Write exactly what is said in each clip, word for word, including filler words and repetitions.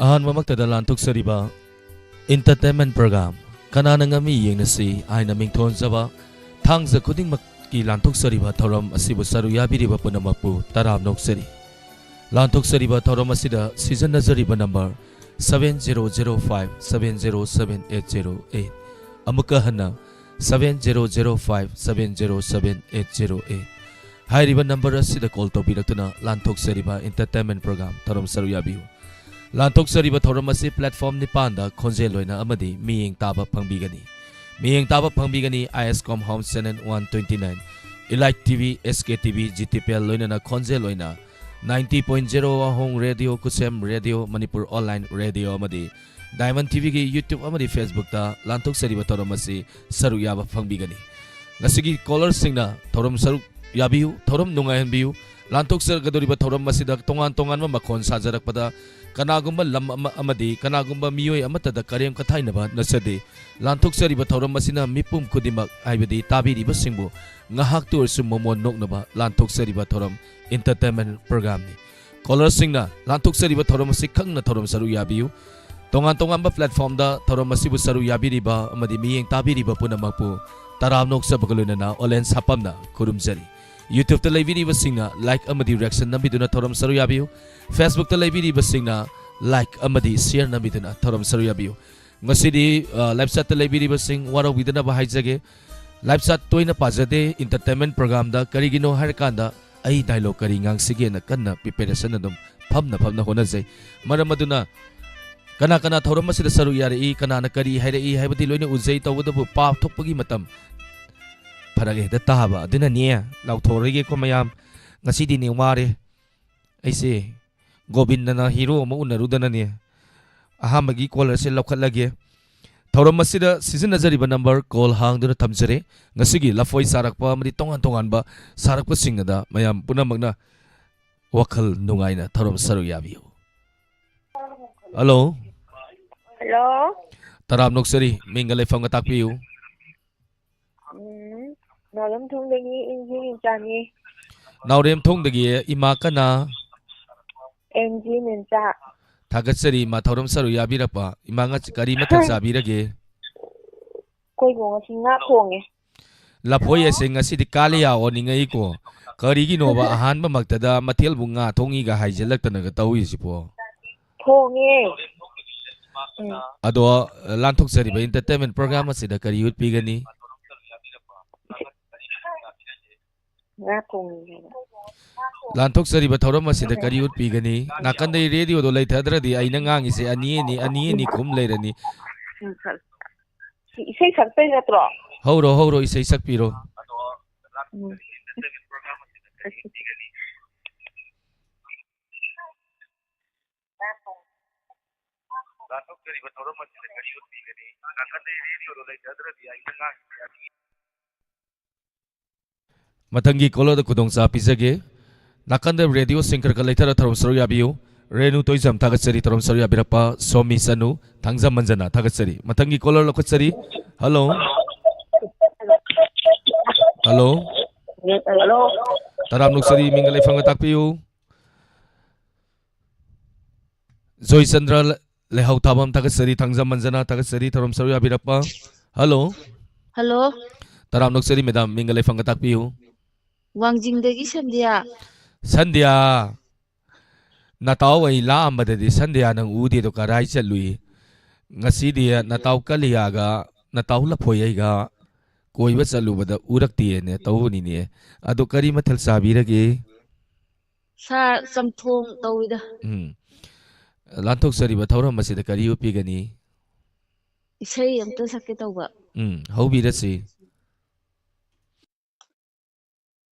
ꯑꯍꯥꯟꯕꯃꯛꯇꯗ ꯂꯥꯟꯊꯣꯛꯆꯔꯤꯕ entertainment program ꯀꯅꯥꯅ ꯉꯝꯃꯤ ꯌꯦꯡꯅꯁꯤ ꯍꯥꯏꯅ ꯃꯤꯡꯊꯣꯟꯖꯕ ꯊꯥꯡꯖ ꯈꯨꯗꯤꯡꯃꯛꯀꯤ ꯂꯥꯟꯊꯣꯛꯆꯔꯤꯕ ꯊꯧꯔꯝ ꯑꯁꯤꯕꯨ ꯁꯔꯨꯛ ꯌꯥꯕꯤꯔꯤꯕ ꯄꯨꯝꯅꯃꯛꯄꯨ ꯇꯔꯥꯝꯅ ꯑꯣꯛꯆꯔꯤ꯫ ꯂꯥꯟꯊꯣꯛꯆꯔꯤꯕ ꯊꯧꯔꯝ ꯑꯁꯤꯗ ꯁꯤꯖꯤꯟꯅꯖꯔꯤꯕ number seven zero zero five seven zero seven eight zero eight꯫ ꯑꯃꯨꯛꯀ ꯍꯟꯅ seven zero zero five seven zero seven eight zero eight꯫ ꯍꯥꯏꯔꯤꯕ number ꯑꯁꯤꯗ call ꯇꯧꯕꯤꯔꯛꯇꯨꯅ ꯂꯥꯟꯊꯣꯛꯆꯔꯤꯕ entertainment program ꯊꯧꯔꯝ ꯁꯔꯨꯛ ꯌꯥꯕꯤꯌꯨ꯫ ꯂꯥꯟꯊꯣꯛꯆꯔꯤꯕ ꯊꯧꯔꯝ ꯑꯁꯤ platform ꯅꯤꯄꯥꯟꯗ ꯈꯣꯟꯖꯦꯜ ꯑꯣꯏꯅ ꯑꯃꯗꯤ ꯃꯤꯠꯌꯦꯡ ꯇꯥꯕ ꯐꯪꯕꯤꯒꯅꯤ꯫ ꯃꯤꯠꯌꯦꯡ ꯇꯥꯕ ꯐꯪꯕꯤꯒꯅꯤ ISCOM House Channel one twenty nine, Elite TV, SKTV, GTPL ꯂꯣꯏꯅꯅ ꯈꯣꯟꯖꯦꯜ ꯑꯣꯏꯅ ninety point zero Ahong Radio, Kusem Radio, Manipur Online Radio ꯑꯃꯗꯤ Diamond TVꯒꯤ YouTube ꯑꯃꯗꯤ Facebookꯇ ꯂꯥꯟꯊꯣꯛꯆꯔꯤꯕ ꯊꯧꯔꯝ ꯑꯁꯤ ꯁꯔꯨꯛ ꯌꯥꯕ ꯐꯪꯕꯤꯒꯅꯤ꯫ ꯉꯁꯤꯒꯤ callerꯁꯤꯡꯅ ꯊꯧꯔꯝ ꯁꯔꯨꯛ ꯌꯥꯕꯤꯌꯨ, ꯊꯧꯔꯝ ꯅꯨꯡꯉꯥꯏꯍꯟꯕꯤꯌꯨ꯫ ꯂꯥꯟꯊꯣꯛꯆꯒꯗꯧꯔꯤꯕ ꯊꯧꯔꯝ ꯑꯁꯤꯗ ꯇꯣꯉꯥꯟ ꯇꯣꯉꯥꯟꯕ ꯃꯈꯣꯟ ꯁꯥꯖꯔꯛꯄꯗ ꯀꯅꯥꯒꯨꯝꯕ ꯂꯝ ꯑꯃ ꯑꯃꯗꯤ ꯀꯅꯥꯒꯨꯝꯕ ꯃꯤꯑꯣꯏ ꯑꯃꯠꯇꯗ ꯀꯔꯦꯝ ꯀꯊꯥꯏꯅꯕ ꯅꯠꯆꯗꯦ꯫ ꯂꯥꯟꯊꯣꯛꯆꯔꯤꯕ ꯊꯧꯔꯝ ꯑꯁꯤꯅ ꯃꯤꯄꯨꯝ ꯈꯨꯗꯤꯡꯃꯛ ꯍꯥꯏꯕꯗꯤ ꯇꯥꯕꯤꯔꯤꯕꯁꯤꯡꯕꯨ ꯉꯥꯏꯍꯥꯛꯇ ꯑꯣꯏꯔꯁꯨ ꯃꯣꯃꯣꯟ ꯅꯣꯛꯅꯕ ꯂꯥꯟꯊꯣꯛꯆꯔꯤꯕ ꯊꯧꯔꯝ entertainment programꯅꯤ꯫ Callerꯁꯤꯡꯅ ꯂꯥꯟꯊꯣꯛꯆꯔꯤꯕ ꯊꯧꯔꯝ ꯑꯁꯤ ꯈꯪꯅ ꯊꯧꯔꯝ ꯁꯔꯨꯛ ꯌꯥꯕꯤꯌꯨ꯫ ꯇꯣꯉꯥꯟ ꯇꯣꯉꯥꯟꯕ platformꯗ ꯊꯧꯔꯝ ꯑꯁꯤꯕꯨ ꯁꯔꯨꯛ ꯌꯥꯕꯤꯔꯤꯕ ꯑꯃꯗꯤ ꯃꯤꯠꯌꯦꯡ ꯇꯥꯕꯤꯔꯤꯕ ꯄꯨꯝꯅꯃꯛꯄꯨ ꯇꯔꯥꯝꯅ ꯑꯣꯛꯆꯕꯒ ꯂꯣꯏꯅꯅ ꯑꯣꯂꯦꯟ ꯁꯥꯄꯝꯅ ꯈꯨꯔꯨꯝꯖꯔꯤ꯫ YouTubeꯇ ꯂꯩꯕꯤꯔꯤꯕꯁꯤꯡꯅ like ꯑꯃꯗꯤ reaction ꯅꯝꯕꯤꯗꯨꯅ ꯊꯧꯔꯝ ꯁꯔꯨꯛ ꯌꯥꯕꯤꯌꯨ꯫ Facebookꯇ ꯂꯩꯕꯤꯔꯤꯕꯁꯤꯡꯅ like ꯑꯃꯗꯤ share ꯅꯝꯕꯤꯗꯨꯅ ꯊꯧꯔꯝ ꯁꯔꯨꯛ ꯌꯥꯕꯤꯌꯨ꯫ ꯉꯁꯤꯗꯤ, ꯑ, live chatꯇ ꯂꯩꯕꯤꯔꯤꯕꯁꯤꯡ ꯋꯥꯔꯧꯕꯤꯗꯅꯕ ꯍꯥꯏꯖꯒꯦ꯫ Live chat ꯇꯣꯏꯅ ꯄꯥꯖꯗꯦ entertainment programꯗ꯫ ꯀꯔꯤꯒꯤꯅꯣ ꯍꯥꯏꯔꯀꯥꯟꯗ ꯑꯩ dialogue ꯀꯔꯤ ꯉꯥꯡꯁꯤꯒꯦꯅ ꯀꯟꯅ preparation ꯑꯗꯨꯝ ꯐꯝꯅ ꯐꯝꯅ ꯍꯣꯠꯅꯖꯩ꯫ ꯃꯔꯝ ꯑꯗꯨꯅ ꯀꯅꯥ ꯀꯅꯥ ꯊꯧꯔꯝ ꯑꯁꯤꯗ ꯁꯔꯨꯛ ꯌꯥꯔꯛꯏ, ꯀꯅꯥꯅ ꯀꯔꯤ ꯍꯥꯏꯔꯛꯏ ꯍꯥꯏꯕꯗꯤ ꯂꯣꯏꯅ ꯎꯖꯩ, ꯇꯧꯕꯇꯕꯨ ꯄꯥꯊꯣꯛꯄꯒꯤ ꯃꯇꯝ ꯐꯔꯛ ꯍꯦꯛꯇ ꯇꯥꯕ꯫ ꯑꯗꯨꯅꯅꯦ, ꯂꯥꯎꯊꯣꯛꯑꯔꯣꯏꯒꯦꯀꯣ ꯃꯌꯥꯝ, ꯉꯁꯤꯗꯤꯅꯦ ꯋꯥꯔꯦ꯫ ꯑꯩꯁꯦ ꯒꯣꯕꯤꯟꯗꯅ hero ꯑꯃ ꯎꯅꯔꯨꯗꯅꯅꯦ, ꯑꯍꯥꯟꯕꯒꯤ callerꯁꯦ ꯂꯧꯈꯠꯂꯒꯦ꯫ ꯊꯧꯔꯝ ꯑꯁꯤꯗ ꯁꯤꯖꯤꯟꯅꯖꯔꯤꯕ number call ꯍꯥꯡꯗꯨꯅ ꯊꯝꯖꯔꯦ꯫ ꯉꯁꯤꯒꯤ ꯂꯐꯣꯏ ꯁꯥꯔꯛꯄ ꯑꯃꯗꯤ ꯇꯣꯉꯥꯟ ꯇꯣꯉꯥꯟꯕ ꯁꯥꯔꯛꯄꯁꯤꯡ ꯑꯗ ꯃꯌꯥꯝ ꯄꯨꯝꯅꯃꯛꯅ ꯋꯥꯈꯜ ꯅꯨꯡꯉꯥꯏꯅ ꯊꯧꯔꯝ ꯁꯔꯨꯛ ꯌꯥꯕꯤꯌꯨ꯫ Hello꯫ Hello꯫ ꯇꯔꯥꯝꯅ ꯑꯣꯛꯆꯔꯤ, ꯃꯤꯡꯒ ꯂꯩꯐꯝꯒ ꯇꯥꯛꯄꯤꯌꯨ꯫ ꯎꯝ, ꯅꯥꯎꯔꯦꯝꯊꯣꯡꯗꯒꯤ ꯑꯦꯟ ꯖꯤ ꯃꯦꯝꯆꯥꯅꯤ꯫ ꯅꯥꯎꯔꯦꯝꯊꯣꯡꯗꯒꯤ ꯏꯃꯥ ꯀꯅꯥ? N G Memcha. ꯊꯥꯒꯠꯆꯔꯤ, ꯏꯃꯥ ꯊꯧꯔꯝ ꯁꯔꯨꯛ ꯌꯥꯕꯤꯔꯛꯄ꯫ ꯏꯃꯥ, ꯉꯁꯤ ꯀꯔꯤ ꯃꯊꯦꯜ ꯆꯥꯕꯤꯔꯒꯦ? ꯑꯩꯈꯣꯏꯕꯨ ꯉꯁꯤ ꯉꯥ ꯊꯣꯡꯉꯦ꯫ ꯂꯐꯣꯏ ꯑꯁꯦ ꯉꯁꯤꯗꯤ ꯀꯥꯂꯤꯌꯥ ꯑꯣꯟꯅꯤꯡꯉꯛꯏꯀꯣ꯫ ꯀꯔꯤꯒꯤꯅꯣꯕ ꯑꯍꯥꯟꯕꯃꯛꯇꯗ ꯃꯊꯦꯜꯕꯨ ꯉꯥ ꯊꯣꯡꯉꯤꯒ ꯍꯥꯏꯖꯤꯜꯂꯛꯇꯅꯒ ꯇꯧꯔꯤꯁꯤꯕꯣ? ꯊꯣꯡꯉꯦ꯫ ꯎꯝ꯫ ꯑꯗꯣ, ꯂꯥꯟꯊꯣꯛꯆꯔꯤꯕ entertainment program ꯑꯁꯤꯗ ꯀꯔꯤ ꯎꯠꯄꯤꯒꯅꯤ? ꯉꯥ ꯊꯣꯡꯉꯤ ꯍꯥꯏꯕ꯫ ꯂꯥꯟꯊꯣꯛꯆꯔꯤꯕ ꯊꯧꯔꯝ ꯑꯁꯤꯗ ꯀꯔꯤ ꯎꯠꯄꯤꯒꯅꯤ? ꯅꯥꯀꯟꯗꯩ ꯔꯦꯗꯤꯑꯣꯗꯣ ꯂꯩꯊꯗ꯭ꯔꯗꯤ ꯑꯩꯅ ꯉꯥꯡꯉꯤꯁꯦ ꯑꯅꯤ ꯑꯅꯤ, ꯑꯅꯤ ꯑꯅꯤ ꯈꯨꯝ ꯂꯩꯔꯅꯤ꯫ ꯎꯝ, ꯁꯛ-, ꯁꯤ ꯏꯁꯩ ꯁꯛꯇꯣꯏ ꯅꯠꯇ꯭ꯔꯣ? ꯍꯧꯔꯣ, ꯍꯧꯔꯣ, ꯏꯁꯩ ꯁꯛꯄꯤꯔꯣ꯫ ꯎꯝ꯫ ꯂꯥꯟꯊꯣꯛꯆꯔꯤꯕ ꯊꯧꯔꯝ ꯑꯁꯤꯗ ꯀꯔꯤ ꯎꯠꯄꯤꯒꯅꯤ? ꯅꯥꯀꯟꯗꯩ ꯔꯦꯗꯤꯑꯣꯗꯣ ꯂꯩꯊꯗ꯭ꯔꯗꯤ ꯑꯩꯅ ꯉꯥꯡꯉꯤꯁꯦ ꯑꯅꯤ ꯃꯊꯪꯒꯤ caller ꯗ ꯈꯨꯗꯣꯡꯆꯥꯕ ꯄꯤꯖꯒꯦ꯫ ꯅꯥꯀꯟꯗ ꯔꯦꯗꯤꯑꯣ ꯁꯤꯡꯀꯔꯒ ꯂꯩꯊꯔ ꯊꯧꯔꯝ ꯁꯔꯨꯛ ꯌꯥꯕꯤꯌꯨ꯫ ꯔꯦꯅꯨ ꯇꯣꯏꯖꯝ, ꯊꯥꯒꯠꯆꯔꯤ ꯊꯧꯔꯝ ꯁꯔꯨꯛ ꯌꯥꯕꯤꯔꯛꯄ꯫ ꯁꯣꯃꯤ ꯁꯅꯨ, ꯊꯥꯡꯖꯝ ꯃꯟꯖꯅ, ꯊꯥꯒꯠꯆꯔꯤ꯫ ꯃꯊꯪꯒꯤ caller ꯂꯧꯈꯠꯆꯔꯤ꯫ Hello꯫ Hello꯫ Hello꯫ ꯇꯔꯥꯝ ꯅꯣꯛꯆꯔꯤ, ꯃꯤꯡꯒ ꯂꯩꯐꯝꯒ ꯇꯥꯛꯄꯤꯌꯨ꯫ ꯖꯣꯏꯆꯟꯗ꯭ꯔ ꯂꯩꯍꯥꯎ ꯊꯥꯕꯝ, ꯊꯥꯒꯠꯆꯔꯤ꯫ ꯊꯥꯡꯖꯝ ꯃꯟꯖꯅ, ꯊꯥꯒꯠꯆꯔꯤ ꯊꯧꯔꯝ ꯁꯔꯨꯛ ꯌꯥꯕꯤꯔꯛꯄ꯫ Hello꯫ Hello꯫ ꯇꯔꯥꯝ ꯅꯣꯛꯆꯔꯤ madam, ꯃꯤꯡꯒ ꯂꯩꯐꯝꯒ ꯇꯥꯛꯄꯤꯌꯨ꯫ ꯋꯥꯡꯖꯤꯡꯗꯒꯤ ꯁꯟꯙ꯭ꯌꯥ꯫ ꯁꯟꯙ꯭ꯌꯥ, ꯅꯇꯥꯎ ꯑꯩ ꯂꯥꯛꯑꯝꯕꯗꯗꯤ ꯁꯟꯙ꯭ꯌꯥ ꯅꯪ ꯎꯗꯦꯗꯣ ꯀꯔꯥꯏ ꯆꯠꯂꯨꯏ? ꯉꯁꯤꯗꯤ ꯅꯇꯥꯎ ꯀꯂꯤꯌꯥꯒ ꯅꯇꯥꯎ ꯂꯐꯣꯏ ꯑꯩꯒ ꯀꯣꯏꯕ ꯆꯠꯂꯨꯕꯗ ꯎꯔꯛꯇꯦꯅꯦ ꯇꯧꯕꯅꯤꯅꯦ꯫ ꯑꯗꯨ ꯀꯔꯤ ꯃꯊꯦꯜ ꯆꯥꯕꯤꯔꯒꯦ? ꯁꯥ ꯆꯝꯊꯣꯡ ꯇꯧꯋꯤꯗ꯫ ꯎꯝ꯫ ꯂꯥꯟꯊꯣꯛꯆꯔꯤꯕ ꯊꯧꯔꯝ ꯑꯁꯤꯗ ꯀꯔꯤ ꯎꯠꯄꯤꯒꯅꯤ? ꯏꯁꯩ ꯑꯝꯇ ꯁꯛꯀꯦ ꯇꯧꯕ꯫ ꯎꯝ, ꯍꯧꯕꯤꯔꯁꯤ꯫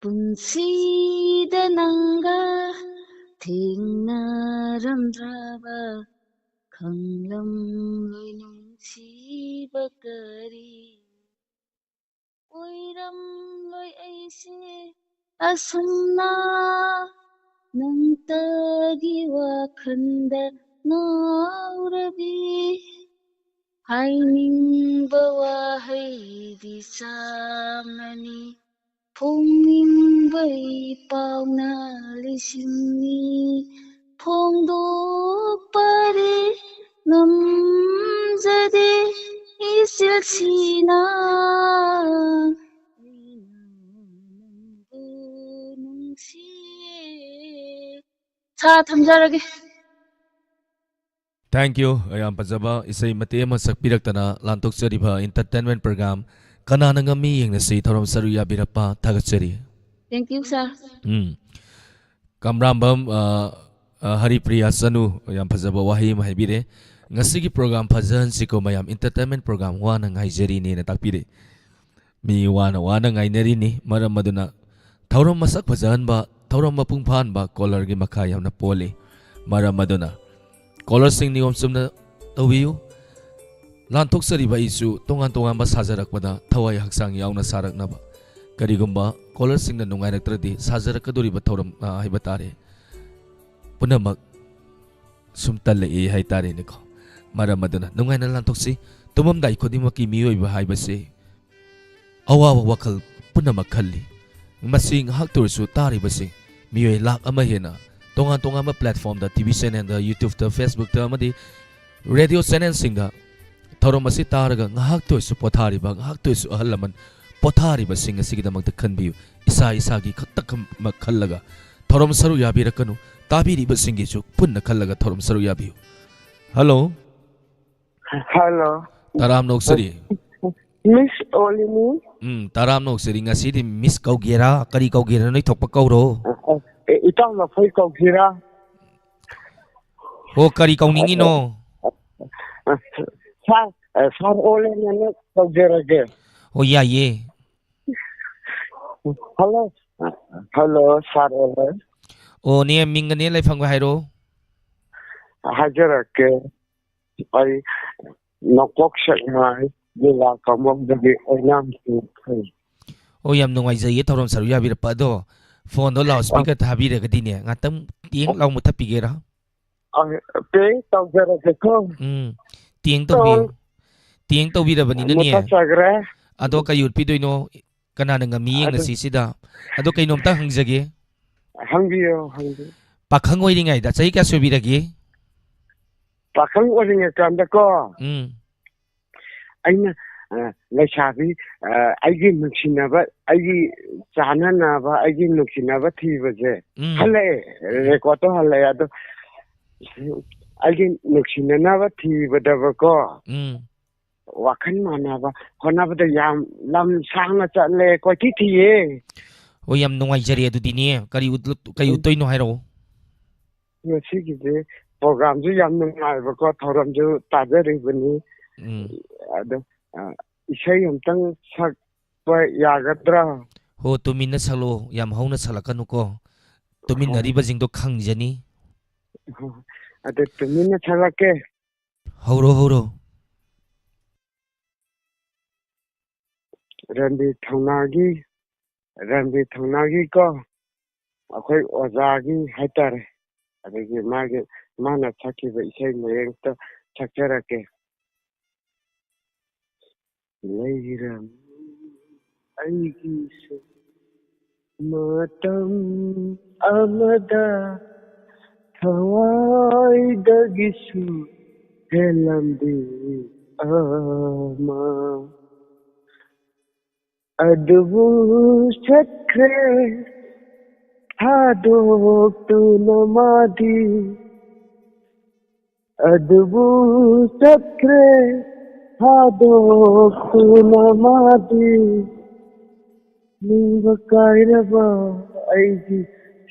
ꯄꯨꯟꯁꯤꯗ ꯅꯪꯒ ꯊꯦꯡꯅꯔꯝꯗ꯭ꯔꯕ ꯈꯪꯂꯝꯂꯣꯏ ꯅꯨꯡꯁꯤꯕ ꯀꯔꯤ ꯑꯣꯏꯔꯝꯂꯣꯏ ꯑꯩꯁꯦ ꯑꯁꯨꯝꯅ ꯅꯪꯇꯒꯤ ꯋꯥꯈꯜꯗ ꯉꯥꯎꯔꯕꯤ꯫ ꯍꯥꯏꯅꯤꯡꯕ ꯋꯥꯍꯩꯗꯤ ꯆꯥꯝꯃꯅꯤ, ꯐꯣꯡꯅꯤꯡꯕ ꯏ ꯄꯥꯎꯅ ꯂꯤꯁꯤꯡꯅꯤ꯫ ꯐꯣꯡꯗꯣꯛꯄꯗꯤ ꯉꯝꯖꯗꯦ ꯏꯆꯤꯜꯁꯤꯅ꯫ ꯅꯨꯡꯁꯤꯌꯦ꯫ ꯁꯥ ꯊꯝꯖꯔꯒꯦ꯫ Thank you꯫ ꯌꯥꯝ ꯐꯖꯕ ꯏꯁꯩ ꯃꯇꯦꯛ ꯑꯃ ꯁꯛꯄꯤꯔꯛꯇꯅ ꯂꯥꯟꯊꯣꯛꯆꯔꯤꯕ entertainment program ꯀꯅꯥꯅ ꯉꯝꯃꯤ ꯌꯦꯡꯅꯁꯤ ꯊꯧꯔꯝ ꯁꯔꯨꯛ ꯌꯥꯕꯤꯔꯛꯄ ꯊꯥꯒꯠꯆꯔꯤ꯫ Thank you, sir꯫ ꯎꯝ꯫ ꯀꯝꯔꯥꯝꯕꯝ, ꯑ, ꯑ, ꯍꯔꯤꯄ꯭ꯔꯤꯌꯥ ꯆꯅꯨ, ꯌꯥꯝ ꯐꯖꯕ ꯋꯥꯍꯩ ꯑꯃ ꯍꯥꯏꯕꯤꯔꯦ꯫ "ꯉꯁꯤꯒꯤ program ꯐꯖꯍꯟꯁꯤꯀꯣ ꯃꯌꯥꯝ, entertainment program ꯋꯥꯅ ꯉꯥꯏꯖꯔꯤꯅꯦꯅ" ꯇꯥꯛꯄꯤꯔꯦ꯫ ꯃꯤ ꯋꯥꯅ ꯋꯥꯅ ꯉꯥꯏꯅꯔꯤꯅꯤ꯫ ꯃꯔꯝ ꯑꯗꯨꯅ ꯊꯧꯔꯝ ꯃꯁꯛ ꯐꯖꯍꯟꯕ, ꯊꯧꯔꯝ ꯃꯄꯨꯡ ꯐꯥꯍꯟꯕ caller ꯒꯤ ꯃꯈꯥ ꯌꯥꯝꯅ ꯄꯣꯜꯂꯤ꯫ ꯃꯔꯝ ꯑꯗꯨꯅ caller ꯁꯤꯡ ꯅꯤꯌꯣꯝ ꯆꯨꯝꯅ ꯇꯧꯕꯤꯌꯨ꯫ ꯂꯥꯟꯊꯣꯛꯆꯔꯤꯕ ꯑꯩꯁꯨ ꯇꯣꯉꯥꯟ ꯇꯣꯉꯥꯟꯕ ꯁꯥꯖꯔꯛꯄꯗ ꯊꯋꯥꯏ ꯍꯛꯆꯥꯡ ꯌꯥꯎꯅ ꯁꯥꯔꯛꯅꯕ꯫ ꯀꯔꯤꯒꯨꯝꯕ caller ꯁꯤꯡꯅ ꯅꯨꯡꯉꯥꯏꯔꯛꯇ꯭ꯔꯗꯤ ꯁꯥꯖꯔꯛꯀꯗꯧꯔꯤꯕ ꯊꯧꯔꯝ, ꯑ, ꯍꯥꯏꯕ ꯇꯥꯔꯦ, ꯄꯨꯝꯅꯃꯛ ꯁꯨꯝ ꯇꯜꯂꯛꯏ ꯍꯥꯏꯇꯥꯔꯦꯅꯦꯀꯣ꯫ ꯃꯔꯝ ꯑꯗꯨꯅ ꯅꯨꯡꯉꯥꯏꯅ ꯂꯥꯟꯊꯣꯛꯁꯤ꯫ ꯇꯨꯝꯃꯝꯗꯥꯏ ꯈꯨꯗꯤꯡꯃꯛꯀꯤ ꯃꯤꯑꯣꯏꯕ ꯍꯥꯏꯕꯁꯤ ꯑꯋꯥꯕ ꯋꯥꯈꯜ ꯄꯨꯝꯅꯃꯛ ꯈꯜꯂꯤ꯫ ꯃꯁꯤ ꯉꯥꯏꯍꯥꯛꯇ ꯑꯣꯏꯔꯁꯨ ꯇꯥꯔꯤꯕꯁꯤꯡ ꯃꯤꯑꯣꯏ ꯂꯥꯈ ꯑꯃ ꯍꯦꯟꯅ ꯇꯣꯉꯥꯟ ꯇꯣꯉꯥꯟꯕ platform ꯗ, TV channel ꯗ, YouTube ꯇ, Facebook ꯇ ꯑꯃꯗꯤ radio channel ꯁꯤꯡꯗ ꯊꯧꯔꯝ ꯑꯁꯤ ꯇꯥꯔꯒ ꯉꯥꯏꯍꯥꯛꯇ ꯑꯣꯏꯔꯁꯨ ꯄꯣꯊꯥꯔꯤꯕ, ꯉꯥꯏꯍꯥꯛꯇ ꯑꯣꯏꯔꯁꯨ ꯑꯍꯜ ꯂꯃꯟ ꯄꯣꯊꯥꯔꯤꯕꯁꯤꯡ ꯑꯁꯤꯒꯤꯗꯃꯛꯇ ꯈꯟꯕꯤꯌꯨ꯫ ꯏꯁꯥ ꯏꯁꯥꯒꯤ ꯈꯛꯇꯃꯛ ꯈꯜꯂꯒ ꯊꯧꯔꯝ ꯁꯔꯨꯛ ꯌꯥꯕꯤꯔꯛꯀꯅꯨ꯫ ꯇꯥꯕꯤꯔꯤꯕꯁꯤꯡꯒꯤꯁꯨ ꯄꯨꯟꯅ ꯈꯜꯂꯒ ꯊꯧꯔꯝ ꯁꯔꯨꯛ ꯌꯥꯕꯤꯌꯨ꯫ Hello꯫ Hello꯫ ꯇꯔꯥꯝꯅ ꯑꯣꯛꯆꯔꯤ꯫ Miss ꯑꯣꯂꯤꯅꯤ꯫ ꯎꯝ, ꯇꯔꯥꯝꯅ ꯑꯣꯛꯆꯔꯤ꯫ ꯉꯁꯤꯗꯤ Miss ꯀꯧꯒꯦꯔꯥ, ꯀꯔꯤ ꯀꯧꯒꯦꯔꯥ, ꯅꯣꯏ ꯊꯣꯛꯄ ꯀꯧꯔꯣ꯫ ꯑꯦ, ꯏꯇꯥꯎ ꯂꯐꯣꯏ ꯀꯧꯒꯦꯔꯥ? ꯍꯣ, ꯀꯔꯤ ꯀꯧꯅꯤꯡꯉꯤꯅꯣ? Sir, ꯑꯦ, Sir ꯑꯣꯂꯦꯅ ꯀꯧꯖꯔꯒꯦ꯫ ꯍꯣ, ꯌꯥꯏꯌꯦ꯫ Hello꯫ Hello, Sir ꯑꯣꯂꯦ꯫ ꯑꯣ, ꯅꯦ, ꯃꯤꯡꯒꯅꯦ ꯂꯩꯐꯝꯒ ꯍꯥꯏꯔꯣ꯫ ꯍꯥꯏꯖꯔꯛꯀꯦ꯫ ꯑꯩ ꯅꯣꯡꯄꯣꯛ ꯁꯦꯛꯃꯥꯏ, ꯖꯤꯂꯥ ꯀꯥꯡꯄꯣꯛꯄꯤꯗꯒꯤ ꯑꯣꯏꯅꯥꯝ ꯁꯤꯡꯊꯣꯏ꯫ ꯑꯣ, ꯌꯥꯝ ꯅꯨꯡꯉꯥꯏꯖꯩꯌꯦ ꯊꯧꯔꯝ ꯁꯔꯨꯛ ꯌꯥꯕꯤꯔꯛꯄ꯫ ꯑꯗꯣ ꯐꯣꯟꯗꯣ loudspeaker ꯊꯥꯕꯤꯔꯒꯗꯤꯅꯦ, ꯉꯥꯛꯇꯪ ꯇꯦꯡ ꯂꯥꯎ ꯃꯨꯊꯠꯄꯤꯒꯦꯔꯥ? ꯑ, ꯇꯦꯡ ꯇꯧꯖꯔꯒꯦꯀꯣ꯫ ꯎꯝ, ꯇꯦꯡ ꯇꯧꯕꯤꯌꯨ꯫ ꯇꯧ- ꯇꯦꯡ ꯇꯧꯕꯤꯔꯕꯅꯤꯅꯅꯦ꯫ ꯃꯨꯊꯠꯆꯈ꯭ꯔꯦ꯫ ꯑꯗꯣ ꯀꯩ ꯎꯠꯄꯤꯗꯣꯏꯅꯣ? ꯀꯅꯥꯅ ꯉꯝꯃꯤ ꯑꯗꯨ ꯌꯦꯡꯅꯁꯤ ꯁꯤꯗ꯫ ꯑꯗꯣ ꯀꯩꯅꯣꯝꯇ ꯍꯪꯖꯒꯦ꯫ ꯍꯪꯕꯤꯌꯨ, ꯍꯪꯕꯤꯌꯨ꯫ ꯄꯥꯈꯪ ꯑꯣꯏꯔꯤꯉꯩꯗ ꯆꯍꯤ ꯀꯌꯥ ꯁꯨꯕꯤꯔꯒꯦ? ꯄꯥꯈꯪ ꯑꯣꯏꯔꯤꯉꯩꯀꯥꯟꯗꯀꯣ, ꯎꯝ꯫ ꯑꯩꯅ, ꯑ, ꯂꯩꯁꯥꯕꯤ, ꯑ, ꯑꯩꯒꯤ ꯅꯨꯡꯁꯤꯅꯕ, ꯑꯩꯒꯤ ꯆꯥꯅꯅꯕ, ꯑꯩꯒꯤ ꯅꯨꯡꯁꯤꯅꯕ ꯊꯤꯕꯁꯦ ꯎꯝ꯫ ꯍꯜꯂꯛꯑꯦ, ꯎꯝ꯫ Recordꯇꯣ ꯍꯜꯂꯛꯑꯦ꯫ ꯑꯗꯣ ꯑꯩꯒꯤ ꯅꯨꯡꯁꯤꯅꯅꯕ ꯊꯤꯕꯗꯕꯀꯣ, ꯎꯝ꯫ ꯋꯥꯈꯜ ꯃꯥꯟꯅꯕ ꯍꯣꯠꯅꯕꯗ ꯌꯥꯝ ꯂꯝ ꯁꯥꯡꯅ ꯆꯠꯂꯦ, ꯀꯣꯏꯊꯤ ꯊꯤꯌꯦ꯫ ꯑꯣ, ꯌꯥꯝ ꯅꯨꯡꯉꯥꯏꯖꯔꯦ ꯑꯗꯨꯗꯤꯅꯦ꯫ ꯀꯔꯤ ꯎꯠꯂꯨ-, ꯀꯔꯤ ꯎꯝ꯫ ꯎꯠꯇꯣꯏꯅꯣ ꯍꯥꯏꯔꯛꯑꯣ꯫ ꯉꯁꯤꯒꯤꯁꯦ programꯁꯨ ꯌꯥꯝ ꯅꯨꯡꯉꯥꯏꯕꯀꯣ, ꯊꯧꯔꯝꯁꯨ ꯇꯥꯖꯔꯤꯕꯅꯤ꯫ ꯎꯝ꯫ ꯑꯗꯣ, ꯑ, ꯏꯁꯩ ꯑꯝꯇꯪ ꯁꯛꯄ ꯌꯥꯒꯗ꯭ꯔꯥ? ꯍꯣ, ꯇꯨꯃꯤꯟꯅ ꯁꯛꯂꯛꯑꯣ, ꯌꯥꯝ ꯍꯧꯅ ꯁꯛꯂꯛꯀꯅꯨꯀꯣ꯫ ꯍꯣꯏ꯫ ꯇꯨꯃꯤꯟꯅꯔꯤꯕꯁꯤꯡꯗꯣ ꯈꯪꯖꯅꯤ꯫ ꯑꯗꯨ ꯇꯨꯃꯤꯟꯅ ꯁꯛꯂꯛꯀꯦ꯫ ꯍꯧꯔꯣ, ꯍꯧꯔꯣ꯫ ꯔꯟꯕꯤꯔ ꯊꯧꯅꯥꯒꯤ, ꯔꯟꯕꯤꯔ ꯊꯧꯅꯥꯒꯤꯀꯣ, ꯑꯩꯈꯣꯏ ꯑꯣꯖꯥꯒꯤ ꯍꯥꯏꯇꯥꯔꯦ, ꯑꯗꯒꯤ ꯃꯥꯒꯤ, ꯃꯥꯅ ꯁꯛꯈꯤꯕ ꯏꯁꯩ ꯃꯌꯦꯛꯇ ꯁꯛꯆꯔꯛꯀꯦ꯫ ꯂꯩꯔꯝꯃꯤ ꯑꯩꯒꯤꯁꯨ ꯃꯇꯝ ꯑꯃꯗ ꯊꯋꯥꯏꯗꯒꯤꯁꯨ ꯍꯦꯜꯂꯝꯕꯤ ꯑꯃ꯫ ꯑꯗꯨꯕꯨ ꯆꯠꯈ꯭ꯔꯦ ꯊꯥꯗꯣꯛꯇꯨꯅ ꯃꯥꯗꯤ, ꯑꯗꯨꯕꯨ ꯆꯠꯈ꯭ꯔꯦ ꯊꯥꯗꯣꯛꯇꯨꯅ ꯃꯥꯗꯤ꯫ ꯅꯤꯡꯕ ꯀꯥꯏꯔꯕ ꯑꯩꯒꯤ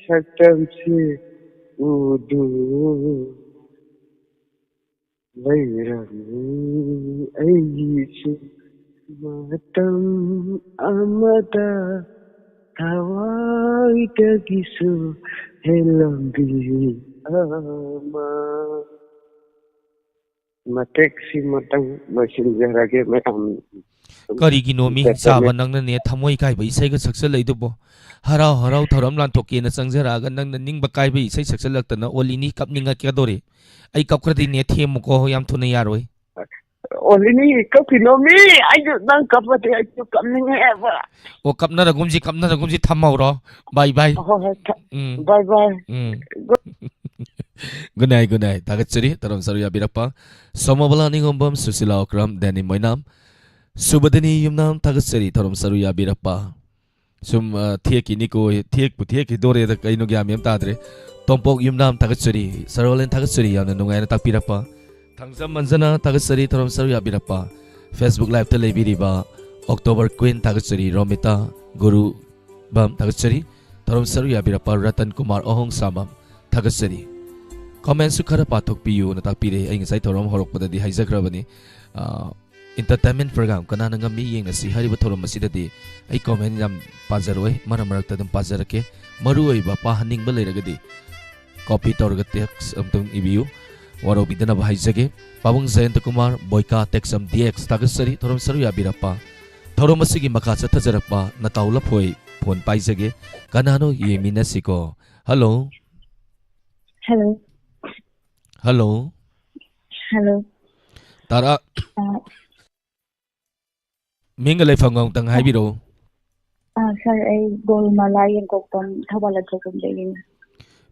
ꯁꯛꯇꯝꯁꯤ ꯎꯗꯨ ꯂꯩꯔꯝꯃꯤ ꯑꯩꯒꯤꯁꯨ ꯃꯇꯝ ꯑꯃꯗ ꯊꯋꯥꯏꯗꯒꯤꯁꯨ ꯍꯦꯜꯂꯝꯕꯤ ꯑꯃ꯫ ꯃꯇꯦꯛꯁꯤꯃꯇꯪ ꯂꯣꯏꯁꯤꯟꯖꯔꯒꯦ ꯃꯌꯥꯝ꯫ ꯀꯔꯤꯒꯤꯅꯣ ꯃꯤ ꯆꯥꯕ ꯅꯪꯅꯅꯦ ꯊꯃꯣꯏ ꯀꯥꯏꯕ ꯏꯁꯩꯒ ꯁꯛꯆꯜꯂꯛꯏꯗꯨꯕꯣ? ꯍꯔꯥꯎ ꯍꯔꯥꯎ ꯊꯧꯔꯝ ꯂꯥꯟꯊꯣꯛꯀꯦꯅ ꯆꯪꯖꯔꯛꯑꯒ ꯅꯪꯅ ꯅꯤꯡꯕ ꯀꯥꯏꯕ ꯏꯁꯩ ꯁꯛꯆꯜꯂꯛꯇꯅ ꯑꯣꯂꯤꯅꯤ ꯀꯞꯅꯤꯡꯉꯛꯀꯗꯧꯔꯦ꯫ ꯑꯩ ꯀꯞꯈ꯭ꯔꯗꯤꯅꯦ ꯊꯦꯝꯃꯨꯀꯣ, ꯌꯥꯝ ꯊꯨꯅ ꯌꯥꯔꯣꯏ꯫ ꯑꯣꯂꯤꯅꯤ, ꯀꯞꯈꯤꯅꯣꯃꯤ꯫ ꯑꯩꯁꯨ ꯅꯪ ꯀꯞꯄꯗꯤ ꯑꯩꯁꯨ ꯀꯞꯅꯤꯡꯉꯦꯕ꯫ ꯑꯣ, ꯀꯞꯅꯔꯒꯨꯝꯁꯤ, ꯀꯞꯅꯔꯒꯨꯝꯁꯤ, ꯊꯝꯍꯧꯔꯣ꯫ ꯕꯥꯏ ꯕꯥꯏ꯫ ꯍꯣꯏ, ꯍꯣꯏ, ꯊ-, ꯎꯝ꯫ ꯕꯥꯏ ꯕꯥꯏ꯫ ꯎꯝ꯫ Good night, good night꯫ ꯊꯥꯒꯠꯆꯔꯤ, ꯊꯧꯔꯝ ꯁꯔꯨꯛ ꯌꯥꯕꯤꯔꯛꯄ꯫ ꯁꯣꯃꯣꯕꯂꯥ ꯅꯤꯉꯣꯝꯕꯝ, ꯁꯨꯁꯤꯂꯥ ꯑꯣꯀ꯭ꯔꯝ, ꯗꯦꯅꯤ ꯃꯣꯏꯅꯥꯝ, ꯁꯨꯕꯗꯅꯤ ꯌꯨꯝꯅꯥꯝ, ꯊꯥꯒꯠꯆꯔꯤ, ꯊꯧꯔꯝ ꯁꯔꯨꯛ ꯌꯥꯕꯤꯔꯛꯄ꯫ ꯁꯨꯝ, ꯑ, ꯊꯦꯛꯈꯤꯅꯤꯀꯣ, ꯊꯦꯛꯄꯨ ꯊꯦꯛꯈꯤꯗꯣꯔꯦꯗ, ꯀꯩꯅꯣ ꯒ꯭ꯌꯥꯟ ꯃꯦꯟ ꯇꯥꯗ꯭ꯔꯦ꯫ ꯇꯣꯝꯄꯣꯛ ꯌꯨꯝꯅꯥꯝ ꯊꯥꯒꯠꯆꯔꯤ, ꯁꯔꯣꯂꯦꯟ ꯊꯥꯒꯠꯆꯔꯤ, ꯌꯥꯝꯅ ꯅꯨꯡꯉꯥꯏꯅ ꯇꯥꯛꯄꯤꯔꯛꯄ꯫ ꯊꯥꯡꯖꯝ ꯃꯟꯖꯅ ꯊꯥꯒꯠꯆꯔꯤ, ꯊꯧꯔꯝ ꯁꯔꯨꯛ ꯌꯥꯕꯤꯔꯛꯄ꯫ Facebook Live-ꯇ ꯂꯩꯕꯤꯔꯤꯕ October Queen ꯊꯥꯒꯠꯆꯔꯤ, ꯔꯣꯃꯤꯇꯥ ꯒꯨꯔꯨꯕꯝ ꯊꯥꯒꯠꯆꯔꯤ, ꯊꯧꯔꯝ ꯁꯔꯨꯛ ꯌꯥꯕꯤꯔꯛꯄ꯫ ꯔꯇꯟ ꯀꯨꯃꯥꯔ ꯑꯍꯣꯡꯁꯥꯕꯝ ꯊꯥꯒꯠꯆꯔꯤ꯫ Comment-ꯁꯨ ꯈꯔ ꯄꯥꯊꯣꯛꯄꯤꯌꯨꯅ ꯇꯥꯛꯄꯤꯔꯦ꯫ ꯑꯩ ꯉꯁꯥꯏ ꯊꯧꯔꯝ ꯍꯧꯔꯛꯄꯗꯗꯤ ꯍꯥꯏꯖꯈ꯭ꯔꯕꯅꯤ, ꯑ, entertainment program ꯀꯅꯥꯅ ꯉꯝꯃꯤ ꯌꯦꯡꯅꯁꯤ ꯍꯥꯏꯔꯤꯕ ꯊꯧꯔꯝ ꯑꯁꯤꯗꯗꯤ ꯑꯩ comment ꯌꯥꯝ ꯄꯥꯖꯔꯣꯏ, ꯃꯔꯛ ꯃꯔꯛꯇ ꯑꯗꯨꯝ ꯄꯥꯖꯔꯛꯀꯦ꯫ ꯃꯔꯨꯑꯣꯏꯕ ꯄꯥꯍꯟꯅꯤꯡꯕ ꯂꯩꯔꯒꯗꯤ copy ꯇꯧꯔꯒ text ꯑꯃꯇꯪ ꯏꯕꯤꯌꯨ, ꯋꯥꯔꯧꯕꯤꯗꯅꯕ ꯍꯥꯏꯖꯒꯦ꯫ ꯄꯥꯕꯨꯡ ꯖꯌꯟꯇ ꯀꯨꯃꯥꯔ ꯕꯣꯏꯀꯥ ꯇꯦꯛꯁꯝ D X ꯊꯥꯒꯠꯆꯔꯤ, ꯊꯧꯔꯝ ꯁꯔꯨꯛ ꯌꯥꯕꯤꯔꯛꯄ꯫ ꯊꯧꯔꯝ ꯑꯁꯤꯒꯤ ꯃꯈꯥ ꯆꯠꯊꯖꯔꯛꯄ ꯅꯇꯥꯎ ꯂꯐꯣꯏ phone ꯄꯥꯏꯖꯒꯦ꯫ ꯀꯅꯥꯅꯣ ꯌꯦꯡꯃꯤꯟꯅꯁꯤꯀꯣ꯫ Hello꯫ Hello꯫ Hello꯫ Hello꯫ ꯇꯥꯔꯥ꯫ ꯑ, ꯃꯤꯡꯒ ꯂꯩꯐꯝꯒ ꯑꯃꯨꯛꯇꯪ ꯍꯥꯏꯕꯤꯔꯛꯎ꯫ ꯑ, sir, ꯑꯩ ꯒꯣꯜꯃꯥꯂꯥ ꯌꯦꯡꯀꯣꯛꯄꯝ ꯊꯧꯕꯥꯜ ꯑꯊꯣꯛꯄꯝꯗꯒꯤꯅꯤ꯫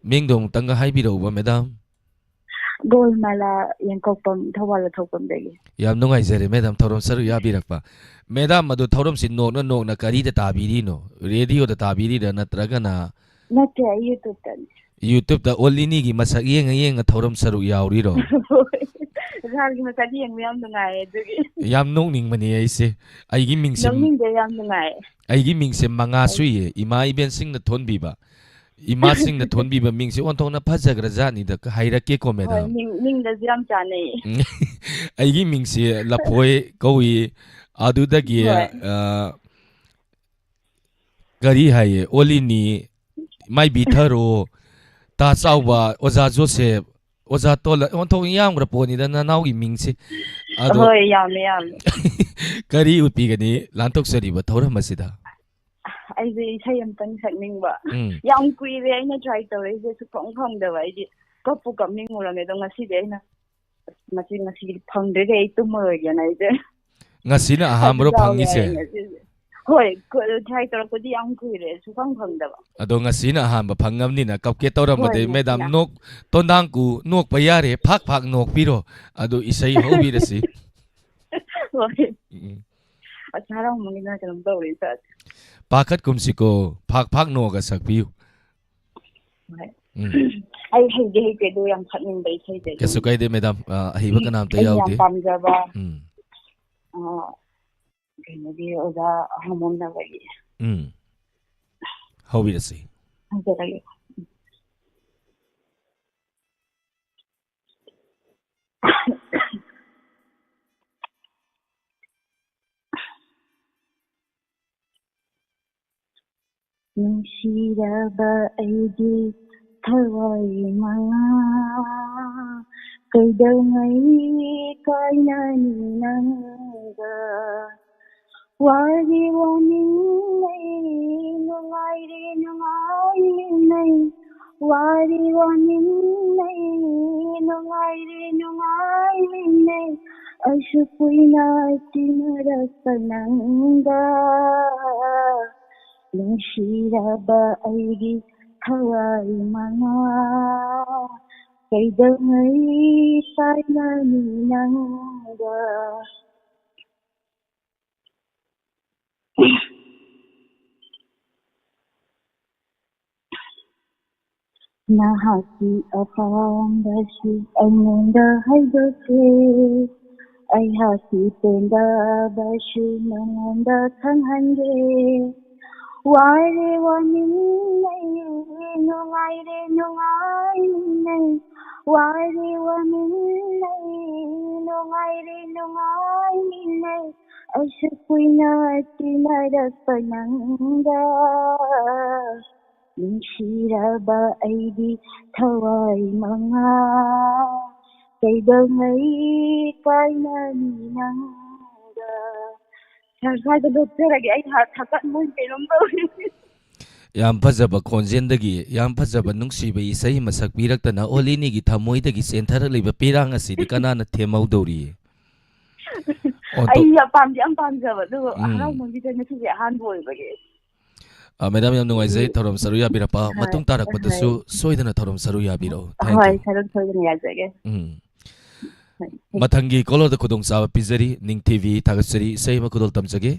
ꯃꯤꯡꯗꯣ ꯑꯃꯨꯛꯇꯪꯒ ꯍꯥꯏꯕꯤꯔꯛꯎꯕ, madam꯫ ꯒꯣꯜꯃꯥꯂꯥ ꯌꯦꯡꯀꯣꯛꯄꯝ ꯊꯧꯕꯥꯜ ꯑꯊꯣꯛꯄꯝꯗꯒꯤ꯫ ꯌꯥꯝ ꯅꯨꯡꯉꯥꯏꯖꯔꯦ, madam, ꯊꯧꯔꯝ ꯁꯔꯨꯛ ꯌꯥꯕꯤꯔꯛꯄ꯫ Madam, ꯑꯗꯨ ꯊꯧꯔꯝꯁꯤ ꯅꯣꯛꯅ ꯅꯣꯛꯅ ꯀꯔꯤꯗ ꯇꯥꯕꯤꯔꯤꯅꯣ? Radio-ꯗ ꯇꯥꯕꯤꯔꯤꯔꯥ ꯅꯠꯇ꯭ꯔꯒꯅ? ꯅꯠꯇꯦ, ꯑꯩ YouTube-ꯇꯅꯤ꯫ YouTube-ꯇ ꯑꯣꯂꯤꯅꯤꯒꯤ ꯃꯁꯛ ꯌꯦꯡꯉ ꯌꯦꯡꯉ ꯊꯧꯔꯝ ꯁꯔꯨꯛ ꯌꯥꯎꯔꯤꯔꯣ? ꯍꯣꯏ꯫ Sir-ꯒꯤ ꯃꯁꯛ ꯌꯦꯡꯕ ꯌꯥꯝ ꯅꯨꯡꯉꯥꯏꯌꯦ ꯑꯗꯨꯒꯤ꯫ ꯌꯥꯝ ꯅꯣꯛꯅꯤꯡꯕꯅꯦ ꯑꯩꯁꯦ꯫ ꯑꯩꯒꯤ ꯃꯤꯡꯁꯦ, ꯅꯣꯛꯅꯤꯡꯗꯦ, ꯌꯥꯝ ꯅꯨꯡꯉꯥꯏꯌꯦ꯫ ꯑꯩꯒꯤ ꯃꯤꯡꯁꯦ ꯃꯉꯥ ꯍꯣꯏ꯫ ꯁꯨꯏꯌꯦ꯫ ꯏꯃꯥ ꯏꯕꯦꯟꯁꯤꯡꯅ ꯊꯣꯟꯕꯤꯕ꯫ ꯏꯃꯥꯁꯤꯡꯅ ꯊꯣꯟꯕꯤꯕ ꯃꯤꯡꯁꯦ ꯑꯣꯟꯊꯣꯛꯅ ꯐꯖꯈ꯭ꯔꯖꯥꯠꯅꯤꯗ, ꯍꯥꯏꯔꯛꯀꯦꯀꯣ, ꯍꯣꯏ, madam꯫ ꯃꯤꯡ-, ꯃꯤꯡꯗꯁꯨ ꯌꯥꯝ ꯆꯥꯟꯅꯩꯌꯦ꯫ ꯎꯝ꯫ ꯑꯩꯒꯤ ꯃꯤꯡꯁꯦ ꯂꯐꯣꯏ ꯀꯧꯏ꯫ ꯑꯗꯨꯗꯒꯤ, ꯍꯣꯏ꯫ ꯑ, ꯀꯔꯤ ꯍꯥꯏꯌꯦ? ꯑꯣꯂꯤꯅꯤ, ꯃꯥꯏꯕꯤ ꯊꯔꯣ, ꯇꯥ ꯆꯥꯎꯕ, ꯑꯣꯖꯥ ꯖꯣꯁꯦꯞ, ꯑꯣꯖꯥ ꯇꯣꯂ-, ꯑꯣꯟꯊꯣꯛꯅ ꯌꯥꯝꯈ꯭ꯔ ꯄꯣꯠꯅꯤꯗ ꯅꯅꯥꯎꯒꯤ ꯃꯤꯡꯁꯦ꯫ ꯑꯗꯣ ꯍꯣꯏ, ꯌꯥꯝꯃꯦ, ꯌꯥꯝꯃꯦ꯫ ꯀꯔꯤ ꯎꯠꯄꯤꯒꯅꯤ ꯂꯥꯟꯊꯣꯛꯆꯔꯤꯕ ꯊꯧꯔꯝ ꯑꯁꯤꯗ? ꯑꯩꯁꯦ ꯏꯁꯩ ꯑꯝꯇꯪ ꯁꯛꯅꯤꯡꯕ꯫ ꯎꯝ꯫ ꯌꯥꯝ ꯀꯨꯏꯔꯦ ꯑꯩꯅ try ꯇꯧꯔꯛꯏꯁꯦ, ꯁꯨꯛꯐꯪ ꯐꯪꯗꯕ꯫ ꯑꯩꯗꯤ ꯀꯞꯄꯨ ꯀꯞꯅꯤꯡꯉꯨꯔꯝꯅꯦ, ꯑꯗꯣ ꯉꯁꯤꯗꯤ ꯑꯩꯅ ꯑꯁ, ꯃꯁꯤ ꯉꯁꯤꯗꯤ ꯐꯪꯗ꯭ꯔꯦꯗꯤ ꯑꯩ ꯇꯨꯝꯃꯔꯣꯏꯒꯦꯅ ꯑꯩꯁꯦ ꯉꯁꯤꯅ ꯑꯍꯥꯟꯕꯔꯣ ꯑꯗꯨ ꯂꯥꯎꯔꯦ ꯐꯪꯉꯤꯁꯦ? ꯑꯩ ꯉꯁꯤꯁꯦ꯫ ꯍꯣꯏ, ꯀ-, try ꯇꯧꯔꯛꯄꯗꯤ ꯌꯥꯝ ꯀꯨꯏꯔꯦ, ꯁꯨꯐꯪ ꯐꯪꯗꯕ꯫ ꯑꯗꯣ ꯉꯁꯤꯅ ꯑꯍꯥꯟꯕ ꯐꯪꯉꯕꯅꯤꯅ ꯀꯞꯀꯦ ꯇꯧꯔꯝꯃꯗꯤ, ꯍꯣꯏ, ꯃꯦꯗꯥꯝ, ꯉꯁꯤꯅ꯫ ꯅꯣꯛ, ꯇꯣꯟꯗꯥꯡꯀꯨ, ꯅꯣꯛꯄ ꯌꯥꯔꯦ, ꯐꯥꯛ ꯐꯥꯛ ꯅꯣꯛꯄꯤꯔꯣ꯫ ꯑꯗꯨ ꯏꯁꯩ ꯍꯧꯕꯤꯔꯁꯤ꯫ ꯍꯣꯏ꯫ ꯎꯝ꯫ ꯑꯁ, ꯍꯔꯥꯎꯃꯟꯒꯤꯗꯅ ꯀꯩꯅꯣꯝ ꯇꯧꯔꯦ ꯏꯁꯥꯁꯦ꯫ ꯄꯥꯈꯠꯀꯨꯝꯁꯤꯀꯣ, ꯐꯥꯛ ꯐꯥꯛ ꯅꯣꯛꯑꯒ ꯁꯛꯄꯤꯌꯨ꯫ ꯍꯣꯏ꯫ ꯎꯝ꯫ ꯑꯩ ꯍꯩꯗꯤ ꯍꯩꯇꯦ, ꯑꯗꯨ ꯌꯥꯝ ꯁꯛꯅꯤꯡꯕ ꯏꯁꯩꯁꯦ꯫ ꯀꯩꯁꯨ ꯀꯥꯏꯗꯦ, ꯃꯦꯗꯥꯝ꯫ ꯑ, ꯑꯍꯩꯕ ꯀꯅꯥꯝꯇ ꯑꯩꯅ ꯌꯥꯝ ꯌꯥꯎꯗꯦ꯫ ꯄꯥꯝꯖꯕ, ꯎꯝ꯫ ꯑ, ꯀꯩꯅꯣꯒꯤ ꯑꯣꯖꯥ ꯍꯥꯃꯣꯝꯅꯕꯒꯤ꯫ ꯎꯝ꯫ ꯍꯧꯕꯤꯔꯁꯤ꯫ ꯍꯧꯖꯔꯒꯦ꯫ ꯅꯨꯡꯁꯤꯔꯕ ꯑꯩꯒꯤ ꯊꯋꯥꯏ ꯃꯉꯥ, ꯀꯩꯗꯧꯉꯩ ꯀꯥꯏꯅꯅꯤ ꯅꯪꯒ? ꯋꯥꯔꯤ ꯋꯥꯃꯤꯟꯅꯩ, ꯅꯨꯡꯉꯥꯏꯔꯦ ꯅꯨꯡꯉꯥꯏꯃꯤꯟꯅꯩ, ꯋꯥꯔꯤ ꯋꯥꯃꯤꯟꯅꯩ, ꯅꯨꯡꯉꯥꯏꯔꯦ ꯅꯨꯡꯉꯥꯏꯃꯤꯟꯅꯩ, ꯑꯁꯨꯛ ꯀꯨꯏꯅ ꯇꯤꯟꯅꯔꯛꯄ ꯅꯪꯒ꯫ ꯅꯨꯡꯁꯤꯔꯕ ꯑꯩꯒꯤ ꯊꯋꯥꯏ ꯃꯉꯥ, ꯀꯩꯗꯧꯉꯩ ꯀꯥꯏꯅꯅꯤ ꯅꯪꯒ? ꯅꯍꯥꯛꯀꯤ ꯑꯄꯥꯝꯕꯁꯨ ꯑꯩꯉꯣꯟꯗ ꯍꯥꯏꯗꯣꯛꯀꯦ, ꯑꯩꯍꯥꯛꯀꯤ ꯄꯦꯟꯗꯕꯁꯨ ꯅꯉꯣꯟꯗ ꯈꯪꯍꯟꯒꯦ꯫ ꯋꯥꯔꯦ ꯋꯥꯃꯤꯟꯅꯩ, ꯅꯨꯡꯉꯥꯏꯔꯦ ꯅꯨꯡꯉꯥꯏꯃꯤꯟꯅꯩ, ꯋꯥꯔꯦ ꯋꯥꯃꯤꯟꯅꯩ, ꯅꯨꯡꯉꯥꯏꯔꯦ ꯅꯨꯡꯉꯥꯏꯃꯤꯟꯅꯩ, ꯑꯁꯨꯛ ꯀꯨꯏꯅ ꯇꯤꯟꯅꯔꯛꯄ ꯅꯪꯒ꯫ ꯅꯨꯡꯁꯤꯔꯕ ꯑꯩꯒꯤ ꯊꯋꯥꯏ ꯃꯉꯥ, ꯀꯩꯗꯧꯉꯩ ꯀꯥꯏꯅꯅꯤ ꯅꯪꯒ? ꯁꯥꯔ, ꯁ꯭ꯋꯥꯏꯗ ꯂꯣꯠꯆꯔꯒꯦ, ꯑꯩ ꯊꯥ-, ꯊꯥꯀꯠ ꯃꯣꯏ ꯀꯩꯅꯣꯝ ꯇꯧꯔꯦ꯫ ꯌꯥꯝ ꯐꯖꯕ ꯈꯣꯟꯖꯦꯜꯗꯒꯤ ꯌꯥꯝ ꯐꯖꯕ ꯅꯨꯡꯁꯤꯕ ꯏꯁꯩ ꯑꯃ ꯁꯛꯄꯤꯔꯛꯇꯅ ꯑꯣꯂꯤꯅꯤꯒꯤ ꯊꯃꯣꯏꯗꯒꯤ ꯆꯦꯟꯊꯔꯛꯂꯤꯕ ꯄꯤꯔꯥꯡ ꯑꯁꯤꯗꯤ ꯀꯅꯥꯅ ꯊꯦꯝꯍꯧꯗꯧꯔꯤ? ꯑꯣꯟꯊꯣꯛ- ꯑꯩ ꯌꯥꯝ ꯄꯥꯝꯗꯤ ꯌꯥꯝ ꯄꯥꯝꯖꯕ, ꯑꯗꯨꯒ ꯎꯝ꯫ ꯍꯔꯥꯎꯃꯟꯈꯤꯗꯅ ꯁꯤꯁꯦ ꯑꯍꯥꯟꯕ ꯑꯣꯏꯕꯒꯤ꯫ ꯑ, ꯃꯦꯗꯥꯝ, ꯌꯥꯝ ꯅꯨꯡꯉꯥꯏꯖꯩ ꯊꯧꯔꯝ ꯁꯔꯨꯛ ꯌꯥꯕꯤꯔꯛꯄ꯫ ꯍꯣꯏ, ꯃꯇꯨꯡ ꯇꯥꯔꯛꯄꯗꯁꯨ ꯍꯣꯏ꯫ ꯁꯣꯏꯗꯅ ꯊꯧꯔꯝ ꯁꯔꯨꯛ ꯌꯥꯕꯤꯔꯛꯑꯣ꯫ Thank ꯍꯣꯏ, you꯫ ꯁꯔꯨꯛ ꯁꯣꯏꯗꯅ ꯌꯥꯖꯒꯦ꯫ ꯎꯝ꯫ ꯍꯣꯏ, ꯍꯣꯏ꯫ ꯃꯊꯪꯒꯤ ꯀꯣꯂꯔꯗ ꯈꯨꯗꯣꯡꯆꯥꯕ ꯄꯤꯖꯔꯤ꯫ ꯅꯤꯡꯊꯤꯕꯤ ꯊꯥꯒꯠꯆꯔꯤ꯫ ꯏꯁꯩ ꯑꯃ ꯈꯨꯗꯣꯜ ꯇꯝꯖꯒꯦ꯫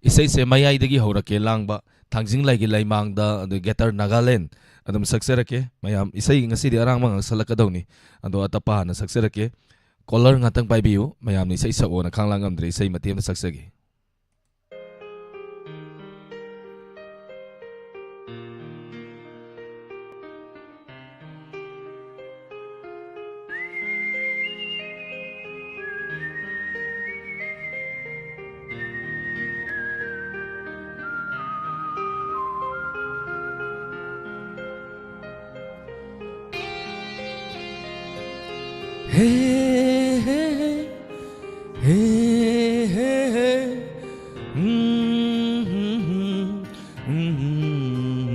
ꯏꯁꯩꯁꯦ ꯃꯌꯥꯏꯗꯒꯤ ꯍꯧꯔꯛꯀꯦ ꯂꯥꯡꯕ꯫ ꯊꯥꯡꯖꯤꯡ ꯂꯩꯒꯤ ꯂꯩꯃꯥꯡꯗ, ꯑꯗꯨ ꯒꯦꯇꯔ ꯅꯥꯒꯥꯂꯦꯟ ꯑꯗꯨꯝ ꯁꯛꯆꯔꯛꯀꯦ꯫ ꯃꯌꯥꯝ ꯏꯁꯩ ꯉꯁꯤꯗꯤ ꯑꯔꯥꯡꯕ ꯉꯥꯛ ꯁꯛꯂꯛꯀꯗꯧꯅꯤ꯫ ꯑꯗꯣ ꯑꯇꯞꯄ ꯍꯥꯟꯅ ꯁꯛꯆꯔꯛꯀꯦ꯫ ꯀꯣꯂꯔ ꯉꯥꯛꯇꯪ ꯄꯥꯏꯕꯤꯌꯨ꯫ ꯃꯌꯥꯝꯅ ꯏꯁꯩ ꯁꯛꯑꯣꯅ ꯈꯥꯡꯂꯥꯡ ꯉꯝꯗ꯭ꯔꯦ꯫ ꯏꯁꯩ ꯃꯇꯦꯛ ꯑꯃ ꯁꯛꯆꯒꯦ꯫ Hey, hey, hey, hey, hey, hey. Mm-hmm, mm-hmm.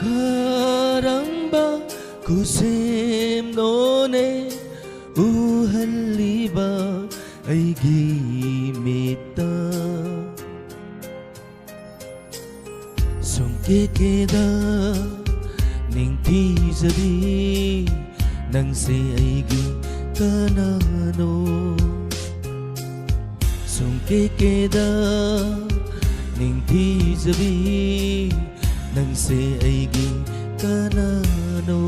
ꯀꯔꯝꯕ ꯈꯨꯁꯦꯝꯅꯣꯅꯦ ꯎꯍꯜꯂꯤꯕ ꯑꯩꯒꯤ ꯃꯤꯠꯇ? ꯁꯨꯝ ꯀꯦꯀꯦꯗ ꯅꯤꯡꯊꯤꯖꯕꯤ, ꯅꯪꯁꯦ ꯑꯩꯒꯤ ꯀꯅꯥꯅꯣ? ꯁꯨꯝ ꯀꯦꯀꯦꯗ ꯅꯤꯡꯊꯤꯖꯕꯤ, ꯅꯪꯁꯦ ꯑꯩꯒꯤ ꯀꯅꯥꯅꯣ?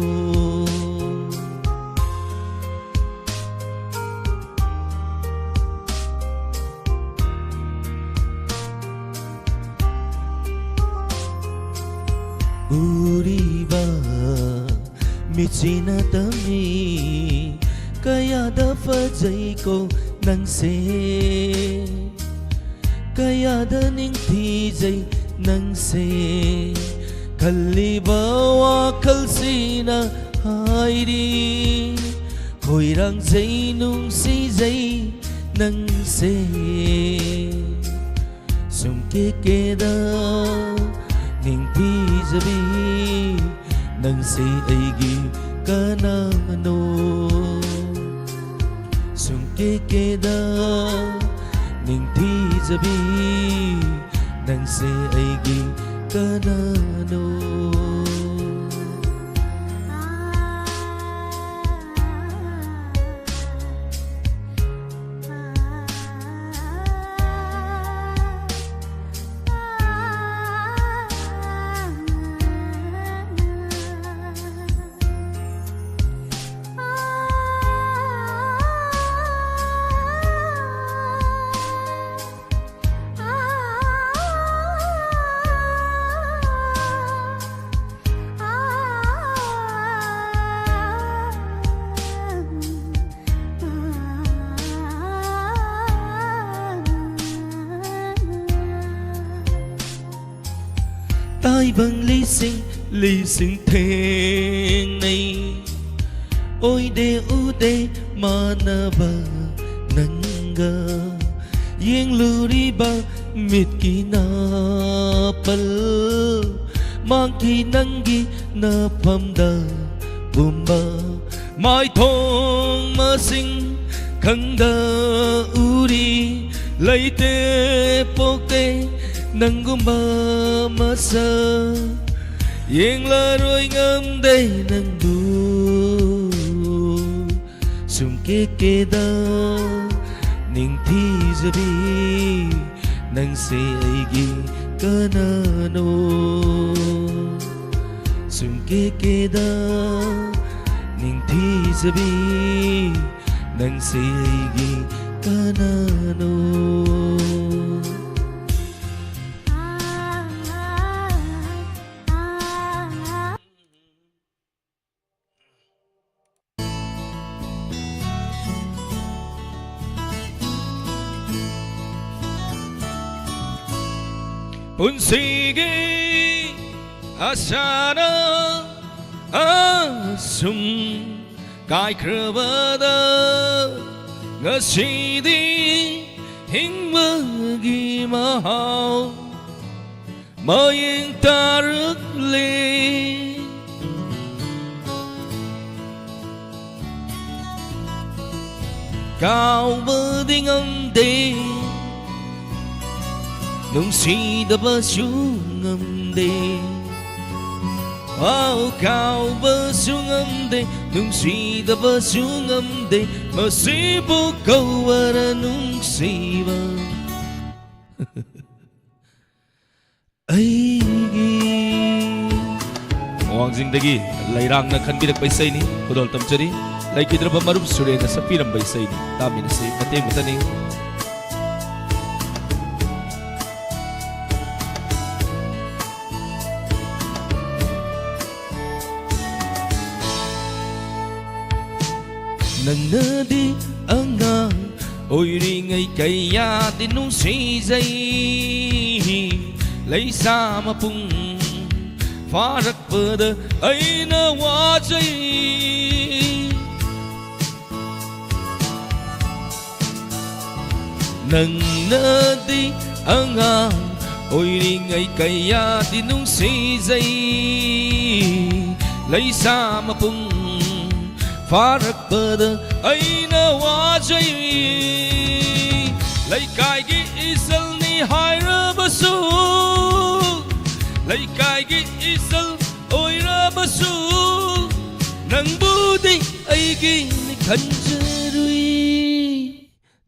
ꯎꯔꯤꯕ ꯃꯤꯠꯁꯤꯅ ꯇꯝꯃꯤ, ꯀꯌꯥꯗ ꯐꯖꯩꯀꯣ ꯅꯪꯁꯦ, ꯀꯌꯥꯗ ꯅꯤꯡꯊꯤꯖꯩ ꯅꯪꯁꯦ꯫ ꯈꯜꯂꯤꯕ ꯋꯥꯈꯜꯁꯤꯅ ꯍꯥꯏꯔꯤ, ꯈꯣꯏꯔꯥꯡꯖꯩ, ꯅꯨꯡꯁꯤꯖꯩ, ꯅꯪꯁꯦ ꯁꯨꯝ ꯀꯦꯛ ꯀꯦꯗ ꯅꯤꯡꯊꯤꯖꯕꯤ, ꯅꯪꯁꯦ ꯑꯩꯒꯤ ꯀꯅꯥꯅꯣ? ꯁꯨꯝ ꯀꯦꯛ ꯀꯦꯗ ꯅꯤꯡꯊꯤꯖꯕꯤ, ꯅꯪꯁꯦ ꯑꯩꯒꯤ ꯀꯅꯥꯅꯣ? ꯇꯥꯏꯕꯪ ꯂꯤꯁꯤꯡ ꯂꯤꯁꯤꯡ ꯊꯦꯡꯅꯩ, ꯑꯣꯏꯗꯦ ꯎꯗꯦ ꯃꯥꯟꯅꯕ ꯅꯪꯒ꯫ ꯌꯦꯡꯂꯨꯔꯤꯕ ꯃꯤꯠꯀꯤ ꯅꯥꯄꯜ ꯃꯥꯡꯈꯤ ꯅꯪꯒꯤ ꯅꯐꯝꯗ ꯄꯨꯝꯕ꯫ ꯃꯥꯏꯊꯣꯡ ꯃꯁꯤꯡ ꯈꯪꯗ ꯎꯔꯤ, ꯂꯩꯇꯦ ꯄꯣꯛꯇꯦ ꯅꯪꯒꯨꯝꯕ ꯃꯁꯛ꯫ ꯌꯦꯡꯂꯔꯣꯏ ꯉꯝꯗꯦ ꯅꯪꯕꯨ꯫ ꯁꯨꯝ ꯀꯦꯛ ꯀꯦꯗ ꯅꯤꯡꯊꯤꯖꯕꯤ, ꯅꯪꯁꯦ ꯑꯩꯒꯤ ꯀꯅꯥꯅꯣ? ꯁꯨꯝ ꯀꯦꯛ ꯀꯦꯗ ꯅꯤꯡꯊꯤꯖꯕꯤ, ꯅꯪꯁꯦ ꯑꯩꯒꯤ ꯀꯅꯥꯅꯣ? ꯄꯨꯟꯁꯤꯒꯤ ꯑꯁꯥꯅ ꯑꯁꯨꯝ ꯀꯥꯏꯈ꯭ꯔꯕꯗ, ꯉꯁꯤꯗꯤ ꯍꯤꯡꯕꯒꯤ ꯃꯍꯥꯎ ꯃꯌꯦꯡ ꯇꯥꯔꯛꯂꯦ꯫ ꯀꯥꯎꯕꯗꯤ ꯉꯝꯗꯦ, ꯅꯨꯡꯁꯤꯗꯕꯁꯨ ꯉꯝꯗꯦ꯫ ꯋꯥꯎ, ꯀꯥꯎꯕꯁꯨ ꯉꯝꯗꯦ, ꯅꯨꯡꯁꯤꯗꯕꯁꯨ ꯉꯝꯗꯦ, ꯃꯁꯤꯕꯨ ꯀꯧꯕꯔ ꯅꯨꯡꯁꯤꯕ ꯑꯩꯒꯤ꯫ ꯋꯥꯡꯖꯤꯡꯗꯒꯤ ꯂꯩꯔꯥꯡꯅ ꯈꯟꯕꯤꯔꯛꯄ ꯏꯁꯩꯅꯤ, ꯈꯨꯗꯣꯜ ꯇꯝꯖꯔꯤ꯫ ꯂꯩꯈꯤꯗ꯭ꯔꯕ ꯃꯔꯨꯞ ꯁꯨꯔꯦꯟꯅ ꯁꯛꯄꯤꯔꯝꯕ ꯏꯁꯩꯅꯤ, ꯇꯥꯃꯤꯟꯅꯁꯤ ꯃꯇꯦꯛ ꯑꯃꯇꯅꯤ꯫ ꯅꯪꯅꯗꯤ ꯑꯉꯥꯡ ꯑꯣꯏꯔꯤꯉꯩ ꯀꯌꯥꯗꯤ ꯅꯨꯡꯁꯤꯖꯩ꯫ ꯂꯩꯁꯥ ꯃꯄꯨꯡ ꯐꯥꯔꯛꯄꯗ ꯑꯩꯅ ꯋꯥꯖꯩ꯫ ꯅꯪꯅꯗꯤ ꯑꯉꯥꯡ ꯑꯣꯏꯔꯤꯉꯩ ꯀꯌꯥꯗꯤ ꯅꯨꯡꯁꯤꯖꯩ꯫ ꯂꯩꯁꯥ ꯃꯄꯨꯡ ꯐꯥꯔꯛꯄꯗ ꯑꯩꯅ ꯋꯥꯖꯩ꯫ ꯂꯩꯀꯥꯏꯒꯤ ꯏꯆꯜꯅꯤ ꯍꯥꯏꯔꯕꯁꯨ, ꯂꯩꯀꯥꯏꯒꯤ ꯏꯆꯜ ꯑꯣꯏꯔꯕꯁꯨ, ꯅꯪꯕꯨꯗꯤ ꯑꯩꯒꯤꯅꯤ ꯈꯟꯖꯔꯨꯏ꯫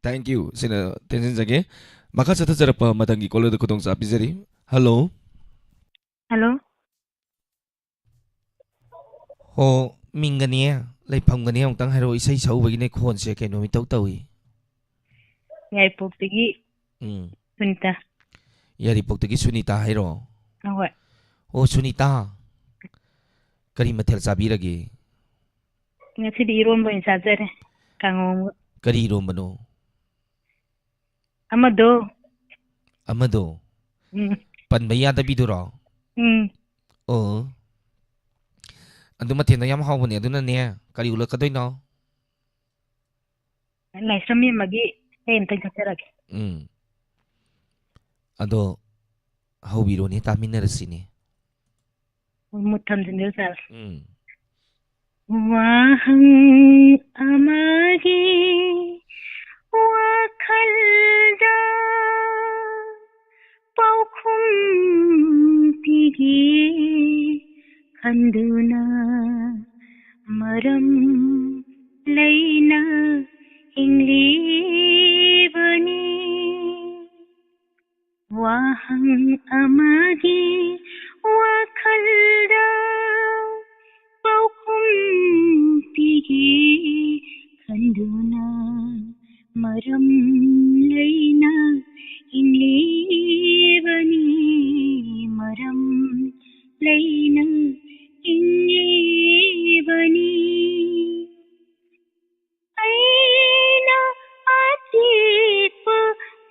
Thank you꯫ ꯁꯤꯅ ꯇꯦꯟꯁꯤꯟꯖꯒꯦ꯫ ꯃꯈꯥ ꯆꯠꯊꯖꯔꯛꯄ ꯃꯊꯪꯒꯤ caller ꯗ ꯈꯨꯗꯣꯡꯆꯥꯕ ꯄꯤꯖꯔꯤ꯫ Hello꯫ Hello꯫ ꯍꯣ, ꯃꯤꯡꯒꯅꯦ, ꯂꯩꯐꯝꯒꯅꯦ ꯑꯃꯨꯛꯇꯪ ꯍꯥꯏꯔꯛꯑꯣ꯫ ꯏꯁꯩ ꯁꯛꯎꯕꯒꯤꯅꯦ ꯈꯣꯟꯁꯦ ꯀꯩꯅꯣꯝ ꯏꯇꯧ ꯇꯧꯏ꯫ ꯌꯥꯏꯔꯤꯄꯣꯛꯇꯒꯤ ꯎꯝ꯫ ꯁꯨꯅꯤꯇꯥ꯫ ꯌꯥꯏꯔꯤꯄꯣꯛꯇꯒꯤ ꯁꯨꯅꯤꯇꯥ ꯍꯥꯏꯔꯣ? ꯑꯍꯣꯏ꯫ ꯑꯣ, ꯁꯨꯅꯤꯇꯥ, ꯀꯔꯤ ꯃꯊꯦꯜ ꯆꯥꯕꯤꯔꯒꯦ? ꯉꯁꯤꯗꯤ ꯏꯔꯣꯝꯕ ꯑꯣꯏꯅ ꯆꯥꯖꯔꯦ, ꯀꯥꯡꯉꯧ ꯑꯃꯒ꯫ ꯀꯔꯤ ꯏꯔꯣꯝꯕꯅꯣ? ꯑꯃꯗꯣ꯫ ꯑꯃꯗꯣ? ꯎꯝ꯫ ꯄꯟꯕ ꯌꯥꯗꯕꯤꯗꯨꯔꯣ? ꯎꯝ꯫ ꯑꯣ꯫ ꯑꯗꯨ ꯃꯊꯦꯜꯗꯣ ꯌꯥꯝ ꯍꯥꯎꯕꯅꯦ, ꯑꯗꯨꯅꯅꯦ, ꯀꯔꯤ ꯎꯠꯂꯛꯀꯗꯣꯏꯅꯣ? ꯂꯥꯏꯁ꯭ꯔꯝ ꯏꯕꯦꯝꯃꯒꯤ ꯏꯁꯩ ꯑꯝꯇꯪ ꯁꯛꯆꯔꯛꯀꯦ꯫ ꯎꯝ꯫ ꯑꯗꯣ ꯍꯧꯕꯤꯔꯣꯅꯦ, ꯇꯥꯃꯤꯟꯅꯔꯁꯤꯅꯦ꯫ ꯃꯨꯠ ꯊꯝꯖꯤꯟꯕꯤꯔꯣ ꯁꯥꯔ꯫ ꯎꯝ꯫ ꯋꯥꯍꯪ ꯑꯃꯒꯤ ꯋꯥꯈꯜꯗ ꯄꯥꯎꯈꯨꯝ ꯄꯤꯒꯦ ꯈꯟꯗꯨꯅ ꯃꯔꯝ ꯂꯩꯅ ꯍꯤꯡꯂꯤꯕꯅꯤ꯫ ꯋꯥꯍꯪ ꯑꯃꯒꯤ ꯋꯥꯈꯜꯗ ꯄꯥꯎꯈꯨꯝ ꯄꯤꯒꯦ ꯈꯟꯗꯨꯅ ꯃꯔꯝ ꯂꯩꯅ ꯍꯤꯡꯂꯤꯕꯅꯤ, ꯃꯔꯝ ꯂꯩꯅ ꯍꯤꯡꯂꯤꯕꯅꯤ꯫ ꯑꯩꯅ ꯑꯆꯦꯠꯄ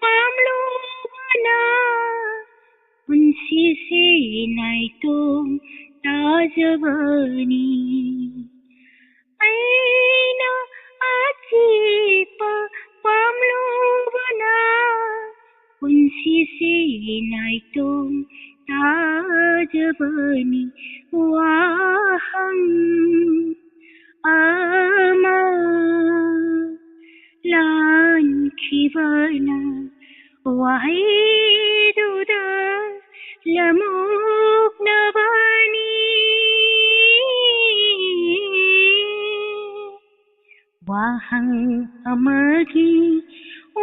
ꯄꯥꯝꯂꯨꯕꯅ ꯄꯨꯟꯁꯤꯁꯦ ꯅꯥꯏꯇꯣꯝ ꯇꯥꯖꯕꯅꯤ꯫ ꯑꯩꯅ ꯑꯆꯦꯠꯄ ꯄꯥꯝꯂꯨꯕꯅ ꯄꯨꯟꯁꯤꯁꯦ ꯅꯥꯏꯇꯣꯝ ꯇꯥꯖꯕꯅꯤ꯫ ꯋꯥꯍꯪ ꯑꯃ ꯂꯥꯟꯈꯤꯕꯅ ꯋꯥꯍꯩꯗꯨꯗ ꯂꯃꯨꯛꯅꯕꯅꯤ꯫ ꯋꯥꯍꯪ ꯑꯃꯒꯤ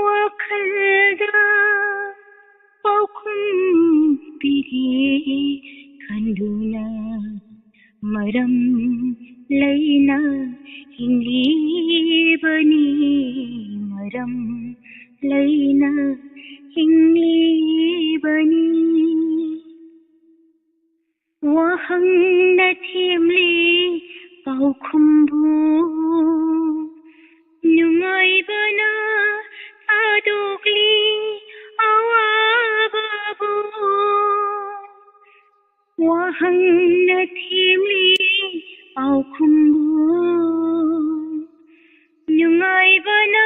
ꯋꯥꯈꯜꯗ ꯄꯥꯎꯈꯨꯝ ꯄꯤꯒꯦ ꯈꯟꯗꯨꯅ ꯃꯔꯝ ꯂꯩꯅ ꯍꯤꯡꯂꯤꯕꯅꯤ, ꯃꯔꯝ ꯂꯩꯅ ꯍꯤꯡꯂꯤꯕꯅꯤ꯫ ꯋꯥꯍꯪꯅ ꯊꯦꯝꯂꯤ ꯄꯥꯎꯈꯨꯝꯕꯨ, ꯅꯨꯡꯉꯥꯏꯕꯅ ꯊꯥꯗꯣꯛꯂꯤ ꯑꯋꯥꯕꯕꯨ꯫ ꯋꯥꯍꯪꯅ ꯊꯦꯝꯂꯤ ꯄꯥꯎꯈꯨꯝꯕꯨ, ꯅꯨꯡꯉꯥꯏꯕꯅ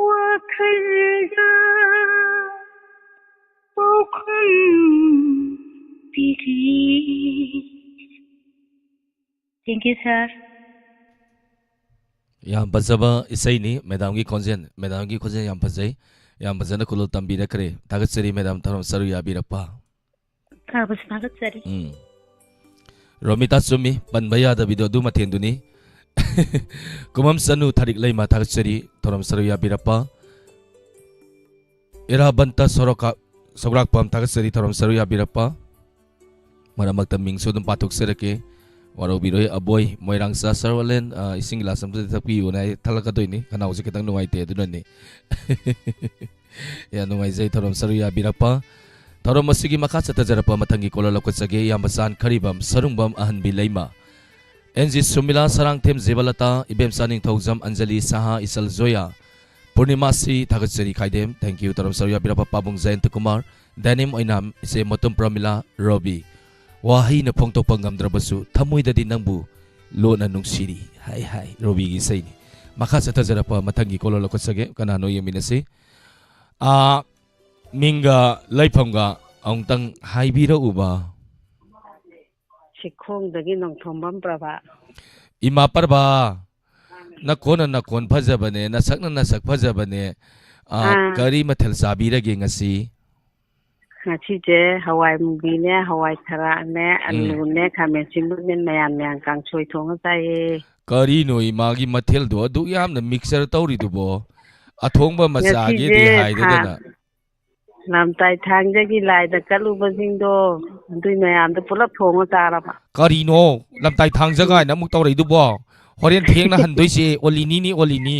ꯋꯥꯈꯜꯗ ꯄꯥꯎꯈꯨꯝ ꯄꯤꯔꯤ꯫ Thank you, sir. ꯌꯥꯝ ꯐꯖꯕ ꯏꯁꯩꯅꯤ, ꯃꯦꯗꯥꯝꯒꯤ ꯈꯣꯟꯖꯦꯜ, ꯃꯦꯗꯥꯝꯒꯤ ꯈꯣꯟꯖꯦꯜ ꯌꯥꯝ ꯐꯖꯩ, ꯌꯥꯝ ꯐꯖꯅ ꯈꯨꯂꯣꯜ ꯇꯝꯕꯤꯔꯛꯈ꯭ꯔꯦ꯫ ꯊꯥꯒꯠꯆꯔꯤ ꯃꯦꯗꯥꯝ, ꯊꯧꯔꯝ ꯁꯔꯨꯛ ꯌꯥꯕꯤꯔꯛꯄ꯫ ꯊꯥꯒꯠ-, ꯊꯥꯒꯠꯆꯔꯤ꯫ ꯎꯝ꯫ ꯔꯣꯃꯤꯇꯥ, ꯆꯨꯝꯃꯤ, ꯄꯟꯕ ꯌꯥꯗꯕꯤꯗꯣ ꯑꯗꯨ ꯃꯊꯦꯜꯗꯨꯅꯤ꯫ ꯀꯨꯃꯝ ꯆꯅꯨ ꯊꯥꯔꯤꯛ ꯂꯩꯃ, ꯊꯥꯒꯠꯆꯔꯤ ꯊꯧꯔꯝ ꯁꯔꯨꯛ ꯌꯥꯕꯤꯔꯛꯄ꯫ ꯏꯔꯥꯕꯟꯇ ꯁꯣꯔꯣꯛꯀ-, ꯁꯧꯒ꯭ꯔꯥꯛꯄꯝ, ꯊꯥꯒꯠꯆꯔꯤ ꯊꯧꯔꯝ ꯁꯔꯨꯛ ꯌꯥꯕꯤꯔꯛꯄ꯫ ꯃꯔꯛ ꯃꯔꯛꯇ ꯃꯤꯡꯁꯨ ꯑꯗꯨꯝ ꯄꯥꯊꯣꯛꯆꯔꯛꯀꯦ, ꯋꯥꯔꯧꯕꯤꯔꯣꯏ꯫ ꯑꯕꯣꯏ, ꯃꯣꯏꯔꯥꯡꯆꯥ ꯁꯔꯋꯥꯂꯦꯟ, ꯑ, ꯏꯁꯤꯡ ꯒꯤꯂꯥꯁ ꯑꯃꯇꯗꯤ ꯊꯛꯄꯤꯌꯨꯅ ꯑꯩ ꯊꯛꯂꯛꯀꯗꯣꯏꯅꯤ, ꯈꯅꯥꯎꯁꯦ ꯈꯤꯇꯪ ꯅꯨꯡꯉꯥꯏꯇꯦ, ꯑꯗꯨꯅꯅꯤ꯫ ꯌꯥꯝ ꯅꯨꯡꯉꯥꯏꯖꯩ ꯊꯧꯔꯝ ꯁꯔꯨꯛ ꯌꯥꯕꯤꯔꯛꯄ꯫ ꯊꯧꯔꯝ ꯑꯁꯤꯒꯤ ꯃꯈꯥ ꯆꯠꯊꯖꯔꯛꯄ ꯃꯊꯪꯒꯤ caller ꯂꯧꯈꯠꯆꯒꯦ, ꯏꯌꯥꯝꯕ ꯆꯥꯟ ꯈꯔꯤꯕꯝ, ꯁꯔꯨꯡꯕꯝ ꯑꯍꯟꯕꯤ ꯂꯩꯃ, ꯑꯦꯟ ꯖꯤ ꯁꯨꯃꯤꯂꯥ, ꯁꯔꯥꯡꯊꯦꯝ ꯖꯤꯕꯂꯇꯥ, ꯏꯕꯦꯝꯆꯥ ꯅꯤꯡꯊꯧꯖꯝ, ꯑꯟꯖꯂꯤ ꯁꯍꯥ, ꯏꯁꯜ ꯖꯣꯌꯥ, ꯄꯨꯔꯅꯤꯃꯥꯁ꯭ꯔꯤ, ꯊꯥꯒꯠꯆꯔꯤ ꯈꯥꯏꯗꯦꯝ, thank you ꯊꯧꯔꯝ ꯁꯔꯨꯛ ꯌꯥꯕꯤꯔꯛꯄ꯫ ꯄꯥꯕꯨꯡ ꯖꯌꯟꯇ ꯀꯨꯃꯥꯔ, ꯗꯥꯏꯅꯤꯝ ꯑꯣꯏꯅꯥꯝ, ꯏꯆꯦ ꯃꯣꯇꯨꯝ ꯄ꯭ꯔꯃꯤꯂꯥ, ꯔꯣꯕꯤ꯫ ꯋꯥꯍꯩꯅ ꯐꯣꯡꯗꯣꯛꯄ ꯉꯝꯗ꯭ꯔꯕꯁꯨ ꯊꯃꯣꯏꯗꯗꯤ ꯅꯪꯕꯨ ꯂꯣꯟꯅ ꯅꯨꯡꯁꯤꯔꯤ꯫ ꯍꯥꯏ ꯍꯥꯏ, ꯔꯣꯕꯤꯒꯤ ꯏꯁꯩꯅꯤ꯫ ꯃꯈꯥ ꯆꯠꯊꯖꯔꯛꯄ ꯃꯊꯪꯒꯤ caller ꯂꯧꯈꯠꯆꯒꯦ꯫ ꯀꯅꯥꯅꯣ ꯌꯦꯡꯃꯤꯟꯅꯁꯤ꯫ ꯑꯥ, ꯃꯤꯡꯒ ꯂꯩꯐꯝꯒ ꯑꯃꯨꯛꯇꯪ ꯍꯥꯏꯕꯤꯔꯛꯎꯕ꯫ ꯁꯤꯈꯣꯡꯗꯒꯤ ꯅꯣꯡꯊꯣꯝꯕꯝ ꯄ꯭ꯔꯚꯥ꯫ ꯏꯃꯥ ꯄ꯭ꯔꯚꯥ, ꯅꯈꯣꯟꯅ ꯅꯈꯣꯟ ꯐꯖꯕꯅꯦ, ꯅꯁꯛꯅ ꯅꯁꯛ ꯐꯖꯕꯅꯦ꯫ ꯑꯥ, ꯑꯥ꯫ ꯀꯔꯤ ꯃꯊꯦꯜ ꯆꯥꯕꯤꯔꯒꯦ ꯉꯁꯤ? ꯉꯁꯤꯁꯦ ꯍꯋꯥꯏ ꯃꯨꯕꯤꯅꯦ, ꯍꯋꯥꯏ ꯊꯔꯥꯛꯅꯦ, ꯎꯝ꯫ ꯑꯂꯨꯅꯦ, ꯈꯥꯃꯦꯟ ꯑꯁꯤꯟꯕꯅꯦ, ꯃꯌꯥꯟ ꯃꯌꯥꯟ ꯀꯥꯡꯁꯣꯏ ꯊꯣꯡꯉ ꯆꯥꯏꯌꯦ꯫ ꯀꯔꯤꯅꯣ ꯏꯃꯥꯒꯤ ꯃꯊꯦꯜꯗꯣ ꯑꯗꯨꯛ ꯌꯥꯝꯅ mixture ꯇꯧꯔꯤꯗꯨꯕꯣ? ꯑꯊꯣꯡꯕ ꯃꯆꯥꯒꯦꯗꯤ ꯉꯁꯤꯁꯦ ꯍꯥꯏꯗꯗꯅ꯫ ꯊꯥ-, ꯂꯝꯇꯥꯏ ꯊꯥꯡꯖꯒꯤ ꯂꯥꯏꯗ ꯀꯠꯂꯨꯕꯁꯤꯡꯗꯣ, ꯑꯗꯨꯏ ꯃꯌꯥꯝꯗꯣ ꯄꯨꯂꯞ ꯊꯣꯡꯉ ꯆꯥꯔꯕ꯫ ꯀꯔꯤꯅꯣ ꯂꯝꯇꯥꯏ ꯊꯥꯡꯖ ꯎꯝ꯫ ꯀꯥꯏꯅ ꯑꯃꯨꯛ ꯇꯧꯔꯛꯏꯗꯨꯕꯣ? ꯍꯣꯔꯦꯟ ꯊꯦꯡꯅ ꯍꯟꯗꯣꯏꯁꯦ ꯑꯣꯂꯤꯅꯤꯅꯤ, ꯑꯣꯂꯤꯅꯤ꯫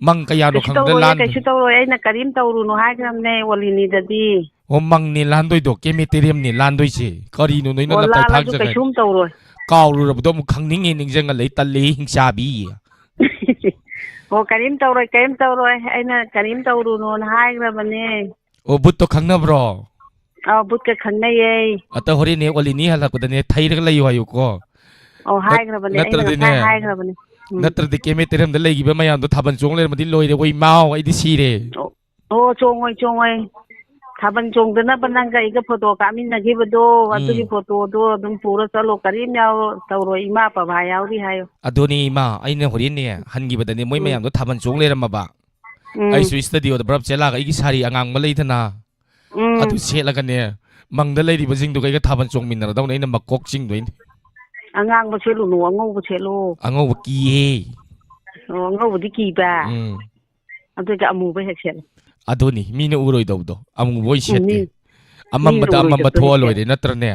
ꯃꯪ ꯀꯌꯥꯅꯣ ꯀꯩꯁꯨ ꯈꯪꯕꯗ ꯇꯧꯔꯣꯏꯌꯦ, ꯂꯥꯟ-, ꯀꯩꯁꯨ ꯇꯧꯔꯣꯏ꯫ ꯑꯩꯅ ꯀꯔꯤꯝ ꯇꯧꯔꯨꯅꯨ ꯍꯥꯏꯈ꯭ꯔꯕꯅꯦ ꯑꯣꯂꯤꯅꯤꯗꯗꯤ꯫ ꯑꯣ, ꯃꯪꯅꯦ ꯂꯥꯟꯗꯣꯏꯗꯣ, ꯀꯦꯃꯦꯇꯦꯔꯤꯌꯝꯅꯦ ꯂꯥꯟꯗꯣꯏꯁꯦ꯫ ꯀꯔꯤꯅꯣ ꯅꯣꯏꯅ ꯑꯣ, ꯂꯝꯇꯥꯏ ꯂꯥꯜꯂꯁꯨ ꯊꯥꯡꯖ ꯀꯥꯏꯅ? ꯀꯩꯁꯨꯝ ꯇꯧꯔꯣꯏ꯫ ꯀꯥꯎꯔꯨꯔꯕꯗꯣ ꯑꯃꯨꯛ ꯈꯪꯅꯤꯡꯉꯦ, ꯅꯤꯡꯁꯤꯡꯉ ꯂꯩ, ꯇꯜꯂꯦ, ꯍꯤꯡꯆꯥꯕꯤ꯫ ꯑꯣ, ꯀꯔꯤꯝ ꯇꯧꯔꯣꯏ, ꯀꯔꯤꯝ ꯇꯧꯔꯣꯏ꯫ ꯑꯩꯅ ꯀꯔꯤꯝ ꯇꯧꯔꯨꯅꯣꯅ ꯍꯥꯏꯈ꯭ꯔꯕꯅꯦ꯫ ꯑꯣ, ꯕꯨꯠꯇꯣ ꯈꯪꯅꯕ꯭ꯔꯣ? ꯑꯧ, ꯕꯨꯠꯀ ꯈꯪꯅꯩꯌꯦ꯫ ꯑꯇ ꯍꯣꯔꯦꯟꯅꯦ ꯑꯣꯂꯤꯅꯤ ꯍꯜꯂꯛꯄꯗꯅꯦ ꯊꯩꯔꯒ ꯂꯩꯌꯨ ꯍꯥꯏꯌꯨꯀꯣ꯫ ꯑꯧ, ꯅꯠ-, ꯍꯥꯏꯈ꯭ꯔꯕꯅꯦ, ꯑꯩꯅ ꯅꯠꯇ꯭ꯔꯗꯤꯅꯦ, ꯉꯁꯥꯏ ꯍꯥꯏꯈ꯭ꯔꯕꯅꯦ꯫ ꯎꯝ꯫ ꯅꯠꯇ꯭ꯔꯗꯤ ꯀꯦꯃꯦꯇꯦꯔꯤꯌꯝꯗ ꯂꯩꯈꯤꯕ ꯃꯌꯥꯝꯗꯣ ꯊꯥꯕꯜ ꯆꯣꯡ ꯂꯩꯔꯝꯃꯗꯤ ꯂꯣꯏꯔꯦ, ꯋꯣꯏ ꯃꯥꯎ, ꯑꯩꯗꯤ ꯁꯤꯔꯦ꯫ ꯑꯣ, ꯑꯣ, ꯆꯣꯡꯉꯣꯏ, ꯆꯣꯡꯉꯣꯏ꯫ ꯊꯥꯕꯜ ꯆꯣꯡꯗꯅꯕ ꯅꯪꯒ ꯑꯩꯒ ꯐꯣꯇꯣ ꯀꯥꯞꯃꯤꯟꯅꯈꯤꯕꯗꯣ, ꯎꯝ꯫ ꯑꯗꯨꯒꯤ ꯐꯣꯇꯣꯗꯣ ꯑꯗꯨꯝ ꯄꯨꯔ ꯆꯠꯂꯣ, ꯀꯔꯤꯝ ꯌꯥꯎ-, ꯇꯧꯔꯣꯏ, ꯏꯃꯥ ꯄꯕꯥ ꯌꯥꯎꯔꯤ ꯍꯥꯏꯌꯣ꯫ ꯑꯗꯨꯅꯤ ꯏꯃꯥ, ꯑꯩꯅ ꯍꯣꯔꯦꯟꯅꯦ ꯍꯟꯈꯤꯕꯗꯅꯦ ꯃꯣꯏ ꯎꯝ꯫ ꯃꯌꯥꯝꯗꯣ ꯊꯥꯕꯜ ꯆꯣꯡ ꯂꯩꯔꯝꯃꯕ꯫ ꯎꯝ꯫ ꯑꯩꯁꯨ ꯏꯁꯇꯗꯤꯑꯣꯗ ꯕ꯭ꯔꯞ ꯆꯦꯜꯂꯛꯑꯒ ꯑꯩꯒꯤ ꯁꯥꯔꯤ ꯑꯉꯥꯡꯕ ꯂꯩꯗꯅ, ꯎꯝ꯫ ꯑꯗꯨ ꯁꯦꯠꯂꯒꯅꯦ, ꯃꯪꯗ ꯂꯩꯔꯤꯕꯁꯤꯡꯗꯨꯒ ꯑꯩꯒ ꯊꯥꯕꯜ ꯆꯣꯡꯃꯤꯟꯅꯔꯗꯧꯅꯦ, ꯑꯩꯅ ꯃꯀꯣꯛ ꯆꯤꯡꯗꯣꯏꯅꯤ꯫ ꯑꯉꯥꯡꯕ ꯁꯦꯠꯂꯨꯅꯨ, ꯑꯉꯧꯕ ꯁꯦꯠꯂꯣ꯫ ꯑꯉꯧꯕ ꯀꯤꯌꯦ꯫ ꯑꯣ, ꯑꯉꯧꯕꯗꯤ ꯀꯤꯕ? ꯎꯝ꯫ ꯑꯗꯨꯒ ꯑꯃꯨꯕ ꯍꯦꯛ ꯁꯦꯠꯂꯣ꯫ ꯑꯗꯨꯅꯤ, ꯃꯤꯅ ꯎꯔꯣꯏꯗꯧꯕꯗꯣ, ꯑꯃꯨꯕ ꯑꯣꯏ ꯎꯝ, ꯁꯦꯠꯀꯦ꯫ ꯃꯤ-, ꯃꯤꯅ ꯑꯃꯝꯕꯗ ꯑꯃꯝꯕ ꯎꯔꯣꯏꯗꯕꯗꯣ ꯊꯣꯛꯑ ꯍꯦꯛ ꯂꯣꯏꯔꯦ, ꯁꯦꯠꯂꯣ꯫ ꯅꯠꯇ꯭ꯔꯅꯦ?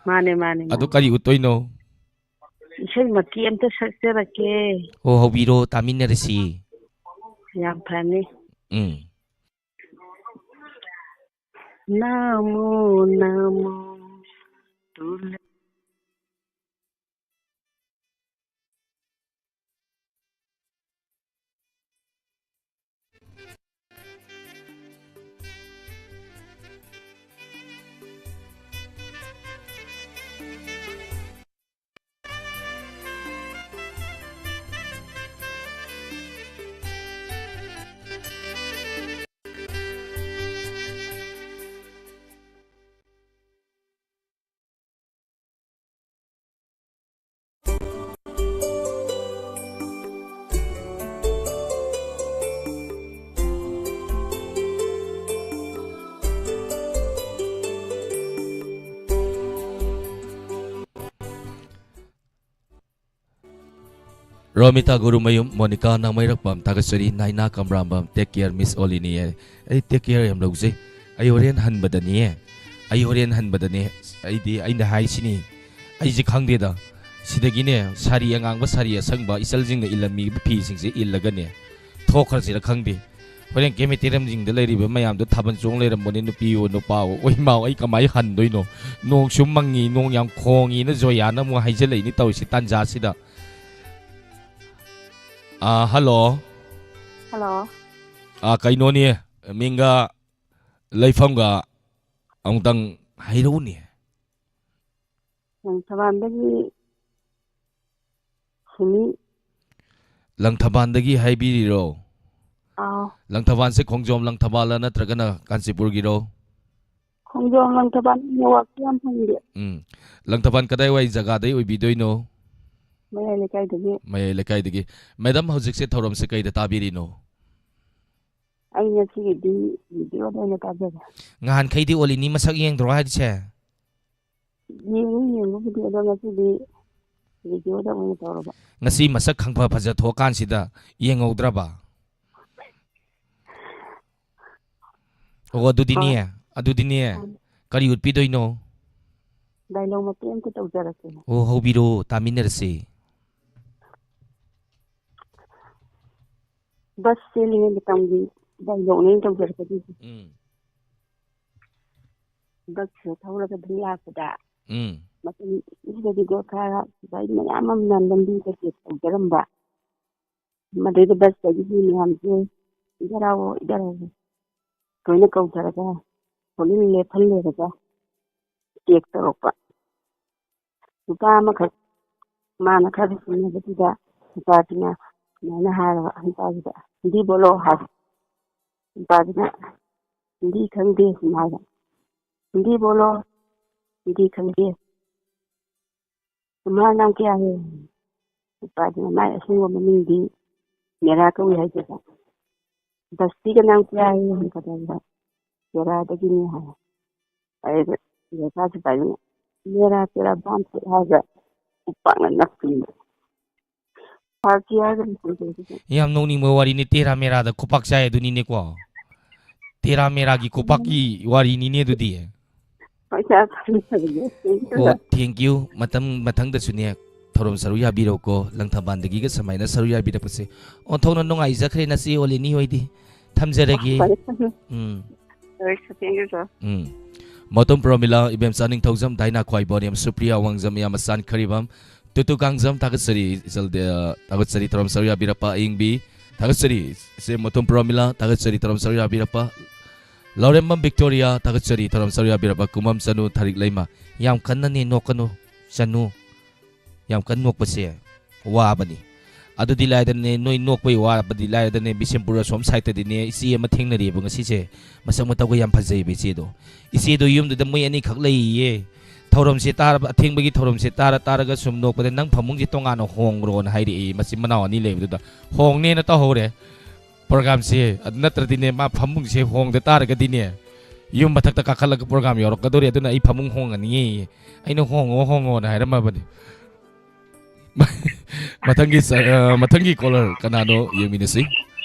ꯃꯥꯅꯦ, ꯃꯥꯅꯦ, ꯑꯗꯨ ꯃꯥꯅꯦ꯫ ꯀꯔꯤ ꯎꯠꯇꯣꯏꯅꯣ? ꯏꯁꯩ ꯃꯇꯦꯛ ꯑꯝꯇ ꯁꯛꯆꯔꯛꯀꯦ꯫ ꯍꯣ, ꯍꯧꯕꯤꯔꯣ, ꯇꯥꯃꯤꯟꯅꯔꯁꯤ꯫ ꯌꯥꯝ ꯐꯅꯤ꯫ ꯎꯝ꯫ ꯅꯃꯣ ꯅꯃꯣ ꯇꯨꯂ ꯔꯣꯃꯤꯇꯥ ꯒꯨꯔꯨꯃꯌꯨꯝ, ꯃꯣꯅꯤꯀꯥ ꯅꯥꯃꯩꯔꯛꯄꯝ, ꯊꯥꯒꯠꯆꯔꯤ꯫ ꯅꯥꯏꯅꯥ ꯀꯝꯕ꯭ꯔꯥꯝꯕꯝ, take care, Miss Olini꯫ ꯑꯩ take care ꯌꯥꯝ ꯂꯧꯖꯩ꯫ ꯑꯩ ꯍꯣꯔꯦꯟ ꯍꯟꯕꯗꯅꯦ, ꯑꯩ ꯍꯣꯔꯦꯟ ꯍꯟꯕꯗꯅꯦ, ꯑꯩꯗꯤ ꯑꯩꯅ ꯍꯥꯏꯁꯤꯅꯤ, ꯑꯩꯁꯦ ꯈꯪꯗꯦꯗ꯫ ꯁꯤꯗꯒꯤꯅꯦ, ꯁꯥꯔꯤ ꯑꯉꯥꯡꯕ, ꯁꯥꯔꯤ ꯑꯁꯪꯕ, ꯏꯆꯜꯁꯤꯡꯅ ꯏꯜꯂꯝꯃꯤꯕ ꯐꯤꯁꯤꯡꯁꯦ ꯏꯜꯂꯒꯅꯦ, ꯊꯣꯛꯈ꯭ꯔꯁꯤꯔ ꯈꯪꯗꯦ꯫ ꯍꯣꯔꯦꯟ ꯀꯦꯃꯦꯇꯦꯔꯤꯌꯝꯁꯤꯡꯗ ꯂꯩꯔꯤꯕ ꯃꯌꯥꯝꯗꯣ ꯊꯥꯕꯜ ꯆꯣꯡ ꯂꯩꯔꯝꯕꯅꯤ, ꯅꯨꯄꯤꯋꯣ ꯅꯨꯄꯥꯋꯣ꯫ ꯑꯣꯏ ꯃꯥ, ꯑꯩ ꯀꯃꯥꯏꯅ ꯍꯟꯗꯣꯏꯅꯣ? ꯅꯣꯡꯁꯨ ꯃꯪꯉꯤ, ꯅꯣꯡ ꯌꯥꯝ ꯈꯣꯡꯉꯤꯅ ꯖꯣꯌꯥꯅ ꯑꯃꯨꯛ ꯍꯥꯏꯖꯜꯂꯛꯏꯅꯤ ꯇꯧꯔꯤꯁꯤ ꯇꯥꯟꯖꯥꯁꯤꯗ꯫ ꯑꯥ, ꯍꯜꯂꯣ꯫ ꯍꯜꯂꯣ꯫ ꯑꯥ, ꯀꯩꯅꯣꯅꯦ, ꯃꯤꯡꯒ ꯂꯩꯐꯝꯒ ꯑꯃꯨꯛꯇꯪ ꯍꯥꯏꯔꯛꯎꯅꯦ꯫ ꯎꯝ, ꯊꯧꯕꯥꯜꯗꯒꯤ ꯁꯨꯃꯤ꯫ ꯂꯪꯊꯕꯥꯜꯗꯒꯤ ꯍꯥꯏꯕꯤꯔꯤꯔꯣ? ꯑꯥꯎ꯫ ꯂꯪꯊꯕꯥꯜꯁꯦ ꯈꯣꯡꯖꯣꯝ ꯂꯪꯊꯕꯥꯜꯂ ꯅꯠꯇ꯭ꯔꯒꯅ ꯀꯥꯟꯆꯤꯄꯨꯔꯒꯤꯔꯣ? ꯈꯣꯡꯖꯣꯝ ꯂꯪꯊꯕꯥꯜ꯫ ꯅꯦꯠꯋꯥꯛꯇꯤ ꯌꯥꯝ ꯐꯪꯗꯦ꯫ ꯎꯝ꯫ ꯂꯪꯊꯕꯥꯜ ꯀꯗꯥꯏꯋꯥꯏ ꯖꯒꯥꯗꯩ ꯑꯣꯏꯕꯤꯗꯣꯏꯅꯣ? ꯃꯌꯥꯏ ꯂꯩꯀꯥꯏꯗꯒꯤ꯫ ꯃꯌꯥꯏ ꯂꯩꯀꯥꯏꯗꯒꯤ꯫ ꯃꯦꯗꯥꯝ, ꯍꯧꯖꯤꯛꯁꯦ ꯊꯧꯔꯝꯁꯦ ꯀꯩꯗ ꯇꯥꯕꯤꯔꯤꯅꯣ? ꯑꯩ ꯉꯁꯤꯒꯤꯗꯤ ꯔꯦꯗꯤꯑꯣꯗ ꯑꯣꯏꯅ ꯇꯥꯖꯔꯦ꯫ ꯉꯍꯥꯟꯈꯩꯗꯤ ꯑꯣꯂꯤꯅꯤ ꯃꯁꯛ ꯌꯦꯡꯗ꯭ꯔꯣ ꯍꯥꯏꯁꯦ? ꯌꯦꯡꯉꯤ, ꯌꯦꯡꯕꯕꯨꯗꯤ, ꯑꯗꯣ ꯉꯁꯤꯗꯤ ꯔꯦꯗꯤꯑꯣꯗ ꯑꯣꯏꯅ ꯇꯧꯔꯕ꯫ ꯉꯁꯤ ꯃꯁꯛ ꯈꯪꯐ ꯐꯖ ꯊꯣꯛꯑꯀꯥꯟꯁꯤꯗ ꯌꯦꯡꯍꯧꯗ꯭ꯔꯕ? ꯑꯣ, ꯑꯗꯨꯗꯤꯅꯦ, ꯍꯣꯏ꯫ ꯑꯗꯨꯗꯤꯅꯦ, ꯎꯝ꯫ ꯀꯔꯤ ꯎꯠꯄꯤꯗꯣꯏꯅꯣ? ꯗꯥꯏꯂꯣꯛ ꯃꯇꯦꯛ ꯑꯝꯇ ꯇꯧꯖꯔꯛꯀꯦ꯫ ꯑꯣ, ꯍꯧꯕꯤꯔꯣ, ꯇꯥꯃꯤꯟꯅꯔꯁꯤ꯫ ꯕꯁ ꯆꯦꯜꯂꯤꯉꯩ ꯃꯇꯝꯒꯤ ꯗꯥꯏꯂꯣꯛꯅꯦ ꯑꯩꯅ ꯇꯧꯖꯔꯛꯀꯗꯣꯏꯁꯦ꯫ ꯎꯝ꯫ ꯕꯁꯁꯦ ꯊꯧꯔꯒ ꯑꯗꯨꯝ ꯂꯥꯛꯄꯗ, ꯎꯝ꯫ ꯃꯇꯝꯗꯨꯗꯗꯤ ꯒꯣꯔꯈꯥ ꯁꯤꯐꯥꯏ ꯃꯌꯥꯝ ꯑꯃꯅ ꯂꯝꯕꯤꯗ ꯆꯦꯛ ꯇꯧꯖꯔꯝꯕ꯫ ꯃꯗꯩꯗ ꯕꯁꯇꯒꯤ ꯃꯤ ꯃꯌꯥꯝꯁꯦ, "ꯏꯙꯔ ꯑꯥꯎ, ꯏꯙꯔ ꯑꯥꯎ", ꯂꯣꯏꯅ ꯀꯧꯊꯔꯒ ꯄꯣꯠꯂꯤꯡ ꯂꯦꯞꯍꯜꯂꯦꯔꯒ ꯆꯦꯛ ꯇꯧꯔꯛꯄ꯫ ꯅꯨꯄꯥ ꯑꯃꯈꯛ ꯃꯥꯅ ꯈꯔ ꯆꯤꯡꯅꯕꯗꯨꯗ ꯅꯨꯄꯥꯗꯨꯅ ꯁꯨꯃꯥꯏꯅ ꯍꯥꯏꯔꯕ ꯅꯨꯄꯥꯗꯨꯗ, "ꯍꯤꯟꯗꯤ ꯕꯣꯂꯣ" ꯍꯥꯏꯕ꯫ ꯅꯨꯄꯥꯗꯨꯅ, "ꯍꯤꯟꯗꯤ ꯈꯪꯗꯦ" ꯁꯨꯝ ꯍꯥꯏꯕ꯫ "ꯍꯤꯟꯗꯤ ꯕꯣꯂꯣ, ꯍꯤꯟꯗꯤ ꯈꯪꯗꯦ"꯫ "ꯇꯨꯝꯍꯥꯔ ꯅꯥꯝ ꯀꯌꯥ ꯍꯦ?" ꯅꯨꯄꯥꯗꯨꯅ ꯃꯥꯏ ꯑꯁꯦꯡꯕ ꯃꯃꯤꯡꯗꯤ ꯃꯦꯔꯥ ꯀꯧꯏ ꯍꯥꯏꯖꯕ꯫ "ꯕꯁꯇꯤ ꯀꯅꯥꯝ ꯀꯌꯥ ꯍꯦ?" ꯍꯪꯉꯛꯄꯗ "ꯇꯦꯔꯥꯗꯒꯤꯅꯤ" ꯍꯥꯏ꯫ ꯑꯗꯩꯗ ꯂꯩꯀꯥꯏ ꯁꯤꯐꯥꯏꯗꯨꯅ, "ꯃꯦꯔꯥ ꯇꯦꯔꯥ ꯕꯥꯟ ꯁꯦ" ꯍꯥꯏꯔꯒ ꯈꯨꯄꯥꯛꯅ ꯅꯞꯄꯤꯅꯦ꯫ ꯐꯥꯒꯤ ꯍꯥꯏꯔꯒ ꯌꯥꯝ ꯅꯣꯛꯅꯤꯡꯕ ꯋꯥꯔꯤꯅꯤ, ꯇꯦꯔꯥ ꯃꯦꯔꯥꯗ ꯈꯨꯄꯥꯛ ꯆꯥꯏ ꯑꯗꯨꯅꯤꯅꯦꯀꯣ꯫ ꯇꯦꯔꯥ ꯃꯦꯔꯥꯒꯤ ꯈꯨꯄꯥꯛꯀꯤ ꯋꯥꯔꯤꯅꯤꯅꯦ ꯑꯗꯨꯗꯤ꯫ ꯄꯩꯁꯥ ꯈꯪꯗꯕꯅꯦ꯫ ꯑꯣ, thank you꯫ ꯃꯇꯝ ꯃꯊꯪꯗꯁꯨꯅꯦ ꯊꯧꯔꯝ ꯁꯔꯨꯛ ꯌꯥꯕꯤꯔꯣꯀꯣ, ꯂꯪꯊꯕꯥꯜꯗꯒꯤꯒ ꯁꯨꯃꯥꯏꯅ ꯁꯔꯨꯛ ꯌꯥꯕꯤꯔꯛꯄꯁꯦ ꯑꯣꯟꯊꯣꯛꯅ ꯅꯨꯡꯉꯥꯏꯖꯈ꯭ꯔꯦ ꯅꯆꯦ ꯑꯣꯂꯤꯅꯤ ꯍꯣꯏꯗꯤ꯫ ꯊꯝꯖꯔꯒꯦ꯫ ꯐꯔꯦ, ꯐꯔꯦ꯫ ꯎꯝ꯫ ꯐꯔꯦ, thank you, sir꯫ ꯎꯝ꯫ ꯃꯣꯇꯣꯝ ꯄ꯭ꯔꯣꯃꯤꯂꯥ, ꯏꯕꯦꯝꯆꯥ ꯅꯤꯡꯊꯧꯖꯝ, ꯗꯥꯏꯅꯥ ꯈ꯭ꯋꯥꯏꯕꯣꯔꯦꯝ, ꯁꯨꯄ꯭ꯔꯤꯌꯥ ꯋꯥꯡꯖꯝ, ꯏꯌꯥꯝꯕ ꯆꯥꯟ ꯈꯔꯤꯕꯝ, ꯇꯨꯇꯨ ꯀꯥꯡꯖꯝ, ꯊꯥꯒꯠꯆꯔꯤ, ꯏꯆꯜꯗ, ꯊꯥꯒꯠꯆꯔꯤ, ꯊꯧꯔꯝ ꯁꯔꯨꯛ ꯌꯥꯕꯤꯔꯛꯄ ꯑꯌꯤꯡꯕꯤ, ꯊꯥꯒꯠꯆꯔꯤ, ꯏꯆꯦ ꯃꯣꯇꯣꯝ ꯄ꯭ꯔꯣꯃꯤꯂꯥ, ꯊꯥꯒꯠꯆꯔꯤ, ꯊꯧꯔꯝ ꯁꯔꯨꯛ ꯌꯥꯕꯤꯔꯛꯄ꯫ ꯂꯧꯔꯦꯝꯕꯝ ꯕꯤꯛꯇꯣꯔꯤꯌꯥ, ꯊꯥꯒꯠꯆꯔꯤ, ꯊꯧꯔꯝ ꯁꯔꯨꯛ ꯌꯥꯕꯤꯔꯛꯄ꯫ ꯀꯨꯃꯝ ꯆꯅꯨ, ꯊꯥꯔꯤꯛ ꯂꯩꯃ꯫ ꯌꯥꯝ ꯀꯟꯅꯅꯦ ꯅꯣꯛꯀꯅꯨ, ꯆꯅꯨ꯫ ꯌꯥꯝ ꯀꯟꯅ ꯅꯣꯛꯄꯁꯦ ꯋꯥꯕꯅꯤ꯫ ꯑꯗꯨꯗꯤ ꯂꯥꯏꯗꯅꯦ, ꯅꯣꯏ ꯅꯣꯛꯄꯩ ꯋꯥꯕꯗꯤ ꯂꯥꯏꯗꯅꯦ, ꯕꯤꯁꯦꯝꯄꯨꯔ ꯑꯁꯣꯝ ꯁꯥꯏꯠꯇꯗꯤꯅꯦ, ꯏꯆꯦ ꯑꯃ ꯊꯦꯡꯅꯔꯤꯑꯕ ꯉꯁꯤꯁꯦ꯫ ꯃꯁꯛ ꯃꯇꯧꯒ ꯌꯥꯝ ꯐꯖꯩꯕ ꯏꯆꯦꯗꯣ꯫ ꯏꯆꯦꯗꯣ ꯌꯨꯝꯗꯨꯗ ꯃꯣꯏ ꯑꯅꯤꯈꯛ ꯂꯩꯌꯦ꯫ ꯊꯧꯔꯝꯁꯦ ꯇꯥꯔꯕ, ꯑꯊꯦꯡꯕꯒꯤ ꯊꯧꯔꯝꯁꯦ ꯇꯥꯔ ꯇꯥꯔꯒ ꯁꯨꯝ ꯅꯣꯛꯄꯗ, "ꯅꯪ ꯐꯃꯨꯡꯁꯦ ꯇꯣꯉꯥꯟꯅ ꯍꯣꯡꯈ꯭ꯔꯣꯅ" ꯍꯥꯏꯔꯛꯑꯦ ꯃꯆꯤꯟ ꯃꯅꯥꯎ ꯑꯅꯤ ꯂꯩꯕꯗꯨꯗ꯫ ꯍꯣꯡꯅꯦꯅ ꯇꯧꯍꯧꯔꯦ ꯄ꯭ꯔꯣꯒꯥꯝꯁꯦ꯫ ꯑꯗꯨ ꯅꯠꯇ꯭ꯔꯗꯤꯅꯦ, ꯃꯥ ꯐꯃꯨꯡꯁꯦ ꯍꯣꯡꯗ ꯇꯥꯔꯒꯗꯤꯅꯦ, ꯌꯨꯝ ꯃꯊꯛꯇ ꯀꯥꯈꯠꯂꯒ ꯄ꯭ꯔꯣꯒꯥꯝ ꯌꯧꯔꯛꯀꯗꯧꯔꯤ, ꯑꯗꯨꯅ ꯑꯩ ꯐꯃꯨꯡ ꯍꯣꯡꯉꯅꯤꯌꯦ꯫ ꯑꯩꯅ "ꯍꯣꯡꯉꯣ, ꯍꯣꯡꯉꯣꯅ" ꯍꯥꯏꯔꯝꯃꯕꯅꯤ꯫ ꯃꯊꯪꯒꯤ ꯆ-, ꯑ, ꯃꯊꯪꯒꯤ ꯀꯣꯂꯔ ꯀꯅꯥꯅꯣ ꯌꯦꯡꯃꯤꯟꯅꯁꯤ꯫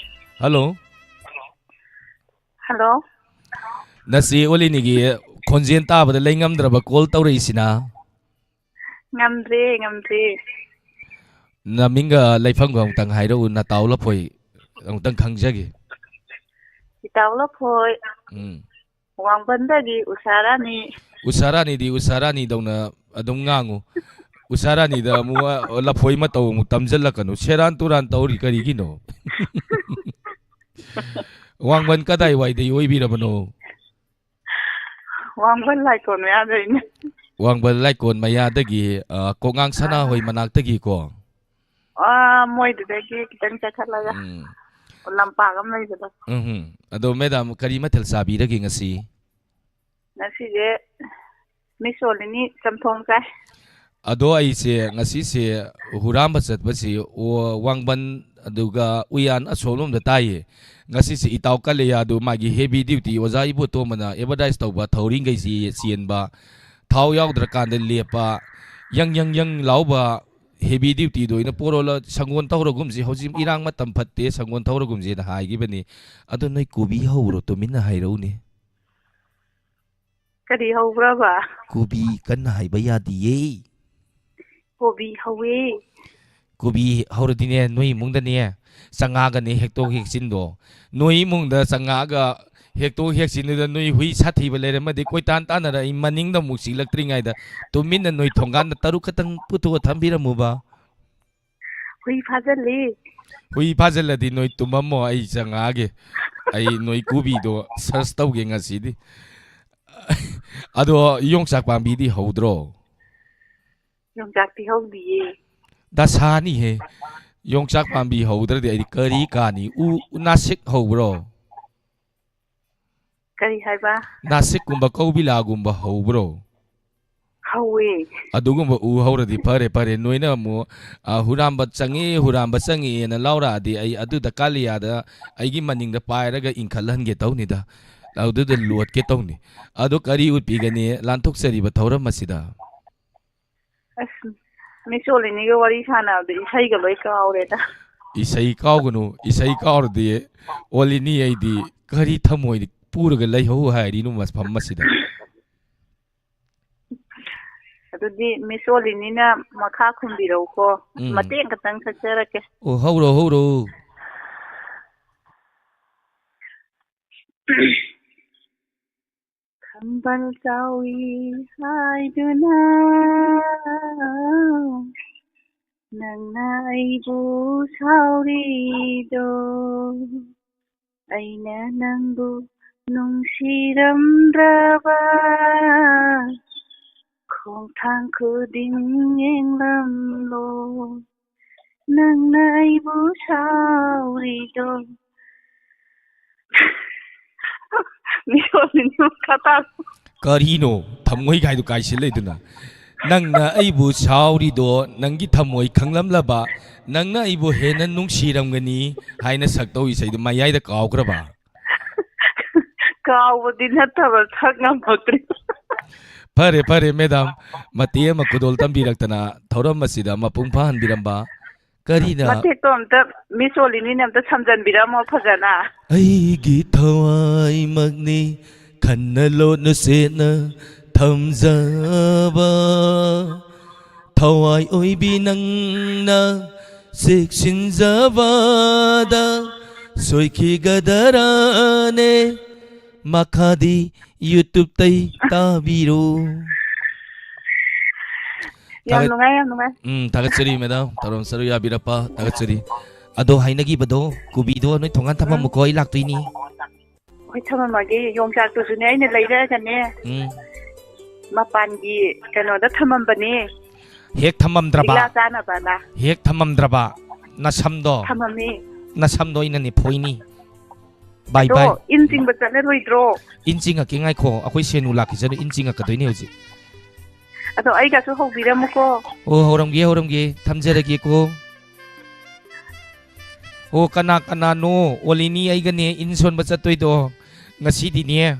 ꯍꯜꯂꯣ꯫ ꯍꯜꯂꯣ꯫ ꯅꯆꯦ ꯑꯣꯂꯤꯅꯤꯒꯤ ꯈꯣꯟꯖꯦꯜ ꯇꯥꯕꯗ ꯂꯩ ꯉꯝꯗ꯭ꯔꯕ ꯀꯣꯜ ꯇꯧꯔꯛꯏꯁꯤꯅ꯫ ꯉꯝꯗ꯭ꯔꯦ, ꯉꯝꯗ꯭ꯔꯦ꯫ ꯅꯃꯤꯡꯒ ꯂꯩꯐꯝꯒ ꯑꯃꯨꯛꯇꯪ ꯍꯥꯏꯔꯛꯎ, ꯅꯇꯥꯎ ꯂꯐꯣꯏ ꯑꯃꯨꯛꯇꯪ ꯈꯪꯖꯒꯦ꯫ ꯏꯇꯥꯎ ꯂꯐꯣꯏ꯫ ꯎꯝ꯫ ꯋꯥꯡꯕꯟꯗꯒꯤ ꯎꯁꯥ ꯔꯥꯅꯤ꯫ ꯎꯁꯥ ꯔꯥꯅꯤꯗꯤ ꯎꯁꯥ ꯔꯥꯅꯤꯗꯧꯅ ꯑꯗꯨꯝ ꯉꯥꯡꯉꯨ꯫ ꯎꯁꯥ ꯔꯥꯅꯤꯗ ꯑꯃꯨꯛ, ꯑ, ꯂꯐꯣꯏ ꯃꯇꯧ ꯑꯃꯨꯛ ꯇꯝꯖꯜꯂꯛꯀꯅꯨ꯫ ꯁꯦꯔꯥꯟ ꯇꯨꯔꯥꯟ ꯇꯧꯔꯤ ꯀꯔꯤꯒꯤꯅꯣ? ꯋꯥꯡꯕꯟ ꯀꯗꯥꯏꯋꯥꯏꯗꯩ ꯑꯣꯏꯕꯤꯔꯕꯅꯣ? ꯋꯥꯡꯕꯟ ꯂꯥꯏꯀꯣꯟ ꯃꯌꯥꯗꯩꯅꯦ꯫ ꯋꯥꯡꯕꯟ ꯂꯥꯏꯀꯣꯟ ꯃꯌꯥꯗꯒꯤ, ꯑ, ꯀꯣꯉꯥꯡ ꯁꯅꯥꯍꯣꯏ ꯑꯥ꯫ ꯃꯅꯥꯛꯇꯒꯤꯀꯣ? ꯑꯥ, ꯃꯣꯏꯗꯨꯗꯒꯤ ꯈꯤꯇꯪ ꯆꯠꯈꯠꯂꯒ ꯎꯝ꯫ ꯂꯝꯄꯥꯛ ꯑꯃ ꯂꯩꯕꯗꯣ꯫ ꯎꯝ ꯍꯨꯝ꯫ ꯑꯗꯣ ꯃꯦꯗꯥꯝ, ꯀꯔꯤ ꯃꯊꯦꯜ ꯆꯥꯕꯤꯔꯒꯦ ꯉꯁꯤ? ꯉꯁꯤꯁꯦ ꯃꯤꯁ ꯑꯣꯂꯤꯅꯤ ꯆꯝꯊꯣꯡ ꯆꯥꯏ꯫ ꯑꯗꯣ ꯑꯩꯁꯦ ꯉꯁꯤꯁꯦ ꯍꯨꯔꯥꯟꯕ ꯆꯠꯄꯁꯤ, ꯑꯣ, ꯋꯥꯡꯕꯟ ꯑꯗꯨꯒ ꯎꯌꯥꯟ ꯑꯁꯣꯝꯂꯣꯝꯗ ꯇꯥꯏꯌꯦ꯫ ꯉꯁꯤꯁꯦ ꯏꯇꯥꯎ ꯀꯂꯦꯌꯥꯗꯨ ꯃꯥꯒꯤ heavy duty ꯑꯣꯖꯥ ꯏꯕꯣꯇꯣꯝꯕꯅ advertise ꯇꯧꯕ ꯊꯧꯔꯤꯡꯈꯩꯁꯤ ꯆꯦꯟꯕ, ꯊꯥꯎ ꯌꯥꯎꯗ꯭ꯔꯀꯥꯟꯗ ꯂꯦꯞꯄ, ꯌꯪ ꯌꯪ ꯌꯪ ꯂꯥꯎꯕ heavy dutyꯗꯣ ꯑꯣꯏꯅ ꯄꯣꯔꯣꯂ ꯁꯪꯒꯣꯟ ꯊꯧꯔꯒꯨꯝꯁꯤ, ꯍꯧꯖꯤꯛ ꯏꯔꯥꯡ ꯃꯇꯝ ꯐꯠꯇꯦ, ꯁꯪꯒꯣꯟ ꯊꯧꯔꯒꯨꯝꯁꯤꯅ ꯍꯥꯏꯈꯤꯕꯅꯤ꯫ ꯑꯗꯣ ꯅꯣꯏ ꯀꯣꯕꯤ ꯍꯧꯕ꯭ꯔꯣ? ꯇꯨꯃꯤꯟꯅ ꯍꯥꯏꯔꯛꯎꯅꯦ꯫ ꯀꯔꯤ ꯍꯧꯕ꯭ꯔꯕ? ꯀꯣꯕꯤ ꯀꯟꯅ ꯍꯥꯏꯕ ꯌꯥꯗꯤꯌꯦ꯫ ꯀꯣꯕꯤ ꯍꯧꯋꯦ꯫ ꯀꯣꯕꯤ ꯍꯧꯔꯗꯤꯅꯦ, ꯅꯣꯏ ꯏꯃꯨꯡꯗꯅꯦ, ꯆꯪꯉꯛꯑꯒꯅꯦ ꯍꯦꯛꯇꯣꯛ ꯍꯦꯛꯆꯤꯟꯗꯣ꯫ ꯅꯣꯏ ꯏꯃꯨꯡꯗ ꯆꯪꯉꯛꯑꯒ ꯍꯦꯛꯇꯣꯛ ꯍꯦꯛꯆꯤꯟꯗꯨꯗ ꯅꯣꯏ ꯍꯨꯏ ꯁꯥꯊꯤꯕ ꯂꯩꯔꯝꯃꯗꯤ ꯀꯣꯏꯇꯥꯟ ꯇꯥꯟꯅꯔ ꯑꯩ ꯃꯅꯤꯡꯗ ꯑꯃꯨꯛ ꯆꯤꯛꯂꯛꯇ꯭ꯔꯤꯉꯩꯗ ꯇꯨꯃꯤꯟꯅ ꯅꯣꯏ ꯊꯣꯡꯒꯥꯟꯗ ꯇꯔꯨꯛ ꯈꯛꯇꯪ ꯄꯨꯊꯣꯛꯑ ꯊꯝꯕꯤꯔꯝꯃꯨꯕ꯫ ꯍꯨꯏ ꯐꯥꯖꯤꯜꯂꯤ꯫ ꯍꯨꯏ ꯐꯥꯖꯤꯜꯂꯗꯤ ꯅꯣꯏ ꯇꯨꯝꯃꯝꯃꯣ, ꯑꯩ ꯆꯪꯉꯛꯑꯒꯦ꯫ ꯑꯩ ꯅꯣꯏ ꯀꯣꯕꯤꯗꯣ search ꯇꯧꯒꯦ ꯉꯁꯤꯗꯤ꯫ ꯑꯗꯣ ꯌꯣꯡꯆꯥꯛ ꯄꯥꯝꯕꯤꯗꯤ ꯍꯧꯗ꯭ꯔꯣ? ꯌꯣꯡꯆꯥꯛꯇꯤ ꯍꯧꯗꯤꯌꯦ꯫ ꯗꯁꯥꯅꯤꯍꯦ꯫ ꯌꯣꯡꯆꯥꯛ ꯄꯥꯝꯕꯤ ꯍꯧꯗ꯭ꯔꯗꯤ ꯑꯩꯗꯤ ꯀꯔꯤ ꯀꯥꯅꯤ? ꯎ, ꯎ ꯅꯥꯁꯤꯛ ꯍꯧꯕ꯭ꯔꯣ? ꯀꯔꯤ ꯍꯥꯏꯕ? ꯅꯥꯁꯤꯛꯀꯨꯝꯕ ꯀꯧꯕꯤꯂꯥꯒꯨꯝꯕ ꯍꯧꯕ꯭ꯔꯣ? ꯍꯧꯋꯦ꯫ ꯑꯗꯨꯒꯨꯝꯕ ꯎ ꯍꯧꯔꯗꯤ ꯐꯔꯦ, ꯐꯔꯦ꯫ ꯅꯣꯏꯅ ꯑꯃꯨꯛ, ꯑ, "ꯍꯨꯔꯥꯟꯕ ꯆꯪꯉꯦ, ꯍꯨꯔꯥꯟꯕ ꯆꯪꯉꯦꯅ" ꯂꯥꯎꯔꯛꯑꯗꯤ ꯑꯩ ꯑꯗꯨꯗ ꯀꯥꯂꯤꯌꯥꯗ ꯑꯩꯒꯤ ꯃꯅꯤꯡꯗ ꯄꯥꯏꯔꯒ ꯏꯟꯈꯠꯍꯟꯒꯦ ꯇꯧꯅꯤꯗ꯫ ꯑꯗꯨꯗ ꯂꯣꯠꯀꯦ ꯇꯧꯅꯤ꯫ ꯑꯗꯣ ꯀꯔꯤ ꯎꯠꯄꯤꯒꯅꯤ ꯂꯥꯟꯊꯣꯛꯆꯔꯤꯕ ꯊꯧꯔꯝ ꯑꯁꯤꯗ? ꯑꯁ, ꯃꯤꯁ ꯑꯣꯂꯤꯅꯤꯒ ꯋꯥꯔꯤ ꯁꯥꯟꯅꯕꯗ ꯏꯁꯩꯒ ꯂꯣꯏ ꯀꯥꯎꯔꯦꯗ꯫ ꯏꯁꯩ ꯀꯥꯎꯒꯅꯨ, ꯏꯁꯩ ꯀꯥꯎꯔꯗꯤ ꯑꯣꯂꯤꯅꯤ ꯑꯩꯗꯤ ꯀꯔꯤ ꯊꯃꯣꯏ ꯄꯨꯔꯒ ꯂꯩꯍꯧ ꯍꯥꯏꯔꯤꯅꯣ ꯃꯐꯝ ꯑꯁꯤꯗ? ꯑꯗꯨꯗꯤ ꯃꯤꯁ ꯑꯣꯂꯤꯅꯤꯅ ꯃꯈꯥ ꯈꯨꯝꯕꯤꯔꯛꯎꯀꯣ꯫ ꯎꯝ꯫ ꯃꯇꯦꯛ ꯈꯛꯇꯪ ꯁꯛꯆꯔꯛꯀꯦ꯫ ꯑꯣ, ꯍꯧꯔꯣ, ꯍꯧꯔꯣ꯫ ꯈꯝꯕꯜ ꯆꯥꯎꯏ ꯍꯥꯏꯗꯨꯅ ꯅꯪꯅ ꯑꯩꯕꯨ ꯁꯥꯎꯔꯤꯗꯣ, ꯑꯩꯅ ꯅꯪꯕꯨ ꯅꯨꯡꯁꯤꯔꯝꯗ꯭ꯔꯕ ꯈꯣꯡꯊꯥꯡ ꯈꯨꯗꯤꯡ ꯌꯦꯡꯂꯝꯂꯣ, ꯅꯪꯅ ꯑꯩꯕꯨ ꯁꯥꯎꯔꯤꯗꯣ꯫ ꯃꯤꯁꯣꯜꯂꯤꯅꯤ ꯃꯈꯥ ꯇꯥꯔꯣ꯫ ꯀꯔꯤꯅꯣ? ꯊꯃꯣꯏ ꯀꯥꯏꯗꯨ ꯀꯥꯏꯁꯤꯜꯂꯛꯏꯗꯨꯅ? "ꯅꯪꯅ ꯑꯩꯕꯨ ꯁꯥꯎꯔꯤꯗꯣ ꯅꯪꯒꯤ ꯊꯃꯣꯏ ꯈꯪꯂꯝꯂꯕ, ꯅꯪꯅ ꯑꯩꯕꯨ ꯍꯦꯟꯅ ꯅꯨꯡꯁꯤꯔꯝꯒꯅꯤ" ꯍꯥꯏꯅ ꯁꯛꯇꯧ ꯏꯁꯩꯗꯨ ꯃꯌꯥꯏꯗ ꯀꯥꯎꯈ꯭ꯔꯕ? ꯀꯥꯎꯕꯗꯤ ꯅꯠꯇꯕ, ꯁꯛ ꯉꯝꯃꯛꯇ꯭ꯔꯤ꯫ ꯐꯔꯦ, ꯐꯔꯦ, ꯃꯦꯗꯥꯝ꯫ ꯃꯇꯦꯛ ꯑꯃ ꯈꯨꯗꯣꯜ ꯇꯝꯕꯤꯔꯛꯇꯅ ꯊꯧꯔꯝ ꯑꯁꯤꯗ ꯃꯄꯨꯡ ꯐꯥꯍꯟꯕꯤꯔꯝꯕ꯫ ꯀꯔꯤꯅ? ꯃꯇꯦꯛꯇꯣ ꯑꯝꯇ ꯃꯤꯁ ꯑꯣꯂꯤꯅꯤꯅ ꯑꯝꯇ ꯁꯝꯖꯟꯕꯤꯔꯝꯃꯣ ꯐꯖꯅ꯫ ꯑꯩꯒꯤ ꯊꯋꯥꯏꯃꯛꯅꯤ ꯈꯟꯅ ꯂꯣꯠꯅ ꯁꯦꯠꯅ ꯊꯝꯖꯕ꯫ ꯊꯋꯥꯏ ꯑꯣꯏꯕꯤ ꯅꯪꯅ ꯆꯦꯛꯁꯤꯟꯖꯕꯗ ꯁꯣꯏꯈꯤꯒꯗꯔꯅꯦ꯫ ꯃꯈꯥꯗꯤ YouTube-ꯇꯩ ꯇꯥꯕꯤꯔꯣ꯫ ꯌꯥꯝ ꯊꯥꯒꯠ-, ꯅꯨꯡꯉꯥꯏ, ꯌꯥꯝ ꯅꯨꯡꯉꯥꯏ꯫ ꯎꯝ, ꯊꯥꯒꯠꯆꯔꯤ, ꯃꯦꯗꯥꯝ꯫ ꯊꯧꯔꯝ ꯁꯔꯨꯛ ꯌꯥꯕꯤꯔꯛꯄ ꯊꯥꯒꯠꯆꯔꯤ꯫ ꯑꯗꯣ ꯍꯥꯏꯅꯈꯤꯕꯗꯣ ꯀꯣꯕꯤꯗꯣ ꯅꯣꯏ ꯊꯣꯡꯒꯥꯟ ꯊꯝꯃꯝꯃꯨꯀꯣ, ꯑꯩ ꯂꯥꯛꯇꯣꯏꯅꯤ꯫ ꯍꯣꯏ, ꯊꯝꯃꯝꯃꯒꯦ꯫ ꯌꯣꯡꯆꯥꯛꯇꯨꯁꯨꯅꯦ, ꯑꯩꯅ ꯂꯩꯔꯛꯑꯒꯅꯦ, ꯎꯝ꯫ ꯃꯄꯥꯟꯒꯤ ꯀꯩꯅꯣꯗ ꯊꯝꯃꯝꯕꯅꯦ꯫ ꯍꯦꯛ ꯊꯝꯃꯝꯗ꯭ꯔꯕ? ꯂꯤꯛꯂꯥ ꯆꯥꯅꯕꯅ꯫ ꯍꯦꯛ ꯊꯝꯃꯝꯗ꯭ꯔꯕ? ꯅꯁꯝꯗꯣ, ꯊꯝꯃꯝꯃꯦ꯫ ꯅꯁꯝꯗꯣ ꯑꯩꯅꯅꯦ ꯐꯣꯏꯅꯤ꯫ ꯕꯥꯏ, ꯑꯗꯣ ꯕꯥꯏ꯫ ꯏꯟ ꯆꯤꯡꯕ ꯆꯠꯂꯔꯣꯏꯗ꯭ꯔꯣ? ꯏꯟ ꯆꯤꯡꯉꯛꯀꯦ, ꯉꯥꯏꯈꯣ, ꯑꯩꯈꯣꯏ ꯁꯦꯅꯨ ꯂꯥꯛꯈꯤꯁꯅꯨ, ꯏꯟ ꯆꯤꯡꯉꯛꯀꯗꯣꯏꯅꯦ ꯍꯧꯖꯤꯛ꯫ ꯑꯗꯣ ꯑꯩꯒꯁꯨ ꯍꯧꯕꯤꯔꯝꯃꯨꯀꯣ꯫ ꯑꯣ, ꯍꯧꯔꯝꯒꯦ, ꯍꯧꯔꯝꯒꯦ, ꯊꯝꯖꯔꯒꯦꯀꯣ꯫ ꯑꯣ, ꯀꯅꯥ ꯀꯅꯥꯅꯣ? ꯑꯣꯂꯤꯅꯤ ꯑꯩꯒꯅꯦ ꯏꯟ ꯁꯣꯟꯕ ꯆꯠꯇꯣꯏꯗꯣ꯫ ꯉꯁꯤꯗꯤꯅꯦ,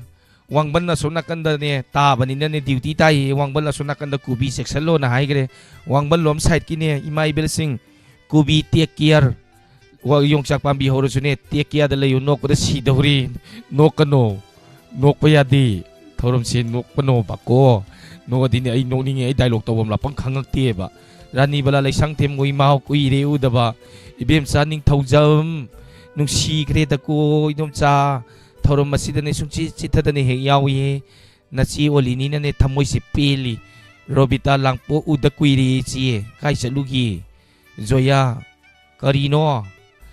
ꯋꯥꯡꯕꯟ ꯑꯁꯣꯝ ꯅꯥꯀꯟꯗꯅꯦ ꯇꯥꯕꯅꯤꯅꯅꯦ, ꯗ꯭ꯌꯨꯇꯤ ꯇꯥꯏꯌꯦ꯫ ꯋꯥꯡꯕꯟ ꯑꯁꯣꯝ ꯅꯥꯀꯟꯗ ꯀꯣꯕꯤ ꯆꯦꯛꯁꯜꯂꯣꯅ ꯍꯥꯏꯈ꯭ꯔꯦ꯫ ꯋꯥꯡꯕꯟꯂꯣꯝ ꯁꯥꯏꯠꯀꯤꯅꯦ, ꯏꯃꯥ ꯏꯕꯦꯜꯁꯤꯡ, ꯀꯣꯕꯤ take care꯫ ꯋꯥ-, ꯌꯣꯡꯆꯥꯛ ꯄꯥꯝꯕꯤ ꯍꯧꯔꯁꯨꯅꯦ, take careꯗ ꯂꯩꯌꯨ, ꯅꯣꯛꯄꯗ ꯁꯤꯗꯧꯔꯤ꯫ ꯅꯣꯛꯀꯅꯣ, ꯅꯣꯛꯄ ꯌꯥꯗꯦ꯫ ꯊꯧꯔꯝꯁꯦ ꯅꯣꯛꯄꯅꯣꯕꯀꯣ꯫ ꯅꯣꯛꯑꯗꯤꯅꯦ ꯑꯩ ꯅꯣꯛꯅꯤꯡꯉꯦ, ꯑꯩ dialogue ꯇꯧꯐꯝ ꯂꯥꯛꯐꯝ ꯈꯪꯉꯛꯇꯦꯕ꯫ ꯔꯥꯅꯤ ꯕꯂꯥ ꯂꯩꯁꯥꯡꯊꯦꯝ ꯃꯣꯏ ꯃꯥ ꯀꯨꯏꯔꯦ ꯎꯗꯕ꯫ ꯏꯕꯦꯝꯆꯥ ꯅꯤꯡꯊꯧꯖꯝ, ꯅꯨꯡꯁꯤꯈ꯭ꯔꯦꯗꯀꯣ ꯏꯗꯣꯝꯆꯥ꯫ ꯊꯧꯔꯝ ꯑꯁꯤꯗꯅꯦ ꯁꯨꯡꯆꯤꯠ ꯆꯤꯠꯊꯗꯅ ꯍꯦꯛ ꯌꯥꯎꯏ꯫ ꯅꯆꯦ ꯑꯣꯂꯤꯅꯤꯅꯅꯦ ꯊꯃꯣꯏꯁꯦ ꯄꯦꯜꯂꯤ꯫ ꯔꯣꯕꯤꯇꯥ ꯂꯥꯡꯄꯣꯛ ꯎꯗ ꯀꯨꯏꯔꯦ ꯏꯆꯦ꯫ ꯀꯥꯏ ꯆꯠꯂꯨꯒꯦ? ꯖꯣꯌꯥ, ꯀꯔꯤꯅꯣ?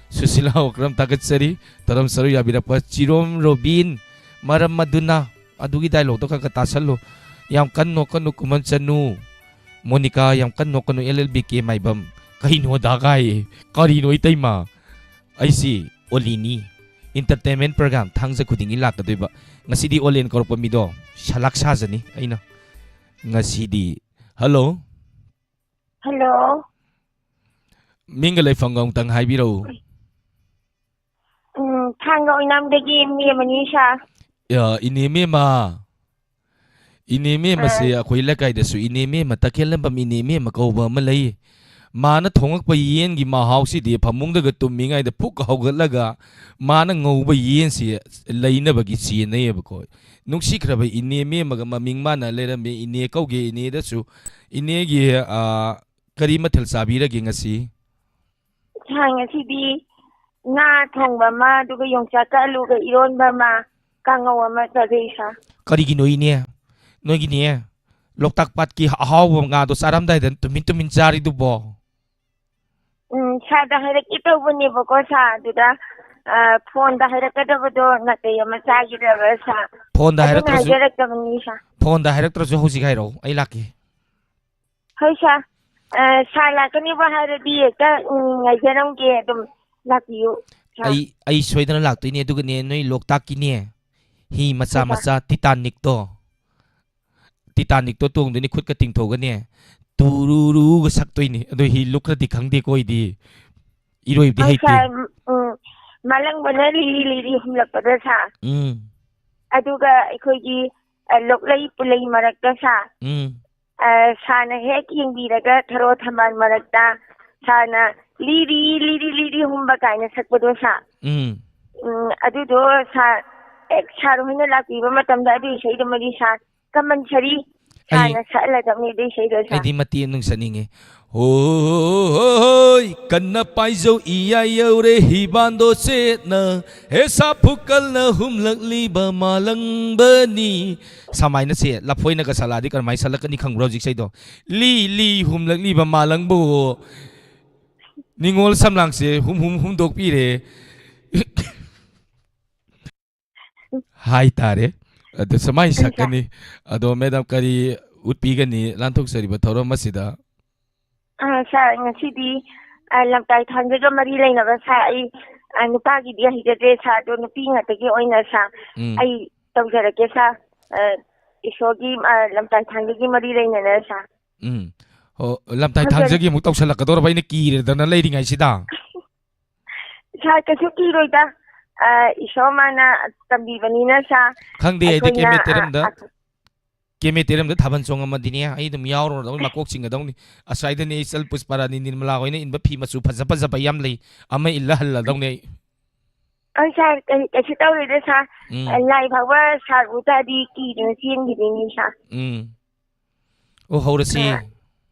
ꯁꯨꯁꯤꯂꯥ ꯑꯣꯀ꯭ꯔꯝ ꯊꯥꯒꯠꯆꯔꯤ꯫ ꯇꯔꯝ ꯁꯔꯨ ꯌꯥꯕꯤꯔꯛꯄ꯫ ꯆꯤꯔꯣꯝ ꯔꯣꯕꯤꯟ, ꯃꯔꯝ ꯑꯗꯨꯅ ꯑꯗꯨꯒꯤ dialogueꯗꯣ ꯈꯔ ꯈꯔ ꯇꯥꯁꯜꯂꯨ꯫ ꯌꯥꯝ ꯀꯟꯅ ꯅꯣꯛꯀꯅꯨ ꯀꯨꯃꯟ ꯆꯅꯨ꯫ ꯃꯣꯅꯤꯀꯥ, ꯌꯥꯝ ꯀꯟꯅ ꯅꯣꯛꯀꯅꯨ꯫ ꯑꯦꯜ ꯑꯦꯜ ꯕꯤ ꯀꯦ ꯃꯥꯏꯕꯝ꯫ ꯀꯩꯅꯣ ꯑꯗꯥ ꯀꯥꯏ? ꯀꯔꯤꯅꯣ ꯏꯇꯩꯃ? ꯑꯩꯁꯤ ꯑꯣꯂꯤꯅꯤ꯫ Entertainment program ꯊꯥꯡꯖ ꯈꯨꯗꯤꯡꯒꯤ ꯂꯥꯛꯀꯗꯣꯏꯕ꯫ ꯉꯁꯤꯗꯤ ꯑꯣꯂꯦꯟ ꯀꯧꯔꯛꯄ ꯃꯤꯗꯣ ꯁꯂꯥꯛ ꯁꯥꯖꯅꯤ ꯑꯩꯅ꯫ ꯉꯁꯤꯗꯤ, hello꯫ Hello꯫ ꯃꯤꯡꯒ ꯂꯩꯐꯝꯒ ꯑꯃꯨꯛꯇꯪ ꯍꯥꯏꯕꯤꯔꯛꯎ꯫ ꯎꯝ, ꯊꯥꯡꯒ ꯑꯣꯏꯅꯥꯝꯗꯒꯤ ꯃꯦꯝꯃꯅꯤ, sir꯫ ꯑ, ꯏꯅꯦ ꯃꯦꯝꯃ꯫ ꯏꯅꯦ ꯃꯦꯝꯃꯁꯦ ꯑꯥ꯫ ꯑꯩꯈꯣꯏ ꯂꯩꯀꯥꯏꯗꯁꯨ ꯏꯅꯦ ꯃꯦꯝꯃ, ꯇꯈꯦꯜꯂꯝꯕꯝ ꯏꯅꯦ ꯃꯦꯝꯃ ꯀꯧꯕ ꯑꯃ ꯂꯩ꯫ ꯃꯥꯅ ꯊꯣꯡꯉꯛꯄ ꯌꯦꯟꯒꯤ ꯃꯍꯥꯎꯁꯤꯗꯤ ꯐꯃꯨꯡꯗꯒ ꯇꯨꯝꯃꯤꯉꯩꯗ ꯐꯨꯛ ꯍꯧꯒꯠꯂꯒ ꯃꯥꯅ ꯉꯧꯕ ꯌꯦꯟꯁꯤ ꯂꯩꯅꯕꯒꯤ ꯆꯦꯟꯅꯩꯌꯦꯕꯀꯣ꯫ ꯅꯨꯡꯁꯤꯈ꯭ꯔꯕ ꯏꯅꯦ ꯃꯦꯝꯃꯒ ꯃꯃꯤꯡ ꯃꯥꯟꯅ ꯂꯩꯔꯝꯃꯦ꯫ ꯏꯅꯦ ꯀꯧꯒꯦ, ꯏꯅꯦꯗꯁꯨ꯫ ꯏꯅꯦꯒꯤ, ꯑ, ꯀꯔꯤ ꯃꯊꯦꯜ ꯆꯥꯕꯤꯔꯒꯦ ꯉꯁꯤ? ꯁꯥ, ꯉꯁꯤꯗꯤ ꯉꯥ ꯊꯣꯡꯕ ꯑꯃ, ꯑꯗꯨꯒ ꯌꯣꯡꯆꯥꯛꯀ ꯑꯂꯨꯒ ꯏꯔꯣꯟꯕ ꯑꯃ, ꯀꯥꯡꯉꯧ ꯑꯃ ꯆꯥꯖꯩ, sir꯫ ꯀꯔꯤꯒꯤꯅꯣ ꯏꯅꯦ? ꯅꯣꯏꯒꯤꯅꯦ, ꯂꯣꯛꯇꯥꯛ ꯄꯥꯠꯀꯤ ꯑꯍꯥꯎꯕ ꯉꯥꯗꯣ ꯆꯥꯔꯝꯗꯥꯏꯗ ꯇꯨꯃꯤꯟ ꯇꯨꯃꯤꯟ ꯆꯥꯔꯤꯗꯨꯕꯣ? ꯎꯝ, sirꯗ ꯍꯥꯏꯔꯛꯀꯦ ꯇꯧꯕꯅꯦꯕꯀꯣ, sir꯫ ꯑꯗꯨꯗ, ꯑ, phoneꯗ ꯍꯥꯏꯔꯛꯀꯗꯕꯗꯣ ꯅꯥꯇꯩ ꯑꯃ ꯆꯥꯈꯤꯗ꯭ꯔꯕ, sir꯫ phoneꯗ ꯑꯗꯨꯅ ꯍꯥꯏꯔꯛꯇ꯭ꯔꯁꯨ, ꯍꯥꯏꯖꯔꯛꯇꯕꯅꯤ, sir꯫ phoneꯗ ꯍꯥꯏꯔꯛꯇ꯭ꯔꯁꯨ ꯍꯧꯖꯤꯛ ꯍꯥꯏꯔꯛꯑꯣ, ꯑꯩ ꯂꯥꯛꯀꯦ꯫ ꯍꯣꯏ, sir꯫ ꯑ, ꯁꯥꯔ ꯂꯥꯛꯀꯅꯤꯕ ꯍꯥꯏꯔꯗꯤ ꯍꯦꯛꯇ, ꯎꯝ, ꯉꯥꯏꯖꯔꯝꯒꯦ, ꯑꯗꯨꯝ ꯂꯥꯛꯄꯤꯌꯨ, ꯁꯥꯔ꯫ ꯑꯩ, ꯑꯩ ꯁꯣꯏꯗꯅ ꯂꯥꯛꯇꯣꯏꯅꯦ꯫ ꯑꯗꯨꯒꯅꯦ, ꯅꯣꯏ ꯂꯣꯛꯇꯥꯛꯀꯤꯅꯦ, ꯍꯤ ꯃꯆꯥ ꯍꯣꯏ, ꯁꯥꯔ꯫ ꯃꯆꯥ, ꯇꯤꯇꯥꯅꯤꯛꯇꯣ, ꯇꯤꯇꯥꯅꯤꯛꯇꯣ ꯇꯣꯡꯗꯣꯏꯅꯤ, ꯈꯨꯠꯀ ꯇꯤꯡꯊꯣꯛꯑꯒꯅꯦ, ꯇꯨꯔꯨꯔꯨꯒ ꯁꯛꯇꯣꯏꯅꯤ꯫ ꯑꯗꯣ ꯍꯤ ꯂꯨꯞꯈ꯭ꯔꯗꯤ ꯈꯪꯗꯦꯀꯣ ꯑꯩꯗꯤ, ꯏꯔꯣꯏꯕꯗꯤ ꯍꯣꯏ, ꯍꯩꯇꯦ꯫ ꯁꯥꯔ, ꯎꯝ, ꯎꯝ, ꯃꯥꯂꯪꯕꯅ ꯂꯤꯔꯤ ꯂꯤꯔꯤ ꯍꯨꯝꯂꯛꯄꯗ, ꯁꯥꯔ꯫ ꯎꯝ꯫ ꯑꯗꯨꯒ ꯑꯩꯈꯣꯏꯒꯤ, ꯑ, ꯂꯣꯛꯂꯩ ꯄꯨꯂꯩ ꯃꯔꯛꯇ, ꯁꯥꯔ꯫ ꯎꯝ꯫ ꯑ, ꯁꯥꯔꯅ ꯍꯦꯛ ꯌꯦꯡꯕꯤꯔꯒ ꯊꯔꯣ ꯊꯝꯕꯥꯜ ꯃꯔꯛꯇ ꯁꯥꯔꯅ ꯂꯤꯔꯤ, ꯂꯤꯔꯤ, ꯂꯤꯔꯤ ꯍꯨꯝꯕ ꯀꯥꯏꯅ ꯁꯛꯄꯗꯣ, ꯁꯥꯔ꯫ ꯎꯝ꯫ ꯎꯝ, ꯑꯗꯨꯗꯣ ꯁꯥꯔ, ꯍꯦꯛ ꯁꯥꯔ ꯍꯣꯏꯅ ꯂꯥꯛꯄꯤꯕ ꯃꯇꯝꯗ ꯑꯗꯨ ꯏꯁꯩꯗꯨꯃꯗꯤ ꯁꯥꯔ ꯀꯝꯄꯜꯁꯔꯤ ꯑꯩ ꯁꯥꯔꯅ ꯁꯛꯍꯜꯂꯗꯕꯅꯤ ꯑꯗꯨ ꯏꯁꯩꯗꯣ, ꯁꯥꯔ꯫ ꯑꯩꯗꯤ ꯃꯇꯦꯛ ꯑꯃ ꯅꯨꯡꯁꯠꯅꯤꯡꯉꯦ꯫ ꯍꯣꯏ, ꯀꯟꯅ ꯄꯥꯏꯖꯧ ꯏꯌꯥ ꯌꯧꯔꯦ ꯍꯤꯕꯥꯟꯗꯣ ꯁꯦꯠꯅ, ꯍꯦ ꯁꯥꯐꯨ ꯀꯜꯅ ꯍꯨꯝꯂꯛꯂꯤꯕ ꯃꯥꯂꯪꯕꯅꯤ꯫ ꯁꯃꯥꯏꯅ ꯁꯦ ꯂꯐꯣꯏꯅꯒ ꯁꯛꯂꯛꯑꯗꯤ ꯀꯔꯝꯍꯥꯏꯅ ꯁꯛꯂꯛꯀꯅꯤ ꯈꯪꯕ꯭ꯔꯣ ꯍꯧꯖꯤꯛ ꯏꯁꯩꯗꯣ? ꯂꯤ ꯂꯤ ꯍꯨꯝꯂꯛꯂꯤꯕ ꯃꯥꯂꯪꯕ ꯅꯤꯉꯣꯜ ꯁꯝꯂꯥꯡꯁꯦ ꯍꯨꯝ ꯍꯨꯝ ꯍꯨꯝꯗꯣꯛꯄꯤꯔꯦ꯫ ꯍꯥꯏ ꯇꯥꯔꯦ꯫ ꯑꯗꯨ ꯁꯨꯃꯥꯏꯅ ꯁꯛꯀꯅꯤ꯫ ꯑꯗꯣ ꯃꯦꯗꯥꯝ, ꯀꯔꯤ ꯎꯠꯄꯤꯒꯅꯤ ꯂꯥꯟꯊꯣꯛꯆꯔꯤꯕ ꯊꯧꯔꯝ ꯑꯁꯤꯗ? ꯑ, ꯁꯥꯔ, ꯉꯁꯤꯗꯤ, ꯑ, ꯂꯝꯇꯥꯏ ꯊꯥꯡꯖꯒ ꯃꯔꯤ ꯂꯩꯅꯕ, ꯁꯥꯔ, ꯑꯩ, ꯑ, ꯅꯨꯄꯥꯒꯤꯗꯤ ꯍꯩꯖꯗ꯭ꯔꯦ, ꯁꯥꯔ, ꯑꯗꯣ ꯅꯨꯄꯤ ꯉꯥꯛꯇꯒꯤ ꯑꯣꯏꯅ, ꯁꯥꯔ, ꯎꯝ꯫ ꯑꯩ ꯇꯧꯖꯔꯛꯀꯦ, ꯁꯥꯔ꯫ ꯑ, ꯏꯁꯣꯔꯒꯤ, ꯑ, ꯂꯝꯇꯥꯏ ꯊꯥꯡꯖꯒꯤ ꯃꯔꯤ ꯂꯩꯅꯅ, ꯁꯥꯔ꯫ ꯎꯝ꯫ ꯍꯣ, ꯂꯝꯇꯥꯏ ꯍꯧꯖꯔꯛ- ꯊꯥꯡꯖꯒꯤ ꯑꯃꯨꯛ ꯇꯧꯁꯜꯂꯛꯀꯗꯧꯔꯕ ꯑꯩꯅ ꯀꯤꯔꯗꯅ ꯂꯩꯔꯤꯉꯩꯁꯤꯗ? ꯁꯥꯔ, ꯀꯩꯁꯨ ꯀꯤꯔꯣꯏꯗ꯫ ꯑ, ꯏꯁꯣꯔ ꯃꯥꯅ ꯇꯝꯕꯤꯕꯅꯤꯅ, ꯁꯥꯔ꯫ ꯈꯪꯗꯦ, ꯑꯩꯗꯤ ꯑꯩꯈꯣꯏꯅ, ꯀꯦꯃꯦꯇꯦꯔꯝꯗ, ꯑ, ꯑ, ꯀꯦꯃꯦꯇꯦꯔꯝꯗ ꯊꯥꯕꯜ ꯆꯣꯡꯉꯝꯃꯗꯤꯅꯦ, ꯑꯩ ꯑꯗꯨꯝ ꯌꯥꯎꯔꯨꯔꯗꯧꯅꯤ, ꯃꯀꯣꯛ ꯆꯤꯡꯒꯗꯧꯅꯤ꯫ ꯑꯁ꯭ꯋꯥꯏꯗꯅꯦ ꯑꯩ ꯆꯜ ꯄꯨꯁꯄꯥꯔꯥꯅꯤ ꯅꯤꯔꯃꯂꯥ ꯍꯣꯏꯅ ꯏꯟꯕ ꯐꯤ ꯃꯆꯨ ꯐꯖ ꯐꯖꯕ ꯌꯥꯝ ꯂꯩ, ꯑꯃ ꯏꯜꯂ ꯍꯜꯂꯗꯧꯅꯤ ꯑꯩ꯫ ꯑ, ꯁꯥꯔ, ꯀꯩ-, ꯀꯩꯁꯨ ꯇꯧꯔꯣꯏꯗ, ꯁꯥꯔ꯫ ꯎꯝ꯫ ꯑ, ꯂꯥꯏ ꯐꯥꯎꯕ ꯁꯥꯔ ꯎ ꯇꯥꯔꯗꯤ ꯀꯤꯗꯅ ꯆꯦꯟꯈꯤꯗꯣꯏꯅꯤ, ꯁꯥꯔ꯫ ꯎꯝ꯫ ꯑꯣ, ꯍꯧꯔꯁꯤ꯫ ꯑ,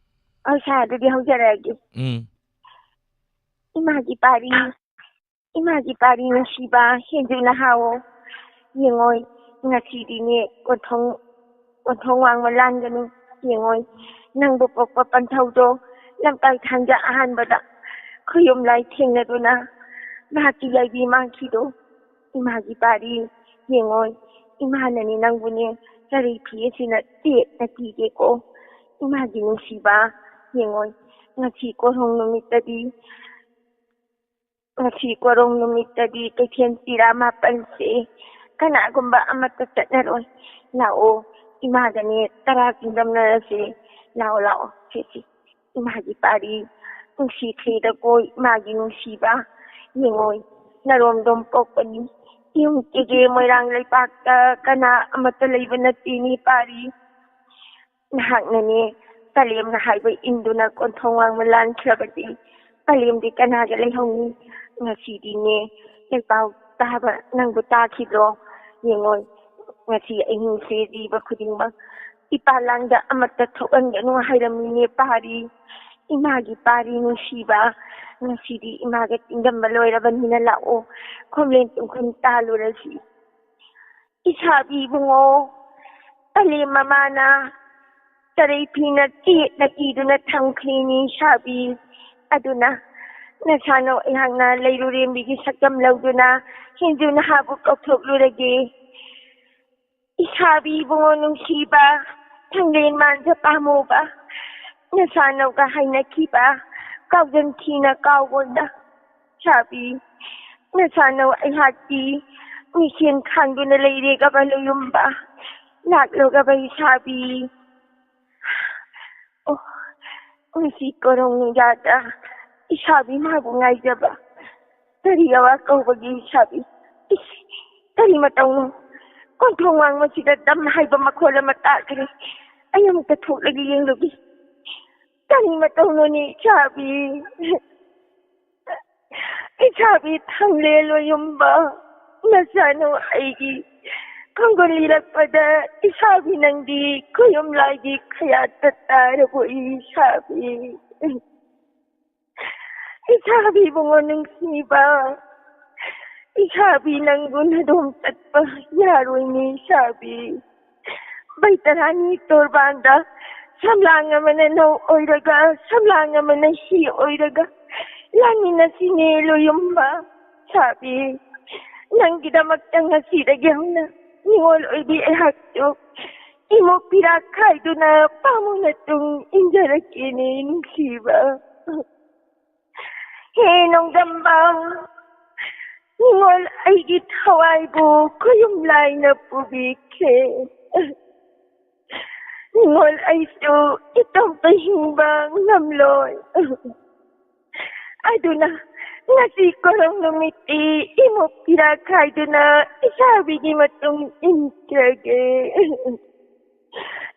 ꯑ, ꯁꯥꯔ, ꯑꯗꯨꯗꯤ ꯍꯧꯖꯔꯛꯑꯒꯦ꯫ ꯎꯝ꯫ ꯏꯃꯥꯒꯤ ꯄꯥꯔꯤ, ꯏꯃꯥꯒꯤ ꯄꯥꯔꯤ ꯅꯨꯡꯁꯤꯕ, ꯍꯦꯟꯖꯨꯅ ꯍꯥꯎꯑꯣ꯫ ꯌꯦꯡꯉꯣꯏ, ꯉꯁꯤꯗꯤꯅꯦ ꯀꯣꯟꯊꯣꯡ, ꯀꯣꯟꯊꯣꯡ ꯋꯥꯡꯃ ꯂꯥꯟꯒꯅꯨ꯫ ꯌꯦꯡꯉꯣꯏ, ꯅꯪꯕꯨ ꯄꯣꯛꯄ ꯄꯟꯊꯧꯗꯣ ꯂꯝꯇꯥꯏ ꯊꯥꯡꯖ ꯑꯍꯥꯟꯕꯗ ꯈꯨꯌꯨꯝ ꯂꯥꯏ ꯊꯦꯡꯅꯗꯨꯅ ꯃꯍꯥꯛꯀꯤ ꯌꯥꯏꯕꯤ ꯃꯥꯡꯈꯤꯗꯣ꯫ ꯏꯃꯥꯒꯤ ꯄꯥꯔꯤ, ꯌꯦꯡꯉꯣꯏ, ꯏꯃꯥꯅꯅꯦ ꯅꯪꯕꯨꯅꯦ ꯆꯔꯩ ꯐꯤ ꯑꯁꯤꯅ ꯇꯦꯠꯅ ꯀꯤꯒꯦꯀꯣ꯫ ꯏꯃꯥꯒꯤ ꯅꯨꯡꯁꯤꯕ, ꯌꯦꯡꯉꯣ, ꯉꯁꯤ ꯀꯣꯔꯣꯡ ꯅꯨꯃꯤꯠꯇꯗꯤ, ꯉꯁꯤ ꯀꯣꯔꯣꯡ ꯅꯨꯃꯤꯠꯇꯗꯤ ꯀꯩꯊꯦꯜ ꯄꯤꯔꯥ ꯃꯥꯄꯜꯁꯦ ꯀꯅꯥꯒꯨꯝꯕ ꯑꯃꯠꯇ ꯆꯠꯅꯔꯣꯏ꯫ ꯂꯥꯛꯑꯣ, ꯏꯃꯥꯒꯅꯦ ꯇꯔꯥ ꯆꯤꯡꯗꯝꯅꯔꯁꯦ꯫ ꯂꯥꯛꯑꯣ, ꯂꯥꯛꯑꯣ, ꯁꯦ, ꯁꯦ꯫ ꯏꯃꯥꯒꯤ ꯄꯥꯔꯤ ꯅꯨꯡꯁꯤꯈ꯭ꯔꯦꯗꯀꯣ, ꯏꯃꯥꯒꯤ ꯅꯨꯡꯁꯤꯕ꯫ ꯌꯦꯡꯉꯣ, ꯅꯔꯣꯝꯗꯣꯝ ꯄꯣꯛꯄꯅꯤ꯫ ꯌꯨꯝ ꯀꯦꯒꯦ ꯃꯣꯏꯔꯥꯡ ꯂꯩꯄꯥꯛꯇ ꯀꯅꯥ ꯑꯃꯠꯇ ꯂꯩꯕ ꯅꯠꯇꯦꯅꯦ ꯄꯥꯔꯤ꯫ ꯅꯍꯥꯛꯅꯅꯦ ꯄꯂꯦꯝꯅ ꯍꯥꯏꯕ ꯏꯟꯗꯨꯅ ꯀꯣꯟꯊꯣꯡ ꯋꯥꯡꯃ ꯂꯥꯟꯈ꯭ꯔꯕꯗꯤ ꯄꯂꯦꯝꯗꯤ ꯀꯅꯥꯒ ꯂꯩꯍꯧꯅꯤ? ꯉꯁꯤꯗꯤꯅꯦ ꯂꯩꯄꯥꯎ ꯇꯥꯕ ꯅꯪꯕꯨ ꯇꯥꯈꯤꯕ꯭ꯔꯣ? ꯌꯦꯡꯉꯣ, ꯉꯁꯤ ꯑꯍꯤꯡꯁꯦ ꯖꯤꯕ ꯈꯨꯗꯤꯡꯃꯛ ꯏꯄꯥ ꯂꯥꯡꯗ ꯑꯃꯠꯇ ꯊꯣꯛꯍꯟꯒꯅꯨ ꯍꯥꯏꯔꯝꯃꯤꯅꯦ ꯄꯥꯔꯤ꯫ ꯏꯃꯥꯒꯤ ꯄꯥꯔꯤ ꯅꯨꯡꯁꯤꯕ, ꯉꯁꯤꯗꯤ ꯏꯃꯥꯒ ꯆꯤꯡꯗꯝꯕ ꯂꯣꯏꯔꯕꯅꯤꯅ ꯂꯥꯛꯑꯣ, ꯈꯣꯝꯂꯦꯟ ꯇꯨꯝꯈꯨꯟ ꯇꯥꯜꯂꯨꯔꯁꯤ꯫ ꯏꯁꯥꯕꯤ ꯏꯕꯨꯡꯉꯣ, ꯄꯂꯦꯝ ꯃꯃꯥꯅ ꯆꯔꯩ ꯐꯤꯅ ꯆꯦꯠꯅ ꯀꯤꯗꯨꯅ ꯊꯝꯈ꯭ꯔꯤꯅꯤ ꯏꯁꯥꯕꯤ꯫ ꯑꯗꯨꯅ ꯅꯁꯥꯅꯧ ꯑꯩꯍꯥꯛꯅ ꯂꯩꯔꯨꯔꯦꯝꯕꯤꯒꯤ ꯁꯛꯇꯝ ꯂꯧꯗꯨꯅ ꯍꯦꯟꯖꯨ ꯅꯍꯥꯕꯨ ꯀꯧꯊꯣꯛꯂꯨꯔꯒꯦ꯫ ꯏꯁꯥꯕꯤ ꯏꯕꯨꯡꯉꯣ ꯅꯨꯡꯁꯤꯕ, ꯊꯥꯡꯂꯦꯟ ꯃꯥꯟꯖ ꯄꯥꯝꯃꯨꯕ, ꯅꯁꯥꯅꯧꯒ ꯍꯥꯏꯅꯈꯤꯕ ꯀꯥꯎꯖꯟ ꯊꯤꯅ ꯀꯥꯎꯕꯗ ꯏꯁꯥꯕꯤ, ꯅꯁꯥꯅꯧ ꯑꯩꯍꯥꯛꯇꯤ ꯃꯤꯁꯦꯟ ꯈꯥꯡꯗꯨꯅ ꯂꯩꯔꯦꯒꯕ ꯂꯣꯌꯨꯝꯕ, ꯂꯥꯛꯂꯣꯒꯕ ꯏꯁꯥꯕꯤ꯫ ꯑꯣ, ꯉꯁꯤ ꯀꯣꯔꯣꯡ ꯅꯨꯡꯖꯥꯗ ꯏꯁꯥꯕꯤ ꯃꯥꯕꯨ ꯉꯥꯏꯖꯕ꯫ ꯀꯔꯤ ꯑꯋꯥ ꯀꯧꯕꯒꯤ ꯏꯁꯥꯕꯤ? ꯏꯁ, ꯀꯔꯤ ꯃꯇꯧꯅꯣ? ꯀꯣꯟꯊꯣꯡ ꯋꯥꯡꯃꯁꯤꯗ ꯗꯝ ꯍꯥꯏꯕ ꯃꯈꯣꯜ ꯑꯃ ꯇꯥꯈ꯭ꯔꯦ꯫ ꯑꯩ ꯑꯃꯨꯛꯇ ꯊꯣꯛꯂꯒ ꯌꯦꯡꯂꯨꯒꯦ꯫ ꯀꯔꯤ ꯃꯇꯧꯅꯣꯅꯦ ꯏꯁꯥꯕꯤ? ꯏꯁꯥꯕꯤ ꯊꯥꯡꯂꯦꯟ ꯂꯣꯌꯨꯝꯕ, ꯅꯆꯥꯅꯨ ꯑꯩꯒꯤ ꯈꯣꯡꯒꯨꯜ ꯂꯤꯔꯛꯄꯗ ꯏꯁꯥꯕꯤ ꯅꯪꯗꯤ ꯈꯨꯌꯨꯝ ꯂꯥꯏꯒꯤ ꯈꯌꯥꯠꯇ ꯇꯥꯔꯕꯣ ꯏꯁꯥꯕꯤ? ꯏꯁꯥꯕꯤ ꯏꯕꯨꯡꯉꯣ ꯅꯨꯡꯁꯤꯕ, ꯏꯁꯥꯕꯤ ꯅꯪꯕꯨ ꯅꯗꯣꯝ ꯆꯠꯄ ꯌꯥꯔꯣꯏꯅꯦ ꯏꯁꯥꯕꯤ꯫ ꯕꯩꯇꯔꯥꯅꯤ ꯇꯣꯔꯕꯥꯟꯗ ꯁꯝꯂꯥꯡ ꯑꯃꯅ ꯅꯧ ꯑꯣꯏꯔꯒ, ꯁꯝꯂꯥꯡ ꯑꯃꯅ ꯍꯤ ꯑꯣꯏꯔꯒ ꯂꯥꯡꯃꯤꯟꯅꯁꯤꯅꯦ ꯂꯣꯌꯨꯝꯕ꯫ ꯁꯥꯕꯤ, ꯅꯪꯒꯤꯗꯃꯛꯇ ꯉꯁꯤꯗꯒꯤ ꯍꯧꯅ ꯅꯤꯉꯣꯜ ꯑꯣꯏꯕꯤ ꯑꯩꯍꯥꯛꯁꯨ ꯏꯃꯣ ꯄꯤꯔꯥꯛ ꯈꯥꯏꯗꯨꯅ ꯄꯥꯃꯨꯅ ꯇꯨꯡ ꯏꯟꯖ ꯍꯥꯏꯖꯔꯛꯀꯦꯅꯦ ꯅꯨꯡꯁꯤꯕ꯫ ꯍꯦ ꯅꯣꯡꯗꯝꯕ, ꯅꯤꯉꯣꯜ ꯑꯩꯒꯤ ꯊꯋꯥꯏꯕꯨ ꯈꯨꯌꯨꯝ ꯂꯥꯏꯅ ꯄꯨꯕꯤꯈ꯭ꯔꯦ꯫ ꯅꯤꯉꯣꯜ ꯑꯩꯁꯨ ꯏꯇꯣꯝꯇ ꯍꯤꯡꯕ ꯉꯝꯂꯣꯏ꯫ ꯑꯗꯨꯅ ꯉꯁꯤ ꯀꯣꯔꯧ ꯅꯨꯃꯤꯠꯇꯤ ꯏꯃꯨꯞ ꯄꯤꯔꯥ ꯈꯥꯏꯗꯨꯅ ꯏꯁꯥꯕꯤꯒꯤ ꯃꯇꯨꯡ ꯏꯟꯈ꯭ꯔꯒꯦ꯫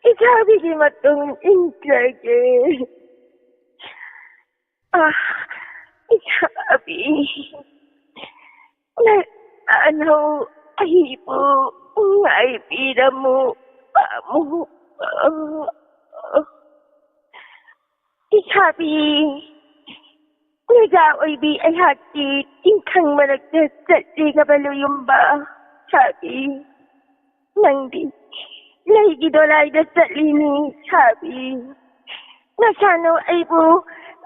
ꯏꯁꯥꯕꯤꯒꯤ ꯃꯇꯨꯡ ꯏꯟꯈ꯭ꯔꯒꯦ꯫ ꯑꯥ, ꯏꯁꯥꯕꯤ, ꯅꯅꯧ ꯑꯩꯕꯨ ꯉꯥꯏꯕꯤꯔꯝꯃꯨ, ꯄꯥꯝꯃꯨ꯫ ꯏꯁꯥꯕꯤ, ꯅꯨꯖꯥ ꯑꯣꯏꯕꯤ ꯑꯩꯍꯥꯛꯇꯤ ꯇꯤꯡꯈꯪ ꯃꯔꯛꯇ ꯆꯠꯂꯤꯒꯕ ꯂꯨꯌꯨꯝꯕ꯫ ꯏꯁꯥꯕꯤ, ꯅꯪꯗꯤ ꯂꯩꯒꯤ ꯗꯣꯂꯥꯏꯗ ꯆꯠꯂꯤꯅꯤ ꯁꯥꯕꯤ꯫ ꯅꯁꯥꯅꯧ ꯑꯩꯕꯨ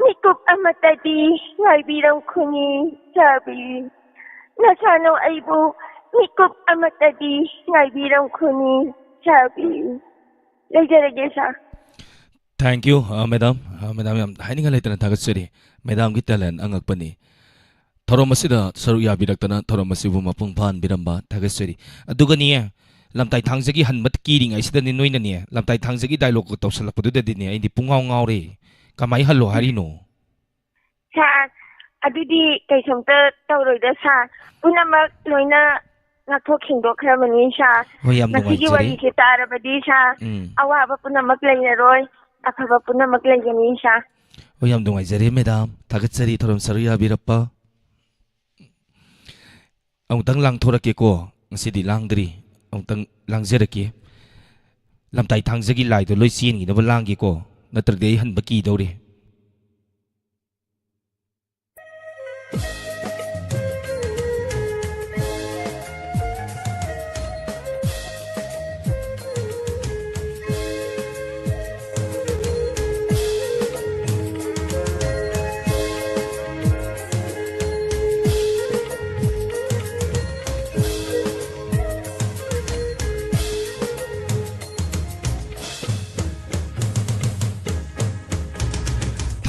ꯃꯤꯀꯨꯞ ꯑꯃꯠꯇꯗꯤ ꯉꯥꯏꯕꯤꯔꯝꯈꯨꯅꯤ ꯁꯥꯕꯤ꯫ ꯅꯁꯥꯅꯧ ꯑꯩꯕꯨ ꯃꯤꯀꯨꯞ ꯑꯃꯠꯇꯗꯤ ꯉꯥꯏꯕꯤꯔꯝꯈꯨꯅꯤ ꯁꯥꯕꯤ꯫ ꯂꯩꯖꯔꯒꯦ ꯁꯥꯔ꯫ Thank you, ꯑ, madam꯫ ꯑ, madam, ꯌꯥꯝ ꯍꯥꯏꯅꯤꯡꯉꯥꯏ ꯂꯩꯇꯅ ꯊꯥꯒꯠꯆꯔꯤ꯫ Madamꯒꯤ talent ꯑꯉꯛꯄꯅꯤ꯫ ꯊꯧꯔꯝ ꯑꯁꯤꯗ ꯁꯔꯨꯛ ꯌꯥꯕꯤꯔꯛꯇꯅ ꯊꯧꯔꯝ ꯑꯁꯤꯕꯨ ꯃꯄꯨꯡ ꯐꯥꯍꯟꯕꯤꯔꯝꯕ ꯊꯥꯒꯠꯆꯔꯤ꯫ ꯑꯗꯨꯒꯅꯦ, ꯂꯝꯇꯥꯏ ꯊꯥꯡꯖꯒꯤ ꯍꯟꯕ ꯀꯤꯔꯤꯉꯩꯁꯤꯗꯅꯦ, ꯅꯣꯏꯅꯅꯦ, ꯂꯝꯇꯥꯏ ꯊꯥꯡꯖꯒꯤ dialogue ꯇꯧꯁꯜꯂꯛꯄꯗꯨꯗꯗꯤꯅꯦ, ꯑꯩꯗꯤ ꯄꯨꯡꯉꯥꯎ ꯉꯥꯎꯔꯦ꯫ ꯀꯃꯥꯏ ꯍꯜꯂꯣ ꯍꯥꯏꯔꯤꯅꯣ? ꯁꯥꯔ, ꯑꯗꯨꯗꯤ ꯀꯩꯁꯨꯝꯇ ꯇꯧꯔꯣꯏꯗ ꯁꯥꯔ꯫ ꯄꯨꯝꯅꯃꯛ ꯂꯣꯏꯅ ꯉꯥꯛꯊꯣꯛ ꯁꯦꯡꯗꯣꯛꯈ꯭ꯔꯕꯅꯤ ꯁꯥꯔ꯫ ꯍꯣꯏ, ꯌꯥꯝ ꯃꯁꯤꯒꯤ ꯅꯨꯡꯉꯥꯏꯖꯔꯦ꯫ ꯋꯥꯔꯤꯁꯦ ꯇꯥꯔꯕꯗꯤ ꯁꯥꯔ, ꯎꯝ꯫ ꯑꯋꯥꯕ ꯄꯨꯝꯅꯃꯛ ꯂꯩꯔꯔꯣꯏ, ꯑꯐꯕ ꯄꯨꯝꯅꯃꯛ ꯂꯩꯒꯅꯤ ꯁꯥꯔ꯫ ꯍꯣꯏ, ꯌꯥꯝ ꯅꯨꯡꯉꯥꯏꯖꯔꯦ madam꯫ ꯊꯥꯒꯠꯆꯔꯤ ꯊꯧꯔꯝ ꯁꯔꯨꯛ ꯌꯥꯕꯤꯔꯛꯄ꯫ ꯑꯃꯨꯛꯇꯪ ꯂꯥꯡꯊꯣꯔꯛꯀꯦꯀꯣ꯫ ꯉꯁꯤꯗꯤ ꯂꯥꯡꯗ꯭ꯔꯤ꯫ ꯑꯃꯨꯛꯇꯪ ꯂꯥꯡꯖꯔꯛꯀꯦ꯫ ꯂꯝꯇꯥꯏ ꯊꯥꯡꯖꯒꯤ ꯂꯥꯏꯗꯣ ꯂꯣꯏ ꯆꯦꯟꯈꯤꯅꯕ ꯂꯥꯡꯒꯦꯀꯣ꯫ ꯅꯠꯇ꯭ꯔꯗꯤ ꯑꯩ ꯍꯟꯕ ꯀꯤꯗꯧꯔꯦ꯫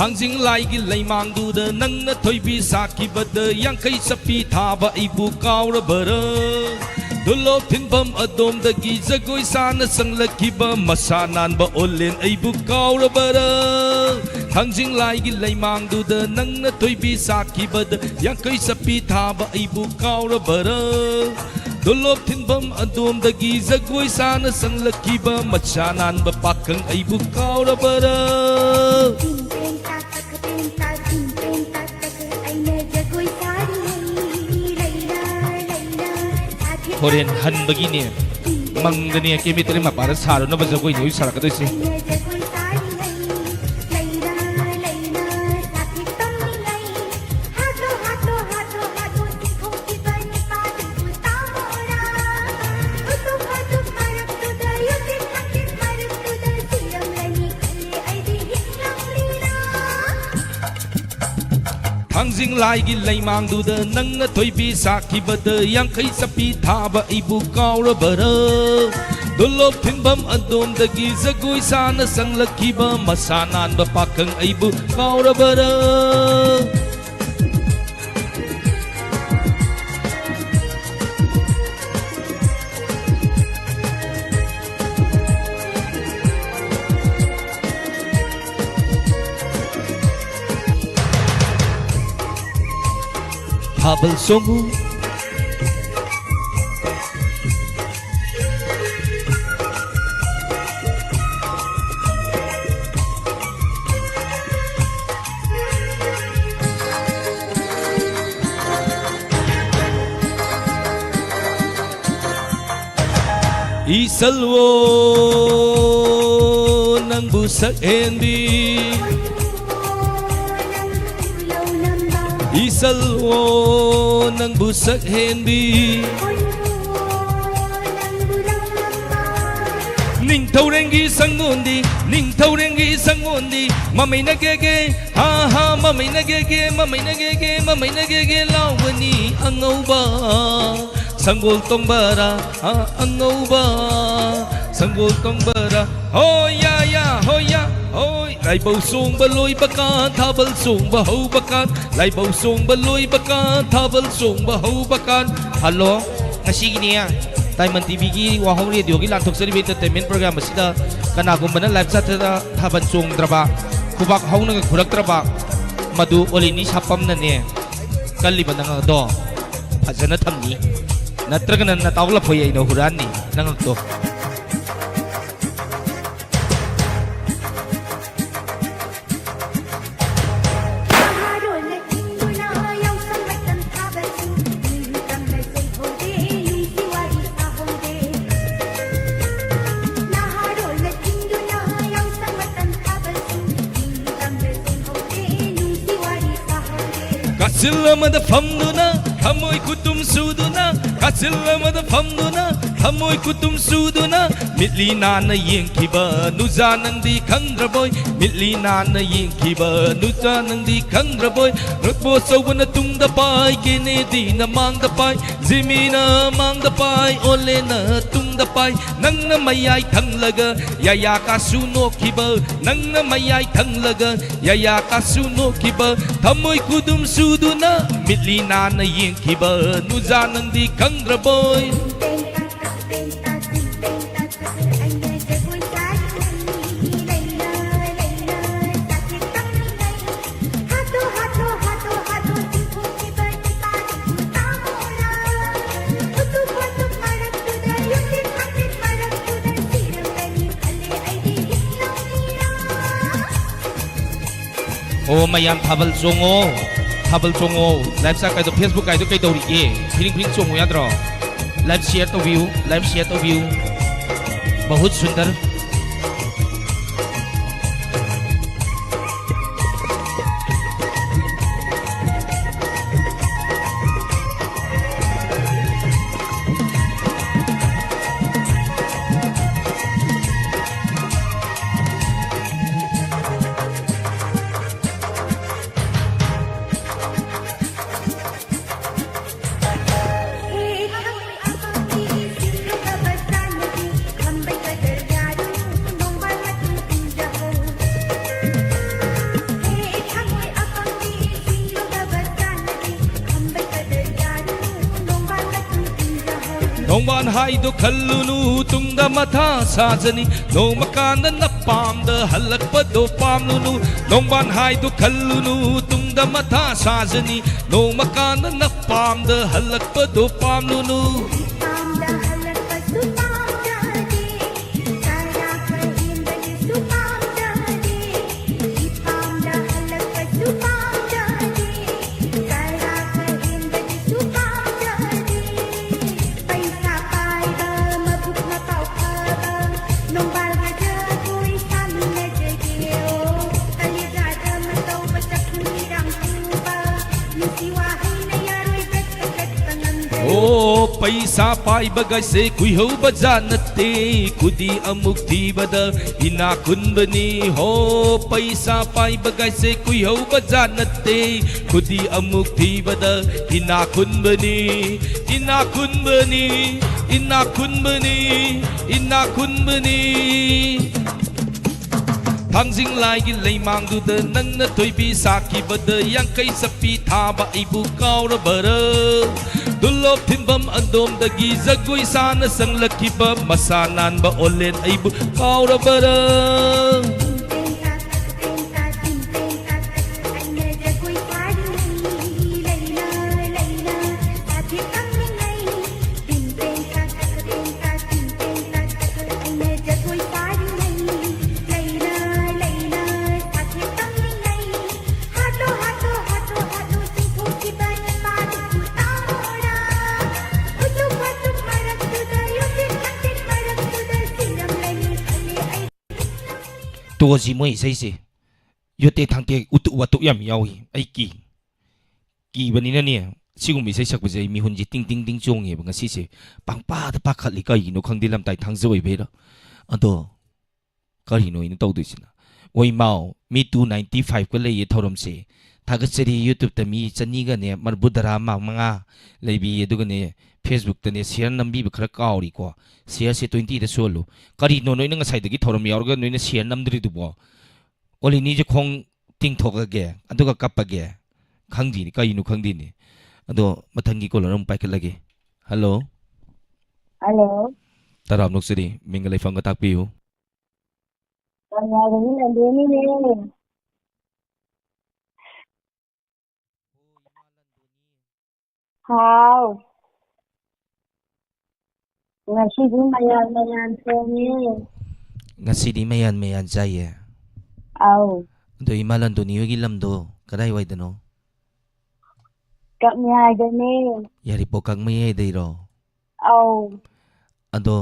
ꯊꯥꯡꯖꯤꯡ ꯂꯥꯏꯒꯤ ꯂꯩꯃꯥꯡꯗꯨꯗ ꯅꯪꯅ ꯊꯣꯏꯕꯤ ꯁꯥꯈꯤꯕꯗ ꯌꯥꯡꯈꯩ ꯆꯞꯄꯤ ꯊꯥꯕ ꯑꯩꯕꯨ ꯀꯥꯎꯔꯕꯔꯥ? ꯗꯨꯂꯣꯞ ꯊꯤꯟꯐꯝ ꯑꯗꯣꯝꯗꯒꯤ ꯖꯒꯣꯏ ꯁꯥꯅ ꯆꯪꯂꯛꯈꯤꯕ ꯃꯁꯥ ꯅꯥꯟꯕ ꯑꯣꯂꯦꯟ ꯑꯩꯕꯨ ꯀꯥꯎꯔꯕꯔꯥ? ꯊꯥꯡꯖꯤꯡ ꯂꯥꯏꯒꯤ ꯂꯩꯃꯥꯡꯗꯨꯗ ꯅꯪꯅ ꯊꯣꯏꯕꯤ ꯁꯥꯈꯤꯕꯗ ꯌꯥꯡꯈꯩ ꯆꯞꯄꯤ ꯊꯥꯕ ꯑꯩꯕꯨ ꯀꯥꯎꯔꯕꯔꯥ? ꯗꯣꯂꯣꯞ ꯊꯤꯟꯐꯝ ꯑꯗꯣꯝꯗꯒꯤ ꯖꯒꯣꯏ ꯁꯥꯅ ꯆꯪꯂꯛꯈꯤꯕ ꯃꯁꯥ ꯅꯥꯟꯕ ꯄꯥꯈꯪ ꯑꯩꯕꯨ ꯀꯥꯎꯔꯕꯔꯥ? ꯍꯣꯔꯦꯟ ꯍꯟꯕꯒꯤꯅꯦ, ꯃꯪꯗꯅꯦ, ꯀꯦꯃꯤꯇ꯭ꯔꯤ ꯃꯄꯥꯗ ꯁꯥꯔꯨꯅꯕ ꯖꯒꯣꯏꯅꯦ ꯍꯧꯖꯤꯛ ꯁꯥꯔꯛꯀꯗꯣꯏꯁꯦ꯫ ꯊꯥꯡꯖꯤꯡ ꯂꯥꯏꯒꯤ ꯂꯩꯃꯥꯡꯗꯨꯗ ꯅꯪꯅ ꯊꯣꯏꯕꯤ ꯁꯥꯈꯤꯕꯗ ꯌꯥꯡꯈꯩ ꯆꯞꯄꯤ ꯊꯥꯕ ꯑꯩꯕꯨ ꯀꯥꯎꯔꯕꯔꯥ? ꯗꯣꯂꯣꯞ ꯊꯤꯟꯐꯝ ꯑꯗꯣꯝꯗꯒꯤ ꯖꯒꯣꯏ ꯁꯥꯅ ꯆꯪꯂꯛꯈꯤꯕ ꯃꯁꯥ ꯅꯥꯟꯕ ꯄꯥꯈꯪ ꯑꯩꯕꯨ ꯀꯥꯎꯔꯕꯔꯥ? ꯊꯥꯕꯜ ꯆꯣꯡꯉꯨ꯫ ꯏꯁꯜꯋꯣ ꯅꯪꯕꯨ ꯁꯛꯍꯦꯟꯕꯤ꯫ ꯏꯁꯜꯋꯣ ꯅꯪꯕꯨ ꯁꯛꯍꯦꯟꯕꯤ꯫ ꯅꯤꯡꯊꯧꯔꯦꯡꯒꯤ ꯁꯪꯒꯣꯟꯗꯤ, ꯅꯤꯡꯊꯧꯔꯦꯡꯒꯤ ꯁꯪꯒꯣꯟꯗꯤ, ꯃꯃꯩꯅ ꯒꯦꯒꯦ, ꯍꯥ ꯍꯥ, ꯃꯃꯩꯅ ꯒꯦꯒꯦ, ꯃꯃꯩꯅ ꯒꯦꯒꯦ, ꯃꯃꯩꯅ ꯒꯦꯒꯦ ꯂꯥꯎꯕꯅꯤ ꯑꯉꯧꯕ꯫ ꯁꯪꯒꯣꯜ ꯇꯣꯡꯕꯔꯥ, ꯑ, ꯑꯉꯧꯕ, ꯁꯪꯒꯣꯜ ꯇꯣꯡꯕꯔꯥ, ꯍꯣꯌꯥ ꯌꯥ, ꯍꯣꯌꯥ, ꯍꯣꯏ꯫ ꯂꯥꯏꯕꯧ ꯆꯣꯡꯕ ꯂꯣꯏꯕ ꯀꯥꯟ, ꯊꯥꯕꯜ ꯆꯣꯡꯕ ꯍꯧꯕ ꯀꯥꯟ, ꯂꯥꯏꯕꯧ ꯆꯣꯡꯕ ꯂꯣꯏꯕ ꯀꯥꯟ, ꯊꯥꯕꯜ ꯆꯣꯡꯕ ꯍꯧꯕ ꯀꯥꯟ꯫ ꯍꯜꯂꯣ, ꯉꯁꯤꯒꯤꯅꯦ, ꯗꯥꯏꯃꯟ ꯇꯤꯚꯤꯒꯤ ꯋꯥꯍꯧ ꯔꯦꯗꯤꯑꯣꯒꯤ ꯂꯥꯟꯊꯣꯛꯆꯔꯤꯕ entertainment program ꯑꯁꯤꯗ ꯀꯅꯥꯒꯨꯝꯕꯅ live chatꯇ ꯊꯥꯕꯜ ꯆꯣꯡꯗ꯭ꯔꯕ, ꯈꯨꯕꯥꯛ ꯍꯧꯅꯒ ꯈꯨꯔꯛꯇ꯭ꯔꯕ, ꯃꯗꯨ ꯑꯣꯂꯤꯅꯤ ꯁꯥꯄꯝꯅꯅꯦ꯫ ꯀꯜꯂꯤꯕ ꯅꯉꯛꯗꯣ ꯐꯖꯅ ꯊꯝꯅꯤ꯫ ꯅꯠꯇ꯭ꯔꯒꯅ ꯅꯇꯥꯎ ꯂꯐꯣꯏ ꯑꯩꯅ ꯍꯨꯔꯥꯟꯅꯤ ꯅꯉꯛꯇꯣ꯫ ꯀꯥꯆꯤꯜ ꯑꯃꯗ ꯐꯝꯗꯨꯅ, ꯊꯃꯣꯏ ꯈꯨꯇꯨꯝ ꯁꯨꯗꯨꯅ, ꯀꯥꯆꯤꯜ ꯑꯃꯗ ꯐꯝꯗꯨꯅ, ꯊꯃꯣꯏ ꯈꯨꯇꯨꯝ ꯁꯨꯗꯨꯅ, ꯃꯤꯠꯂꯤ ꯅꯥꯟꯅ ꯌꯦꯡꯈꯤꯕ ꯅꯨꯖꯥ ꯅꯪꯗꯤ ꯈꯪꯗ꯭ꯔꯕꯣꯏ? ꯃꯤꯠꯂꯤ ꯅꯥꯟꯅ ꯌꯦꯡꯈꯤꯕ ꯅꯨꯖꯥ ꯅꯪꯗꯤ ꯈꯪꯗ꯭ꯔꯕꯣꯏ? ꯔꯨꯠꯕꯣ ꯑꯆꯧꯕꯅ ꯇꯨꯡꯗ ꯄꯥꯏ, ꯀꯦꯅꯦꯗꯤꯅ ꯃꯥꯡꯗ ꯄꯥꯏ, ꯖꯤꯃꯤꯅ ꯃꯥꯡꯗ ꯄꯥꯏ, ꯑꯣꯂꯦꯅ ꯇꯨꯡꯗ ꯄꯥꯏ꯫ ꯅꯪꯅ ꯃꯌꯥꯏ ꯊꯪꯂꯒ ꯌꯥꯌꯥ ꯀꯥꯁꯨ ꯅꯣꯛꯈꯤꯕ, ꯅꯪꯅ ꯃꯌꯥꯏ ꯊꯪꯂꯒ ꯌꯥꯌꯥ ꯀꯥꯁꯨ ꯅꯣꯛꯈꯤꯕ, ꯊꯃꯣꯏ ꯈꯨꯗꯨꯝ ꯁꯨꯗꯨꯅ ꯃꯤꯠꯂꯤ ꯅꯥꯟꯅ ꯌꯦꯡꯈꯤꯕ ꯅꯨꯖꯥ ꯅꯪꯗꯤ ꯈꯪꯗ꯭ꯔꯕꯣꯏ? ꯑꯣ, ꯃꯌꯥꯝ ꯊꯥꯕꯜ ꯆꯣꯡꯉꯣ, ꯊꯥꯕꯜ ꯆꯣꯡꯉꯣ꯫ Live chat ꯀꯥꯏꯗꯣ, Facebook ꯀꯥꯏꯗꯣ ꯀꯩꯗꯧꯔꯤꯒꯦ? ꯐꯤꯔꯤꯡ ꯐꯤꯔꯤꯡ ꯆꯣꯡꯉꯨ ꯌꯥꯗ꯭ꯔꯣ? Live share ꯇꯧꯕꯤꯌꯨ, live share ꯇꯧꯕꯤꯌꯨ꯫ ꯕꯍꯨꯠ ꯁꯨꯟꯗꯔ꯫ ꯅꯣꯡꯕꯥꯟ ꯍꯥꯏꯗꯣ ꯈꯜꯂꯨꯅꯨ, ꯇꯨꯡꯗ ꯃꯊꯥ ꯁꯥꯖꯅꯤ꯫ ꯅꯣꯡꯃ ꯀꯥꯟꯗ ꯅꯄꯥꯝꯗ ꯍꯜꯂꯛꯄꯗꯣ ꯄꯥꯝꯂꯨꯅꯨ꯫ ꯅꯣꯡꯕꯥꯟ ꯍꯥꯏꯗꯣ ꯈꯜꯂꯨꯅꯨ, ꯇꯨꯡꯗ ꯃꯊꯥ ꯁꯥꯖꯅꯤ꯫ ꯅꯣꯡꯃ ꯀꯥꯟꯗ ꯅꯄꯥꯝꯗ ꯍꯜꯂꯛꯄꯗꯣ ꯄꯥꯝꯂꯨꯅꯨ꯫ ꯏꯄꯥꯝꯗ ꯍꯜꯂꯛꯄꯁꯨ ꯄꯥꯝꯖꯗꯦ, ꯆꯔꯥ ꯍꯦꯟꯕꯗꯨꯁꯨ ꯄꯥꯝꯖꯗꯦ꯫ ꯏꯄꯥꯝꯗ ꯍꯜꯂꯛꯄꯁꯨ ꯄꯥꯝꯖꯗꯦ, ꯆꯔꯥ ꯍꯦꯟꯕꯗꯨꯁꯨ ꯄꯥꯝꯖꯗꯦ꯫ ꯄꯩꯁꯥ ꯄꯥꯏꯕ, ꯃꯕꯨꯛ ꯃꯄꯥꯎ ꯐꯕ, ꯅꯣꯡꯕꯥꯜꯒ ꯖꯒꯣꯏ ꯁꯥꯃꯤꯟꯅꯖꯒꯦ꯫ ꯑꯣ, ꯀꯂꯦꯖꯥꯗ ꯃꯇꯧꯕ, ꯆꯐꯨ ꯃꯤꯔꯥꯡ ꯄꯨꯕ, ꯅꯨꯡꯁꯤ ꯋꯥꯍꯩꯅ ꯌꯥꯔꯣꯏ ꯆꯠꯄ ꯆꯠꯄ ꯉꯝꯖꯔꯣꯏ꯫ ꯑꯣ, ꯄꯩꯁꯥ ꯄꯥꯏꯕꯒꯥꯏꯁꯦ ꯀꯨꯏꯍꯧꯕ ꯖꯥꯠ ꯅꯠꯇꯦ, ꯈꯨꯗꯤ ꯑꯃꯨꯛ ꯊꯤꯕꯗ ꯏꯅꯥꯛ ꯈꯨꯟꯕꯅꯤ꯫ ꯍꯣ, ꯄꯩꯁꯥ ꯄꯥꯏꯕꯒꯥꯏꯁꯦ ꯀꯨꯏꯍꯧꯕ ꯖꯥꯠ ꯅꯠꯇꯦ, ꯈꯨꯗꯤ ꯑꯃꯨꯛ ꯊꯤꯕꯗ ꯏꯅꯥꯛ ꯈꯨꯟꯕꯅꯤ, ꯏꯅꯥꯛ ꯈꯨꯟꯕꯅꯤ, ꯏꯅꯥꯛ ꯈꯨꯟꯕꯅꯤ, ꯏꯅꯥꯛ ꯈꯨꯟꯕꯅꯤ꯫ ꯊꯥꯡꯖꯤꯡ ꯂꯥꯏꯒꯤ ꯂꯩꯃꯥꯡꯗꯨꯗ ꯅꯪꯅ ꯊꯣꯏꯕꯤ ꯁꯥꯈꯤꯕꯗ ꯌꯥꯡꯈꯩ ꯆꯞꯄꯤ ꯊꯥꯕ ꯑꯩꯕꯨ ꯀꯥꯎꯔꯕꯔ? ꯗꯨꯂꯣꯞ ꯊꯤꯟꯐꯝ ꯑꯗꯣꯝꯗꯒꯤ ꯖꯒꯣꯏ ꯁꯥꯅ ꯆꯪꯂꯛꯈꯤꯕ ꯃꯁꯥ ꯅꯥꯟꯕ ꯑꯣꯂꯦꯟ ꯑꯩꯕꯨ ꯀꯥꯎꯔꯕꯔ? ꯇꯣꯛꯑꯁꯤ ꯃꯣꯏ ꯏꯁꯩꯁꯦ꯫ ꯌꯣꯠꯇꯦ ꯊꯥꯡꯇꯦ ꯎꯇꯨꯛ ꯋꯥꯇꯨꯛ ꯌꯥꯝ ꯌꯥꯎꯏ꯫ ꯑꯩ ꯀꯤ꯫ ꯀꯤꯕꯅꯤꯅꯅꯦ, ꯁꯤꯒꯨꯝꯕ ꯏꯁꯩ ꯁꯛꯄꯁꯦ ꯑꯩ ꯃꯤꯍꯨꯟꯁꯦ ꯇꯤꯡ ꯇꯤꯡ ꯇꯤꯡ ꯆꯣꯡꯉꯦꯕ ꯉꯁꯤꯁꯦ꯫ ꯄꯪꯄꯥꯗ ꯄꯥꯈꯠꯂꯤ, ꯀꯩꯒꯤꯅꯣ ꯈꯪꯗꯦ, ꯂꯝꯇꯥꯏ ꯊꯥꯡꯖ ꯑꯣꯏꯕꯩꯔꯥ? ꯑꯗꯣ ꯀꯔꯤꯅꯣ ꯑꯩꯅ ꯇꯧꯗꯣꯏꯁꯤꯅ? ꯑꯣꯏꯃꯥꯎ, ꯃꯤ two ninety five ꯀ ꯂꯩꯌꯦ ꯊꯧꯔꯝꯁꯦ꯫ ꯊꯥꯒꯠꯆꯔꯤ YouTube ꯇ ꯃꯤ ꯆꯅꯤꯒꯅꯦ ꯃꯔꯤꯐꯨ ꯇꯔꯥ ꯃꯉꯥ ꯂꯩꯕꯤ, ꯑꯗꯨꯒꯅꯦ Facebook ꯇꯅꯦ share ꯅꯝꯕꯤꯕ ꯈꯔ ꯀꯥꯎꯔꯤꯀꯣ꯫ Share ꯁꯦ twenty ꯗ ꯁꯨꯍꯜꯂꯨ꯫ ꯀꯔꯤꯅꯣ ꯅꯣꯏꯅ ꯉꯁꯥꯏꯗꯒꯤ ꯊꯧꯔꯝ ꯌꯥꯎꯔꯒ ꯅꯣꯏꯅ share ꯅꯝꯗ꯭ꯔꯤꯗꯨꯕꯣ? ꯑꯣꯂꯤꯅꯤꯁꯦ ꯈꯣꯡ ꯇꯤꯡꯊꯣꯛꯑꯒꯦ, ꯑꯗꯨꯒ ꯀꯞꯄꯒꯦ꯫ ꯈꯪꯗꯦꯅꯦ, ꯀꯔꯤꯅꯣ ꯈꯪꯗꯦꯅꯦ꯫ ꯑꯗꯣ ꯃꯊꯪꯒꯤ caller ꯑꯃꯨꯛ ꯄꯥꯏꯈꯠꯂꯒꯦ꯫ Hello꯫ ꯍꯜꯂꯣ꯫ ꯇꯔꯥꯝꯅ ꯑꯣꯛꯆꯔꯤ꯫ ꯃꯤꯡꯒ ꯂꯩꯐꯝꯒ ꯇꯥꯛꯄꯤꯌꯨ꯫ ꯀꯪꯂꯥꯗꯒꯤ ꯂꯟꯗꯣꯏꯅꯤꯅꯦ꯫ ꯍꯥꯎ꯫ ꯉꯁꯤꯗꯤ ꯃꯌꯥꯟ ꯃꯌꯥꯟ ꯊꯣꯡꯉꯦ꯫ ꯉꯁꯤꯗꯤ ꯃꯌꯥꯟ ꯃꯌꯥꯟ ꯆꯥꯏꯌꯦ꯫ ꯑꯧ꯫ ꯑꯗꯣ ꯏꯃꯥ ꯂꯟꯗꯣꯅꯤ ꯍꯣꯏꯒꯤ ꯂꯝꯗꯣ ꯀꯗꯥꯏꯋꯥꯏꯗꯅꯣ? ꯀꯛꯃꯌꯥꯏꯗꯅꯦ꯫ ꯌꯥꯏꯔꯤꯄꯣꯛ ꯀꯛꯃꯌꯥꯏꯗꯩꯔꯣ? ꯑꯧ꯫ ꯑꯗꯣ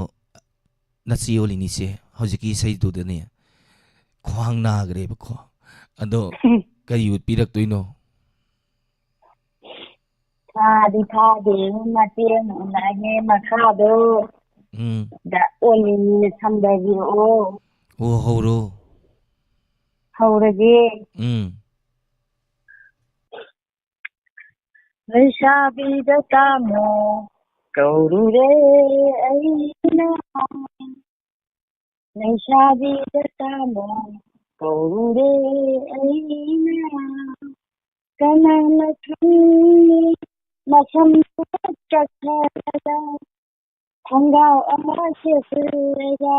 ꯅꯆꯦ ꯑꯣꯜꯂꯤꯅꯤꯁꯦ, ꯍꯧꯖꯤꯛꯀꯤ ꯏꯁꯩꯗꯨꯗꯅꯦ ꯈ꯭ꯋꯥꯡ ꯅꯥꯈ꯭ꯔꯦꯕꯀꯣ꯫ ꯑꯗꯣ ꯀꯔꯤ ꯎꯠꯄꯤꯔꯛꯇꯣꯏꯅꯣ? ꯊꯥꯗꯤ ꯊꯥꯗꯦ, ꯃꯇꯦꯛ ꯑꯃ ꯎꯠꯂꯛꯑꯒꯦ, ꯃꯈꯥꯗꯣ ꯎꯝ꯫ ꯗ ꯑꯣꯜꯂꯤꯅꯤꯅ ꯁꯝꯗꯕꯤꯔꯛꯑꯣ꯫ ꯑꯣ, ꯍꯧꯔꯣ꯫ ꯍꯧꯔꯒꯦ꯫ ꯎꯝ꯫ ꯂꯩꯁꯥꯕꯤꯗ ꯇꯥꯃꯣ ꯀꯧꯔꯨꯔꯦ ꯑꯩꯅ, ꯂꯩꯁꯥꯕꯤꯗ ꯇꯥꯃꯣ ꯀꯧꯔꯨꯔꯦ ꯑꯩꯅ, ꯀꯅꯥꯅ ꯈꯪꯅꯤ ꯃꯁꯝ ꯆꯠꯈ꯭ꯔꯒ ꯈꯣꯡꯒ꯭ꯔꯥꯎ ꯑꯃ ꯁꯦꯠꯆꯤꯜꯂꯒ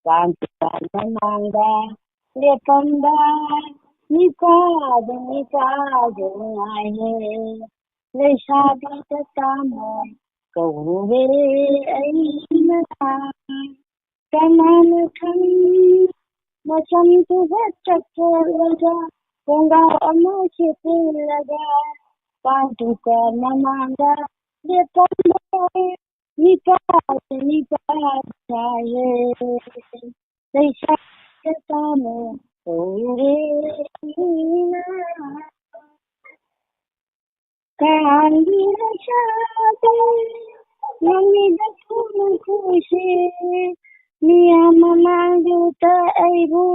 ꯄꯥꯟ ꯗꯨꯀꯥꯟ ꯃꯃꯥꯡꯗ ꯂꯦꯞꯄꯝꯕ ꯅꯤꯄꯥꯗꯨ, ꯅꯤꯄꯥꯗꯨ ꯉꯥꯏꯔꯦ꯫ ꯂꯩꯁꯥꯕꯤꯗ ꯇꯥꯃꯣ ꯀꯧꯔꯨꯔꯦ ꯑꯩꯅ, ꯀꯅꯥꯅ ꯈꯪꯅꯤ ꯃꯁꯝꯗꯨꯒ ꯆꯠꯊꯣꯛꯂꯒ ꯈꯣꯡꯒ꯭ꯔꯥꯎ ꯑꯃ ꯁꯦꯠꯆꯤꯜꯂꯒ ꯄꯥꯟ ꯗꯨꯀꯥꯟ ꯃꯃꯥꯡꯗ ꯂꯦꯞꯄꯝꯕ ꯅꯤꯄꯥꯗꯨ, ꯅꯤꯄꯥꯗꯨ ꯉꯥꯏꯔꯦ꯫ ꯂꯩꯁꯥꯕꯤꯗ ꯇꯥꯃꯣ ꯀꯧꯔꯨꯔꯦ ꯑꯩꯅ, ꯀꯥꯡꯒꯤ ꯂꯩꯁꯥꯕꯤ ꯃꯃꯤꯗ ꯊꯨꯅ ꯀꯨꯏꯁꯦ, ꯃꯤꯌꯥꯝ ꯃꯃꯥꯡꯗꯨꯗ ꯑꯩꯕꯨ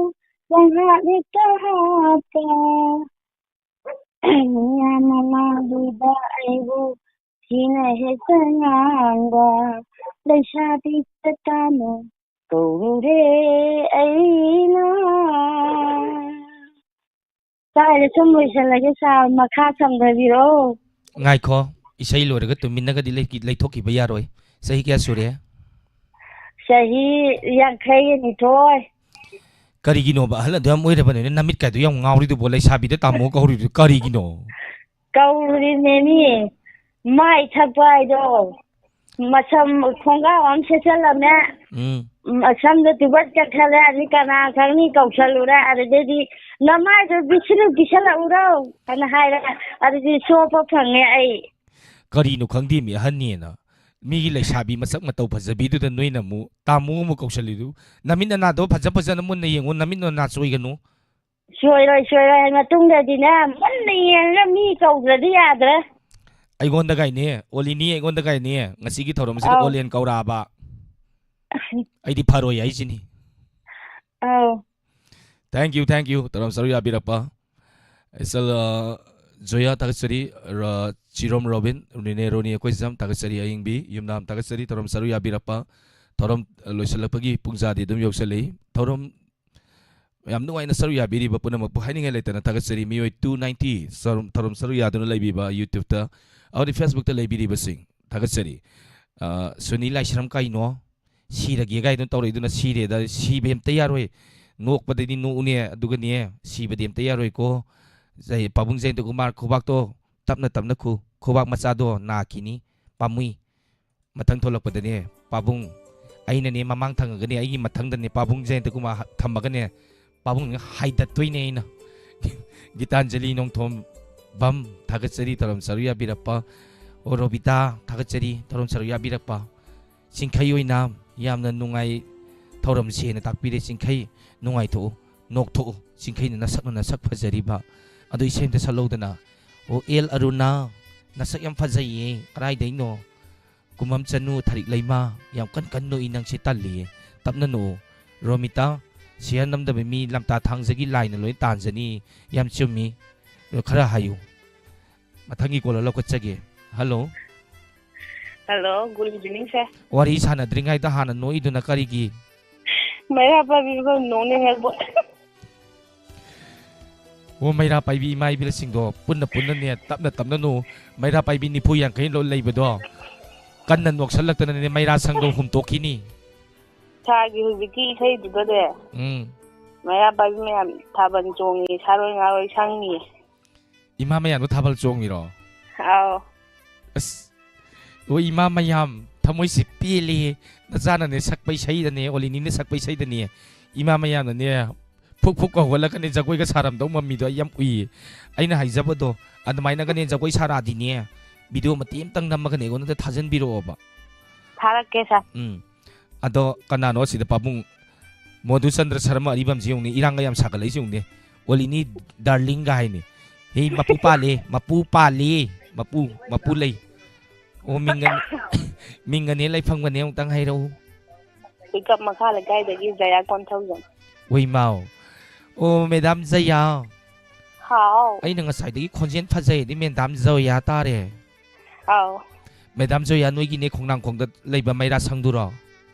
ꯄꯪꯍꯥꯠ ꯍꯦꯛꯇ ꯍꯥꯠꯄ, ꯃꯤꯌꯥꯝ ꯃꯃꯥꯡꯗꯨꯗ ꯑꯩꯕꯨ ꯊꯤꯅ ꯍꯦꯛꯇ ꯉꯥꯡꯕ, ꯂꯩꯁꯥꯕꯤꯗ ꯇꯥꯃꯣ ꯀꯧꯔꯨꯔꯦ ꯑꯩꯅ꯫ ꯁ꯭ꯋꯥꯏꯗ ꯁꯨꯝ ꯂꯣꯏꯁꯤꯜꯂꯒꯦ ꯁꯥꯔ, ꯃꯈꯥ ꯁꯝꯊꯕꯤꯔꯛꯑꯣ꯫ ꯉꯥꯏꯈꯣ, ꯏꯁꯩ ꯂꯣꯏꯔꯒ ꯇꯨꯃꯤꯟꯅꯒꯗꯤ ꯂꯩ-, ꯂꯩꯊꯣꯛꯈꯤꯕ ꯌꯥꯔꯣꯏ꯫ ꯆꯍꯤ ꯀꯌꯥ ꯁꯨꯔꯦ? ꯆꯍꯤ ꯌꯥꯡꯈꯩ ꯅꯤꯊꯣꯏ꯫ ꯀꯔꯤꯒꯤꯅꯣꯕ ꯑꯍꯜ ꯑꯗꯨ ꯌꯥꯝ ꯑꯣꯏꯔꯕꯅꯤꯅ ꯅꯃꯤꯠ ꯀꯥꯏꯗꯨ ꯌꯥꯝ ꯉꯥꯎꯔꯤꯗꯨꯕꯣ? ꯂꯩꯁꯥꯕꯤꯗ ꯇꯥꯃꯣ ꯀꯧꯔꯤꯗꯨ ꯀꯔꯤꯒꯤꯅꯣ? ꯀꯧꯔꯤꯅꯦꯃꯤ꯫ ꯃꯥꯏ ꯊꯛꯄ ꯍꯥꯏꯗꯣ, ꯃꯁꯝ ꯈꯣꯡꯒ꯭ꯔꯥꯎ ꯑꯃ ꯁꯦꯠꯆꯜꯂꯝꯃꯦ꯫ ꯎꯝ ꯃꯁꯝꯗꯣ ꯇꯨꯕꯠ ꯀꯛꯊꯠꯂꯦ꯫ ꯑꯗꯩ ꯀꯅꯥ ꯈꯪꯅꯤ ꯀꯧꯁꯜꯂꯨꯔꯦ꯫ ꯑꯗꯨꯗꯩꯗꯤ "ꯅꯃꯥꯏꯗꯣ ꯄꯤꯁꯤꯜꯂꯨ, ꯄꯤꯁꯜꯂꯛꯎꯔꯣ" ꯍꯥꯏꯅ ꯍꯥꯏꯔꯦ꯫ ꯑꯗꯨꯗꯤ ꯆꯣꯞꯄ ꯐꯪꯉꯦ ꯑꯩ꯫ ꯀꯔꯤꯅꯣ ꯈꯪꯗꯦ ꯃꯤ ꯑꯍꯟꯅꯦꯅ꯫ ꯃꯤꯒꯤ ꯂꯩꯁꯥꯕꯤ ꯃꯁꯛ ꯃꯇꯧ ꯐꯖꯕꯤꯗꯨꯗ ꯅꯣꯏꯅ ꯑꯃꯨꯛ ꯇꯥꯃꯣ ꯑꯃꯨꯛ ꯀꯧꯁꯜꯂꯤꯗꯨ꯫ ꯅꯃꯤꯠ ꯅꯅꯥꯗꯣ ꯐꯖ ꯐꯖꯅ ꯃꯨꯟꯅ ꯌꯦꯡꯉꯨ, ꯅꯃꯤꯠ ꯅꯅꯥ ꯆꯣꯏꯒꯅꯨ꯫ ꯁꯣꯏꯔꯣꯏ, ꯁꯣꯏꯔꯣꯏ ꯍꯥꯏ ꯃꯇꯨꯡꯗꯗꯤꯅꯦ, ꯃꯨꯟꯅ ꯌꯦꯡꯉꯒ ꯃꯤ ꯀꯧꯗ꯭ꯔꯗꯤ ꯌꯥꯗ꯭ꯔꯦ꯫ ꯑꯩꯉꯣꯟꯗ ꯀꯥꯏꯅꯦ, ꯑꯣꯂꯤꯅꯤ, ꯑꯩꯉꯣꯟꯗ ꯀꯥꯏꯅꯦ, ꯉꯁꯤꯒꯤ ꯊꯧꯔꯝꯁꯤꯗ ꯑꯧ꯫ ꯑꯣꯂꯦꯟ ꯀꯧꯔꯛꯑꯕ꯫ ꯑꯩꯗꯤ ꯐꯔꯣꯏ ꯍꯥꯏꯁꯤꯅꯤ꯫ ꯑꯧ꯫ Thank you, thank you, ꯊꯧꯔꯝ ꯁꯔꯨꯛ ꯌꯥꯕꯤꯔꯛꯄ꯫ ꯏꯆꯜ, ꯑ, ꯖꯣꯌꯥ ꯊꯥꯒꯠꯆꯔꯤ, ꯔ-, ꯆꯤꯔꯣꯝ ꯔꯣꯕꯤꯟ, ꯔꯤꯅꯦ ꯔꯣꯅꯤ ꯑꯩꯈꯣꯏꯖꯝ ꯊꯥꯒꯠꯆꯔꯤ, ꯑꯌꯤꯡꯕꯤ ꯌꯨꯝꯅꯥꯝ ꯊꯥꯒꯠꯆꯔꯤ, ꯊꯧꯔꯝ ꯁꯔꯨꯛ ꯌꯥꯕꯤꯔꯛꯄ꯫ ꯊꯧꯔꯝ, ꯑ, ꯂꯣꯏꯁꯤꯜꯂꯛꯄꯒꯤ ꯄꯨꯡꯖꯥꯗꯤ ꯑꯗꯨꯝ ꯌꯧꯁꯜꯂꯛꯏ꯫ ꯊꯧꯔꯝ ꯌꯥꯝ ꯅꯨꯡꯉꯥꯏꯅ ꯁꯔꯨꯛ ꯌꯥꯕꯤꯔꯤꯕ ꯄꯨꯝꯅꯃꯛꯄꯨ ꯍꯥꯏꯅꯤꯡꯉꯥꯏ ꯂꯩꯇꯅ ꯊꯥꯒꯠꯆꯔꯤ꯫ ꯃꯤꯑꯣꯏ two ninety ꯁꯔꯨ-, ꯊꯧꯔꯝ ꯁꯔꯨꯛ ꯌꯥꯗꯨꯅ ꯂꯩꯕꯤꯕ YouTube-ꯇ ꯑꯃꯗꯤ Facebook-ꯇ ꯂꯩꯕꯤꯔꯤꯕꯁꯤꯡ ꯊꯥꯒꯠꯆꯔꯤ꯫ ꯑ, ꯁꯨꯅꯤ ꯂꯥꯏꯁ꯭ꯔꯝ ꯀꯩꯅꯣ? ꯁꯤꯔꯒꯦ ꯀꯥꯏꯗꯨꯅ ꯇꯧꯔꯛꯏꯗꯨꯅ ꯁꯤꯔꯦꯗ, ꯁꯤꯕ ꯑꯝꯇ ꯌꯥꯔꯣꯏ, ꯅꯣꯛꯄꯗꯗꯤ ꯅꯣꯛꯎꯅꯦ, ꯑꯗꯨꯒꯅꯦ ꯁꯤꯕꯗꯤ ꯑꯝꯇ ꯌꯥꯔꯣꯏꯀꯣ꯫ ꯖꯩ-, ꯄꯥꯕꯨꯡ ꯖꯌꯟꯇ ꯀꯨꯃꯥꯔ ꯈꯨꯕꯥꯛꯇꯣ ꯇꯞꯅ ꯇꯞꯅ ꯈꯨ, ꯈꯨꯕꯥꯛ ꯃꯆꯥꯗꯣ ꯅꯥꯈꯤꯅꯤ, ꯄꯥꯝꯃꯨꯏ꯫ ꯃꯊꯪ ꯊꯣꯛꯂꯛꯄꯗꯅꯦ ꯄꯥꯕꯨꯡ, ꯑꯩꯅꯅꯦ ꯃꯃꯥꯡ ꯊꯪꯉꯒꯅꯦ, ꯑꯩꯒꯤ ꯃꯊꯪꯗꯅꯦ ꯄꯥꯕꯨꯡ ꯖꯌꯟꯇ ꯀꯨꯃꯥꯔ ꯍ-, ꯊꯝꯃꯒꯅꯦ ꯄꯥꯕꯨꯡ ꯍꯥꯏꯗꯠꯇꯣꯏꯅꯦ ꯑꯩꯅ꯫ ꯒꯤꯇꯥꯟꯖꯂꯤ ꯅꯣꯡꯊꯣꯝ ꯕꯝ ꯊꯥꯒꯠꯆꯔꯤ ꯊꯧꯔꯝ ꯁꯔꯨꯛ ꯌꯥꯕꯤꯔꯛꯄ꯫ ꯑꯣ ꯔꯣꯕꯤꯇꯥ ꯊꯥꯒꯠꯆꯔꯤ ꯊꯧꯔꯝ ꯁꯔꯨꯛ ꯌꯥꯕꯤꯔꯛꯄ꯫ ꯆꯤꯡꯈꯩ ꯑꯣꯏꯅ ꯌꯥꯝꯅ ꯅꯨꯡꯉꯥꯏ, ꯊꯧꯔꯝꯁꯦꯅ ꯇꯥꯛꯄꯤꯔꯦ꯫ ꯆꯤꯡꯈꯩ ꯅꯨꯡꯉꯥꯏꯊꯣꯛꯎ, ꯅꯣꯛꯊꯣꯛꯎ꯫ ꯆꯤꯡꯈꯩꯅ ꯅꯁꯛꯅ ꯅꯁꯛ ꯐꯖꯔꯤꯕ꯫ ꯑꯗꯨ ꯏꯁꯩ ꯑꯝꯇ ꯁꯛꯂꯧꯗꯅ꯫ ꯑꯣ ꯑꯦꯜ ꯑꯔꯨꯅꯥ, ꯅꯁꯛ ꯌꯥꯝ ꯐꯖꯩꯌꯦ꯫ ꯀꯗꯥꯏꯗꯩꯅꯣ? ꯀꯨꯃꯝ ꯆꯅꯨ ꯊꯔꯤꯛ ꯂꯩꯃ, ꯌꯥꯝ ꯀꯟ ꯀꯟ ꯅꯣꯛꯏ ꯅꯪꯁꯦ, ꯇꯜꯂꯤꯌꯦ꯫ ꯇꯞꯅ ꯅꯣꯛꯎ꯫ ꯔꯣꯃꯤꯇꯥ, ꯁꯤꯌꯥ ꯅꯝꯗꯕ ꯃꯤ ꯂꯝꯇꯥ ꯊꯥꯡꯖꯒꯤ ꯂꯥꯏꯅ ꯂꯣꯏ ꯇꯥꯟꯖꯅꯤ꯫ ꯌꯥꯝ ꯆꯨꯝꯃꯤ꯫ ꯑꯗꯣ ꯈꯔ ꯍꯥꯏꯌꯨ꯫ ꯃꯊꯪꯒꯤ caller ꯂꯧꯈꯠꯆꯒꯦ꯫ Hello꯫ Hello, good evening, sir. ꯋꯥꯔꯤ ꯁꯥꯟꯅꯗ꯭ꯔꯤꯉꯩꯗ ꯍꯥꯟꯅ ꯅꯣꯛꯏꯗꯨꯅ ꯀꯔꯤꯒꯤ? ꯃꯩꯔꯥ ꯄꯥꯏꯕꯤꯕ ꯅꯣꯛꯅꯤꯡꯉꯛꯄ꯫ ꯑꯣ, ꯃꯩꯔꯥ ꯄꯥꯏꯕꯤ ꯏꯃꯥ ꯏꯕꯦꯜꯁꯤꯡꯗꯣ ꯄꯨꯟꯅ ꯄꯨꯟꯅꯅꯦ, ꯇꯞꯅ ꯇꯞꯅ ꯅꯣꯛꯎ꯫ ꯃꯩꯔꯥ ꯄꯥꯏꯕꯤ ꯅꯤꯐꯨ ꯌꯥꯡꯈꯩ ꯂꯣ-, ꯂꯩꯕꯗꯣ, ꯀꯟꯅ ꯅꯣꯛꯁꯜꯂꯛꯇꯅꯅꯦ ꯃꯩꯔꯥ ꯁꯪꯗꯣ ꯍꯨꯝꯇꯣꯛꯈꯤꯅꯤ꯫ ꯁꯥꯒꯤ ꯍꯧꯖꯤꯛꯀꯤ ꯏꯁꯩꯗꯨꯗꯅꯦ, ꯎꯝ꯫ ꯃꯩꯔꯥ ꯄꯥꯏꯕꯤ ꯃꯌꯥꯝ ꯊꯥꯕꯜ ꯆꯣꯡꯉꯤ, ꯁꯥꯔꯣꯏ ꯉꯥꯔꯣꯏ ꯁꯪꯉꯤ꯫ ꯏꯃꯥ ꯃꯌꯥꯝꯗꯣ ꯊꯥꯕꯜ ꯆꯣꯡꯉꯤꯔꯣ? ꯑꯥꯎ꯫ ꯑꯁ, ꯑꯣ, ꯏꯃꯥ ꯃꯌꯥꯝ, ꯊꯃꯣꯏꯁꯦ ꯄꯦꯜꯂꯦꯍꯦ꯫ ꯅꯆꯥꯅꯅꯦ ꯁꯛꯄ ꯏꯁꯩꯗꯅꯦ, ꯑꯣꯂꯤꯅꯤꯅ ꯁꯛꯄ ꯏꯁꯩꯗꯅꯦ, ꯏꯃꯥ ꯃꯌꯥꯝꯅꯅꯦ ꯐꯨꯛ ꯐꯨꯛ ꯀꯧꯍꯜꯂꯒꯅꯦ ꯖꯒꯣꯏꯒ ꯁꯥꯔꯝꯗꯧ ꯃꯝꯃꯤꯗꯣ ꯑꯩ ꯌꯥꯝ ꯎꯏꯌꯦ꯫ ꯑꯩꯅ ꯍꯥꯏꯖꯕꯗꯣ, ꯑꯗꯨꯃꯥꯏꯅꯒꯅꯦ ꯖꯒꯣꯏ ꯁꯥꯔꯛꯑꯗꯤꯅꯦ, ꯚꯤꯗꯤꯑꯣ ꯃꯇꯦꯛ ꯑꯃꯇꯪ ꯅꯝꯃꯒꯅꯦ ꯑꯩꯉꯣꯟꯗ ꯊꯥꯖꯟꯕꯤꯔꯛꯑꯣꯕ꯫ ꯊꯥꯔꯛꯀꯦ, ꯁꯥꯔ꯫ ꯎꯝ꯫ ꯑꯗꯣ ꯀꯅꯥꯅꯣ ꯑꯁꯤꯗ ꯄꯥꯕꯨꯡ ꯃꯣꯙꯨꯆꯟꯗ꯭ꯔ ꯁꯔꯃ ꯑꯔꯤꯕꯝꯁꯤ ꯌꯦꯡꯉꯨꯅꯦ, ꯏꯔꯥꯡꯒ ꯌꯥꯝ ꯁꯥꯒꯠꯂꯛꯏꯁꯤ ꯌꯦꯡꯉꯨꯅꯦ꯫ ꯑꯣꯂꯤꯅꯤ ꯗꯥꯔꯂꯤꯡꯒ ꯍꯥꯏꯅꯤ꯫ ꯍꯦ, ꯃꯄꯨ ꯄꯥꯜꯂꯦ, ꯃꯄꯨ ꯄꯥꯜꯂꯦ, ꯃꯄꯨ, ꯃꯄꯨ ꯂꯩ꯫ ꯑꯣ, ꯃꯤꯡꯒꯅꯦ, ꯃꯤꯡꯒꯅꯦ ꯂꯩꯐꯝꯒꯅꯦ ꯑꯃꯨꯛꯇꯪ ꯍꯥꯏꯔꯛꯎ꯫ ꯏꯀꯞ ꯃꯈꯥ ꯂꯩꯀꯥꯏꯗꯒꯤ ꯖꯌꯥ ꯀꯣꯟꯊꯧꯖꯝ꯫ ꯋꯩꯃꯥꯎ꯫ ꯑꯣ, ꯃꯦꯗꯥꯝ ꯖꯌꯥ꯫ ꯍꯥꯎ꯫ ꯑꯩꯅ ꯉꯁꯥꯏꯗꯒꯤ ꯈꯣꯟꯖꯦꯜ ꯐꯖꯩꯗꯤ ꯃꯦꯗꯥꯝ ꯖꯌꯥ ꯇꯥꯔꯦ꯫ ꯑꯥꯎ꯫ ꯃꯦꯗꯥꯝ ꯖꯣꯌꯥ, ꯅꯣꯏꯒꯤꯅꯦ ꯈꯣꯡꯅꯥꯡꯈꯣꯡꯗ ꯂꯩꯕ ꯃꯩꯔꯥ ꯁꯪꯗꯨꯔꯣ?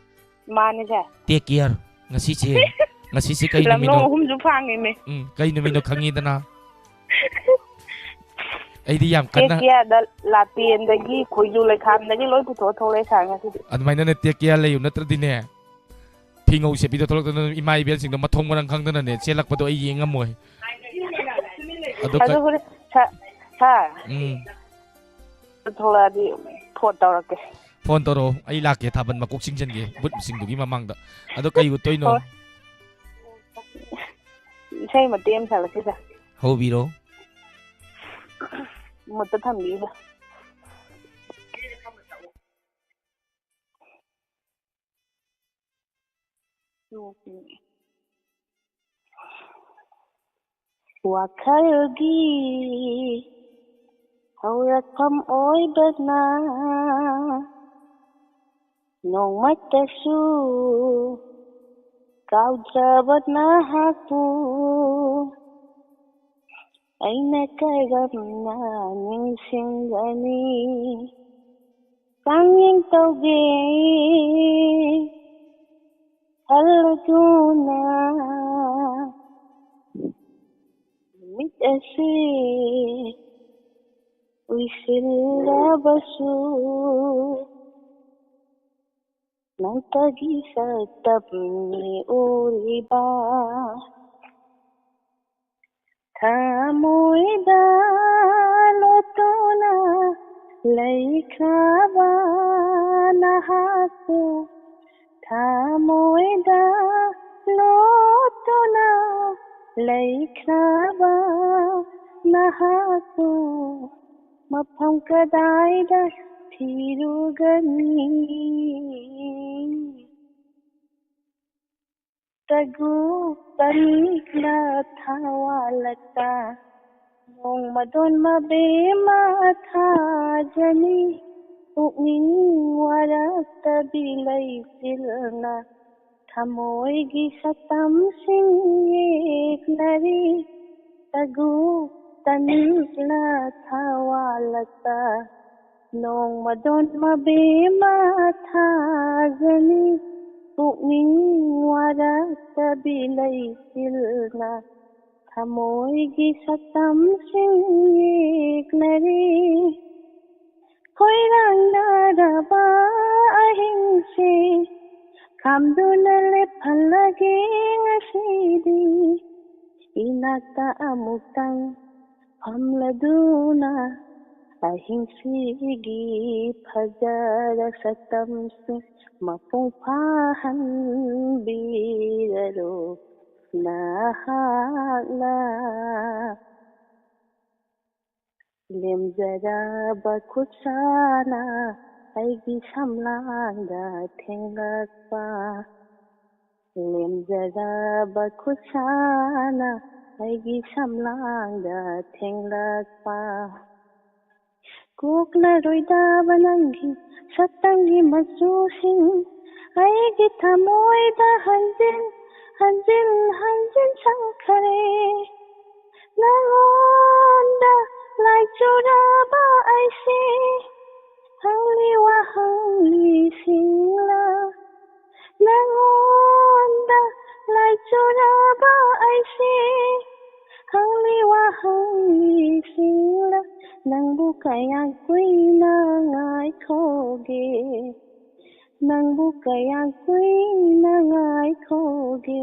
ꯃꯥꯅꯦ, ꯁꯥꯔ꯫ Take care꯫ ꯉꯁꯤꯁꯦ, ꯉꯁꯤꯁꯦ ꯀꯩ ꯂꯝꯂꯣꯡ ꯅꯨꯃꯤꯠꯅꯣ? ꯑꯍꯨꯝꯁꯨ ꯐꯥꯡꯉꯤꯃꯦ꯫ ꯎꯝ, ꯀꯩ ꯅꯨꯃꯤꯠꯅꯣ ꯈꯪꯉꯤꯗꯅ? ꯑꯩꯗꯤ ꯌꯥꯝ ꯀꯟꯅ Take careꯗ ꯂꯥꯇꯦꯟꯗꯒꯤ, ꯈꯣꯏꯖꯨ ꯂꯩꯈꯥꯝꯗꯒꯤ ꯂꯣꯏ ꯄꯨꯊꯣꯛꯑ ꯊꯣꯛꯂꯛꯑꯦ, ꯁꯥꯔ, ꯉꯁꯤꯗꯤ꯫ ꯑꯗꯨꯃꯥꯏꯅꯅꯦ take care ꯂꯩꯌꯨ, ꯅꯠꯇ꯭ꯔꯗꯤꯅꯦ, ꯐꯤꯉꯧ ꯁꯦꯠꯄꯤꯗꯣ ꯊꯣꯛꯂꯛꯇꯅ ꯏꯃꯥ ꯏꯕꯦꯜꯁꯤꯡꯗꯣ ꯃꯊꯣꯡ ꯃꯔꯝ ꯈꯪꯗꯅꯅꯦ ꯆꯦꯜꯂꯛꯄꯗꯣ ꯑꯩ ꯌꯦꯡ ꯉꯝꯃꯣꯏ꯫ ꯑꯗꯣ ꯑꯗꯣ ꯀ-, ꯍꯣꯔꯦꯟ, ꯁꯥꯔ, ꯁꯥꯔ꯫ ꯎꯝ꯫ ꯊꯣꯛꯂꯛꯑꯗꯤ ꯐꯣꯟ ꯇꯧꯔꯛꯀꯦ꯫ ꯐꯣꯟ ꯇꯧꯔꯛꯑꯣ, ꯑꯩ ꯂꯥꯛꯀꯦ, ꯊꯥꯕꯜ ꯃꯀꯣꯛ ꯆꯤꯡꯁꯤꯟꯒꯦ ꯕꯨꯠꯁꯤꯡꯗꯨꯒꯤ ꯃꯃꯥꯡꯗ꯫ ꯑꯗꯣ ꯀꯩ ꯎꯠꯇꯣꯏꯅꯣ? ꯍꯣꯏ꯫ ꯏꯁꯩ ꯃꯇꯦꯛ ꯑꯃ ꯁꯥꯔꯛꯀꯦ, ꯁꯥꯔ꯫ ꯍꯧꯕꯤꯔꯣ꯫ ꯃꯨꯠꯇ ꯊꯝꯕꯤꯌꯨ, ꯁꯥꯔ꯫ ꯋꯥꯈꯜꯒꯤ ꯍꯧꯔꯛꯐꯝ ꯑꯣꯏꯕꯅ ꯅꯣꯡꯃꯇꯁꯨ ꯀꯥꯎꯖꯕ ꯅꯍꯥꯛꯄꯨ ꯑꯩꯅ ꯀꯔꯝꯅ ꯅꯤꯡꯁꯤꯡꯒꯅꯤ? ꯆꯥꯡꯌꯦꯡ ꯇꯧꯒꯦ ꯈꯜꯂꯗꯨꯅ ꯅꯨꯃꯤꯠ ꯑꯁꯤ ꯎꯏꯁꯤꯜꯂꯕꯁꯨ ꯅꯪꯇꯒꯤ ꯁꯛꯇꯝꯅꯤ ꯎꯔꯤꯕ꯫ ꯊꯃꯣꯏꯗ ꯂꯣꯠꯇꯨꯅ ꯂꯩꯈ꯭ꯔꯕ ꯅꯍꯥꯛꯄꯨ, ꯊꯃꯣꯏꯗ ꯂꯣꯠꯇꯨꯅ ꯂꯩꯈ꯭ꯔꯕ ꯅꯍꯥꯛꯄꯨ ꯃꯐꯝ ꯀꯗꯥꯏꯗ ꯊꯤꯔꯨꯒꯅꯤ? ꯇꯒꯨ ꯇꯅꯤꯛꯅ ꯊꯋꯥꯂꯛꯇ ꯅꯣꯡꯃꯗꯣꯟ ꯃꯕꯦꯝ ꯃꯊꯥꯖꯅꯤ꯫ ꯄꯨꯛꯅꯤꯡ ꯋꯥꯔꯛꯇꯕꯤ ꯂꯩꯆꯤꯜꯅ ꯊꯃꯣꯏꯒꯤ ꯁꯛꯇꯝꯁꯤꯡ ꯌꯦꯛꯅꯔꯤ꯫ ꯇꯒꯨ ꯇꯅꯤꯛꯅ ꯊꯋꯥꯂꯛꯇ ꯅꯣꯡꯃꯗꯣꯟ ꯃꯕꯦꯝ ꯃꯊꯥꯖꯅꯤ꯫ ꯄꯨꯛꯅꯤꯡ ꯋꯥꯔꯛꯇꯕꯤ ꯂꯩꯆꯤꯜꯅ ꯊꯃꯣꯏꯒꯤ ꯁꯛꯇꯝꯁꯤꯡ ꯌꯦꯛꯅꯔꯤ꯫ ꯈꯣꯏꯔꯥꯡꯅꯔꯕ ꯑꯍꯤꯡꯁꯦ ꯈꯥꯝꯗꯨꯅ ꯂꯦꯞꯍꯜꯂꯒꯦ ꯉꯁꯤꯗꯤ꯫ ꯏꯅꯥꯛꯇ ꯑꯃꯨꯛꯇꯪ ꯐꯝꯂꯗꯨꯅ ꯑꯍꯤꯡꯁꯤꯒꯤ ꯐꯖꯔ ꯁꯛꯇꯝꯁꯤꯡ ꯃꯄꯨꯡ ꯐꯥꯍꯟꯕꯤꯔꯔꯣ ꯅꯍꯥꯛꯅ꯫ ꯂꯦꯝꯖꯔꯕ ꯈꯨꯠꯁꯥꯅ ꯑꯩꯒꯤ ꯁꯝꯂꯥꯡꯗ ꯊꯦꯡꯂꯛꯄ, ꯂꯦꯝꯖꯔꯕ ꯈꯨꯠꯁꯥꯅ ꯑꯩꯒꯤ ꯁꯝꯂꯥꯡꯗ ꯊꯦꯡꯂꯛꯄ꯫ ꯀꯣꯛꯂꯔꯣꯏꯗꯕ ꯅꯪꯒꯤ ꯁꯛꯇꯝꯒꯤ ꯃꯆꯨꯁꯤꯡ ꯑꯩꯒꯤ ꯊꯃꯣꯏꯗ ꯍꯟꯖꯤꯟ ꯍꯟꯖꯤꯟ ꯍꯟꯖꯤꯟ ꯁꯪꯈꯔꯦ꯫ ꯅꯉꯣꯟꯗ ꯂꯥꯏꯆꯨꯔꯕ ꯑꯩꯁꯦ ꯍꯪꯂꯤ ꯋꯥꯍꯪꯂꯤꯁꯤꯡꯂ? ꯅꯉꯣꯟꯗ ꯂꯥꯏꯆꯨꯔꯕ ꯑꯩꯁꯦ ꯍꯪꯂꯤ ꯋꯥꯍꯪꯂꯤꯁꯤꯡꯂ? ꯅꯪꯕꯨ ꯀꯌꯥꯝ ꯀꯨꯏꯅ ꯉꯥꯏꯈꯣꯒꯦ? ꯅꯪꯕꯨ ꯀꯌꯥꯝ ꯀꯨꯏꯅ ꯉꯥꯏꯈꯣꯒꯦ?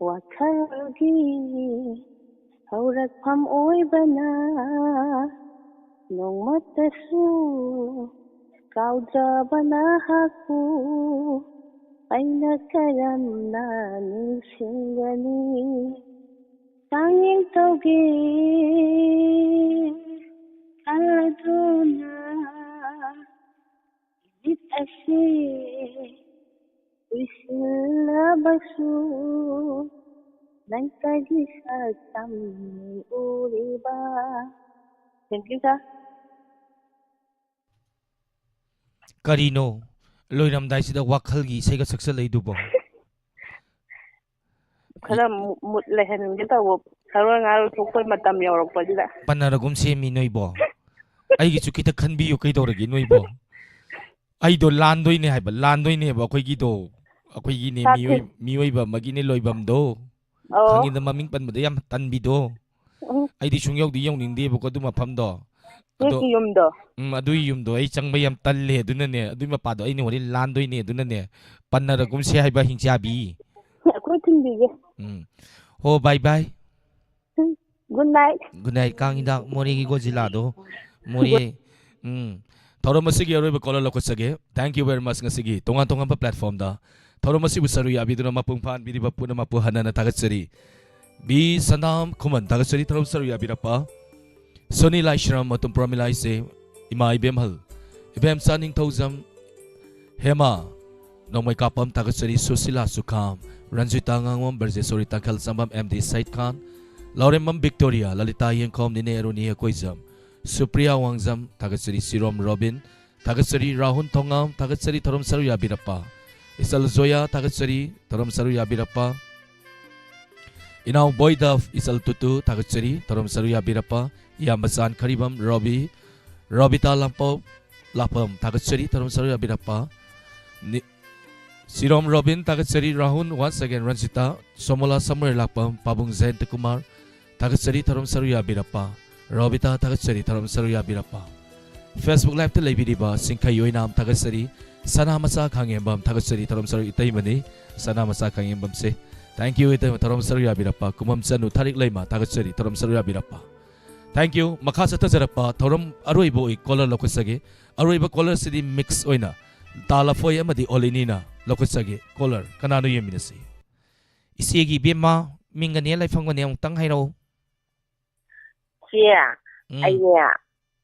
ꯋꯥꯈꯜꯒꯤ ꯍꯧꯔꯛꯐꯝ ꯑꯣꯏꯕꯅ ꯅꯣꯡꯃꯇꯁꯨ ꯀꯥꯎꯗ꯭ꯔꯕ ꯅꯍꯥꯛꯄꯨ ꯑꯩꯅ ꯀꯔꯝꯅ ꯅꯤꯡꯁꯤꯡꯒꯅꯤ? ꯆꯥꯡꯌꯦꯡ ꯇꯧꯒꯦ ꯈꯜꯂꯗꯨꯅ ꯅꯨꯃꯤꯠ ꯑꯁꯤ ꯀꯨꯏꯁꯤꯜꯂꯕꯁꯨ ꯅꯪꯇꯒꯤ ꯁꯛꯇꯝ ꯎꯔꯤꯕ꯫ Thank you, sir. ꯀꯔꯤꯅꯣ ꯂꯣꯏꯔꯝꯗꯥꯏꯁꯤꯗ ꯋꯥꯈꯜꯒꯤ ꯏꯁꯩꯒ ꯁꯛꯆꯜꯂꯛꯏꯗꯨꯕꯣ? ꯈꯔ ꯃꯨ- ꯃꯨꯠ ꯂꯩꯍꯟꯒꯦ ꯇꯧꯕ, ꯁꯔꯣꯏ ꯉꯥꯔꯣꯏ ꯊꯣꯛꯄꯩ ꯃꯇꯝ ꯌꯧꯔꯛꯄꯁꯤꯗ꯫ ꯄꯟꯅꯔꯒꯨꯝ ꯁꯦꯝꯃꯤ ꯅꯣꯏꯕꯣ? ꯑꯩꯒꯤꯁꯨ ꯈꯤꯇ ꯈꯟꯕꯤꯌꯨ, ꯀꯩꯗꯧꯔꯒꯦ ꯅꯣꯏꯕꯣ? ꯑꯩꯗꯣ ꯂꯥꯟꯗꯣꯏꯅꯦ ꯍꯥꯏꯕ, ꯂꯥꯟꯗꯣꯏꯅꯦꯕ ꯑꯩꯈꯣꯏꯒꯤꯗꯣ꯫ ꯑꯩꯈꯣꯏꯒꯤꯅꯦ ꯁꯥꯊꯤ꯫ ꯃꯤꯑꯣꯏ- ꯃꯤꯑꯣꯏꯕ ꯑꯃꯒꯤꯅꯦ ꯂꯣꯏꯕꯝꯗꯣ꯫ ꯑꯣ꯫ ꯈꯪꯉꯤꯗ, ꯃꯃꯤꯡ ꯄꯟꯕꯗ ꯌꯥꯝ ꯇꯟꯕꯤꯗꯣ꯫ ꯎꯝ꯫ ꯑꯩꯗꯤ ꯁꯨꯡꯌꯧꯗꯤ ꯌꯧꯅꯤꯡꯗꯦꯕꯀꯣ ꯑꯗꯨ ꯃꯐꯝꯗꯣ꯫ ꯑꯗꯣ ꯅꯣꯏꯒꯤ ꯌꯨꯝꯗꯣ꯫ ꯎꯝ, ꯑꯗꯨꯏ ꯌꯨꯝꯗꯣ ꯑꯩ ꯆꯪꯕ ꯌꯥꯝ ꯇꯜꯂꯦ, ꯑꯗꯨꯅꯅꯦ ꯑꯗꯨꯏ ꯃꯄꯥꯗꯣ ꯑꯩꯅ ꯍꯣꯔꯦꯟ ꯂꯥꯟꯗꯣꯏꯅꯦ, ꯑꯗꯨꯅꯅꯦ ꯄꯟꯅꯔꯒꯨꯝꯁꯦ ꯍꯥꯏꯕ ꯍꯤꯡꯆꯥꯕꯤ꯫ ꯑꯩꯈꯣꯏ ꯊꯤꯟꯕꯤꯒꯦ꯫ ꯎꯝ꯫ ꯍꯣ, bye bye꯫ Good night꯫ Good night꯫ ꯀꯥꯡ ꯍꯤꯗꯥꯛ ꯃꯣꯔꯦꯒꯤ ꯒꯣꯖꯤꯂꯥꯗꯣ꯫ ꯃꯣꯔꯦ꯫ ꯎꯝ꯫ ꯊꯧꯔꯝ ꯑꯁꯤꯒꯤ ꯑꯔꯣꯏꯕ caller ꯂꯧꯈꯠꯆꯒꯦ꯫ Thank you very much꯫ ꯉꯁꯤꯒꯤ ꯇꯣꯉꯥꯟ ꯇꯣꯉꯥꯟꯕ platformꯗ ꯊꯧꯔꯝ ꯑꯁꯤꯕꯨ ꯁꯔꯨꯛ ꯌꯥꯕꯤꯗꯨꯅ ꯃꯄꯨꯡ ꯐꯥꯍꯟꯕꯤꯔꯤꯕ ꯄꯨꯝꯅꯃꯛꯄꯨ ꯍꯟꯅ ꯍꯟꯅ ꯊꯥꯒꯠꯆꯔꯤ꯫ ꯕꯤ ꯁꯅꯥꯝ ꯈꯨꯃꯟ ꯊꯥꯒꯠꯆꯔꯤ ꯊꯧꯔꯝ ꯁꯔꯨꯛ ꯌꯥꯕꯤꯔꯛꯄ꯫ ꯁꯣꯅꯤ ꯂꯥꯏꯁ꯭ꯔꯝ, ꯃꯇꯨꯝ ꯄ꯭ꯔꯣꯃꯤꯂꯥ ꯏꯆꯦ, ꯏꯃꯥ ꯏꯕꯦꯝꯍꯜ, ꯏꯕꯦꯝꯆꯥ ꯅꯤꯡꯊꯧꯖꯝ, ꯍꯦꯃꯥ, ꯅꯣꯡꯃꯩ ꯀꯥꯞꯄꯝ ꯊꯥꯒꯠꯆꯔꯤ, ꯁꯨꯁꯤꯂꯥ ꯁꯨꯈꯥꯝ, ꯔꯟꯖꯤꯇꯥ ꯉꯥꯉꯣꯝ, ꯕ꯭ꯔꯖꯦꯁꯣꯔꯤ ꯇꯥꯡꯈꯦꯜ ꯆꯝꯕꯝ, ꯑꯦꯝ ꯗꯤ ꯁꯩꯠ ꯈꯥꯟ, ꯂꯥꯎꯔꯦꯝꯕꯝ ꯕꯤꯛꯇꯣꯔꯤꯌꯥ, ꯂꯂꯤꯇꯥ ꯌꯦꯡꯈꯣꯝ, ꯅꯤꯅꯦ ꯑꯔꯨꯅꯤ ꯍꯦꯛꯀꯣꯏꯖꯝ, ꯁꯨꯄ꯭ꯔꯤꯌꯥ ꯋꯥꯡꯖꯝ ꯊꯥꯒꯠꯆꯔꯤ, ꯁꯤꯔꯣꯝ ꯔꯣꯕꯤꯟ ꯊꯥꯒꯠꯆꯔꯤ, ꯔꯥꯍꯨꯜ ꯊꯣꯉꯥꯝ ꯊꯥꯒꯠꯆꯔꯤ, ꯊꯧꯔꯝ ꯁꯔꯨꯛ ꯌꯥꯕꯤꯔꯛꯄ, ꯏꯆꯜ ꯖꯣꯌꯥ ꯊꯥꯒꯠꯆꯔꯤ, ꯊꯧꯔꯝ ꯁꯔꯨꯛ ꯌꯥꯕꯤꯔꯛꯄ, ꯏꯅꯥꯎ ꯕꯣꯏꯗ, ꯏꯆꯜ ꯇꯨꯇꯨ ꯊꯥꯒꯠꯆꯔꯤ, ꯊꯧꯔꯝ ꯁꯔꯨꯛ ꯌꯥꯕꯤꯔꯛꯄ, ꯏꯌꯥꯝꯕ ꯆꯥꯟ ꯈꯔꯤꯕꯝ ꯔꯣꯕꯤ, ꯔꯣꯕꯤꯇꯥ ꯂꯥꯝꯄꯧ ꯂꯥꯛꯄꯝ ꯊꯥꯒꯠꯆꯔꯤ, ꯊꯧꯔꯝ ꯁꯔꯨꯛ ꯌꯥꯕꯤꯔꯛꯄ, ꯅꯤ-, ꯁꯤꯔꯣꯝ ꯔꯣꯕꯤꯟ ꯊꯥꯒꯠꯆꯔꯤ, ꯔꯥꯍꯨꯜ, once again ꯔꯟꯖꯤꯇꯥ, ꯁꯣꯃꯣꯂꯥ ꯁꯃꯨꯔꯦ ꯂꯥꯛꯄꯝ, ꯄꯥꯕꯨꯡ ꯖꯌꯟꯇ ꯀꯨꯃꯥꯔ ꯊꯥꯒꯠꯆꯔꯤ, ꯊꯧꯔꯝ ꯁꯔꯨꯛ ꯌꯥꯕꯤꯔꯛꯄ, ꯔꯣꯕꯤꯇꯥ ꯊꯥꯒꯠꯆꯔꯤ, ꯊꯧꯔꯝ ꯁꯔꯨꯛ ꯌꯥꯕꯤꯔꯛꯄ, Facebook liveꯇ ꯂꯩꯕꯤꯔꯤꯕ ꯁꯤꯡꯈꯩ ꯑꯣꯏꯅꯥꯝ ꯊꯥꯒꯠꯆꯔꯤ, ꯁꯅꯥ ꯃꯆꯥ ꯈꯥꯡꯉꯦꯝꯕꯝ, ꯊꯥꯒꯠꯆꯔꯤ ꯊꯧꯔꯝ ꯁꯔꯨꯛ ꯏꯇꯩꯃꯅꯤ꯫ ꯁꯅꯥ ꯃꯆꯥ ꯈꯥꯡꯉꯦꯝꯕꯝꯁꯦ꯫ Thank you ꯏꯇꯩꯃ, ꯊꯧꯔꯝ ꯁꯔꯨꯛ ꯌꯥꯕꯤꯔꯛꯄ꯫ ꯀꯨꯃꯝꯆꯅꯨ ꯊꯥꯔꯤꯛ ꯂꯩꯃ, ꯊꯥꯒꯠꯆꯔꯤ ꯊꯧꯔꯝ ꯁꯔꯨꯛ ꯌꯥꯕꯤꯔꯛꯄ꯫ Thank you꯫ ꯃꯈꯥ ꯆꯠꯊꯖꯔꯛꯄ ꯊꯧꯔꯝ ꯑꯔꯣꯏꯕ ꯑꯣꯏ caller ꯂꯧꯈꯠꯆꯒꯦ꯫ ꯑꯔꯣꯏꯕ callerꯁꯤꯗꯤ mix ꯑꯣꯏꯅ ꯇꯥ ꯂꯐꯣꯏ ꯑꯃꯗꯤ ꯑꯣꯂꯤꯅꯤꯅ ꯂꯧꯈꯠꯆꯒꯦ꯫ Caller ꯀꯅꯥꯅꯣ ꯌꯦꯡꯃꯤꯟꯅꯁꯤ꯫ ꯏꯆꯦꯒꯤ ꯏꯕꯦꯝꯃ, ꯃꯤꯡꯒꯅꯦ ꯂꯩꯐꯝꯒꯅꯦ ꯑꯃꯨꯛꯇꯪ ꯍꯥꯏꯔꯛꯎ꯫ ꯆꯦ, ꯎꯝ꯫ ꯑꯩꯅꯦ,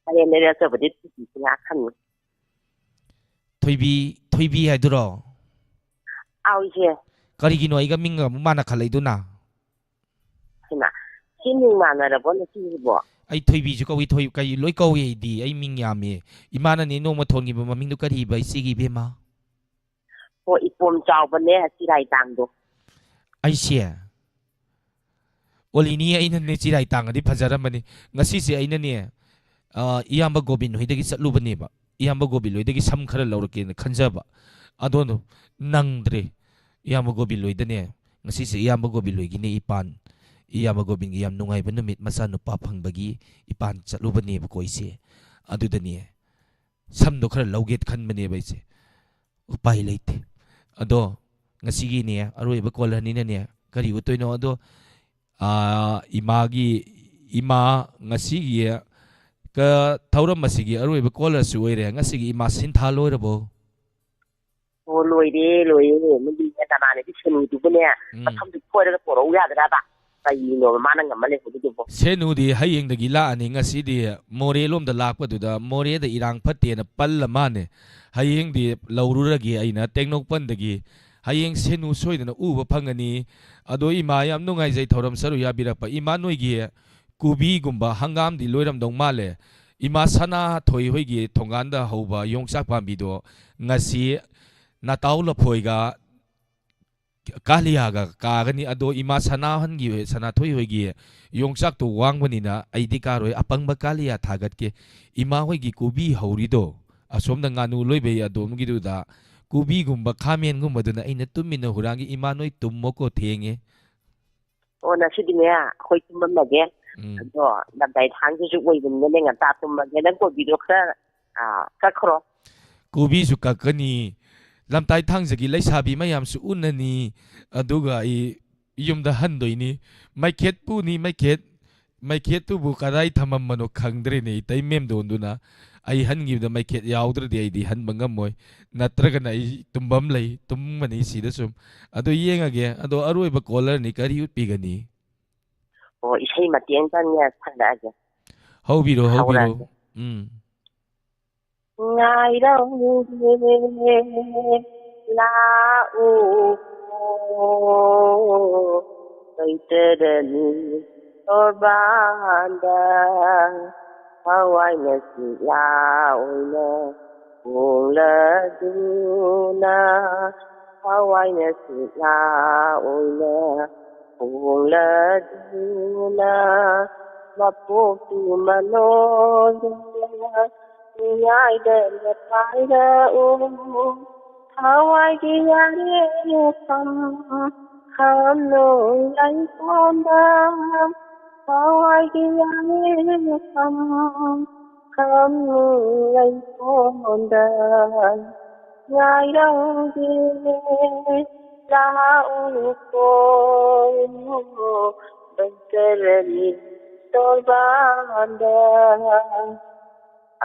ꯃꯥꯏꯔꯦꯟ ꯂꯩꯔꯛꯇꯕꯗꯤ ꯊꯣꯏꯕꯤꯁꯤ ꯉꯥꯛ ꯈꯟꯅꯤ꯫ ꯊꯣꯏꯕꯤ, ꯊꯣꯏꯕꯤ ꯍꯥꯏꯗꯨꯔꯣ? ꯑꯥꯎ, ꯏꯆꯦ꯫ ꯀꯔꯤꯒꯤꯅꯣ ꯑꯩꯒ ꯃꯤꯡꯒ ꯑꯃꯨꯛ ꯃꯥꯟꯅ ꯈꯜꯂꯛꯏꯗꯨꯅ? ꯍꯩꯃꯥ, ꯁꯤ ꯃꯤꯡ ꯃꯥꯟꯅꯔꯕꯣ ꯅꯆꯦꯁꯤꯕꯣ? ꯑꯩ ꯊꯣꯏꯕꯤꯁꯨ ꯀꯧꯏ, ꯊꯣꯏ-, ꯀꯩ ꯂꯣꯏ ꯀꯧꯏ ꯑꯩꯗꯤ꯫ ꯑꯩ ꯃꯤꯡ ꯌꯥꯝꯃꯤ꯫ ꯏꯃꯥꯅꯅꯦ ꯅꯣꯡꯃ ꯊꯣꯟꯈꯤꯕ ꯃꯃꯤꯡꯗꯣ ꯀꯔꯤꯕ ꯏꯆꯦꯒꯤ ꯏꯕꯦꯝꯃ? ꯍꯣ, ꯏꯄꯣꯝ ꯆꯥꯎꯕꯅꯦ, ꯆꯤꯔꯥꯏ ꯇꯥꯡꯗꯣ꯫ ꯑꯩꯁꯦ? ꯑꯣꯂꯤꯅꯤ, ꯑꯩꯅꯅꯦ ꯆꯤꯔꯥꯏ ꯇꯥꯡꯉꯗꯤ ꯐꯖꯔꯝꯕꯅꯤ꯫ ꯉꯁꯤꯁꯦ ꯑꯩꯅꯅꯦ, ꯑ, ꯏꯌꯥꯝꯕ ꯒꯣꯕꯤꯟ ꯍꯣꯏꯗꯒꯤ ꯆꯠꯂꯨꯕꯅꯦꯕ꯫ ꯏꯌꯥꯝꯕ ꯒꯣꯕꯤꯟ ꯍꯣꯏꯗꯒꯤ ꯁꯝ ꯈꯔ ꯂꯧꯔꯛꯀꯦꯅ ꯈꯟꯖꯕ꯫ ꯑꯗꯣ ꯅꯪꯗ꯭ꯔꯦ꯫ ꯏꯌꯥꯝꯕ ꯒꯣꯕꯤꯟ ꯍꯣꯏꯗꯅꯦ, ꯉꯁꯤꯁꯦ ꯏꯌꯥꯝꯕ ꯒꯣꯕꯤꯟ ꯍꯣꯏꯒꯤꯅꯦ ꯏꯄꯥꯟ꯫ ꯏꯌꯥꯝꯕ ꯒꯣꯕꯤꯟꯒꯤ ꯌꯥꯝ ꯅꯨꯡꯉꯥꯏꯕ ꯅꯨꯃꯤꯠ, ꯃꯆꯥꯅꯨꯄꯥ ꯐꯪꯕꯒꯤ ꯏꯄꯥꯟ ꯆꯠꯂꯨꯕꯅꯦꯕꯀꯣ ꯑꯩꯁꯦ꯫ ꯑꯗꯨꯗꯅꯦ, ꯁꯝꯗꯣ ꯈꯔ ꯂꯧꯒꯦ ꯈꯟꯕꯅꯦꯕ ꯑꯩꯁꯦ꯫ ꯎꯄꯥꯏ ꯂꯩꯇꯦ꯫ ꯑꯗꯣ ꯉꯁꯤꯒꯤꯅꯦ, ꯑꯔꯣꯏꯕ callerꯅꯤꯅꯅꯦ, ꯀꯔꯤ ꯎꯠꯇꯣꯏꯅꯣ? ꯑꯗꯣ, ꯑꯥ, ꯏꯃꯥꯒꯤ, ꯏꯃꯥ, ꯉꯁꯤꯒꯤ ꯀ-, ꯊꯧꯔꯝ ꯑꯁꯤꯒꯤ ꯑꯔꯣꯏꯕ callerꯁꯨ ꯑꯣꯏꯔꯦ꯫ ꯉꯁꯤꯒꯤ ꯏꯃꯥ ꯁꯤꯟꯊꯥ ꯂꯣꯏꯔꯕꯣ? ꯑꯣ, ꯂꯣꯏꯔꯦ, ꯂꯣꯏꯔꯦ꯫ ꯅꯪꯒꯤ ꯅꯃꯥꯟꯅꯕꯤ ꯁꯦꯅꯨꯗꯨꯕꯨꯅꯦ, ꯎꯝ꯫ ꯃꯐꯝꯗꯨ ꯀꯣꯏꯔꯒ ꯄꯣꯔꯛꯎ ꯌꯥꯗ꯭ꯔꯕ? ꯀꯩꯅꯣꯕ ꯃꯥꯅ ꯉꯝꯃ ꯂꯩꯍꯧꯔꯤꯗꯨꯕꯣ? ꯁꯦꯅꯨꯗꯤ ꯍꯌꯦꯡꯗꯒꯤ ꯂꯥꯛꯑꯅꯤ꯫ ꯉꯁꯤꯗꯤ ꯃꯣꯔꯦ ꯂꯣꯝꯗ ꯂꯥꯛꯄꯗꯨꯗ ꯃꯣꯔꯦꯗ ꯏꯔꯥꯡ ꯐꯠꯇꯦꯅ ꯄꯜꯂ ꯃꯥꯅꯦ꯫ ꯍꯌꯦꯡꯗꯤ ꯂꯧꯔꯨꯔꯒꯦ ꯑꯩꯅ ꯇꯦꯡꯅꯧꯄꯜꯗꯒꯤ꯫ ꯍꯌꯦꯡ ꯁꯦꯅꯨ ꯁꯣꯏꯗꯅ ꯎꯕ ꯐꯪꯒꯅꯤ꯫ ꯑꯗꯣ ꯏꯃꯥ, ꯌꯥꯝ ꯅꯨꯡꯉꯥꯏꯖꯩ ꯊꯧꯔꯝ ꯁꯔꯨꯛ ꯌꯥꯕꯤꯔꯛꯄ꯫ ꯏꯃꯥ, ꯅꯣꯏꯒꯤ ꯀꯣꯕꯤꯒꯨꯝꯕ ꯍꯪꯒꯥꯝꯗꯤ ꯂꯣꯏꯔꯝꯗꯧ ꯃꯥꯜꯂꯦ꯫ ꯏꯃꯥ ꯁꯅꯥꯊꯣꯏ ꯍꯣꯏꯒꯤ ꯊꯣꯡꯒꯥꯟꯗ ꯍꯧꯕ ꯌꯣꯡꯆꯥꯛ ꯄꯥꯝꯕꯤꯗꯣ ꯉꯁꯤ ꯅꯇꯥꯎ ꯂꯐꯣꯏꯒ ꯀꯥꯂꯤꯌꯥꯒ ꯀꯥꯒꯅꯤ꯫ ꯑꯗꯣ ꯏꯃꯥ ꯁꯅꯥꯍꯟꯒꯤ, ꯁꯅꯥꯊꯣꯏ ꯍꯣꯏꯒꯤ ꯌꯣꯡꯆꯥꯛꯇꯣ ꯋꯥꯡꯕꯅꯤꯅ ꯑꯩꯗꯤ ꯀꯥꯔꯣꯏ꯫ ꯑꯄꯪꯕ ꯀꯥꯂꯤꯌꯥ ꯊꯥꯒꯠꯀꯦ꯫ ꯏꯃꯥ ꯍꯣꯏꯒꯤ ꯀꯣꯕꯤ ꯍꯧꯔꯤꯗꯣ, ꯑꯁꯣꯝꯗ ꯉꯥꯅꯨ ꯂꯣꯏꯕꯩ ꯑꯗꯣꯝꯒꯤꯗꯨꯗ ꯀꯣꯕꯤꯒꯨꯝꯕ, ꯈꯥꯃꯦꯟꯒꯨꯝꯕꯗꯨꯅ ꯑꯩꯅ ꯇꯨꯃꯤꯟꯅ ꯍꯨꯔꯥꯟꯒꯦ꯫ ꯏꯃꯥ, ꯅꯣꯏ ꯇꯨꯝꯃꯣꯀꯣ, ꯊꯦꯡꯉꯦ꯫ ꯑꯣ, ꯉꯁꯤꯗꯤꯅꯦ, ꯑꯩꯈꯣꯏ ꯇꯨꯝꯃꯝꯃꯒꯦ꯫ ꯎꯝ꯫ ꯑꯗꯣ ꯂꯝꯇꯥꯏ ꯊꯥꯡꯖꯁꯨ ꯑꯣꯏꯕꯅꯤꯅꯅꯦ, ꯉꯟꯇꯥ ꯇꯨꯝꯃꯒꯦ꯫ ꯅꯪ ꯀꯣꯕꯤꯗꯣ ꯈꯔ, ꯑꯥ, ꯀꯛꯈ꯭ꯔꯣ꯫ ꯀꯣꯕꯤꯁꯨ ꯀꯛꯀꯅꯤ, ꯂꯝꯇꯥꯏ ꯊꯥꯡꯖꯒꯤ ꯂꯩꯁꯥꯕꯤ ꯃꯌꯥꯝꯁꯨ ꯎꯅꯅꯤ, ꯑꯗꯨꯒ ꯑꯩ ꯌꯨꯝꯗ ꯍꯟꯗꯣꯏꯅꯤ꯫ ꯃꯩꯈꯦꯠ ꯄꯨꯅꯤ, ꯃꯩꯈꯦꯠ, ꯃꯩꯈꯦꯠꯇꯨꯕꯨ ꯀꯗꯥꯏ ꯊꯝꯃꯝꯕꯅꯣ ꯈꯪꯗ꯭ꯔꯦꯅꯦ, ꯏꯇꯩ ꯃꯦꯝꯗꯣꯟꯗꯨꯅ꯫ ꯑꯩ ꯍꯟꯈꯤꯕꯗ ꯃꯩꯈꯦꯠ ꯌꯥꯎꯗ꯭ꯔꯗꯤ ꯑꯩꯗꯤ ꯍꯟꯕ ꯉꯝꯃꯣꯏ, ꯅꯠꯇ꯭ꯔꯒꯅ ꯑꯩ ꯇꯨꯝꯐꯝ ꯂꯩ, ꯇꯨꯝꯃꯅꯤ ꯁꯤꯗ ꯁꯨꯝ꯫ ꯑꯗꯨ ꯌꯦꯡꯉꯒꯦ꯫ ꯑꯗꯣ ꯑꯔꯣꯏꯕ ꯀꯣꯂꯔꯅꯤ, ꯀꯔꯤ ꯎꯠꯄꯤꯒꯅꯤ? ꯑꯣ, ꯏꯁꯩ ꯃꯇꯦꯛ ꯑꯃꯇꯪꯅꯦ ꯁꯛꯂꯛꯑꯒꯦ꯫ ꯍꯧꯕꯤꯔꯣ, ꯍꯧꯕꯤꯔꯣ꯫ ꯍꯧꯔꯛꯑꯒꯦ꯫ ꯎꯝ꯫ ꯉꯥꯏꯔꯝꯒꯦ ꯂꯥꯛꯎꯀꯣ, ꯀꯩꯇꯔꯅꯤ ꯇꯣꯔꯕꯥꯟꯗ꯫ ꯊꯋꯥꯏꯅ ꯁꯤꯂꯥ ꯑꯣꯏꯅ ꯍꯣꯡꯂꯗꯨꯅ, ꯊꯋꯥꯏꯅ ꯁꯤꯂꯥ ꯑꯣꯏꯅ ꯍꯣꯡꯂꯗꯨꯅ꯫ ꯃꯄꯣꯛꯀꯤ ꯃꯅꯣꯟꯗ ꯅꯤꯡꯉꯥꯏꯗꯅ ꯄꯥꯏꯔꯛꯎ꯫ ꯊꯋꯥꯏꯒꯤ ꯌꯥꯔꯦꯐꯝ ꯈꯝꯅꯨ ꯂꯩꯀꯣꯟꯗ, ꯊꯋꯥꯏꯒꯤ ꯌꯥꯔꯦꯐꯝ ꯈꯝꯅꯨ ꯂꯩꯀꯣꯟꯗ꯫ ꯉꯥꯏꯔꯝꯒꯦ ꯂꯥꯛꯎꯀꯣ, ꯕꯪꯀꯔꯅꯤ ꯇꯣꯔꯕꯥꯟꯗ꯫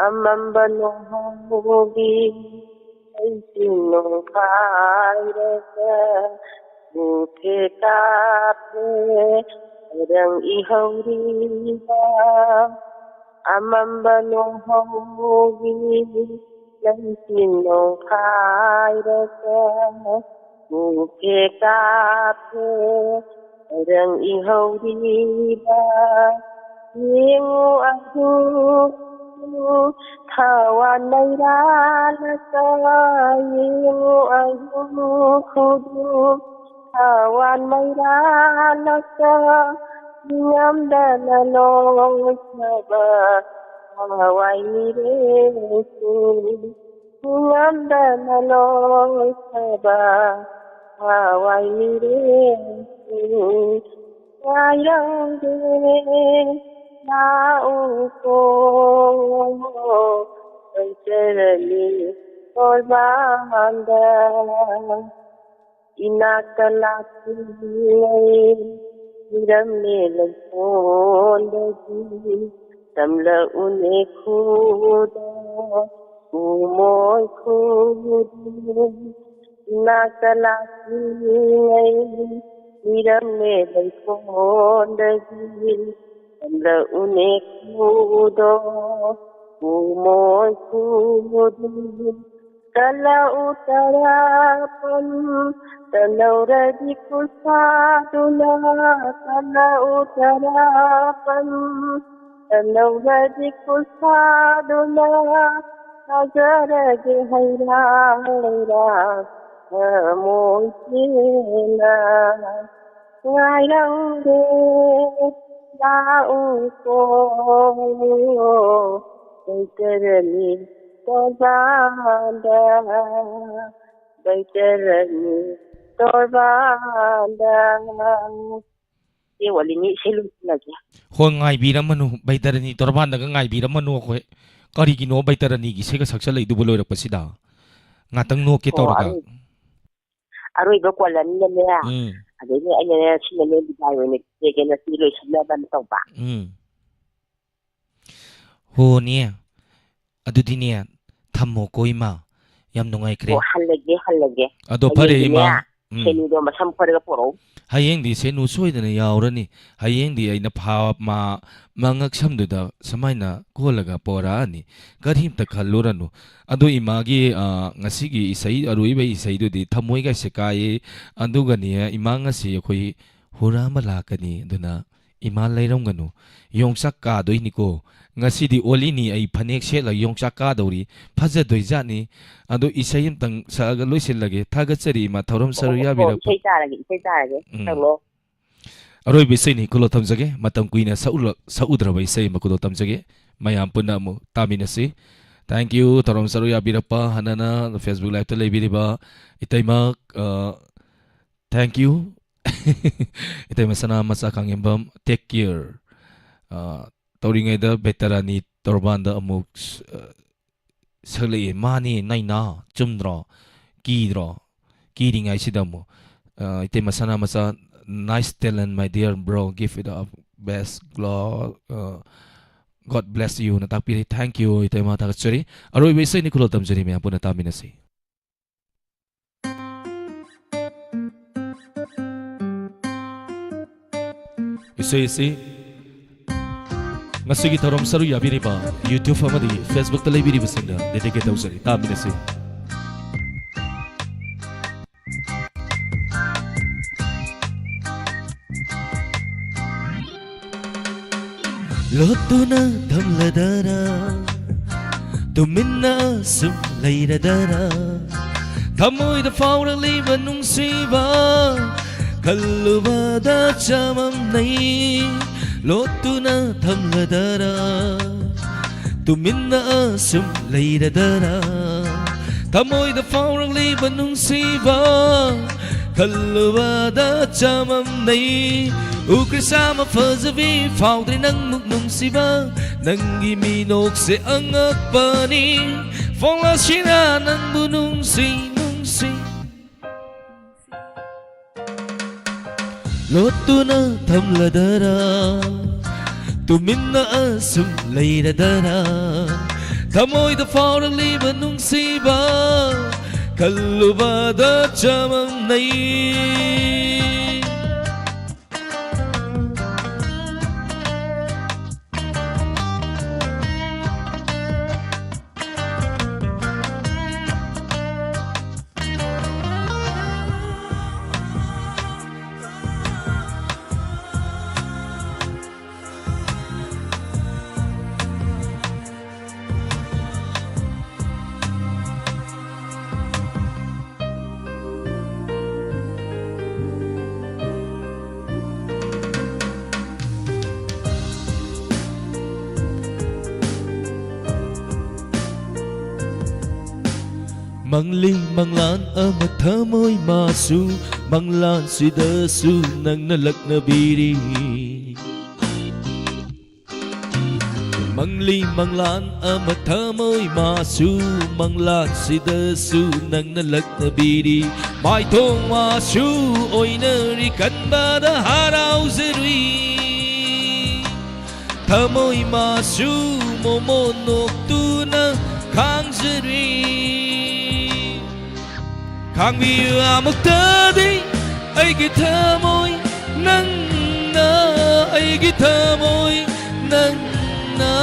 ꯑꯃꯝꯕ ꯅꯣꯡꯍꯧꯒꯤ ꯂꯩꯆꯤꯟ ꯅꯣꯡꯐꯥꯏꯔꯒ ꯎꯐꯦ ꯀꯥꯐꯦ ꯈꯔꯪ ꯏꯍꯧꯔꯤꯕ꯫ ꯑꯃꯝꯕ ꯅꯣꯡꯍꯧꯒꯤ ꯂꯩꯆꯤꯟ ꯅꯣꯡꯐꯥꯏꯔꯒ ꯎꯐꯦ ꯀꯥꯐꯦ ꯈꯔꯪ ꯏꯍꯧꯔꯤꯕ꯫ ꯌꯦꯡꯉꯨ ꯑꯗꯨ ꯊꯋꯥꯟ ꯃꯩꯔꯥꯂꯛꯇ, ꯌꯦꯡꯉꯨ ꯑꯗꯨ ꯈꯨꯗꯨ ꯊꯋꯥꯟ ꯃꯩꯔꯥꯂꯛꯇ꯫ ꯉꯝꯗꯅ ꯂꯣꯏꯈ꯭ꯔꯕ ꯊꯋꯥꯏ ꯃꯤꯔꯦꯜꯁꯤꯡ, ꯉꯝꯗꯅ ꯂꯣꯏꯈ꯭ꯔꯕ ꯊꯋꯥꯏ ꯃꯤꯔꯦꯜꯁꯤꯡ꯫ ꯉꯥꯏꯔꯝꯒꯦ ꯂꯥꯛꯎꯀꯣ, ꯂꯩꯖꯔꯅꯤ ꯇꯣꯔꯕꯥꯟꯗ ꯏꯅꯥꯛꯇ ꯂꯥꯛꯂꯤꯉꯩ ꯃꯤꯔꯝꯂꯦ ꯂꯩꯀꯣꯟꯗꯒꯤ ꯇꯝꯂꯛꯎꯅꯦ ꯈꯨꯗꯣ ꯎꯃꯣꯏ ꯈꯨꯗꯤ ꯏꯅꯥꯛꯇ ꯂꯥꯛꯂꯤꯉꯩ ꯃꯤꯔꯝꯂꯦ ꯂꯩꯀꯣꯟꯗꯒꯤ ꯇꯝꯂꯛꯎꯅꯦ ꯈꯨꯗꯣ ꯎꯃꯣꯏ ꯈꯨꯗꯤ ꯀꯜꯂꯛꯎ ꯇꯔꯥꯄꯟ ꯇꯅꯧꯔꯗꯤ ꯈꯨꯠꯁꯥꯗꯨꯅ ꯀꯜꯂꯛꯎ ꯇꯔꯥꯄꯟ ꯇꯅꯧꯔꯗꯤ ꯈꯨꯠꯁꯥꯗꯨꯅ ꯊꯥꯖꯔꯒꯦ ꯍꯩꯔꯥꯡ ꯂꯩꯔꯥꯡ ꯊꯃꯣꯏꯁꯤꯅ ꯉꯥꯏꯔꯝꯒꯦ ꯂꯥꯛꯎꯀꯣ ꯂꯩꯇꯔꯅꯤ ꯇꯣꯔꯕꯥꯟꯗ ꯕꯩꯇꯔꯅꯤ ꯇꯣꯔꯕꯥꯟꯗ꯫ ꯆꯦ ꯋꯥꯂꯤꯅꯤ ꯏꯁꯩ ꯂꯣꯏꯁꯤꯜꯂꯒꯦ꯫ ꯍꯣꯏ, ꯉꯥꯏꯕꯤꯔꯝꯃꯅꯨ, ꯕꯩꯇꯔꯅꯤ ꯇꯣꯔꯕꯥꯟꯗꯒ ꯉꯥꯏꯕꯤꯔꯝꯃꯅꯨ ꯑꯩꯈꯣꯏ꯫ ꯀꯔꯤꯒꯤꯅꯣ ꯕꯩꯇꯔꯅꯤꯒꯤ ꯏꯁꯩꯒ ꯁꯛꯆꯜꯂꯛꯏꯗꯨꯕꯨ ꯂꯣꯏꯔꯛꯄꯁꯤꯗ? ꯉꯥꯛꯇꯪ ꯅꯣꯛꯀꯦ ꯑꯣ, ꯇꯧꯔꯒ꯫ ꯑꯔꯣꯏ-, ꯑꯔꯣꯏꯕ ꯀꯣꯂꯟꯗꯅꯦ꯫ ꯎꯝ꯫ ꯑꯗꯩꯗꯤ ꯑꯩꯅꯅꯦ ꯁꯤꯅꯅꯦ ꯕꯤꯗꯥꯏ ꯑꯣꯏꯅ ꯄꯤꯔꯒꯦꯅ ꯁꯤ ꯂꯣꯏꯁꯤꯟꯅꯕꯅ ꯇꯧꯕ꯫ ꯎꯝ꯫ ꯍꯣꯅꯦ, ꯑꯗꯨꯗꯤꯅꯦ, ꯊꯝꯃꯣꯀꯣ ꯏꯃꯥ, ꯌꯥꯝ ꯅꯨꯡꯉꯥꯏꯈ꯭ꯔꯦ꯫ ꯑꯣ, ꯍꯜꯂꯒꯦ, ꯍꯜꯂꯒꯦ꯫ ꯑꯗꯣ ꯐꯔꯦ ꯍꯌꯦꯡꯗꯤꯅꯦ, ꯏꯃꯥ꯫ ꯎꯝ꯫ ꯁꯦꯅꯨꯗꯣ ꯃꯁꯝ ꯈꯣꯏꯔꯒ ꯄꯣꯔꯛꯎ꯫ ꯍꯌꯦꯡꯗꯤ ꯁꯦꯅꯨ ꯁꯣꯏꯗꯅ ꯌꯥꯎꯔꯅꯤ꯫ ꯍꯌꯦꯡꯗꯤ ꯑꯩꯅ ꯐꯥ-, ꯃꯥ, ꯃꯉꯛ ꯁꯝꯗꯨꯗ ꯁꯨꯃꯥꯏꯅ ꯀꯣꯜꯂꯒ ꯄꯣꯔꯛꯑꯅꯤ꯫ ꯀꯔꯤꯝꯇ ꯈꯜꯂꯨꯔꯅꯨ꯫ ꯑꯗꯣ ꯏꯃꯥꯒꯤ, ꯑ, ꯉꯁꯤꯒꯤ ꯏꯁꯩ, ꯑꯔꯣꯏꯕ ꯏꯁꯩꯗꯨꯗꯤ ꯊꯃꯣꯏꯒꯁꯦ ꯀꯥꯏꯌꯦ꯫ ꯑꯗꯨꯒꯅꯦ, ꯏꯃꯥ ꯉꯁꯤ ꯑꯩꯈꯣꯏ ꯍꯨꯔꯥꯟꯕ ꯂꯥꯛꯀꯅꯤ꯫ ꯑꯗꯨꯅ ꯏꯃꯥ ꯂꯩꯔꯝꯒꯅꯨ꯫ ꯌꯣꯡꯆꯥꯛ ꯀꯥꯗꯣꯏꯅꯤꯀꯣ꯫ ꯉꯁꯤꯗꯤ ꯑꯣꯜꯂꯤꯅꯤ ꯑꯩ ꯐꯅꯦꯛ ꯁꯦꯠꯂꯒ ꯌꯣꯡꯆꯥꯛ ꯀꯥꯗꯧꯔꯤ꯫ ꯐꯖꯗꯣꯏ ꯖꯥꯠꯅꯤ꯫ ꯑꯗꯣ ꯏꯁꯩ ꯑꯝꯇꯪ ꯁꯛꯑꯒ ꯂꯣꯏꯁꯤꯜꯂꯒꯦ꯫ ꯊꯥꯒꯠꯆꯔꯤ ꯏꯃꯥ ꯊꯧꯔꯝ ꯑꯣ, ꯁꯔꯨꯛ ꯑꯣ, ꯑꯣ, ꯌꯥꯕꯤꯔꯛꯄ꯫ ꯏꯁꯩ ꯇꯥꯔꯒꯦ, ꯏꯁꯩ ꯇꯥꯔꯒꯦ꯫ ꯎꯝ꯫ ꯁꯛꯂꯣ꯫ ꯑꯔꯣꯏꯕ ꯏꯁꯩꯅꯤ, ꯈꯨꯂꯣ ꯊꯝꯖꯒꯦ꯫ ꯃꯇꯝ ꯀꯨꯏꯅ ꯁꯛꯎꯔ-, ꯁꯛꯎꯗ꯭ꯔꯕ ꯏꯁꯩ ꯑꯃ ꯈꯨꯂꯣ ꯊꯝꯖꯒꯦ꯫ ꯃꯌꯥꯝ ꯄꯨꯟꯅ ꯑꯃꯨꯛ ꯇꯥꯃꯤꯟꯅꯁꯤ꯫ Thank you, ꯊꯧꯔꯝ ꯁꯔꯨꯛ ꯌꯥꯕꯤꯔꯛꯄ ꯍꯥꯟꯅꯅ Facebook Live-ꯇ ꯂꯩꯕꯤꯔꯤꯕ ꯏꯇꯩꯃ, ꯑ, thank you꯫ ꯏꯇꯩꯃ ꯁꯅꯥ ꯃꯆꯥ ꯈꯥꯉꯦꯝꯕꯝ, take care꯫ ꯑ, ꯇꯧꯔꯤꯉꯩꯗ ꯕꯦꯇꯔꯥꯅꯤ ꯇꯣꯔꯕꯥꯟꯗ ꯑꯃꯨꯛ, ꯑ, ꯁꯛꯂꯛꯏ꯫ ꯃꯥꯅꯤ ꯅꯩꯅ, ꯆꯨꯝꯗ꯭ꯔꯣ? ꯀꯤꯗ꯭ꯔꯣ? ꯀꯤꯔꯤꯉꯩꯁꯤꯗ ꯑꯃꯨꯛ, ꯑ, ꯏꯇꯩꯃ ꯁꯅꯥ ꯃꯆꯥ, nice talent, my dear bro, give it up, best, glo-, ꯑ, God bless you ꯅ ꯇꯥꯛꯄꯤꯔꯤ꯫ Thank you, ꯏꯇꯩꯃ, ꯊꯥꯒꯠꯆꯔꯤ꯫ ꯑꯔꯣꯏꯕ ꯏꯁꯩꯅꯤ ꯈꯨꯂꯣ ꯇꯝꯖꯔꯤ, ꯃꯌꯥꯝ ꯄꯨꯟꯅ ꯇꯥꯃꯤꯟꯅꯁꯤ꯫ ꯏꯁꯩ ꯑꯁꯤ ꯉꯁꯤꯒꯤ ꯊꯧꯔꯝ ꯁꯔꯨꯛ ꯌꯥꯕꯤꯔꯤꯕ YouTube ꯑꯃꯗꯤ Facebook ꯇ ꯂꯩꯕꯤꯔꯤꯕꯁꯤꯡꯗ dedicate ꯇꯧꯖꯔꯤ꯫ ꯇꯥꯃꯤꯟꯅꯁꯤ꯫ ꯂꯣꯠꯇꯨꯅ ꯊꯝꯂꯗꯔꯥ, ꯇꯨꯃꯤꯟꯅ ꯁꯨꯝ ꯂꯩꯔꯗꯔꯥ, ꯊꯃꯣꯏꯗ ꯐꯥꯎꯔꯛꯂꯤꯕ ꯅꯨꯡꯁꯤꯕ ꯈꯜꯂꯨꯕꯗ ꯆꯃꯝꯅꯩ꯫ ꯂꯣꯠꯇꯨꯅ ꯊꯝꯂꯗꯔꯥ, ꯇꯨꯃꯤꯟꯅ ꯁꯨꯝ ꯂꯩꯔꯗꯔꯥ, ꯊꯃꯣꯏꯗ ꯐꯥꯎꯔꯛꯂꯤꯕ ꯅꯨꯡꯁꯤꯕ ꯈꯜꯂꯨꯕꯗ ꯆꯃꯝꯅꯩ꯫ ꯎꯈ꯭ꯔꯤꯁꯥ ꯑꯃ ꯐꯖꯕꯤ ꯐꯥꯎꯗ꯭ꯔꯤ ꯅꯪꯃꯨꯛ ꯅꯨꯡꯁꯤꯕ, ꯅꯪꯒꯤ ꯃꯤꯅꯣꯛꯁꯦ ꯑꯉꯛꯄꯅꯤ꯫ ꯐꯣꯡꯂꯁꯤꯔꯥ ꯅꯪꯕꯨ ꯅꯨꯡꯁꯤ ꯅꯨꯡꯁꯤ꯫ ꯂꯣꯠꯇꯨꯅ ꯊꯝꯂꯗꯔꯥ, ꯇꯨꯃꯤꯟꯅ ꯑꯁꯨꯝ ꯂꯩꯔꯗꯔꯥ, ꯊꯃꯣꯏꯗ ꯐꯥꯎꯔꯛꯂꯤꯕ ꯅꯨꯡꯁꯤꯕ ꯈꯜꯂꯨꯕꯗ ꯆꯃꯝꯅꯩ꯫ ꯃꯪꯂꯤ ꯃꯪꯂꯥꯟ ꯑꯃ ꯊꯃꯣꯏ ꯃꯥꯁꯨ, ꯃꯪꯂꯥꯟꯁꯤꯗꯁꯨ ꯅꯪꯅ ꯂꯛꯅꯕꯤꯔꯤ꯫ ꯃꯪꯂꯤ ꯃꯪꯂꯥꯟ ꯑꯃ ꯊꯃꯣꯏ ꯃꯥꯁꯨ, ꯃꯪꯂꯥꯟꯁꯤꯗꯁꯨ ꯅꯪꯅ ꯂꯛꯅꯕꯤꯔꯤ꯫ ꯃꯥꯏꯊꯣꯡ ꯃꯥꯁꯨ ꯑꯣꯏꯅꯔꯤ, ꯀꯟꯕꯗ ꯍꯔꯥꯎꯖꯔꯨꯏ꯫ ꯊꯃꯣꯏ ꯃꯥꯁꯨ ꯃꯣꯃꯣꯟ ꯅꯣꯛꯇꯨꯅ ꯈꯥꯡꯖꯔꯤ꯫ ꯈꯥꯡꯕꯤꯌꯨ ꯑꯃꯨꯛꯇꯗꯤ ꯑꯩꯒꯤ ꯊꯃꯣꯏ, ꯅꯪꯅ ꯑꯩꯒꯤ ꯊꯃꯣꯏ, ꯅꯪꯅ꯫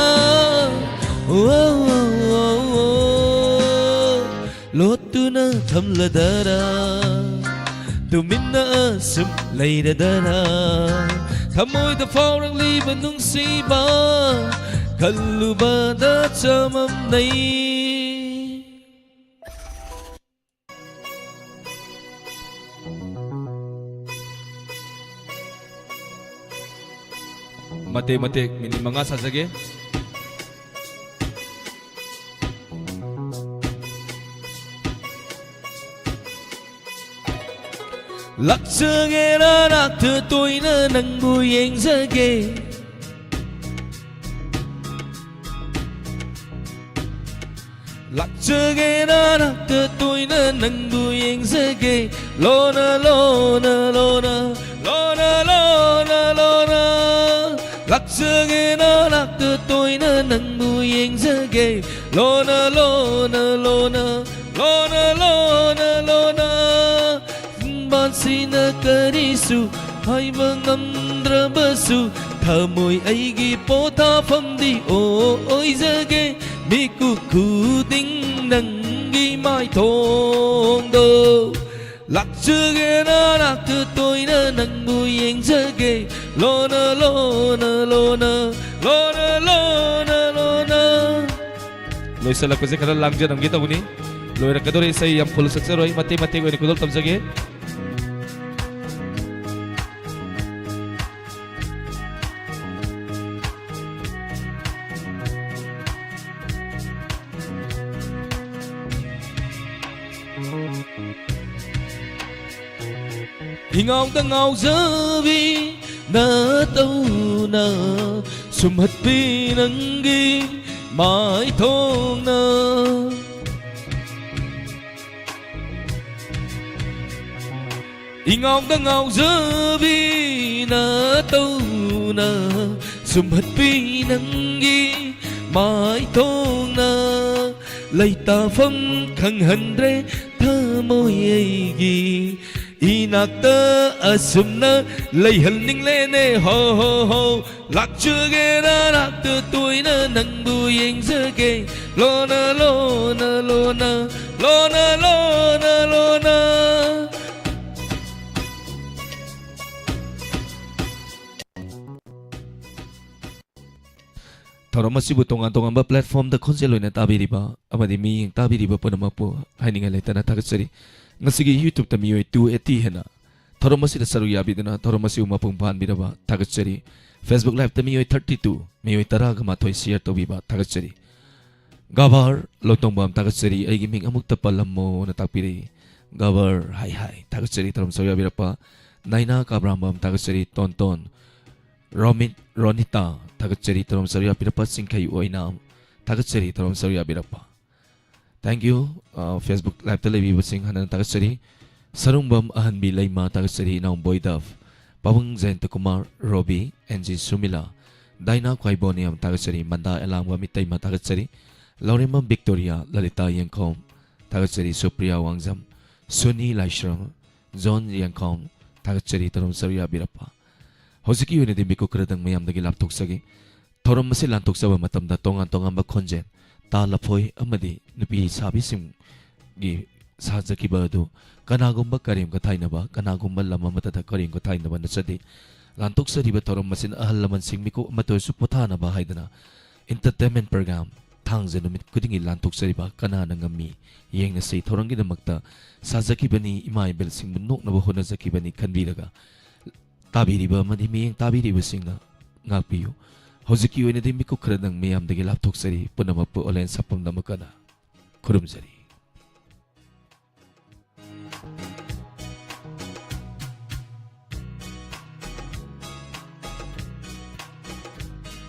ꯂꯣꯠꯇꯨꯅ ꯊꯝꯂꯗꯔꯥ, ꯇꯨꯃꯤꯟꯅ ꯑꯁꯨꯝ ꯂꯩꯔꯗꯔꯥ? ꯊꯃꯣꯏꯗ ꯐꯥꯎꯔꯛꯂꯤꯕ ꯅꯨꯡꯁꯤꯕ ꯈꯜꯂꯨꯕꯗ ꯆꯃꯝꯅꯩ꯫ ꯃꯇꯦꯛ ꯃꯇꯦꯛ ꯃꯤꯅꯤꯠ ꯃꯉꯥ ꯁꯥꯖꯒꯦ꯫ ꯂꯥꯛꯆꯒꯦ ꯅꯅꯥꯛꯇ ꯇꯣꯏꯅ ꯅꯪꯕꯨ ꯌꯦꯡꯖꯒꯦ꯫ ꯂꯥꯛꯆꯒꯦ ꯅꯅꯥꯛꯇ ꯇꯣꯏꯅ ꯅꯪꯕꯨ ꯌꯦꯡꯖꯒꯦ꯫ ꯂꯣꯅ ꯂꯣꯅ ꯂꯣꯅ, ꯂꯣꯅ ꯂꯣꯅ ꯂꯣꯅ꯫ ꯂꯥꯛꯆꯒꯦ ꯅꯅꯥꯛꯇ ꯇꯣꯏꯅ ꯅꯪꯕꯨ ꯌꯦꯡꯖꯒꯦ꯫ ꯂꯣꯅ ꯂꯣꯅ ꯂꯣꯅ, ꯂꯣꯅ ꯂꯣꯅ ꯂꯣꯅ꯫ ꯆꯤꯟꯕꯥꯟꯁꯤꯅ ꯀꯔꯤꯁꯨ ꯍꯥꯏꯕ ꯉꯝꯗ꯭ꯔꯕꯁꯨ, ꯊꯃꯣꯏ ꯑꯩꯒꯤ ꯄꯣꯊꯥꯐꯝꯗꯤ ꯑꯣꯏꯖꯒꯦ꯫ ꯃꯤꯀꯨꯞ ꯈꯨꯗꯤꯡ ꯅꯪꯒꯤ ꯃꯥꯏꯊꯣꯡꯗꯣ꯫ ꯂꯥꯛꯆꯒꯦ ꯅꯅꯥꯛꯇ ꯇꯣꯏꯅ ꯅꯪꯕꯨ ꯌꯦꯡꯖꯒꯦ꯫ ꯂꯣꯅ ꯂꯣꯅ ꯂꯣꯅ, ꯂꯣꯅ ꯂꯣꯅ ꯂꯣꯅ꯫ ꯂꯣꯏꯁꯤꯜꯂꯛꯄꯁꯦ ꯈꯔ ꯂꯥꯡꯖꯔꯝꯒꯦ ꯇꯧꯕꯅꯤ꯫ ꯂꯣꯏꯔꯛꯀꯗꯧꯔꯦ, ꯏꯁꯩ ꯌꯥꯝ ꯐꯨꯜ ꯁꯛꯆꯔꯣꯏ, ꯃꯇꯦꯛ ꯃꯇꯦꯛ ꯑꯣꯏꯅ ꯈꯨꯗꯣꯜ ꯇꯝꯖꯒꯦ꯫ ꯏꯉꯥꯎꯗ ꯉꯥꯎꯖꯕꯤ ꯅꯇꯧꯅ ꯁꯨꯝꯍꯠꯄꯤ ꯅꯪꯒꯤ ꯃꯥꯏꯊꯣꯡꯅ꯫ ꯏꯉꯥꯎꯗ ꯉꯥꯎꯖꯕꯤ ꯅꯇꯧꯅ ꯁꯨꯝꯍꯠꯄꯤ ꯅꯪꯒꯤ ꯃꯥꯏꯊꯣꯡꯅ꯫ ꯂꯩꯇꯥꯐꯝ ꯈꯪꯍꯟꯗ꯭ꯔꯦ ꯊꯃꯣꯏ ꯑꯩꯒꯤ꯫ ꯏꯅꯥꯛꯇ ꯑꯁꯨꯝꯅ ꯂꯩꯍꯟꯅꯤꯡꯂꯦꯅꯦ ꯍꯣ ꯍꯣ ꯍꯣ꯫ ꯂꯥꯛꯆꯒꯦ ꯅꯅꯥꯛꯇ ꯇꯣꯏꯅ ꯅꯪꯕꯨ ꯌꯦꯡꯖꯒꯦ꯫ ꯂꯣꯅ ꯂꯣꯅ ꯂꯣꯅ ꯂꯣꯅ ꯂꯣꯅ ꯂꯣꯅ꯫ ꯊꯧꯔꯝ ꯑꯁꯤꯕꯨ ꯇꯣꯉꯥꯟ ꯇꯣꯉꯥꯟꯕ platformꯗ ꯈꯣꯟꯖꯦꯜ ꯑꯣꯏꯅ ꯇꯥꯕꯤꯔꯤꯕ ꯑꯃꯗꯤ ꯃꯤꯠꯌꯦꯡ ꯇꯥꯕꯤꯔꯤꯕ ꯄꯨꯝꯅꯃꯛꯄꯨ ꯍꯥꯏꯅꯤꯡꯉꯥꯏ ꯂꯩꯇꯅ ꯊꯥꯒꯠꯆꯔꯤ꯫ ꯉꯁꯤꯒꯤ YouTubeꯇ ꯃꯤꯑꯣꯏ two eighty ꯍꯦꯟꯅ ꯊꯧꯔꯝ ꯑꯁꯤꯗ ꯁꯔꯨꯛ ꯌꯥꯕꯤꯗꯨꯅ ꯊꯧꯔꯝ ꯑꯁꯤꯕꯨ ꯃꯄꯨꯡ ꯐꯥꯍꯟꯕꯤꯔꯕ ꯊꯥꯒꯠꯆꯔꯤ꯫ Facebook Liveꯇ ꯃꯤꯑꯣꯏ thirty two, ꯃꯤꯑꯣꯏ ꯇꯔꯥꯒ ꯃꯥꯊꯣꯏ share ꯇꯧꯕꯤꯕ ꯊꯥꯒꯠꯆꯔꯤ꯫ ꯒꯥꯕꯥꯔ ꯂꯧꯇꯣꯡꯕꯝ ꯊꯥꯒꯠꯆꯔꯤ, ꯑꯩꯒꯤ ꯃꯤꯡ ꯑꯃꯨꯛꯇ ꯄꯜꯂꯝꯃꯣꯅ ꯇꯥꯛꯄꯤꯔꯛꯏ꯫ ꯒꯥꯕꯥꯔ ꯍꯥꯏ ꯍꯥꯏ ꯊꯥꯒꯠꯆꯔꯤ ꯊꯧꯔꯝ ꯁꯔꯨꯛ ꯌꯥꯕꯤꯔꯛꯄ꯫ ꯅꯥꯏꯅꯥ ꯀꯥꯕ꯭ꯔꯥꯝꯕꯝ ꯊꯥꯒꯠꯆꯔꯤ꯫ ꯇꯣꯟ ꯇꯣꯟ ꯔꯣꯃꯤꯠ ꯔꯣꯅꯤꯇꯥ ꯊꯥꯒꯠꯆꯔꯤ ꯊꯧꯔꯝ ꯁꯔꯨꯛ ꯌꯥꯕꯤꯔꯛꯄ꯫ ꯆꯤꯡꯈꯩ ꯑꯣꯏꯅꯥꯝ ꯊꯥꯒꯠꯆꯔꯤ ꯊꯧꯔꯝ ꯁꯔꯨꯛ ꯌꯥꯕꯤꯔꯛꯄ꯫ Thank you꯫ ꯑ, Facebook Liveꯇ ꯂꯩꯕꯤꯕꯁꯤꯡ ꯍꯟꯅ ꯊꯥꯒꯠꯆꯔꯤ꯫ ꯁꯔꯨꯡꯕꯝ ꯑꯍꯟꯕꯤ ꯂꯩꯃ ꯊꯥꯒꯠꯆꯔꯤ, ꯏꯅꯥꯎ ꯕꯣꯏꯗꯞ, ꯄꯥꯕꯨꯡ ꯖꯌꯟꯇ ꯀꯨꯃꯥꯔ, ꯔꯣꯕꯤ, ꯑꯦꯟ ꯖꯤ ꯁꯨꯃꯤꯂꯥ, ꯗꯥꯏꯅꯥ ꯈ꯭ꯋꯥꯏꯕꯣꯅꯤꯌꯝ ꯊꯥꯒꯠꯆꯔꯤ, ꯃꯟꯗꯥ ꯑꯦꯂꯥꯡꯕꯝ ꯏꯇꯩꯃ ꯊꯥꯒꯠꯆꯔꯤ, ꯂꯧꯔꯦꯝꯕꯝ ꯕꯤꯛꯇꯣꯔꯤꯌꯥ, ꯂꯂꯤꯇꯥ ꯌꯦꯡꯈꯣꯝ ꯊꯥꯒꯠꯆꯔꯤ, ꯁꯨꯄ꯭ꯔꯤꯌꯥ ꯋꯥꯡꯖꯝ, ꯁꯨꯅꯤ ꯂꯥꯏꯁ꯭ꯔꯝ, ꯖꯣꯟ ꯌꯦꯡꯈꯣꯝ ꯊꯥꯒꯠꯆꯔꯤ ꯊꯧꯔꯝ ꯁꯔꯨꯛ ꯌꯥꯕꯤꯔꯛꯄ꯫ ꯍꯧꯖꯤꯛꯀꯤ ꯑꯣꯏꯅꯗꯤ ꯃꯤꯀꯨꯞ ꯈꯔꯗꯪ ꯃꯌꯥꯝꯗꯒꯤ ꯂꯥꯞꯊꯣꯛꯆꯒꯦ꯫ ꯊꯧꯔꯝ ꯑꯁꯤ ꯂꯥꯟꯊꯣꯛꯆꯕ ꯃꯇꯝꯗ ꯇꯣꯉꯥꯟ ꯇꯣꯉꯥꯟꯕ ꯈꯣꯟꯖꯦꯜ, ꯇꯥ ꯂꯐꯣꯏ ꯑꯃꯗꯤ ꯅꯨꯄꯤ ꯁꯥꯕꯤꯁꯤꯡꯒꯤ ꯁꯥꯖꯈꯤꯕ ꯑꯗꯨ ꯀꯅꯥꯒꯨꯝꯕ ꯀꯔꯦꯝ ꯀꯊꯥꯏꯅꯕ, ꯀꯅꯥꯒꯨꯝꯕ ꯂꯝ ꯑꯃꯠꯇꯗ ꯀꯔꯦꯝ ꯀꯊꯥꯏꯅꯕ ꯅꯠꯆꯗꯦ꯫ ꯂꯥꯟꯊꯣꯛꯆꯔꯤꯕ ꯊꯧꯔꯝ ꯑꯁꯤꯅ ꯑꯍꯜ ꯂꯃꯟꯁꯤꯡ ꯃꯤꯀꯨꯞ ꯑꯃꯠꯇ ꯑꯣꯏꯔꯁꯨ ꯄꯣꯊꯥꯅꯕ ꯍꯥꯏꯗꯅ entertainment program ꯊꯥꯡꯖ ꯅꯨꯃꯤꯠ ꯈꯨꯗꯤꯡꯒꯤ ꯂꯥꯟꯊꯣꯛꯆꯔꯤꯕ ꯀꯅꯥꯅ ꯉꯝꯃꯤ ꯌꯦꯡꯅꯁꯤ ꯊꯧꯔꯝꯒꯤꯗꯃꯛꯇ ꯁꯥꯖꯈꯤꯕꯅꯤ, ꯏꯃꯥ ꯏꯕꯦꯜꯁꯤꯡꯕꯨ ꯅꯣꯛꯅꯕ ꯍꯣꯠꯅꯖꯈꯤꯕꯅꯤ ꯈꯟꯕꯤꯔꯒ ꯇꯥꯕꯤꯔꯤꯕ ꯑꯃꯗꯤ ꯃꯤꯠꯌꯦꯡ ꯇꯥꯕꯤꯔꯤꯕꯁꯤꯡꯅ ꯉꯥꯛꯄꯤꯌꯨ꯫ ꯍꯧꯖꯤꯛꯀꯤ ꯑꯣꯏꯅꯗꯤ ꯃꯤꯀꯨꯞ ꯈꯔꯗꯪ ꯃꯤꯌꯥꯝꯗꯒꯤ ꯂꯥꯞꯊꯣꯛꯆꯔꯤ꯫ ꯄꯨꯝꯅꯃꯛꯄꯨ ꯑꯣꯂꯦꯟ ꯁꯥꯄꯝ ꯅꯃꯀꯅ ꯈꯨꯔꯨꯝꯖꯔꯤ꯫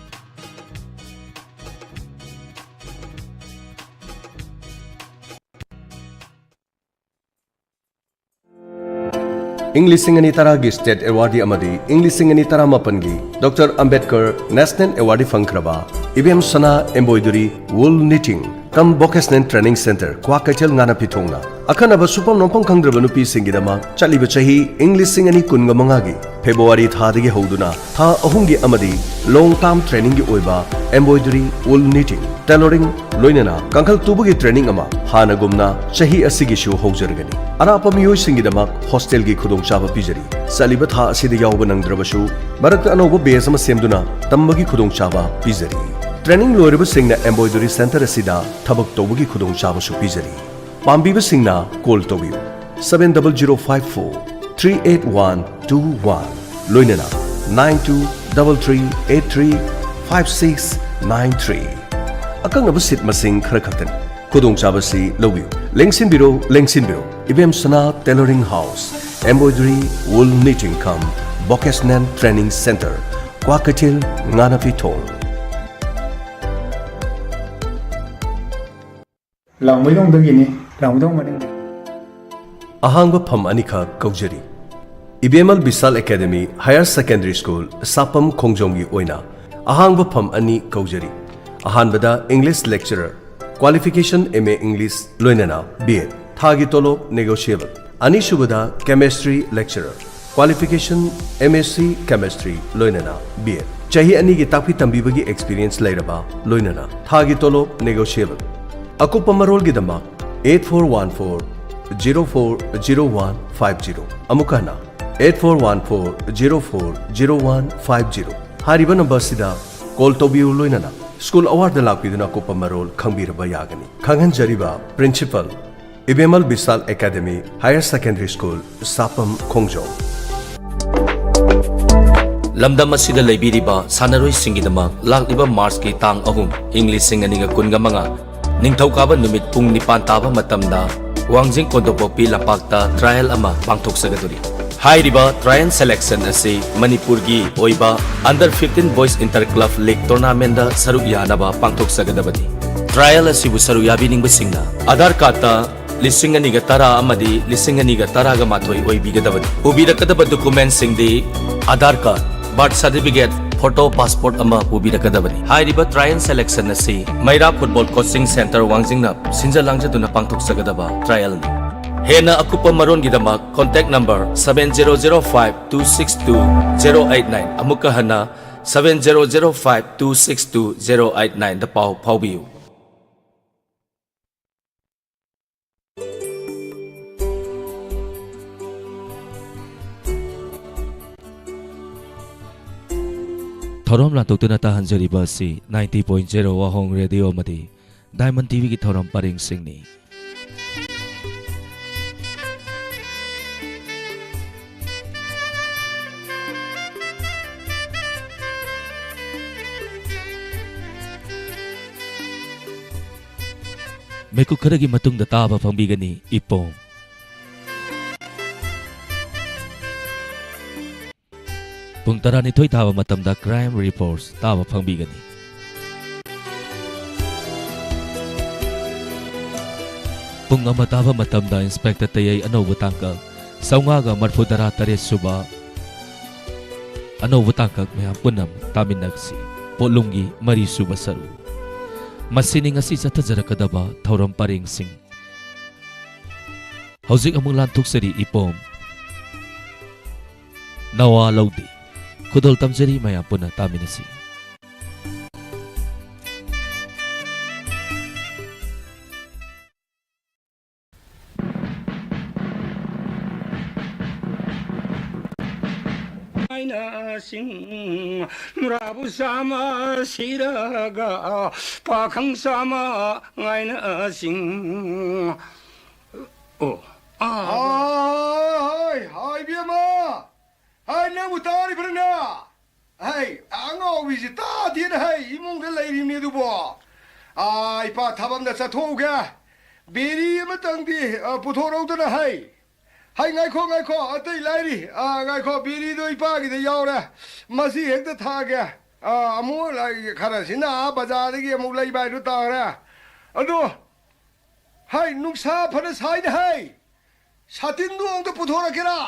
ꯏꯪ ꯂꯤꯁꯤꯡ ꯑꯅꯤ ꯇꯔꯥꯒꯤ State Awardee ꯑꯃꯗꯤ ꯏꯪ ꯂꯤꯁꯤꯡ ꯑꯅꯤ ꯇꯔꯥꯃꯥꯄꯟꯒꯤ Doctor Ambedkar National Awardee ꯐꯪꯈ꯭ꯔꯕ ꯏꯕꯦꯝ ꯁꯅꯥ Embroidery Wool Knitting cum Vocational Training Centre, Kwakeithel ꯉꯥꯅ ꯄꯤꯊꯣꯡꯅ ꯑꯈꯟꯅꯕ ꯁꯨꯐꯝ ꯅꯣꯝꯐꯝ ꯈꯪꯗ꯭ꯔꯕ ꯅꯨꯄꯤꯁꯤꯡꯒꯤꯗꯃꯛ ꯆꯠꯂꯤꯕ ꯆꯍꯤ ꯏꯪ ꯂꯤꯁꯤꯡ ꯑꯅꯤ ꯀꯨꯟꯒ ꯃꯉꯥꯒꯤ February ꯊꯥꯗꯒꯤ ꯍꯧꯗꯨꯅ ꯊꯥ ꯑꯍꯨꯝꯒꯤ ꯑꯃꯗꯤ long term trainingꯒꯤ ꯑꯣꯏꯕ embroidery, wool knitting, tailoring, ꯂꯣꯏꯅꯅ ꯀꯥꯡꯈꯜ ꯇꯨꯕꯒꯤ training ꯑꯃ ꯍꯥꯟꯅꯒꯨꯝꯅ ꯆꯍꯤ ꯑꯁꯤꯒꯤꯁꯨ ꯍꯧꯖꯔꯒꯅꯤ꯫ ꯑꯔꯥꯞꯄ ꯃꯤꯑꯣꯏꯁꯤꯡꯒꯤꯗꯃꯛ hostelꯒꯤ ꯈꯨꯗꯣꯡꯆꯥꯕ ꯄꯤꯖꯔꯤ꯫ ꯆꯠꯂꯤꯕ ꯊꯥ ꯑꯁꯤꯗ ꯌꯥꯎꯕ ꯅꯪꯗ꯭ꯔꯕꯁꯨ, ꯃꯔꯛꯇ ꯑꯅꯧꯕ batch ꯑꯃ ꯁꯦꯝꯗꯨꯅ ꯇꯝꯕꯒꯤ ꯈꯨꯗꯣꯡꯆꯥꯕ ꯄꯤꯖꯔꯤ꯫ Training ꯂꯣꯏꯔꯕꯁꯤꯡꯅ Embroidery Centre ꯑꯁꯤꯗ ꯊꯕꯛ ꯇꯧꯕꯒꯤ ꯈꯨꯗꯣꯡꯆꯥꯕꯁꯨ ꯄꯤꯖꯔꯤ꯫ ꯄꯥꯝꯕꯤꯕꯁꯤꯡꯅ call ꯇꯧꯕꯤꯌꯨ, seven double zero five four three eight one two one, ꯂꯣꯏꯅꯅ nine two double three eight three five six nine three꯫ ꯑꯀꯛꯅꯕ seat ꯃꯁꯤꯡ ꯈꯔ ꯈꯛꯇꯅꯤ꯫ ꯈꯨꯗꯣꯡꯆꯥꯕꯁꯤ ꯂꯧꯕꯤꯌꯨ꯫ ꯂꯦꯡꯁꯤꯟꯕꯤꯔꯣ, ꯂꯦꯡꯁꯤꯟꯕꯤꯔꯣ꯫ ꯏꯕꯦꯝ ꯁꯅꯥ Tailoring House, Embroidery, Wool Knitting cum Vocational Training Centre, Kwakeithel, ꯉꯥꯅ ꯄꯤꯊꯣꯡ꯫ ꯂꯥꯡꯃꯩꯗꯣꯡꯗꯒꯤꯅꯤ, ꯂꯥꯡꯃꯩꯗꯣꯡ ꯃꯅꯤꯡꯗ꯫ ꯑꯍꯥꯡꯕ ꯐꯝ ꯑꯅꯤꯈꯛ ꯀꯧꯖꯔꯤ꯫ ꯏꯕꯦꯝꯃꯜ ꯕꯤꯁꯥꯜ Academy Higher Secondary School, ꯁꯥꯄꯝ ꯈꯣꯡꯖꯣꯝꯒꯤ ꯑꯣꯏꯅ ꯑꯍꯥꯡꯕ ꯐꯝ ꯑꯅꯤ ꯀꯧꯖꯔꯤ꯫ ꯑꯍꯥꯟꯕꯗ English Lecturer, qualification M A English ꯂꯣꯏꯅꯅ B Ed, ꯊꯥꯒꯤ ꯇꯣꯂꯣꯞ negotiable꯫ ꯑꯅꯤꯁꯨꯕꯗ Chemistry Lecturer, qualification M S C Chemistry ꯂꯣꯏꯅꯅ B Ed, ꯆꯍꯤ ꯑꯅꯤꯒꯤ ꯇꯥꯛꯄꯤ ꯇꯝꯕꯤꯕꯒꯤ experience ꯂꯩꯔꯕ ꯂꯣꯏꯅꯅ꯫ ꯊꯥꯒꯤ ꯇꯣꯂꯣꯞ negotiable꯫ ꯑꯀꯨꯞꯄ ꯃꯔꯣꯜꯒꯤꯗꯃꯛ eight four one four zero four zero one five zero, ꯑꯃꯨꯛ ꯍꯟꯅ eight four one four zero four zero one five zero ꯍꯥꯏꯔꯤꯕ number ꯑꯁꯤꯗ call ꯇꯧꯕꯤꯌꯨ, ꯂꯣꯏꯅꯅ school hourꯗ ꯂꯥꯛꯄꯤꯗꯨꯅ ꯑꯀꯨꯞꯄ ꯃꯔꯣꯜ ꯈꯪꯕꯤꯔꯕ ꯌꯥꯒꯅꯤ꯫ ꯈꯪꯍꯟꯖꯔꯤꯕ Principal, ꯏꯕꯦꯝꯃꯜ ꯕꯤꯁꯥꯜ Academy Higher Secondary School, ꯁꯥꯄꯝ ꯈꯣꯡꯖꯣꯝ꯫ ꯂꯝꯗꯝ ꯑꯁꯤꯗ ꯂꯩꯕꯤꯔꯤꯕ ꯁꯥꯟꯅꯔꯣꯏꯁꯤꯡꯒꯤꯗꯃꯛ ꯂꯥꯛꯂꯤꯕ Marchꯀꯤ ꯇꯥꯡ ꯑꯍꯨꯝ, ꯏꯪ ꯂꯤꯁꯤꯡ ꯑꯅꯤꯒ ꯀꯨꯟꯒ ꯃꯉꯥ, ꯅꯤꯡꯊꯧꯀꯥꯕ ꯅꯨꯃꯤꯠ ꯄꯨꯡ ꯅꯤꯄꯥꯟ ꯇꯥꯕ ꯃꯇꯝꯗ ꯋꯥꯡꯖꯤꯡ ꯀꯣꯟꯗꯣꯄꯣꯛꯄꯤ ꯂꯝꯄꯥꯛꯇ trial ꯑꯃ ꯄꯥꯡꯊꯣꯛꯆꯒꯗꯧꯔꯤ꯫ ꯍꯥꯏꯔꯤꯕ trial selection ꯑꯁꯤ ꯃꯅꯤꯄꯨꯔꯒꯤ ꯑꯣꯏꯕ under fifteen boys inter club league tournamentꯗ ꯁꯔꯨꯛ ꯌꯥꯅꯕ ꯄꯥꯡꯊꯣꯛꯆꯒꯗꯕꯅꯤ꯫ Trial ꯑꯁꯤꯕꯨ ꯁꯔꯨꯛ ꯌꯥꯕꯤꯅꯤꯡꯕꯁꯤꯡꯅ Aadhaar cardꯇ ꯂꯤꯁꯤꯡ ꯑꯅꯤꯒ ꯇꯔꯥ ꯑꯃꯗꯤ ꯂꯤꯁꯤꯡ ꯑꯅꯤꯒ ꯇꯔꯥꯒ ꯃꯥꯊꯣꯏ ꯑꯣꯏꯕꯤꯒꯗꯕꯅꯤ꯫ ꯄꯨꯕꯤꯔꯛꯀꯗꯕ ꯗꯣꯀꯨꯃꯦꯟꯁꯤꯡꯗꯤ Aadhaar card, birth certificate, photo, passport ꯑꯃ ꯄꯨꯕꯤꯔꯛꯀꯗꯕꯅꯤ꯫ ꯍꯥꯏꯔꯤꯕ ꯇ꯭ꯔꯥꯏꯌꯦꯜ ꯁꯦꯂꯦꯛꯁꯟ ꯑꯁꯤ ꯃꯩꯔꯥ ꯐꯨꯠꯕꯣꯜ ꯀꯣꯆꯤꯡ ꯁꯦꯟꯇꯔ ꯋꯥꯡꯖꯤꯡꯅ ꯁꯤꯟꯖ ꯂꯥꯡꯖꯗꯨꯅ ꯄꯥꯡꯊꯣꯛꯆꯒꯗꯕ ꯇ꯭ꯔꯥꯏꯌꯦꯜꯅꯤ꯫ ꯍꯦꯟꯅ ꯑꯀꯨꯞꯄ ꯃꯔꯣꯟꯒꯤꯗꯃꯛ contact number seven zero zero five two six two zero eight nine, ꯑꯃꯨꯛꯀ ꯍꯟꯅ seven zero zero five two six two zero eight nine ꯗ ꯄꯥꯎ ꯐꯥꯎꯕꯤꯌꯨ꯫ ꯊꯧꯔꯝ ꯂꯥꯟꯊꯣꯛꯇꯨꯅ ꯇꯥꯍꯟꯖꯔꯤꯕ ꯑꯁꯤ ninety point zero ꯋꯥꯍꯣꯡ ꯔꯦꯗꯤꯑꯣ ꯑꯃꯗꯤ ꯗꯥꯏꯃꯟ ꯇꯤꯚꯤꯒꯤ ꯊꯧꯔꯝ ꯄꯔꯦꯡꯁꯤꯡꯅꯤ꯫ ꯃꯤꯀꯨꯞ ꯈꯔꯒꯤ ꯃꯇꯨꯡꯗ ꯇꯥꯕ ꯐꯪꯕꯤꯒꯅꯤ ꯏꯄꯣꯝ꯫ ꯄꯨꯡ ꯇꯔꯥꯅꯤꯊꯣꯏ ꯊꯥꯕ ꯃꯇꯝꯗ ꯀ꯭ꯔꯥꯏꯝ ꯔꯤꯄꯣꯔꯠꯁ ꯇꯥꯕ ꯐꯪꯕꯤꯒꯅꯤ꯫ ꯄꯨꯡ ꯑꯃ ꯇꯥꯕ ꯃꯇꯝꯗ ꯏꯟꯁꯄꯦꯛꯇꯔ ꯇꯌꯩ ꯑꯅꯧꯕ ꯇꯥꯡꯀꯛ ꯆꯥꯝꯃꯉꯥꯒ ꯃꯔꯤꯐꯨꯇꯔꯥ ꯇꯔꯦꯠ ꯁꯨꯕ ꯑꯅꯧꯕ ꯇꯥꯡꯀꯛ ꯃꯌꯥꯝ ꯄꯨꯟꯅ ꯇꯥꯃꯤꯟꯅꯁꯤ꯫ ꯄꯣꯠꯂꯨꯝꯒꯤ ꯃꯔꯤ ꯁꯨꯕ ꯁꯔꯨꯛ꯫ ꯃꯁꯤꯅꯤ ꯉꯁꯤ ꯆꯠꯊꯖꯔꯛꯀꯗꯕ ꯊꯧꯔꯝ ꯄꯔꯦꯡꯁꯤꯡ꯫ ꯍꯧꯖꯤꯛ ꯑꯃꯨꯛ ꯂꯥꯟꯊꯣꯛꯆꯔꯤ ꯏꯄꯣꯝ꯫ ꯅꯋꯥ ꯂꯧꯗꯦ꯫ ꯈꯨꯗꯣꯜ ꯇꯝꯖꯔꯤ ꯃꯌꯥꯝ ꯄꯨꯟꯅ ꯇꯥꯃꯤꯟꯅꯁꯤ꯫ ꯉꯥꯏꯅꯁꯤꯡ ꯅꯨꯔꯥꯕꯨ ꯆꯥꯝꯃ ꯁꯤꯔꯒ ꯄꯥꯈꯪ ꯆꯥꯝꯃ ꯉꯥꯏꯅꯁꯤꯡ꯫ ꯑꯣ꯫ ꯑꯥ꯫ ꯍꯥꯏ, ꯍꯥꯏ, ꯏꯕꯦꯝꯃ꯫ ꯍꯥꯏ, ꯅꯪꯕꯨ ꯇꯥꯔꯤꯕ꯭ꯔꯅꯦ? ꯍꯥꯏ, ꯑꯉꯥꯎꯕꯤꯁꯤ ꯇꯥꯗꯦꯅ ꯍꯥꯏ, ꯏꯃꯨꯡꯗ ꯂꯩꯔꯤꯕꯅꯤ ꯑꯗꯨꯕꯨ꯫ ꯑꯥ, ꯏꯄꯥ ꯊꯕꯛ ꯑꯃꯗ ꯆꯠꯊꯣꯛꯎꯒꯦ꯫ ꯕꯤꯔꯤ ꯑꯃꯇꯪꯗꯤ, ꯑ, ꯄꯨꯊꯣꯔꯛꯎꯗꯅ ꯍꯥꯏ꯫ ꯍꯥꯏ, ꯉꯥꯏꯈꯣ, ꯉꯥꯏꯈꯣ, ꯑꯇꯩ ꯂꯥꯏꯔꯤ꯫ ꯑꯥ, ꯉꯥꯏꯈꯣ, ꯕꯤꯔꯤꯗꯣ ꯏꯄꯥꯒꯤꯗ ꯌꯥꯎꯔꯦ꯫ ꯃꯁꯤ ꯍꯦꯛꯇ ꯊꯥꯒꯦ꯫ ꯑꯥ, ꯑꯃꯨꯛ ꯂꯥꯏ-, ꯈꯔꯁꯤꯅ ꯑꯥ ꯕꯖꯥꯔꯗꯒꯤ ꯑꯃꯨꯛ ꯂꯩꯕ ꯍꯥꯏꯗꯨ ꯇꯥꯔꯦ꯫ ꯑꯗꯨ ꯍꯥꯏ, ꯅꯨꯡꯁꯥ ꯐꯅ ꯁꯥꯏꯅꯦ ꯍꯥꯏ꯫ ꯁꯥꯇꯤꯟꯗꯨ ꯑꯝꯇ ꯄꯨꯊꯣꯔꯛꯀꯦꯔꯥ?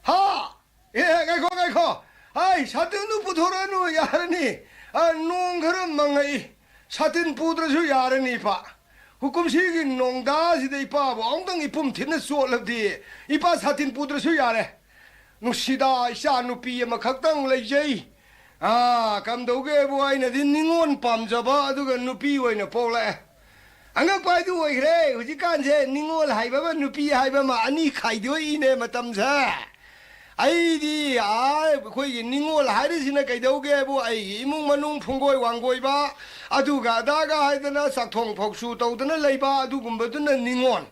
ꯍꯥ? ꯑꯦ, ꯉꯥꯏꯈꯣ, ꯉꯥꯏꯈꯣ꯫ ꯍꯥꯏ, ꯁꯥꯇꯤꯟꯗꯨ ꯄꯨꯊꯣꯔꯛꯑꯅꯨ, ꯌꯥꯔꯅꯤ꯫ ꯑ, ꯅꯣꯡ ꯈꯔ ꯃꯪꯉꯛꯏ꯫ ꯁꯥꯇꯤꯟ ꯄꯨꯗ꯭ꯔꯁꯨ ꯌꯥꯔꯅꯤ, ꯏꯄꯥ꯫ ꯀꯨꯝꯁꯤꯒꯤ ꯅꯣꯡꯗꯥꯁꯤꯗ ꯏꯄꯥꯕꯨ ꯑꯃꯨꯛꯇꯪ ꯏꯄꯨꯝ ꯊꯤꯟꯅ ꯆꯣꯠꯂꯕꯗꯤ ꯏꯄꯥ ꯁꯥꯇꯤꯟ ꯄꯨꯗ꯭ꯔꯁꯨ ꯌꯥꯔꯦ꯫ ꯅꯨꯡꯁꯤꯗ, ꯏꯆꯥ ꯅꯨꯄꯤ ꯑꯃꯈꯛꯇꯪ ꯂꯩꯖꯩ꯫ ꯑꯥ, ꯀꯝꯗꯧꯒꯦꯕꯨ, ꯑꯩꯅꯗꯤ ꯅꯤꯉꯣꯜ ꯄꯥꯝꯖꯕ, ꯑꯗꯨꯒ ꯅꯨꯄꯤ ꯑꯣꯏꯅ ꯄꯣꯛꯂꯛꯑꯦ꯫ ꯑꯉꯛꯄ ꯍꯥꯏꯗꯨ ꯑꯣꯏꯈ꯭ꯔꯦ꯫ ꯍꯧꯖꯤꯛꯀꯥꯟꯁꯦ ꯅꯤꯉꯣꯜ ꯍꯥꯏꯕ ꯑꯃ, ꯅꯨꯄꯤ ꯍꯥꯏꯕ ꯑꯃ, ꯑꯅꯤ ꯈꯥꯏꯗꯣꯛꯏꯅꯦ ꯃꯇꯝꯁꯦ꯫ ꯑꯩꯗꯤ, ꯑꯥ, ꯑꯩꯈꯣꯏꯒꯤ ꯅꯤꯉꯣꯜ ꯍꯥꯏꯔꯤꯁꯤꯅ ꯀꯩꯗꯧꯒꯦꯕꯨ, ꯑꯩꯒꯤ ꯏꯃꯨꯡ ꯃꯅꯨꯡ ꯐꯨꯡꯒꯣꯏ ꯋꯥꯡꯒꯣꯏꯕ, ꯑꯗꯨꯒ ꯑꯗꯥꯒ ꯍꯥꯏꯗꯅ ꯆꯥꯛꯊꯣꯡ ꯐꯧꯁꯨ ꯇꯧꯗꯅ ꯂꯩꯕ, ꯑꯗꯨꯒꯨꯝꯕꯗꯨꯅ ꯅꯤꯉꯣꯜ꯫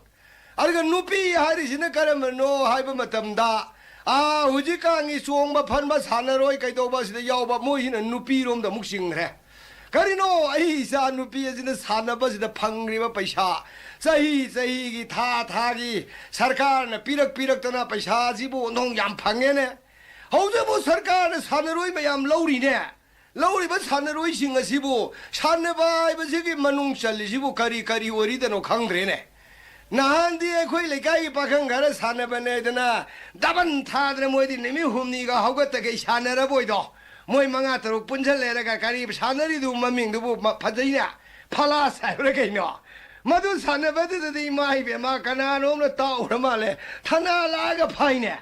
ꯑꯗꯨꯒ ꯅꯨꯄꯤ ꯍꯥꯏꯔꯤꯁꯤꯅ ꯀꯔꯝꯕꯅꯣ ꯍꯥꯏꯕ ꯃꯇꯝꯗ, ꯑꯥ, ꯍꯧꯖꯤꯛꯀꯥꯟꯒꯤ ꯆꯣꯡꯕ ꯐꯟꯕ ꯁꯥꯟꯅꯔꯣꯏ ꯀꯩꯗꯧꯕ ꯑꯁꯤꯗ ꯌꯥꯎꯕ ꯃꯣꯏꯁꯤꯅ ꯅꯨꯄꯤꯔꯣꯝꯗ ꯑꯃꯨꯛ ꯆꯤꯡꯈ꯭ꯔꯦ꯫ ꯀꯔꯤꯅꯣ, ꯑꯩ ꯏꯆꯥ ꯅꯨꯄꯤ ꯑꯁꯤꯅ ꯁꯥꯟꯅꯕꯁꯤꯗ ꯐꯪꯂꯤꯕ ꯄꯩꯁꯥ, ꯆꯍꯤ ꯆꯍꯤꯒꯤ, ꯊꯥ ꯊꯥꯒꯤ ꯁꯔꯀꯥꯔꯅ ꯄꯤꯔꯛ ꯄꯤꯔꯛꯇꯅ ꯄꯩꯁꯥꯁꯤꯕꯨ ꯑꯣꯟꯊꯣꯡ ꯌꯥꯝ ꯐꯪꯉꯦꯅꯦ꯫ ꯍꯧꯖꯤꯛꯄꯨ ꯁꯔꯀꯥꯔꯅ ꯁꯥꯟꯅꯔꯣꯏ ꯃꯌꯥꯝ ꯂꯧꯔꯤꯅꯦ꯫ ꯂꯧꯔꯤꯕ ꯁꯥꯟꯅꯔꯣꯏꯁꯤꯡ ꯑꯁꯤꯕꯨ ꯁꯥꯟꯅꯕ ꯍꯥꯏꯕꯁꯤꯒꯤ ꯃꯅꯨꯡ ꯆꯜꯂꯤꯁꯤꯕꯨ ꯀꯔꯤ ꯀꯔꯤ ꯑꯣꯏꯔꯤꯗꯅꯣ ꯈꯪꯗ꯭ꯔꯦꯅꯦ꯫ ꯅꯍꯥꯟꯗꯤ ꯑꯩꯈꯣꯏ ꯂꯩꯀꯥꯏꯒꯤ ꯄꯥꯈꯪ ꯈꯔ ꯁꯥꯟꯅꯕꯅꯦꯗꯅ ꯗꯕꯟ ꯊꯥꯗꯅ ꯃꯣꯏꯗꯤ ꯅꯨꯃꯤꯠ ꯍꯨꯝꯅꯤꯒ ꯍꯧꯒꯠꯇꯈꯩ ꯁꯥꯟꯅꯔꯕꯣꯏꯗꯣ꯫ ꯃꯣꯏ ꯃꯉꯥ ꯇꯔꯨꯛ ꯄꯨꯟꯁꯤꯜꯂꯦꯔꯒ ꯀꯔꯤ ꯁꯥꯟꯅꯔꯤꯗꯨ ꯃꯃꯤꯡꯗꯨꯕꯨ ꯃ-, ꯐꯖꯩꯅꯦ꯫ ꯐꯂꯥꯁ ꯍꯥꯏꯕ꯭ꯔꯥ ꯀꯩꯅꯣ? ꯃꯗꯨ ꯁꯥꯟꯅꯕꯗꯨꯗꯗꯤ ꯏꯃꯥ ꯏꯕꯦꯝꯃ ꯀꯅꯥꯅꯣꯝꯅ ꯇꯥꯛꯎꯔ ꯃꯥꯜꯂꯦ꯫ ꯊꯅꯥ ꯂꯥꯛꯑꯒ ꯐꯥꯏꯅꯦ꯫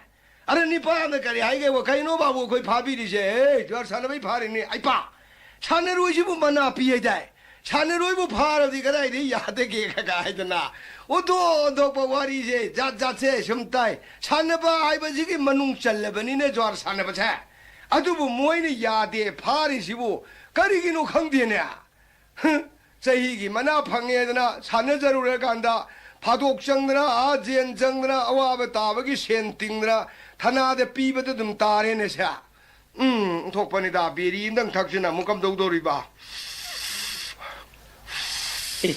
ꯑꯗ ꯅꯤꯄꯥ ꯑꯃꯅ ꯀꯔꯤ ꯍꯥꯏꯒꯦꯕꯨ, "ꯀꯩꯅꯣ ꯕꯥꯕꯨ ꯑꯩꯈꯣꯏ ꯐꯥꯕꯤꯔꯤꯁꯦ? ꯑꯦ, ꯖꯨꯋꯥꯔ ꯁꯥꯟꯅꯕꯩ ꯐꯥꯔꯤꯅꯤ꯫ ꯑꯩꯄꯥ, ꯁꯥꯟꯅꯔꯣꯏꯁꯤꯕꯨ ꯃꯅꯥ ꯄꯤ ꯍꯥꯏꯗꯥꯏ? ꯁꯥꯟꯅꯔꯣꯏꯕꯨ ꯐꯥꯔꯗꯤ ꯀꯗꯥꯏꯗꯒꯤ ꯌꯥꯗꯒꯦ?" ꯀꯀꯥ ꯍꯥꯏꯗꯅ ꯑꯣꯟꯊꯣꯛ ꯑꯣꯟꯊꯣꯛꯄ ꯋꯥꯔꯤꯁꯦ ꯖꯥꯠ ꯖꯥꯠꯁꯦ ꯁꯨꯝ ꯇꯥꯏ꯫ ꯁꯥꯟꯅꯕ ꯍꯥꯏꯕꯁꯤꯒꯤ ꯃꯅꯨꯡ ꯆꯜꯂꯕꯅꯤꯅꯦ ꯖꯨꯋꯥꯔ ꯁꯥꯟꯅꯕꯁꯦ꯫ ꯑꯗꯨꯕꯨ ꯃꯣꯏꯅ ꯌꯥꯗꯦ ꯐꯥꯔꯤꯁꯤꯕꯨ ꯀꯔꯤꯒꯤꯅꯣ ꯈꯪꯗꯦꯅꯦ꯫ ꯍ, ꯆꯍꯤꯒꯤ ꯃꯅꯥ ꯐꯪꯉꯦꯗꯅ ꯁꯥꯟꯅꯖꯔꯨꯔꯀꯥꯟꯗ ꯐꯥꯗꯣꯛ ꯆꯪꯗꯅ, ꯑꯥ ꯖꯦꯟ ꯆꯪꯗꯅ, ꯑꯋꯥꯕ ꯇꯥꯕꯒꯤ ꯁꯦꯟ ꯇꯤꯡꯗꯅ ꯊꯅꯥꯗ ꯄꯤꯕꯗ ꯑꯗꯨꯝ ꯇꯥꯔꯦꯅꯦ ꯁꯦ꯫ ꯎꯝ, ꯊꯣꯛꯄꯅꯤꯗ, ꯕꯤꯔꯤ ꯑꯝꯇꯪ ꯊꯛꯁꯤꯅ ꯑꯃꯨꯛ ꯀꯝꯗꯧꯗꯧꯔꯤꯕ? ꯑꯦ,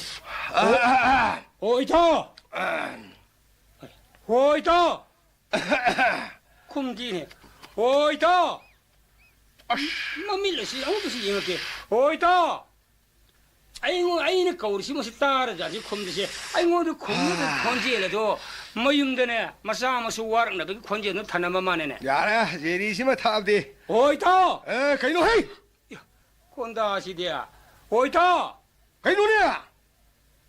ꯑ, ꯑ, ꯑ, ꯍꯣ, ꯏꯇꯥꯎ! ꯑ, ꯍꯣ, ꯏꯇꯥꯎ! ꯈꯨꯝꯗꯦꯅꯦ꯫ ꯍꯣ, ꯏꯇꯥꯎ! ꯑꯁ! ꯃꯃꯤꯠ ꯑꯁꯤ ꯑꯃꯨꯛꯀꯁꯨ ꯌꯦꯡꯉꯛꯀꯦ꯫ ꯍꯣ, ꯏꯇꯥꯎ! ꯑꯩꯉꯣꯟ-, ꯑꯩꯅ ꯀꯧꯔꯤꯁꯤ ꯃꯁꯤ ꯇꯥꯔꯖꯥꯠꯅꯤ ꯈꯨꯝꯗ꯭ꯔꯤꯁꯦ꯫ ꯑꯩꯉꯣꯟꯗ ꯈꯨꯝꯅꯕ ꯈꯣꯟꯖꯦꯜ ꯑꯗꯣ ꯃꯌꯨꯝꯗꯅꯦ ꯃꯆꯥ ꯃꯁꯨ ꯋꯥꯔꯛꯅꯕꯒꯤ ꯈꯣꯟꯖꯦꯜꯗꯣ ꯊꯅꯝꯕ ꯃꯥꯅꯦꯅꯦ꯫ ꯌꯥꯔꯦ, ꯖꯦꯔꯤꯁꯤꯃ ꯊꯥꯕꯗꯤ꯫ ꯍꯣꯏ, ꯏꯇꯥꯎ꯫ ꯑꯦ, ꯀꯩꯅꯣ ꯍꯩ? ꯀꯣꯟꯗꯥꯁꯤꯗꯤ꯫ ꯍꯣꯏ, ꯏꯇꯥꯎ꯫ ꯀꯩꯅꯣꯅꯦ?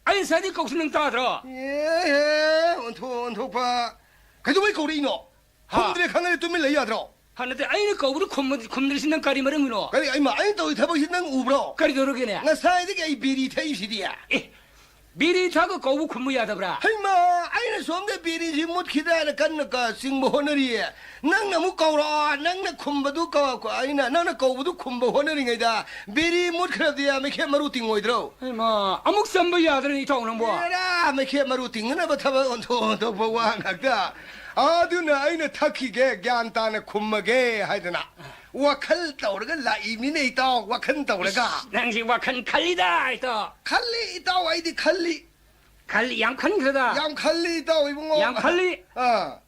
ꯑꯩ ꯉꯁꯥꯏꯗꯤ ꯀꯧꯁꯤ ꯅꯪ ꯇꯥꯗ꯭ꯔꯣ? ꯑꯦ, ꯑꯦ, ꯑꯣꯟꯊꯣꯛ, ꯑꯣꯟꯊꯣꯛꯄ꯫ ꯀꯩꯗꯧꯕꯩ ꯀꯧꯔꯛꯏꯅꯣ? ꯍꯥ? ꯈꯨꯝꯗ꯭ꯔꯦ ꯈꯪꯉꯗꯤ ꯇꯨꯃꯤꯟ ꯂꯩ ꯌꯥꯗ꯭ꯔꯣ? ꯍꯥ, ꯅꯠꯇꯦ, ꯑꯩꯅ ꯀꯧꯕꯗꯨ ꯈꯨꯝꯃ-, ꯈꯨꯝꯗ꯭ꯔꯤꯁꯤ ꯅꯪ ꯀꯔꯤ ꯃꯔꯝꯒꯤꯅꯣ? ꯀꯔꯤ, ꯑꯩꯃ, ꯑꯩꯅ ꯇꯧꯔꯤ ꯊꯕꯛꯁꯤ ꯅꯪ ꯎꯕ꯭ꯔꯣ? ꯀꯔꯤ ꯇꯧꯔꯒꯦꯅꯦ? ꯉꯁꯥꯏꯗꯒꯤ ꯑꯩ ꯕꯤꯔꯤ ꯊꯛꯏꯁꯤꯗꯤ꯫ ꯑꯦ, ꯕꯤꯔꯤ ꯊꯛꯑꯒ ꯀꯧꯕ ꯈꯨꯝꯕ ꯌꯥꯗꯕ꯭ꯔꯥ? ꯍꯩꯃꯥ, ꯑꯩꯅ ꯁꯣꯝꯗ ꯕꯤꯔꯤꯁꯤ ꯃꯨꯠꯈꯤꯗ꯭ꯔꯥꯅ ꯀꯟꯅ ꯀ-, ꯆꯤꯡꯕ ꯍꯣꯠꯅꯔꯤꯌꯦ꯫ ꯅꯪꯅ ꯑꯃꯨꯛ ꯀꯧꯔꯛꯑꯣ, ꯅꯪꯅ ꯈꯨꯝꯕꯗꯨ ꯀ-, ꯀ-, ꯑꯩꯅ, ꯅꯪꯅ ꯀꯧꯕꯗꯨ ꯈꯨꯝꯕ ꯍꯣꯠꯅꯔꯤꯉꯩꯗ ꯕꯤꯔꯤ ꯃꯨꯠꯈ꯭ꯔꯗꯤ ꯃꯩꯈꯦꯠ ꯃꯔꯨ ꯇꯤꯡꯉꯣꯏꯗ꯭ꯔꯣ? ꯍꯩꯃꯥ, ꯑꯃꯨꯛ ꯆꯝꯕ ꯌꯥꯗ꯭ꯔꯅꯤ ꯏꯇꯥꯎ ꯅꯪꯕꯣ? ꯑꯦꯔꯥ, ꯃꯩꯈꯦꯠ ꯃꯔꯨ ꯇꯤꯡꯅꯅꯕ ꯊꯕꯛ ꯑꯣꯟꯊꯣꯛ ꯑꯣꯟꯊꯣꯛꯄ ꯋꯥ ꯉꯥꯛꯇ꯫ ꯑꯗꯨꯅ ꯑꯩꯅ ꯊꯛꯈꯤꯒꯦ, ꯒ꯭ꯌꯥꯟ ꯇꯥꯅ ꯈꯨꯝꯃꯒꯦ ꯍꯥꯏꯗꯅ ꯋꯥꯈꯜ ꯇꯧꯔꯒ ꯂꯥꯛꯏꯃꯤꯅꯦ ꯏꯇꯥꯎ, ꯋꯥꯈꯜ ꯇꯧꯔꯒ꯫ ꯏꯁ, ꯅꯪꯁꯤ ꯋꯥꯈꯜ ꯈꯜꯂꯤꯗ ꯏꯇꯥꯎ꯫ ꯈꯜꯂꯤ ꯏꯇꯥꯎ, ꯑꯩꯗꯤ ꯈꯜꯂꯤ꯫ ꯈꯜꯂꯤ, ꯌꯥꯝ ꯈꯟꯈ꯭ꯔꯦꯗ꯫ ꯌꯥꯝ ꯈꯜꯂꯤ ꯏꯇꯥꯎ ꯏꯕꯨꯡꯉꯣ꯫ ꯌꯥꯝ ꯈꯜꯂꯤ꯫ ꯑꯥ꯫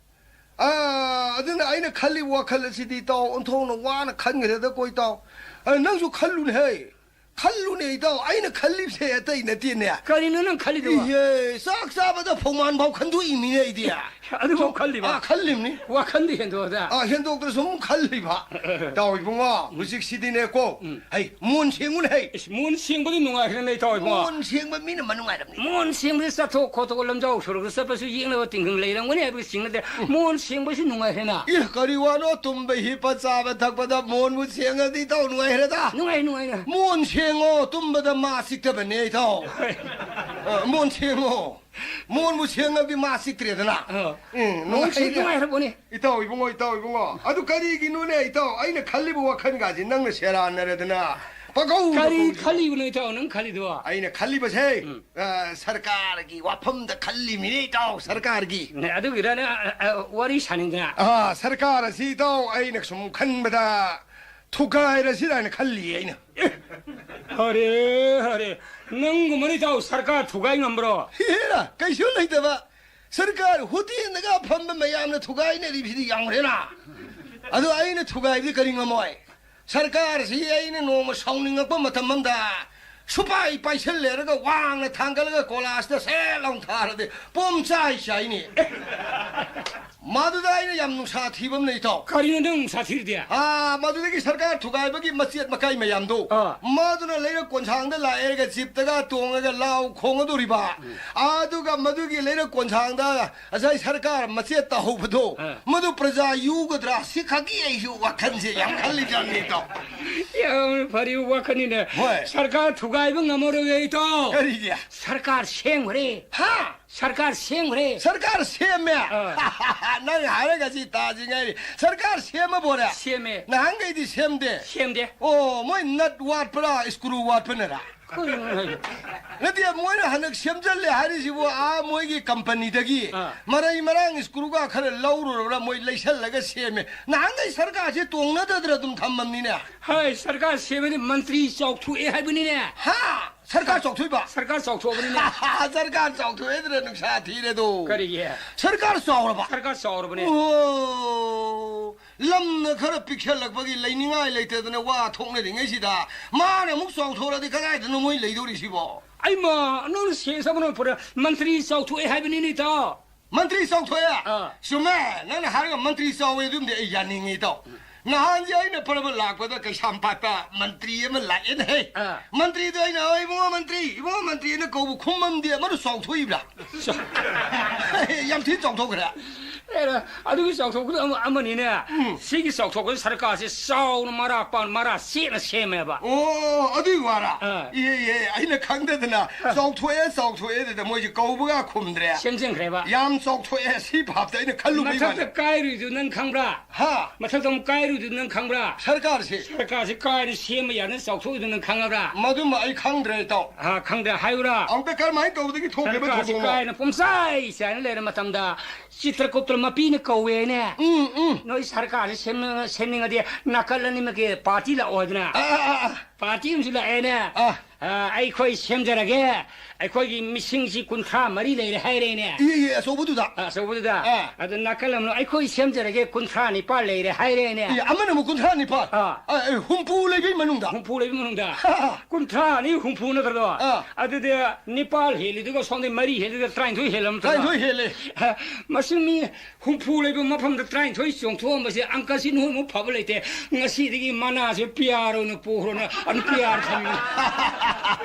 ꯑꯥ, ꯑꯗꯨꯅ ꯑꯩꯅ ꯈꯜꯂꯤꯕ ꯋꯥꯈꯜ ꯑꯁꯤꯗꯤ ꯏꯇꯥꯎ ꯑꯣꯟꯊꯣꯛꯅ ꯋꯥꯅ ꯈꯟꯈ꯭ꯔꯦꯗꯀꯣ ꯏꯇꯥꯎ꯫ ꯑ, ꯅꯪꯁꯨ ꯈꯜꯂꯨꯅꯦꯍꯦ꯫ ꯈꯜꯂꯨꯅꯦ ꯏꯇꯥꯎ, ꯑꯩꯅ ꯈꯜꯂꯤꯕꯁꯦ ꯑꯇꯩ ꯅꯠꯇꯦꯅꯦ꯫ ꯀꯔꯤꯅꯣ ꯅꯪ ꯈꯜꯂꯤꯗꯨꯕꯣ? ꯏꯍꯦ, ꯆꯥꯛ ꯆꯥꯕꯗ ꯐꯧꯃꯥꯟ ꯐꯥꯎ ꯈꯟꯗꯣꯛꯏꯃꯤꯅꯦ ꯑꯩꯗꯤ꯫ ꯑꯗꯨꯐꯥꯎ ꯈꯜꯂꯤꯕ? ꯑꯥ, ꯈꯜꯂꯤꯝꯅꯤ꯫ ꯋꯥꯈꯜꯗꯤ ꯍꯦꯟꯗꯣꯛꯑꯗ꯫ ꯑꯥ, ꯍꯦꯟꯗꯣꯛꯇ꯭ꯔꯁꯨ ꯑꯗꯨꯝ ꯈꯜꯂꯤꯕ꯫ ꯏꯇꯥꯎ ꯏꯕꯨꯡꯉꯣ, ꯍꯧꯖꯤꯛꯁꯤꯗꯤꯅꯦꯀꯣ, ꯎꯝ꯫ ꯍꯩ, ꯃꯣꯟ ꯁꯦꯡꯉꯨꯅꯦ ꯍꯩ꯫ ꯏꯁ, ꯃꯣꯟ ꯁꯦꯡꯕꯗꯤ ꯅꯨꯡꯉꯥꯏꯈ꯭ꯔꯦꯅꯦ ꯏꯇꯥꯎ ꯏꯕꯨꯡꯉꯣ꯫ ꯃꯣꯟ ꯁꯦꯡꯕ ꯃꯤꯅ ꯃꯅꯨꯡꯉꯥꯏꯔꯝꯅꯤ꯫ ꯃꯣꯟ ꯁꯦꯡꯕꯗꯤ ꯆꯠꯊꯣꯛ ꯈꯣꯠꯇꯣꯛ ꯂꯝꯖꯥꯎ ꯁꯣꯔꯣꯛꯇ ꯆꯠꯄꯁꯨ ꯌꯦꯡꯅꯕ ꯇꯤꯡꯈꯪ ꯂꯩꯔꯝꯒꯅꯤ ꯍꯥꯏꯕꯒꯤ ꯆꯤꯡꯅꯗꯦ꯫ ꯎꯝ꯫ ꯃꯣꯟ ꯁꯦꯡꯕꯁꯤ ꯅꯨꯡꯉꯥꯏꯈ꯭ꯔꯦꯅ꯫ ꯏ, ꯀꯔꯤ ꯋꯥꯅꯣ, ꯇꯨꯝꯕ ꯍꯤꯞꯄ ꯆꯥꯕ ꯊꯛꯄꯗ ꯃꯣꯟꯕꯨ ꯁꯦꯡꯉꯗꯤ ꯏꯇꯥꯎ ꯅꯨꯡꯉꯥꯏꯈ꯭ꯔꯦꯗ꯫ ꯅꯨꯡꯉꯥꯏ, ꯅꯨꯡꯉꯥꯏ, ꯅꯨꯡꯉꯥꯏ꯫ ꯃꯣꯟ ꯁꯦꯡꯉꯣ, ꯇꯨꯝꯕꯗ ꯃꯥ ꯆꯤꯛꯇꯕꯅꯦ ꯏꯇꯥꯎ꯫ ꯍꯣꯏ꯫ ꯑ, ꯃꯣꯟ ꯁꯦꯡꯉꯣ꯫ ꯃꯣꯟꯕꯨ ꯁꯦꯡꯉꯗꯤ ꯃꯥ ꯆꯤꯛꯇ꯭ꯔꯦꯗꯅ꯫ ꯑ꯫ ꯎꯝ, ꯃꯣꯟ ꯁꯦꯡ-, ꯅꯨꯡꯉꯥꯏꯔꯦ꯫ ꯅꯨꯡꯉꯥꯏꯈ꯭ꯔꯕꯅꯦ꯫ ꯏꯇꯥꯎ ꯏꯕꯨꯡꯉꯣ, ꯏꯇꯥꯎ ꯏꯕꯨꯡꯉꯣ, ꯑꯗꯨ ꯀꯔꯤꯒꯤꯅꯣꯅꯦ ꯏꯇꯥꯎ? ꯑꯩꯅ ꯈꯜꯂꯤꯕ ꯋꯥꯈꯜꯒꯥꯁꯤ ꯅꯪꯅ ꯁꯦꯔꯥꯟꯅꯔꯗꯅ ꯄꯪꯀꯧꯗ ꯀꯔꯤ ꯀꯧꯔꯤꯗꯣ? ꯈꯜꯂꯤꯕꯅꯣ ꯏꯇꯥꯎ ꯅꯪ ꯈꯜꯂꯤꯗꯣ? ꯑꯩꯅ ꯈꯜꯂꯤꯕꯁꯦ, ꯎꯝ꯫ ꯑ, ꯁꯔꯀꯥꯔꯒꯤ ꯋꯥꯐꯝꯗ ꯈꯜꯂꯤꯃꯤꯅꯦ ꯏꯇꯥꯎ, ꯁꯔꯀꯥꯔꯒꯤ꯫ ꯅꯦ, ꯑꯗꯨꯒꯤꯔ ꯅꯪ, ꯑ, ꯑ, ꯋꯥꯔꯤ ꯁꯥꯅꯤꯡꯗꯅ? ꯑ, ꯁꯔꯀꯥꯔ ꯑꯁꯤ ꯏꯇꯥꯎ ꯑꯩꯅ ꯁꯨꯝ ꯈꯟꯕꯗ ꯊꯨꯒꯥꯏꯔꯁꯤꯔꯥꯅ ꯈꯜꯂꯤ ꯑꯩꯅ꯫ ꯑꯦ, ꯍꯔꯦ, ꯍꯔꯦ, ꯅꯪꯒꯨꯝꯕꯅ ꯏꯇꯥꯎ ꯁꯔꯀꯥꯔ ꯊꯨꯒꯥꯏ ꯉꯝꯕ꯭ꯔꯣ? ꯍꯦꯔꯥ, ꯀꯩꯁꯨ ꯂꯩꯇꯕ꯫ ꯁꯔꯀꯥꯔ ꯍꯣꯇꯦꯜꯗꯒ ꯐꯝꯕ ꯃꯌꯥꯝꯅ ꯊꯨꯒꯥꯏꯅꯔꯤꯕꯁꯤꯗꯤ ꯌꯥꯝꯈ꯭ꯔꯦꯅ꯫ ꯑꯗꯣ ꯑꯩꯅ ꯊꯨꯒꯥꯏꯕꯗꯤ ꯀꯔꯤ ꯉꯝꯃꯣꯏ? ꯁꯔꯀꯥꯔꯁꯤ ꯑꯩꯅ ꯅꯣꯡꯃ ꯁꯥꯎꯅꯤꯡꯉꯛꯄ ꯃꯇꯝ ꯑꯃꯗ ꯁꯨꯄꯥꯏ ꯄꯥꯏꯁꯤꯜꯂꯦꯔꯒ ꯋꯥꯡꯅ ꯊꯥꯡꯒꯠꯂꯒ ꯀꯣꯂꯥꯁꯇ ꯁꯦꯠ ꯂꯥꯎ ꯊꯥꯔꯗꯤ ꯄꯣꯝ ꯆꯥꯏ ꯆꯥꯏꯅꯤ꯫ ꯃꯗꯨꯗ ꯑꯩꯅ ꯌꯥꯝ ꯅꯨꯡꯁꯥ ꯊꯤꯕ ꯑꯃ ꯂꯩ, ꯏꯇꯥꯎ꯫ ꯀꯔꯤꯅꯣ ꯅꯪ ꯅꯨꯡꯁꯥ ꯊꯤꯔꯤꯗꯤ? ꯑꯥ, ꯃꯗꯨꯗꯒꯤ ꯁꯔꯀꯥꯔ ꯊꯨꯒꯥꯏꯕꯒꯤ ꯃꯆꯦꯠ ꯃꯀꯥꯏ ꯃꯌꯥꯝꯗꯣ, ꯑꯥ꯫ ꯃꯗꯨꯅ ꯂꯩꯔꯛ ꯀꯣꯟꯁꯥꯡꯗ ꯂꯥꯛꯑꯦꯔꯒ ꯖꯤꯞꯇꯒ ꯇꯣꯡꯉꯒ ꯂꯥꯎ ꯈꯣꯡꯒꯗꯧꯔꯤꯕ꯫ ꯎꯝ꯫ ꯑꯗꯨꯒ ꯃꯗꯨꯒꯤ ꯂꯩꯔꯛ ꯀꯣꯟꯁꯥꯡꯗ ꯉꯁꯥꯏ ꯁꯔꯀꯥꯔ ꯃꯆꯦꯠ ꯇꯥꯍꯧꯕꯗꯣ, ꯑꯥ꯫ ꯃꯗꯨ ꯄ꯭ꯔꯖꯥ ꯌꯨꯒꯗ꯭ꯔꯥ? ꯁꯤ ꯈꯛꯀꯤ ꯑꯩꯁꯨ ꯋꯥꯈꯜꯁꯦ ꯌꯥꯝ ꯈꯜꯂꯤꯖꯥꯠꯅꯤ, ꯏꯇꯥꯎ꯫ ꯌꯥꯝ ꯐꯔꯤꯕ ꯋꯥꯈꯜꯅꯤꯅꯦ꯫ ꯍꯣꯏ꯫ ꯁꯔꯀꯥꯔ ꯊꯨꯒꯥꯏꯕ ꯉꯝꯃꯔꯣꯏꯌꯦ, ꯏꯇꯥꯎ꯫ ꯀꯔꯤꯒꯤ? ꯁꯔꯀꯥꯔ ꯁꯦꯝꯈ꯭ꯔꯦ꯫ ꯍꯥ? ꯁꯔꯀꯥꯔ ꯁꯦꯝꯈ꯭ꯔꯦ꯫ ꯁꯔꯀꯥꯔ ꯁꯦꯝꯃꯦ? ꯑꯥ꯫ ꯅꯪ ꯍꯥꯏꯔꯒ ꯁꯤ ꯇꯥꯁꯤ ꯉꯥꯏꯔꯤ꯫ ꯁꯔꯀꯥꯔ ꯁꯦꯝꯃꯕꯣꯔꯦ? ꯁꯦꯝꯃꯦ꯫ ꯅꯍꯥꯟꯈꯩꯗꯤ ꯁꯦꯝꯗꯦ? ꯁꯦꯝꯗꯦ꯫ ꯑꯣ, ꯃꯣꯏ ꯅꯠ ꯋꯥꯠꯄ꯭ꯔꯥ, ꯁ꯭ꯀ꯭ꯔꯨ ꯋꯥꯠꯄꯅꯔꯥ? ꯀꯩꯅꯣ ꯍꯥꯏꯁꯦ? ꯅꯠꯇꯦ, ꯃꯣꯏꯅ ꯍꯟꯗꯛ ꯁꯦꯝꯖꯜꯂꯦ ꯍꯥꯏꯔꯤꯁꯤꯕꯨ, ꯑꯥ, ꯃꯣꯏꯒꯤ ꯀꯝꯄꯅꯤꯗꯒꯤ ꯑꯥ꯫ ꯃꯔꯩ ꯃꯔꯥꯡ ꯁ꯭ꯀ꯭ꯔꯨꯒ ꯈꯔ ꯂꯧꯔꯨꯔꯕ꯭ꯔꯥ, ꯃꯣꯏ ꯂꯩꯁꯜꯂꯒ ꯁꯦꯝꯃꯦ꯫ ꯅꯍꯥꯟꯈꯩ ꯁꯔꯀꯥꯔꯁꯦ ꯇꯣꯡꯅꯗꯗꯅ ꯑꯗꯨꯝ ꯊꯝꯃꯝꯅꯤꯅꯦ꯫ ꯍꯥꯏ, ꯁꯔꯀꯥꯔ ꯁꯦꯝꯃꯗꯤ ꯃꯟꯇ꯭ꯔꯤ ꯆꯥꯎꯊꯣꯛꯑꯦ ꯍꯥꯏꯕꯅꯤꯅꯦ꯫ ꯍꯥ? ꯁꯔꯀꯥꯔ ꯆꯥꯎꯊꯣꯛꯏꯕ? ꯁꯔꯀꯥꯔ ꯆꯥꯎꯊꯣꯛꯑꯕꯅꯤꯅꯦ꯫ ꯁꯔꯀꯥꯔ ꯆꯥꯎꯊꯣꯛꯑꯦꯗꯅ ꯅꯨꯡꯁꯥ ꯊꯤꯔꯦꯗꯣ꯫ ꯀꯔꯤꯒꯤ? ꯁꯔꯀꯥꯔ ꯆꯥꯎꯔꯕ? ꯁꯔꯀꯥꯔ ꯆꯥꯎꯔꯕꯅꯦ꯫ ꯑꯣ, ꯂꯝꯅ ꯈꯔ ꯄꯤꯛꯁꯜꯂꯛꯄꯒꯤ ꯂꯩꯅꯤꯡꯉꯥꯏ ꯂꯩꯇꯗꯅ ꯋꯥ ꯊꯣꯛꯅꯔꯤꯉꯩꯁꯤꯗ, ꯃꯥꯅ ꯑꯃꯨꯛ ꯆꯥꯎꯊꯣꯔꯗꯤ ꯀꯗꯥꯏꯗꯅꯣ ꯃꯣꯏ ꯂꯩꯗꯧꯔꯤꯁꯤꯕꯣ? ꯑꯩꯃ, ꯅꯪꯅ ꯁꯦꯟ ꯆꯠꯄꯅ ꯐꯔꯦ, ꯃꯟꯇ꯭ꯔꯤ ꯆꯥꯎꯊꯣꯛꯑꯦ ꯍꯥꯏꯕꯅꯤꯅꯦ, ꯏꯇꯥꯎ꯫ ꯃꯟꯇ꯭ꯔꯤ ꯆꯥꯎꯊꯣꯛꯑꯦ? ꯑꯥ꯫ ꯆꯨꯝꯃꯦ, ꯅꯪꯅ ꯍꯥꯏꯔꯒ ꯃꯟꯇ꯭ꯔꯤ ꯆꯥꯎꯋꯦ ꯑꯗꯨꯝꯗꯤ ꯑꯩ ꯌꯥꯅꯤꯡꯉꯤ, ꯏꯇꯥꯎ꯫ ꯅꯍꯥꯟꯁꯦ ꯑꯩꯅ ꯄꯔꯕ ꯂꯥꯛꯄꯗ ꯀꯩꯁꯥꯝꯄꯥꯠꯇ ꯃꯟꯇ꯭ꯔꯤ ꯑꯃ ꯂꯥꯛꯑꯦꯅꯦ ꯍꯦ꯫ ꯑꯥ꯫ ꯃꯟꯇ꯭ꯔꯤꯗꯣ ꯑꯩꯅ, "ꯑꯣ, ꯏꯕꯨꯡꯉꯣ ꯃꯟꯇ꯭ꯔꯤ, ꯏꯕꯨꯡꯉꯣ ꯃꯟꯇ꯭ꯔꯤ" ꯑꯅ ꯀꯧꯕ ꯈꯨꯝꯃꯝꯗꯦ, ꯃꯗꯨ ꯆꯥꯎꯊꯣꯛꯏꯕ꯭ꯔꯥ? ꯆꯥꯎ- ꯌꯥꯝ ꯊꯤ ꯆꯥꯎꯊꯣꯛꯈ꯭ꯔꯦ꯫ ꯑꯦꯔꯥ, ꯑꯗꯨꯒꯤ ꯆꯥꯎꯊꯣꯛꯄꯗꯣ ꯑꯃ-, ꯑꯃꯅꯤꯅꯦ꯫ ꯎꯝ꯫ ꯁꯤꯒꯤ ꯆꯥꯎꯊꯣꯛꯄꯁꯦ ꯁꯔꯀꯥꯔꯁꯦ ꯆꯥꯎꯅ ꯃꯔꯥ ꯄꯥꯟ-, ꯃꯔꯥ ꯁꯦꯠꯅ ꯁꯦꯝꯃꯦꯕ꯫ ꯑꯣ, ꯑꯗꯨꯒꯤ ꯋꯥꯔꯥ? ꯑꯥ꯫ ꯏꯍꯦ, ꯏꯍꯦ, ꯑꯩꯅ ꯈꯪꯗꯗꯅ ꯑꯥ꯫ "ꯆꯥꯎꯊꯣꯛꯑꯦ, ꯆꯥꯎꯊꯣꯛꯑꯦ" ꯑꯗꯨꯗ ꯃꯣꯏꯁꯦ ꯀꯧꯕꯒ ꯈꯨꯝꯗ꯭ꯔꯦ꯫ ꯁꯦꯝꯖꯤꯟꯈ꯭ꯔꯦꯕ꯫ ꯌꯥꯝ ꯆꯥꯎꯊꯣꯛꯑꯦ, ꯁꯤ ꯚꯥꯞꯇ ꯑꯩꯅ ꯈꯜꯂꯨꯕꯩ ꯃꯊꯛꯇ ꯋꯥꯅꯤ꯫ ꯀꯥꯏꯔꯨꯏꯗꯨ ꯅꯪ ꯈꯪꯕ꯭ꯔꯥ? ꯍꯥ? ꯃꯊꯛꯇ ꯑꯃꯨꯛ ꯀꯥꯏꯔꯨꯏꯗꯨ ꯅꯪ ꯈꯪꯕ꯭ꯔꯥ? ꯁꯔꯀꯥꯔꯁꯦ꯫ ꯁꯔꯀꯥꯔꯁꯦ ꯀꯥꯏꯅ ꯁꯦꯝꯕ ꯌꯥꯅ ꯆꯥꯎꯊꯣꯛꯏꯗꯨ ꯅꯪ ꯈꯪꯉꯕ꯭ꯔꯥ? ꯃꯗꯨꯃ ꯑꯩ ꯈꯪꯗ꯭ꯔꯦ, ꯏꯇꯥꯎ꯫ ꯍꯥ, ꯈꯪꯗ꯭ꯔꯦ ꯍꯥꯏꯌꯨꯔꯥ? ꯑꯃꯨꯛꯇ ꯀꯔꯝꯍꯥꯏꯅ ꯇꯧꯕꯗꯒꯤ ꯊꯣꯛꯈꯤꯕ ꯁꯔꯀꯥꯔꯁꯦ ꯊꯧꯗꯣꯛꯅꯣ? ꯀꯥꯏꯅ ꯄꯨꯝꯆꯥꯏ ꯆꯥꯏꯅ ꯂꯩꯔ ꯃꯇꯝꯗ ꯆꯤꯇ꯭ꯔꯒꯨꯞꯇ ꯃꯄꯤꯅ ꯀꯧꯋꯦꯅꯦ꯫ ꯎꯝ, ꯎꯝ꯫ "ꯅꯣꯏ ꯁꯔꯀꯥꯔꯁꯦ ꯁꯦꯝꯅ-, ꯁꯦꯝꯅꯤꯡꯉꯗꯤ ꯅꯥꯀꯜ ꯑꯅꯤꯃꯛꯀꯤ ꯄꯥꯔꯇꯤ ꯂꯥꯛꯑꯣ" ꯍꯥꯏꯗꯅ꯫ ꯑꯥ, ꯑꯥ, ꯑꯥ, ꯑꯥ꯫ ꯄꯥꯔꯇꯤ ꯑꯃꯁꯨ ꯂꯥꯛꯑꯦꯅꯦ꯫ ꯑꯥ꯫ ꯑ, ꯑꯩꯈꯣꯏ ꯁꯦꯝꯖꯔꯒꯦ꯫ ꯑꯩꯈꯣꯏꯒꯤ ꯃꯤꯁꯤꯡꯁꯤ ꯀꯨꯟꯊ꯭ꯔꯥ ꯃꯔꯤ ꯂꯩꯔꯦ ꯍꯥꯏꯔꯦꯅꯦ꯫ E, E, ꯑꯆꯧꯕꯗꯨꯗ꯫ ꯑ, ꯑꯆꯧꯕꯗꯨꯗ꯫ ꯑꯥ꯫ ꯑꯗꯨ ꯅꯥꯀꯜ ꯑꯃꯅ ꯑꯩꯈꯣꯏ ꯁꯦꯝꯖꯔꯒꯦ, ꯀꯨꯟꯊ꯭ꯔꯥ ꯅꯤꯄꯥꯜ ꯂꯩꯔꯦ ꯍꯥꯏꯔꯦꯅꯦ꯫ ꯏ, ꯑꯃꯅ ꯑꯃꯨꯛ ꯀꯨꯟꯊ꯭ꯔꯥ ꯅꯤꯄꯥꯜ꯫ ꯑꯥ꯫ ꯑ, ꯑ, ꯍꯨꯝꯐꯨ ꯂꯩꯕꯩ ꯃꯅꯨꯡꯗ꯫ ꯍꯨꯝꯐꯨ ꯂꯩꯕꯩ ꯃꯅꯨꯡꯗ꯫ ꯀꯨꯟꯊ꯭ꯔꯥ ꯑꯅꯤ ꯍꯨꯝꯐꯨ ꯅꯠꯇ꯭ꯔꯗꯣ? ꯑꯥ꯫ ꯑꯗꯨꯗꯤ ꯅꯤꯄꯥꯜ ꯍꯦꯜꯂꯤꯗꯨꯒ ꯁꯣꯝꯗ ꯃꯔꯤ ꯍꯦꯜꯂꯤꯗꯨꯒ ꯇꯔꯥꯅꯤꯊꯣꯏ ꯍꯦꯜꯂꯝ ꯇꯔꯥꯅꯤꯊꯣꯏ ꯍꯦꯜꯂꯦ꯫ ꯃꯁꯤ ꯃꯤ ꯍꯨꯝꯐꯨ ꯂꯩꯕ ꯃꯐꯝꯗ ꯇꯔꯥꯅꯤꯊꯣꯏ ꯆꯣꯡꯊꯣꯛꯑꯝꯕꯁꯦ ꯑꯪꯀꯁꯤ ꯅꯣꯏꯃꯨꯛ ꯐꯕ ꯂꯩꯇꯦ꯫ ꯉꯁꯤꯗꯒꯤ ꯃꯅꯥꯁꯦ ꯄꯤꯌꯥꯔ ꯑꯣꯏꯅ ꯄꯨꯈ꯭ꯔꯣꯅ ꯑꯗꯨꯝ ꯄꯤꯌꯥꯔ ꯊꯝꯃꯤ꯫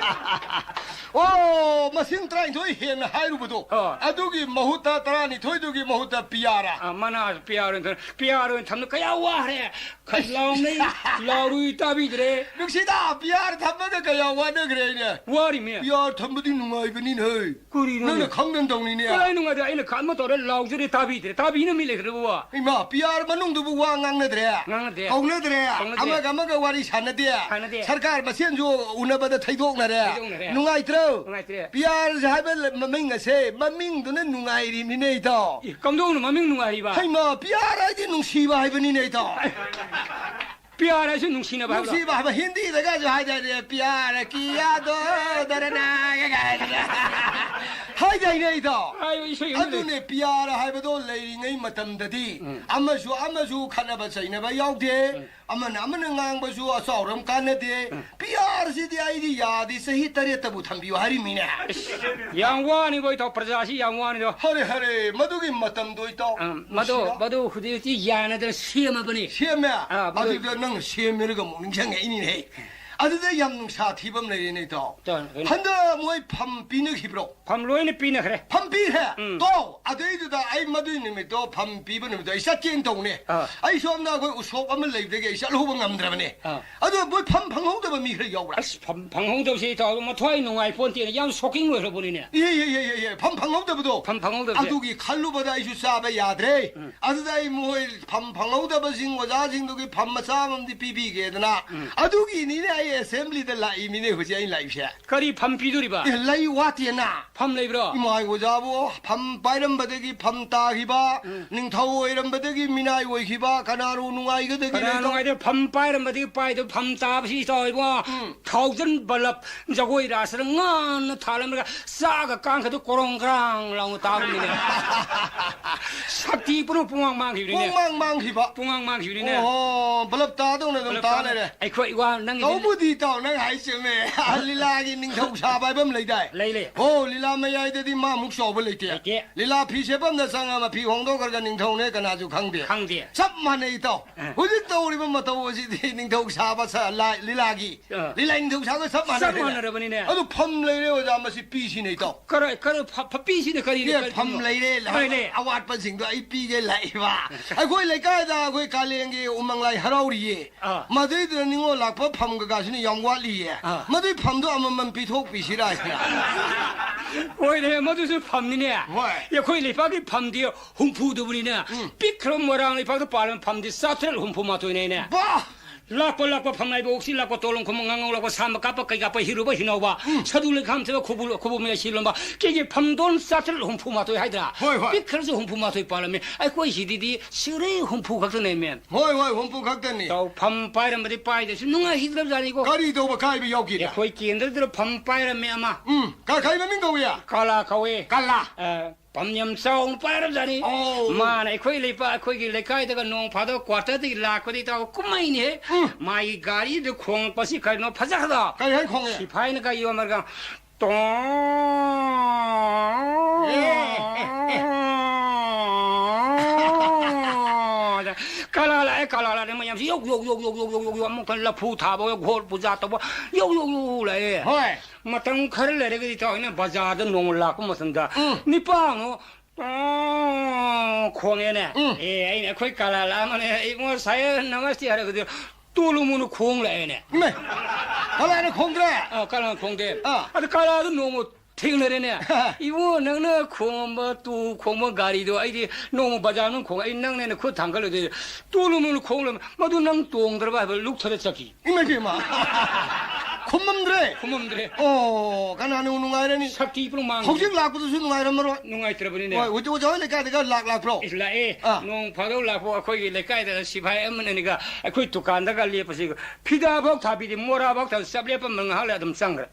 ꯑꯣ, ꯃꯁꯤꯡ ꯇꯔꯥꯅꯤꯊꯣꯏ ꯍꯦꯟꯅ ꯍꯥꯏꯔꯨꯕꯗꯣ, ꯑꯣ꯫ ꯑꯗꯨꯒꯤ ꯃꯍꯨꯠꯇ ꯇꯔꯥꯅꯤꯊꯣꯏꯗꯨꯒꯤ ꯃꯍꯨꯠꯇ ꯄꯤꯌꯥꯔ꯫ ꯑ, ꯃꯅꯥ ꯄꯤꯌꯥꯔ ꯑꯣꯏꯅ ꯊꯝ-, ꯄꯤꯌꯥꯔ ꯑꯣꯏꯅ ꯊꯝꯅ ꯀꯌꯥ ꯋꯥꯈ꯭ꯔꯦ꯫ ꯈꯠ ꯂꯥꯎꯅꯩ, ꯂꯥꯎꯔꯨꯏ ꯇꯥꯕꯤꯗ꯭ꯔꯦ꯫ ꯅꯨꯡꯁꯤꯗ, ꯄꯤꯌꯥꯔ ꯊꯝꯕꯗ ꯀꯌꯥ ꯋꯥꯅꯈ꯭ꯔꯦ ꯑꯩꯅꯦ꯫ ꯋꯥꯔꯤꯃꯤ꯫ ꯄꯤꯌꯥꯔ ꯊꯝꯕꯗꯤ ꯅꯨꯡꯉꯥꯏꯕꯅꯤꯅꯦ꯫ ꯀꯔꯤꯅꯣꯅꯦ? ꯅꯪꯅ ꯈꯪꯗꯅ ꯇꯧꯅꯤꯅꯦ꯫ ꯀꯗꯥꯏ ꯅꯨꯡꯉꯥꯏꯗ? ꯑꯩꯅ ꯈꯟꯕ ꯇꯧꯔꯦ, ꯂꯥꯎꯖꯔꯦ, ꯇꯥꯕꯤꯗ꯭ꯔꯦ꯫ ꯇꯥꯕꯤꯅ ꯃꯤ ꯂꯩꯈ꯭ꯔꯕꯣ? ꯏꯃꯥ, ꯄꯤꯌꯥꯔ ꯃꯅꯨꯡꯗꯨꯕꯨ ꯋꯥ ꯉꯥꯡꯅꯗ꯭ꯔꯦ꯫ ꯉꯥꯡꯅꯗꯦ꯫ ꯀꯧꯅꯗ꯭ꯔꯦ꯫ ꯀꯧꯅꯗꯦ꯫ ꯑꯃꯒ ꯑꯃꯒ ꯋꯥꯔꯤ ꯁꯥꯟꯅꯗꯦ꯫ ꯁꯥꯟꯅꯗꯦ꯫ ꯁꯔꯀꯥꯔ ꯃꯁꯦꯟꯁꯨ ꯎꯅꯕꯗ ꯊꯩꯗꯣꯛꯅꯔꯦ꯫ ꯊꯩꯗꯣꯛꯅꯔꯦ꯫ ꯅꯨꯡꯉꯥꯏꯇ꯭ꯔꯣ? ꯅꯨꯡꯉꯥꯏꯇ꯭ꯔꯦ꯫ ꯄꯤꯌꯥꯔ ꯍꯥꯏꯕ ꯂ-, ꯃꯃꯤꯡ ꯑꯁꯦ, ꯃꯃꯤꯡꯗꯨꯅ ꯅꯨꯡꯉꯥꯏꯔꯤꯅꯤꯅꯦ, ꯏꯇꯥꯎ꯫ ꯑꯦ, ꯀꯝꯗꯧꯅ ꯃꯃꯤꯡ ꯅꯨꯡꯉꯥꯏꯔꯤꯕ? ꯍꯩꯃꯥ, ꯄꯤꯌꯥꯔ ꯍꯥꯏꯗꯤ ꯅꯨꯡꯁꯤꯕ ꯍꯥꯏꯕꯅꯤꯅꯦ, ꯏꯇꯥꯎ꯫ ꯄꯤꯌꯥꯔ ꯍꯥꯏꯁꯨ ꯅꯨꯡꯁꯤꯅꯕ ꯍꯥꯏꯕ꯭ꯔꯣ? ꯅꯨꯡꯁꯤꯕ ꯍꯥꯏꯕ, ꯍꯤꯟꯗꯤꯗꯒꯁꯨ ꯍꯥꯏꯗꯥꯏꯅꯦ, "ꯄꯤꯌꯥꯔ ꯀꯤꯌꯥ ꯗꯣ ꯗꯔꯅꯥ" ꯀꯥꯏꯅ꯫ ꯍꯥꯏꯗꯥꯏꯅꯦ, ꯑꯩꯗꯣ? ꯍꯥꯏꯕ ꯏꯁꯩ ꯑꯃ ꯂꯩ꯫ ꯑꯗꯨꯅꯦ, ꯄꯤꯌꯥꯔ ꯍꯥꯏꯕꯗꯣ ꯂꯩꯔꯤꯉꯩ ꯃꯇꯝꯗꯗꯤ ꯎꯝ꯫ ꯑꯃꯁꯨ ꯑꯃꯁꯨ ꯈꯠꯅꯕ ꯆꯩꯅꯕ ꯌꯥꯎꯗꯦ꯫ ꯎꯝ꯫ ꯑꯃꯅ ꯑꯃꯅ ꯉꯥꯡꯕꯁꯨ ꯑꯆꯥꯎꯔꯝ ꯀꯥꯟꯅꯗꯦ꯫ ꯎꯝ꯫ ꯄꯤꯌꯥꯔꯁꯤꯗꯤ ꯑꯩꯗꯤ ꯌꯥꯗꯦ, ꯆꯍꯤ ꯇꯔꯦꯠꯇꯕꯨ ꯊꯝꯕꯤꯌꯨ ꯍꯥꯏꯔꯤꯃꯤꯅꯦ꯫ ꯌꯥꯝ ꯋꯥꯅꯤꯕꯣ, ꯏꯇꯥꯎ, ꯄ꯭ꯔꯖꯥꯁꯤ ꯌꯥꯝ ꯋꯥꯅꯤꯗꯣ꯫ ꯍꯔꯦ, ꯍꯔꯦ, ꯃꯗꯨꯒꯤ ꯃꯇꯝꯗꯣ, ꯏꯇꯥꯎ, ꯎꯝ, ꯃꯗꯨ, ꯅꯨꯡꯁꯤꯅ꯫ ꯃꯗꯨ ꯍꯧꯖꯤꯛ ꯍꯧꯖꯤꯛ ꯌꯥꯅꯗꯅ ꯁꯦꯝꯃꯕꯅꯤ꯫ ꯁꯦꯝꯃꯦ? ꯑꯥ, ꯃꯗꯨ ꯑꯗꯨꯗ ꯅꯪ ꯁꯦꯝꯃꯦꯔꯒ ꯑꯃꯨꯛ ꯅꯤꯡꯁꯤꯡꯉꯛꯏꯅꯤꯅꯦ꯫ ꯑꯗꯨꯗ ꯌꯥꯝ ꯅꯨꯡꯁꯥ ꯊꯤꯕ ꯑꯃ ꯂꯩꯔꯦꯅꯦ, ꯏꯇꯥꯎ꯫ ꯏꯇꯥꯎ, ꯀꯩꯅꯣ? ꯍꯟꯗꯛ ꯃꯣꯏ ꯐꯝ ꯄꯤꯅꯈꯤꯕ꯭ꯔꯣ? ꯐꯝ ꯂꯣꯏꯅ ꯄꯤꯅꯈ꯭ꯔꯦ꯫ ꯐꯝ ꯄꯤꯈ꯭ꯔꯦ? ꯎꯝ꯫ ꯇꯣ, ꯑꯗꯩꯗꯨꯗ ꯑꯩ ꯃꯗꯨꯏ ꯅꯨꯃꯤꯠꯇꯣ, ꯐꯝ ꯄꯤꯕ ꯅꯨꯃꯤꯠꯇꯣ ꯑꯩ ꯆꯠꯀꯦꯅ ꯇꯧꯅꯦ꯫ ꯑꯥ꯫ ꯑꯩ ꯁꯣꯝꯗ ꯑꯩꯈꯣꯏ ꯎꯁꯣꯞ ꯑꯃ ꯂꯩꯕꯗꯒꯤ ꯑꯩ ꯆꯠꯍꯧꯕ ꯉꯝꯗ꯭ꯔꯕꯅꯦ꯫ ꯑꯥ꯫ ꯑꯗꯣ ꯃꯣꯏ ꯐꯝ ꯐꯪꯍꯧꯗꯕ ꯃꯤ ꯈꯔ ꯌꯥꯎꯕ꯭ꯔꯥ? ꯑꯁ, ꯐꯝ ꯐꯪꯍꯧꯗꯕꯁꯤ ꯏꯇꯥꯎ ꯃꯊ꯭ꯋꯥꯏ ꯅꯨꯡꯉꯥꯏ ꯄꯣꯟꯇꯦꯅ, ꯌꯥꯝ shocking ꯑꯣꯏꯈ꯭ꯔꯕꯅꯤꯅꯦ꯫ ꯏꯍꯦ, ꯏꯍꯦ, ꯏꯍꯦ, ꯏꯍꯦ, ꯐꯝ ꯐꯪꯍꯧꯗꯕꯗꯣ꯫ ꯐꯝ ꯐꯪꯍꯧꯗꯕꯁꯦ꯫ ꯑꯗꯨꯒꯤ ꯈꯜꯂꯨꯕꯗ ꯑꯩꯁꯨ ꯆꯥꯕ ꯌꯥꯗ꯭ꯔꯦ꯫ ꯎꯝ꯫ ꯑꯗꯨꯗ ꯑꯩ ꯃꯣꯏ ꯐꯝ ꯐꯪꯍꯧꯗꯕꯁꯤꯡ ꯑꯣꯖꯥꯁꯤꯡꯗꯨꯒꯤ ꯐꯝ ꯃꯆꯥ ꯑꯃꯗꯤ ꯄꯤꯕꯤꯒꯦꯗꯅ꯫ ꯎꯝ꯫ ꯑꯗꯨꯒꯤꯅꯤꯅꯦ ꯑꯦꯁꯦꯝꯕ꯭ꯂꯤꯗ ꯂꯥꯛꯏꯃꯤꯅꯦ ꯍꯧꯖꯤꯛ ꯑꯩ ꯂꯥꯛꯏꯁꯦ꯫ ꯀꯔꯤ ꯐꯝ ꯄꯤꯗꯣꯔꯤꯕ? ꯑꯦ, ꯂꯩ ꯋꯥꯠꯇꯦꯅ꯫ ꯐꯝ ꯂꯩꯕ꯭ꯔꯣ? ꯏꯃꯥꯏ ꯑꯣꯖꯥꯕꯨ, ꯐꯝ ꯄꯥꯏꯔꯝꯕꯗꯒꯤ ꯐꯝ ꯇꯥꯈꯤꯕ, ꯎꯝ꯫ ꯅꯤꯡꯊꯧ ꯑꯣꯏꯔꯝꯕꯗꯒꯤ ꯃꯤꯅꯥꯏ ꯑꯣꯏꯈꯤꯕ, ꯀꯅꯥꯅꯣ ꯅꯨꯡꯉꯥꯏꯒꯗꯒꯦ ꯀꯅꯥ ꯂꯩꯗꯣ? ꯅꯨꯡꯉꯥꯏꯗꯣꯏ? ꯐꯝ ꯄꯥꯏꯔꯝꯕꯗꯒꯤ ꯄꯥꯏꯗꯣ ꯐꯝ ꯇꯥꯕꯁꯤ ꯏꯇꯥꯎ ꯏꯕꯨꯡꯉꯣ꯫ ꯎꯝ꯫ ꯊꯥꯎꯖꯟ ꯕꯂꯞ ꯖꯒꯣꯏ ꯔꯥꯁꯇ ꯉꯥꯟꯅ ꯊꯥꯜꯂꯝꯂꯒ ꯆꯥꯒ ꯀꯥꯡꯈꯗꯨ ꯀꯣꯔꯣꯡ ꯀ꯭ꯔꯥꯡ ꯂꯥꯎꯅ ꯇꯥꯕꯅꯤꯅꯦ꯫ ꯁꯛꯇꯤ ꯄꯨꯝꯅꯃꯛ ꯄꯨꯡꯃꯥꯡ ꯃꯥꯡꯈꯤꯕꯅꯤꯅꯦ꯫ ꯄꯨꯡꯃꯥꯡ ꯃꯥꯡꯈꯤꯕ꯫ ꯄꯨꯡꯃꯥꯡ ꯃꯥꯡꯈꯤꯕꯅꯤꯅꯦ꯫ ꯑꯣꯍꯣ, ꯕꯂꯞ ꯇꯥꯗꯧꯅ ꯑꯗꯨꯝ ꯕꯂꯞ ꯇꯥ ꯇꯥ-, ꯂꯩꯔꯦ꯫ ꯑꯩꯈꯣꯏ ꯋꯥ ꯅꯪꯒꯤꯗꯤ ꯇꯧꯕꯨꯗꯤ ꯏꯇꯥꯎ ꯅꯪ ꯍꯥꯏ ꯆꯨꯝꯃꯦ꯫ ꯂꯤꯂꯥꯒꯤ ꯅꯤꯡꯊꯧ ꯁꯥꯕ ꯍꯥꯏꯕ ꯑꯃ ꯂꯩꯗꯥꯏ? ꯂꯩ, ꯂꯩ꯫ ꯑꯣ, ꯂꯤꯂꯥ ꯃꯌꯥꯏꯗꯗꯤ ꯃꯥꯃꯨꯛ ꯆꯥꯎꯕ ꯂꯩꯇꯦ꯫ ꯂꯩꯇꯦ꯫ ꯂꯤꯂꯥ ꯐꯤ ꯁꯦꯠꯐꯝꯗ ꯆꯪꯉ ꯃꯐꯤ ꯍꯣꯡꯗꯣꯛꯈ꯭ꯔꯒ ꯅꯤꯡꯊꯧꯅꯦ ꯀꯅꯥꯁꯨ ꯈꯪꯗꯦ꯫ ꯈꯪꯗꯦ꯫ ꯆꯞ ꯃꯥꯟꯅꯩ ꯏꯇꯥꯎ꯫ ꯑ꯫ ꯍꯧꯖꯤꯛ ꯇꯧꯔꯤꯕ ꯃꯇꯧ ꯑꯁꯤꯗꯤ ꯅꯤꯡꯊꯧ ꯁꯥꯕ ꯁ-, ꯂꯥ-, ꯂꯤꯂꯥꯒꯤ ꯑ꯫ ꯂꯤꯂꯥ ꯅꯤꯡꯊꯧ ꯁꯥꯕ ꯆꯞ ꯆꯞ ꯃꯥꯟꯅꯔꯦꯅꯦ꯫ ꯃꯥꯟꯅꯔꯕꯅꯤꯅꯦ꯫ ꯑꯗꯨ ꯐꯝ ꯂꯩꯔꯦ ꯑꯣꯖꯥ, ꯃꯁꯤ ꯄꯤꯁꯤꯅꯦ ꯏꯇꯥꯎ꯫ ꯀꯔ-, ꯀꯔ-, ꯐ-, ꯐ-, ꯄꯤꯁꯤꯅ ꯀꯔꯤꯅꯣ, ꯑꯦ, ꯀꯔꯤꯅꯣ? ꯐꯝ ꯂꯩꯔꯦ, ꯂ-, ꯍꯣꯏꯅꯦ꯫ ꯑꯋꯥꯠꯄꯁꯤꯡꯗꯣ ꯑꯩ ꯄꯤꯒꯦ ꯂꯥꯛꯏꯕ꯫ ꯑꯩꯈꯣꯏ ꯂꯩꯀꯥꯏꯗ ꯑꯩꯈꯣꯏ ꯀꯥꯂꯦꯟꯒꯤ ꯎꯃꯪ ꯂꯥꯏ ꯍꯔꯥꯎꯔꯤꯌꯦ꯫ ꯑꯥ꯫ ꯃꯗꯩꯗꯨꯗ ꯅꯤꯉꯣꯜ ꯂꯥꯛꯄ ꯐꯝ ꯀꯀꯥꯁꯤꯅ ꯌꯥꯝ ꯋꯥꯠꯂꯤꯌꯦ꯫ ꯑꯥ꯫ ꯃꯗꯨꯏ ꯐꯝꯗꯣ ꯑꯃꯃꯝ ꯄꯤꯊꯣꯛꯄꯤꯁꯤꯔꯥ ꯍꯥꯏꯅ꯫ ꯍꯣꯏꯅꯦ, ꯃꯗꯨꯁꯨ ꯐꯝꯅꯤꯅꯦ꯫ ꯍꯣꯏ꯫ ꯑꯩꯈꯣꯏ ꯂꯩꯄꯥꯛꯀꯤ ꯐꯝꯗꯤ ꯍꯨꯝꯐꯨꯗꯨꯕꯨꯅꯤꯅꯦ꯫ ꯎꯝ꯫ ꯄꯤꯛꯈ꯭ꯔꯕ ꯃꯣꯏꯔꯥꯡ ꯂꯩꯄꯥꯛꯇ ꯄꯥꯜꯂꯕ ꯐꯝꯗꯤ ꯆꯥꯇ꯭ꯔꯦꯠ ꯍꯨꯝꯐꯨ ꯃꯥꯊꯣꯏꯅꯦꯅꯦ꯫ ꯕꯥ! ꯂꯥꯛꯄ ꯂꯥꯛꯄ ꯐꯝꯅꯥꯏꯕ, ꯑꯣꯛꯁꯤ ꯂꯥꯛꯄ, ꯇꯣꯂꯣꯡ ꯈꯨꯝꯕ, ꯉꯥꯉꯧ ꯂꯥꯛꯄ, ꯁꯥꯝꯕ ꯀꯥꯞꯄ, ꯀꯩ ꯀꯥꯞꯄ, ꯍꯤꯔꯨꯕ, ꯍꯤꯅꯧꯕ, ꯎꯝ꯫ ꯁꯗꯨ ꯂꯩꯈꯥꯝ ꯊꯤꯕ, ꯈꯨꯕꯨ, ꯈꯨꯕꯨ ꯃꯌꯥꯏ ꯁꯤꯂꯣꯟꯕ, ꯀꯦꯒꯤ ꯐꯝꯗꯣꯟ ꯆꯥꯇ꯭ꯔꯦꯠ ꯍꯨꯝꯐꯨ ꯃꯥꯊꯣꯏ ꯍꯥꯏꯗ꯭ꯔꯥ? ꯍꯣꯏ, ꯍꯣꯏ꯫ ꯄꯤꯛꯈ꯭ꯔꯁꯨ ꯍꯨꯝꯐꯨ ꯃꯥꯊꯣꯏ ꯄꯥꯜꯂꯝꯃꯤ꯫ ꯑꯩꯈꯣꯏ ꯁꯤꯗꯗꯤ ꯁꯤꯔꯦ ꯍꯨꯝꯐꯨ ꯈꯛꯇꯅꯦ, ꯃꯦꯝ꯫ ꯍꯣꯏ, ꯍꯣꯏ, ꯍꯨꯝꯐꯨ ꯈꯛꯇꯅꯤ꯫ ꯇꯧ, ꯐꯝ ꯄꯥꯏꯔꯝꯕꯗꯤ ꯄꯥꯏꯗꯁꯨ ꯅꯨꯡꯉꯥꯏꯈꯤꯗ꯭ꯔꯕꯖꯥꯠꯅꯤꯀꯣ꯫ ꯀꯔꯤ ꯇꯧꯕ ꯀꯥꯏꯕ ꯌꯥꯎꯒꯦꯗ? ꯑꯩꯈꯣꯏ ꯀꯦꯟꯗ꯭ꯔꯗꯨꯗ ꯐꯝ ꯄꯥꯏꯔꯝꯃꯤ ꯑꯃ꯫ ꯎꯝ, ꯀ-, ꯀꯩ ꯃꯃꯤꯡ ꯀꯧꯏ? ꯀꯂꯥ ꯀꯧꯏ꯫ ꯀꯂꯥ꯫ ꯑ, ꯐꯝ ꯌꯥꯝ ꯆꯥꯎꯅ ꯄꯥꯏꯔꯕꯖꯥꯠꯅꯤ꯫ ꯑꯣ꯫ ꯃꯥꯅ ꯑꯩꯈꯣꯏ ꯂꯩꯄꯥꯛ, ꯑꯩꯈꯣꯏꯒꯤ ꯂꯩꯀꯥꯏꯗꯒ ꯅꯣꯡ ꯐꯥꯗꯣꯛ ꯀ꯭ꯋꯥꯇꯔꯗꯒꯤ ꯂꯥꯛꯄꯗꯤ ꯇꯧ ꯀꯨꯝꯍꯩꯅꯤ ꯍꯦ꯫ ꯎꯝ꯫ ꯃꯥꯒꯤ ꯒꯥꯔꯤꯗꯨ ꯈꯣꯡꯉꯛꯄꯁꯤ ꯀꯔꯤꯅꯣ ꯐꯖꯈ꯭ꯔꯗꯣ? ꯀꯔꯤ ꯍꯥꯏ ꯈꯣꯡꯉꯦ? ꯁꯤꯐꯥꯏꯅꯒ ꯌꯣꯝꯃꯒ ꯇꯣꯡ꯫ ꯑꯦ꯫ ꯀꯂꯥ ꯂꯥꯛꯑꯦ, ꯀꯂꯥ ꯂꯥꯛꯑꯦ, ꯃꯌꯥꯝꯁꯤ ꯌꯧ, ꯌꯧ, ꯌꯧ, ꯑꯃꯨꯛꯀ ꯂꯐꯨ ꯊꯥꯕ, ꯒꯣꯜ ꯄꯨꯖꯥ ꯇꯧꯕ, ꯌꯧ, ꯌꯧ, ꯌꯧ ꯂꯥꯛꯑꯦ꯫ ꯍꯣꯏ꯫ ꯃꯇꯝ ꯈꯔ ꯂꯩꯔꯒꯗꯤ ꯏꯇꯥꯎ ꯑꯩꯅ ꯕꯖꯥꯔꯗ ꯅꯣꯡꯃ ꯂꯥꯛꯄ ꯃꯇꯝꯗ ꯎꯝ꯫ ꯅꯤꯄꯥ ꯑꯃ ꯇꯣꯡ ꯈꯣꯡꯉꯦꯅꯦ꯫ ꯎꯝ꯫ ꯑꯦ, ꯑꯩꯅ ꯑꯩꯈꯣꯏ ꯀꯂꯥ ꯂꯥꯛꯑꯝꯃꯅꯦ, ꯏꯕꯨꯡꯉꯣ ꯁꯥꯍꯦꯕ ꯅꯃꯁꯇꯦ ꯍꯥꯏꯔꯒꯗꯤ ꯇꯨꯂꯨ ꯃꯨꯅꯨ ꯈꯣꯡ ꯂꯥꯛꯑꯦꯅꯦ꯫ ꯏꯃꯥꯏ! ꯀꯂꯥꯅ ꯈꯣꯡꯗ꯭ꯔꯦ? ꯑꯥ, ꯀꯂꯥꯅ ꯈꯣꯡꯗꯦ꯫ ꯑꯥ꯫ ꯑꯗꯨ ꯀꯂꯥꯗꯨ ꯅꯣꯡꯃ ꯊꯦꯡꯅꯔꯦꯅꯦ꯫ ꯏꯕꯨꯡꯉꯣ, ꯅꯪꯅ ꯈꯣꯡꯉꯝꯕ, ꯇꯨ ꯈꯣꯡꯕ ꯒꯥꯔꯤꯗꯣ ꯑꯩꯗꯤ ꯅꯣꯡꯃ ꯕꯖꯥꯔ ꯃꯅꯨꯡ ꯈꯣꯡꯉ, ꯑꯩ ꯅꯪꯅꯦꯅ ꯈꯨꯠ ꯊꯥꯡꯒꯠꯂꯨꯗꯣꯏ꯫ ꯇꯨ ꯂꯨꯝ ꯂꯨꯝ ꯈꯣꯡ ꯂꯩꯔꯝꯃꯦ꯫ ꯃꯗꯨ ꯅꯪ ꯇꯣꯡꯗ꯭ꯔꯕ ꯍꯥꯏꯕ, ꯂꯨꯞꯊꯔ ꯆꯠꯈꯤ꯫ ꯏꯃꯥ ꯏꯕꯦꯝꯃ꯫ ꯈꯨꯝꯃꯝꯗ꯭ꯔꯦ? ꯈꯨꯝꯃꯝꯗ꯭ꯔꯦ꯫ ꯑꯣ, ꯀꯅꯥꯅ ꯅꯨꯡꯉꯥꯏꯔꯅꯤ? ꯁꯛꯇꯤ ꯄꯨꯔꯥ ꯃꯥꯡꯈ꯭ꯔꯦ꯫ ꯍꯧꯖꯤꯛ ꯂꯥꯛꯄꯗꯨꯁꯨ ꯅꯨꯡꯉꯥꯏꯔꯝꯃꯔꯣꯏ꯫ ꯅꯨꯡꯉꯥꯏꯇ꯭ꯔꯕꯅꯤꯅꯦ꯫ ꯍꯣꯏ, ꯍꯧꯖꯤꯛ ꯑꯣꯖꯥ ꯍꯣꯏ ꯂꯩꯀꯥꯏꯗꯒ ꯂꯥꯛ ꯂꯥꯛꯄ꯭ꯔꯣ? ꯏꯁ, ꯂꯥꯛꯑꯦ꯫ ꯑꯥ꯫ ꯅꯣꯡ ꯐꯥꯗꯣꯛ ꯂꯥꯛꯄ ꯑꯩꯈꯣꯏꯒꯤ ꯂꯩꯀꯥꯏꯗ ꯁꯤꯐꯥꯏ ꯑꯃꯅꯤꯒ ꯑꯩꯈꯣꯏ ꯗꯨꯀꯥꯟꯗꯒ ꯂꯦꯞꯄꯁꯤ, ꯐꯤꯗꯥꯐꯥꯎ ꯊꯥꯕꯤꯗꯦ, ꯃꯣꯔꯥꯐꯥꯎ ꯊꯥꯕꯤꯗꯦ, ꯆꯞ ꯂꯦꯞꯄ ꯉꯥꯏꯍꯥꯛ ꯂꯩ ꯑꯗꯨꯝ ꯆꯪꯈ꯭ꯔꯦ꯫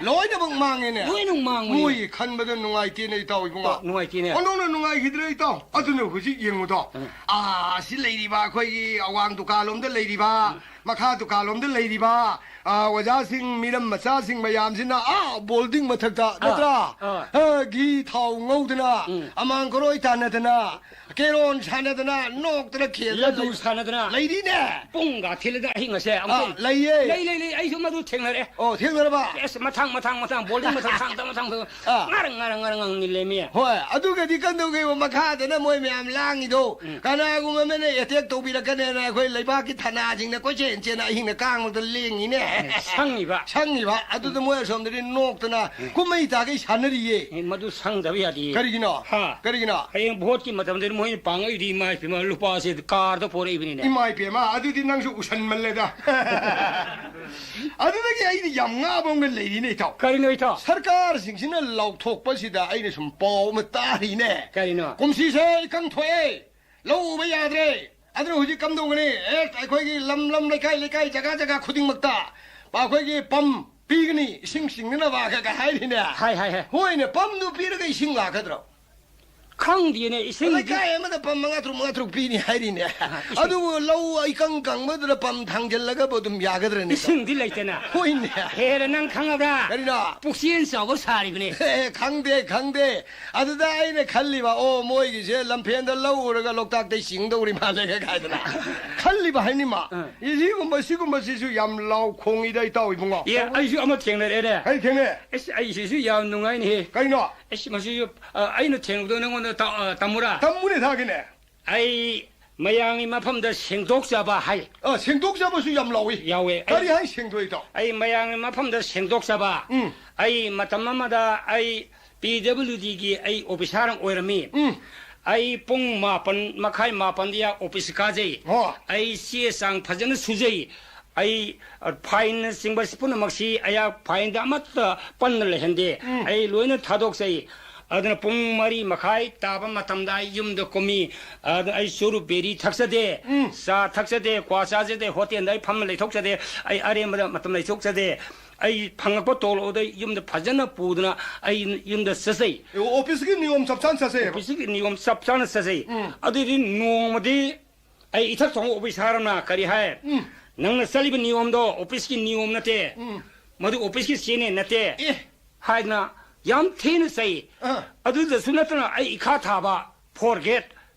ꯂꯣꯏꯅꯃꯛ ꯃꯥꯡꯉꯦꯅꯦ꯫ ꯂꯣꯏꯅꯃꯛ ꯃꯥꯡꯕꯅꯦ꯫ ꯃꯣꯏ ꯈꯟꯕꯗ ꯅꯨꯡꯉꯥꯏꯇꯦꯅꯦ, ꯏꯇꯥꯎ ꯏꯕꯨꯡꯉꯣ꯫ ꯑꯣ, ꯅꯨꯡꯉꯥꯏꯇꯦꯅꯦ꯫ ꯑꯣꯟꯊꯣꯛꯅ ꯅꯨꯡꯉꯥꯏꯈꯤꯗ꯭ꯔꯦ, ꯏꯇꯥꯎ꯫ ꯑꯗꯨꯅ ꯍꯧꯖꯤꯛ ꯌꯦꯡꯉꯨꯗꯣ꯫ ꯎꯝ꯫ ꯑꯥ, ꯑꯁꯤ ꯂꯩꯔꯤꯕ ꯑꯩꯈꯣꯏꯒꯤ ꯑꯋꯥꯡ ꯗꯨꯀꯥꯟꯂꯣꯝꯗ ꯂꯩꯔꯤꯕ, ꯎꯝ꯫ ꯃꯈꯥ ꯗꯨꯀꯥꯟꯂꯣꯝꯗ ꯂꯩꯔꯤꯕ, ꯑꯥ, ꯑꯣꯖꯥꯁꯤꯡ, ꯃꯤꯔꯝ ꯃꯆꯥꯁꯤꯡ ꯃꯌꯥꯝꯁꯤꯅ, ꯑꯥ, ꯕꯣꯜꯗꯤꯡ ꯃꯊꯛꯇ, ꯑꯥ, ꯅꯠꯇ꯭ꯔꯥ? ꯑꯥ꯫ ꯑꯥ, ꯘꯤ ꯊꯥꯎ ꯉꯧꯗꯅ, ꯎꯝ꯫ ꯑꯃꯥꯡ ꯀꯔꯣꯏ ꯇꯥꯟꯅꯗꯅ, ꯀꯦꯔꯣꯟ ꯁꯥꯟꯅꯗꯅ, ꯅꯣꯛꯇꯅ ꯈꯦꯗꯅ ꯂꯗꯨ ꯂꯩ-, ꯁꯥꯟꯅꯗꯅ꯫ ꯂꯩꯔꯤꯅꯦ꯫ ꯄꯨꯡꯒ ꯊꯤꯜꯂꯗꯅ ꯑꯍꯤꯡ ꯑꯁꯦ ꯑꯥ, ꯑꯃꯨꯛꯇꯪ꯫ ꯂꯩꯌꯦ꯫ ꯂꯩ, ꯂꯩ, ꯂꯩ, ꯑꯩꯁꯨ ꯃꯗꯨ ꯊꯦꯡꯅꯔꯦ꯫ ꯑꯣ, ꯊꯦꯡꯅꯔꯕ? ꯑꯁ, ꯃꯊꯪ, ꯃꯊꯪ, ꯃꯊꯪ, ꯕꯣꯜꯗꯤꯡ ꯃꯊꯪ ꯊꯥꯡ, ꯃꯊꯪ, ꯃꯊꯪ, ꯑꯥ꯫ ꯉꯔꯪ, ꯉꯔꯪ, ꯉꯔꯪ, ꯉꯪ ꯅꯤꯜꯂꯦꯃꯤ꯫ ꯍꯣꯏ, ꯑꯗꯨꯒꯗꯤ ꯀꯝꯗꯧꯒꯦꯕ? ꯃꯈꯥꯗꯅ ꯃꯣꯏ ꯃꯌꯥꯝ ꯂꯥꯡꯉꯤꯗꯣ, ꯎꯝ꯫ ꯀꯅꯥꯒꯨꯝꯕ ꯑꯃꯅ attack ꯇꯧꯕꯤꯔꯛꯀꯅꯦꯅ ꯑꯩꯈꯣꯏ ꯂꯩꯕꯥꯛꯀꯤ ꯊꯅꯥꯁꯤꯡꯅ ꯀꯣꯏꯆꯦꯟ ꯆꯦꯟꯅ ꯑꯍꯤꯡꯗ ꯀꯥꯡꯂꯛꯇ ꯂꯦꯡꯉꯤꯅꯦ꯫ ꯁꯪꯉꯤꯕ꯫ ꯁꯪꯉꯤꯕ꯫ ꯑꯗꯨꯗ ꯃꯣꯏ ꯑꯁꯣꯝꯗꯗꯤ ꯅꯣꯛꯇꯅ ꯎꯝ꯫ ꯀꯨꯝꯍꯩ ꯇꯥꯈꯩ ꯁꯥꯟꯅꯔꯤꯌꯦ꯫ ꯑꯦ, ꯃꯗꯨ ꯁꯪꯗꯕ ꯌꯥꯗꯦ꯫ ꯀꯔꯤꯒꯤꯅꯣ? ꯍꯥ? ꯀꯔꯤꯒꯤꯅꯣ? ꯍꯌꯦꯡ ꯚꯣꯠꯀꯤ ꯃꯇꯝꯗꯗꯤ ꯃꯣꯏꯅ ꯄꯥꯡꯉꯛꯏꯗꯤ, ꯏꯃꯥ ꯏꯄꯦꯝꯃ, ꯂꯨꯄꯥꯁꯦ ꯀꯥꯔꯗ ꯄꯣꯔꯛꯏꯕꯅꯤꯅꯦ꯫ ꯏꯃꯥ ꯏꯄꯦꯝꯃ, ꯑꯗꯨꯗꯤ ꯅꯪꯁꯨ ꯎꯁꯟꯃꯜꯂꯦꯗ꯫ ꯑꯗꯨꯗꯒꯤ ꯑꯩꯅ ꯌꯥꯝ ꯉꯥꯕ ꯑꯃꯒ ꯂꯩꯔꯤꯅꯦ, ꯏꯇꯥꯎ꯫ ꯀꯔꯤꯅꯣ, ꯏꯇꯥꯎ? ꯁꯔꯀꯥꯔꯁꯤꯡꯁꯤꯅ ꯂꯥꯎꯊꯣꯛꯄꯁꯤꯗ ꯑꯩꯅ ꯁꯨꯝ ꯄꯥꯎ ꯑꯃ ꯇꯥꯔꯤꯅꯦ꯫ ꯀꯔꯤꯅꯣ? ꯀꯨꯝꯁꯤꯁꯦ ꯏꯀꯪ ꯊꯣꯛꯑꯦ, ꯂꯧ ꯎꯕ ꯌꯥꯗ꯭ꯔꯦ꯫ ꯑꯗꯨꯅ ꯍꯧꯖꯤꯛ ꯀꯝꯗꯧꯒꯅꯤ? ꯑꯦ, ꯑꯩꯈꯣꯏꯒꯤ ꯂꯝ ꯂꯝ, ꯂꯩꯀꯥꯏ ꯂꯩꯀꯥꯏ, ꯖꯒꯥ ꯖꯒꯥ ꯈꯨꯗꯤꯡꯃꯛꯇ ꯑꯩꯈꯣꯏꯒꯤ ꯄꯝ ꯄꯤꯒꯅꯤ, ꯏꯁꯤꯡ ꯆꯤꯡꯅꯅꯕ ꯀ-, ꯀ ꯍꯥꯏꯔꯤꯅꯦ꯫ ꯍꯥꯏ, ꯍꯥꯏ, ꯍꯥꯏ꯫ ꯍꯣꯏꯅꯦ, ꯄꯝꯗꯨ ꯄꯤꯔꯒ ꯏꯁꯤꯡ ꯂꯥꯛꯀꯗ꯭ꯔꯣ? ꯈꯪꯗꯦꯅꯦ, ꯏꯁꯤꯡꯗꯤ ꯂꯩꯀꯥꯏ ꯑꯃꯗ ꯄꯝ ꯃꯉꯥ ꯇꯔꯨꯛ, ꯃꯉꯥ ꯇꯔꯨꯛ ꯄꯤꯅꯤ ꯍꯥꯏꯔꯤꯅꯦ꯫ ꯑꯥ, ꯏꯁꯤꯡ꯫ ꯑꯗꯨꯕꯨ ꯂꯧ ꯏꯀꯪ ꯀꯪꯕꯗꯨꯗ ꯄꯝ ꯊꯥꯡꯖꯜꯂꯒꯕꯨ ꯑꯗꯨꯝ ꯌꯥꯒꯗ꯭ꯔꯅꯦ? ꯏꯁꯤꯡꯗꯤ ꯂꯩꯇꯅ꯫ ꯍꯣꯏꯅꯦ꯫ ꯍꯦꯔꯦ, ꯅꯪ ꯈꯪꯉꯕ꯭ꯔꯥ? ꯀꯔꯤꯅꯣ? ꯄꯨꯛꯆꯦꯜ ꯆꯥꯎꯕ ꯁꯥꯔꯤꯕꯅꯦ꯫ ꯑꯦ, ꯈꯪꯗꯦ, ꯈꯪꯗꯦ꯫ ꯑꯗꯨꯗ ꯑꯩꯅ ꯈꯜꯂꯤꯕ, "ꯑꯣ, ꯃꯣꯏꯒꯤꯁꯦ ꯂꯝꯐꯦꯟꯗ ꯂꯧ ꯎꯔꯒ ꯂꯣꯛꯇꯥꯛꯇꯩ ꯆꯤꯡꯗꯧꯔꯤ ꯃꯥꯜꯂꯦꯒ" ꯀꯥꯏꯗꯅ ꯈꯜꯂꯤꯕ ꯍꯥꯏꯅꯤꯃ꯫ ꯑꯥ꯫ ꯁꯤꯒꯨꯝꯕ, ꯁꯤꯒꯨꯝꯕꯁꯤꯁꯨ ꯌꯥꯝ ꯂꯥꯎ ꯈꯣꯡꯉꯤꯗ, ꯏꯇꯥꯎ ꯏꯕꯨꯡꯉꯣ꯫ ꯑꯦ, ꯑꯩꯁꯨ ꯑꯃ ꯊꯦꯡꯅꯔꯦꯅꯦ꯫ ꯀꯔꯤ ꯊꯦꯡꯅꯩ? ꯑꯁ, ꯑꯩ ꯁꯤꯁꯨ ꯌꯥꯝ ꯅꯨꯡꯉꯥꯏꯅꯦꯍꯦ꯫ ꯀꯩꯅꯣ? ꯑꯁ, ꯃꯁꯤꯁꯨ, ꯑ, ꯑꯩꯅ ꯊꯦꯡꯅꯕꯗꯣ ꯅꯪꯉꯣꯟꯗ ꯇ-, ꯑ, ꯇꯝꯃꯨꯔꯥ? ꯇꯝꯃꯨꯅꯦ, ꯊꯥꯒꯦꯅꯦ꯫ ꯑꯩ ꯃꯌꯥꯝꯒꯤ ꯃꯐꯝꯗ ꯁꯦꯡꯗꯣꯛꯆꯕ ꯍꯥꯏ꯫ ꯑ, ꯁꯦꯡꯗꯣꯛꯆꯕꯁꯨ ꯌꯥꯝ ꯂꯥꯎꯏ꯫ ꯌꯥꯎꯋꯦ꯫ ꯀꯔꯤ ꯑꯩ ꯍꯥꯏ ꯁꯦꯡꯗꯣꯛꯏꯗꯣ? ꯑꯩ ꯃꯌꯥꯝꯒꯤ ꯃꯐꯝꯗ ꯁꯦꯡꯗꯣꯛꯆꯕ꯫ ꯎꯝ꯫ ꯑꯩ ꯃꯇꯝ ꯑꯃꯗ ꯑꯩ ꯄꯤ ꯗꯕ꯭ꯂꯤꯎ ꯗꯤꯒꯤ ꯑꯩ ꯑꯣꯐꯤꯁꯥꯔ ꯑꯃ ꯑꯣꯏꯔꯝꯃꯤ꯫ ꯎꯝ꯫ ꯑꯩ ꯄꯨꯡ ꯃꯥꯄꯟ ꯃꯈꯥꯏ, ꯃꯥꯄꯟꯗ ꯑꯣꯐꯤꯁ ꯀꯥꯖꯩ꯫ ꯑꯣ꯫ ꯑꯩ ꯆꯦ ꯆꯥꯡ ꯐꯖꯅ ꯁꯨꯖꯩ꯫ ꯑꯩ, ꯑ, ꯐꯥꯏꯜꯅꯆꯤꯡꯕ ꯄꯨꯝꯅꯃꯛꯁꯤ ꯑꯩꯍꯥꯛ ꯐꯥꯏꯜꯗ ꯑꯃꯠꯇ ꯄꯟꯅ ꯂꯩꯍꯟꯗꯦ꯫ ꯎꯝ꯫ ꯑꯩ ꯂꯣꯏꯅ ꯊꯥꯗꯣꯛꯆꯩ꯫ ꯑꯗꯨꯅ ꯄꯨꯡ ꯃꯔꯤ ꯃꯈꯥꯏ ꯇꯥꯕ ꯃꯇꯝꯗ ꯑꯩ ꯌꯨꯝꯗ ꯀꯨꯝꯃꯤ꯫ ꯑꯗꯨ ꯑꯩ ꯆꯨꯔꯨꯞ ꯕꯦꯔꯤ ꯊꯛꯆꯗꯦ, ꯎꯝ꯫ ꯆꯥ ꯊꯛꯆꯗꯦ, ꯀ꯭ꯋꯥ ꯆꯥꯖꯗꯦ, ꯍꯣꯇꯦꯜꯗ ꯑꯩ ꯐꯝꯅ ꯂꯩꯊꯣꯛꯆꯗꯦ, ꯑꯩ ꯑꯔꯦꯝꯕꯗ ꯃꯇꯝ ꯂꯩꯊꯣꯛꯆꯗꯦ꯫ ꯑꯩ ꯐꯪꯉꯛꯄ ꯇꯣꯂꯣꯞꯗ ꯌꯨꯝꯗ ꯐꯖꯅ ꯄꯨꯗꯅ ꯑꯩ ꯌꯨꯝꯗ ꯆꯠꯆꯩ꯫ ꯑꯣꯐꯤꯁꯀꯤ ꯅꯤꯌꯣꯝ ꯆꯞ ꯆꯥꯅ ꯆꯠꯆꯩꯌꯦꯕ? ꯑꯣꯐꯤꯁꯀꯤ ꯅꯤꯌꯣꯝ ꯆꯞ ꯆꯥꯅ ꯆꯠꯆꯩ꯫ ꯎꯝ꯫ ꯑꯗꯨꯗꯤ ꯅꯣꯡꯃꯗꯤ ꯑꯩ ꯏꯊꯛ ꯊꯣꯡꯕ ꯑꯣꯐꯤꯁꯥꯔ ꯑꯃꯅ ꯀꯔꯤ ꯍꯥꯏ? ꯎꯝ꯫ "ꯅꯪꯅ ꯆꯠꯂꯤꯕ ꯅꯤꯌꯣꯝꯗꯣ ꯑꯣꯐꯤꯁꯀꯤ ꯅꯤꯌꯣꯝ ꯅꯠꯇꯦ꯫ ꯎꯝ꯫ ꯃꯗꯨ ꯑꯣꯐꯤꯁꯀꯤ ꯆꯦꯅꯦ ꯅꯠꯇꯦ" ꯑꯦ꯫ ꯍꯥꯏꯗꯅ ꯌꯥꯝ ꯊꯤꯅ ꯆꯩ꯫ ꯑꯥ꯫ ꯑꯗꯨꯗꯁꯨ ꯅꯠꯇꯅ ꯑꯩ ꯏꯈꯥ ꯊꯥꯕ, ꯐꯣꯔꯒꯦꯠ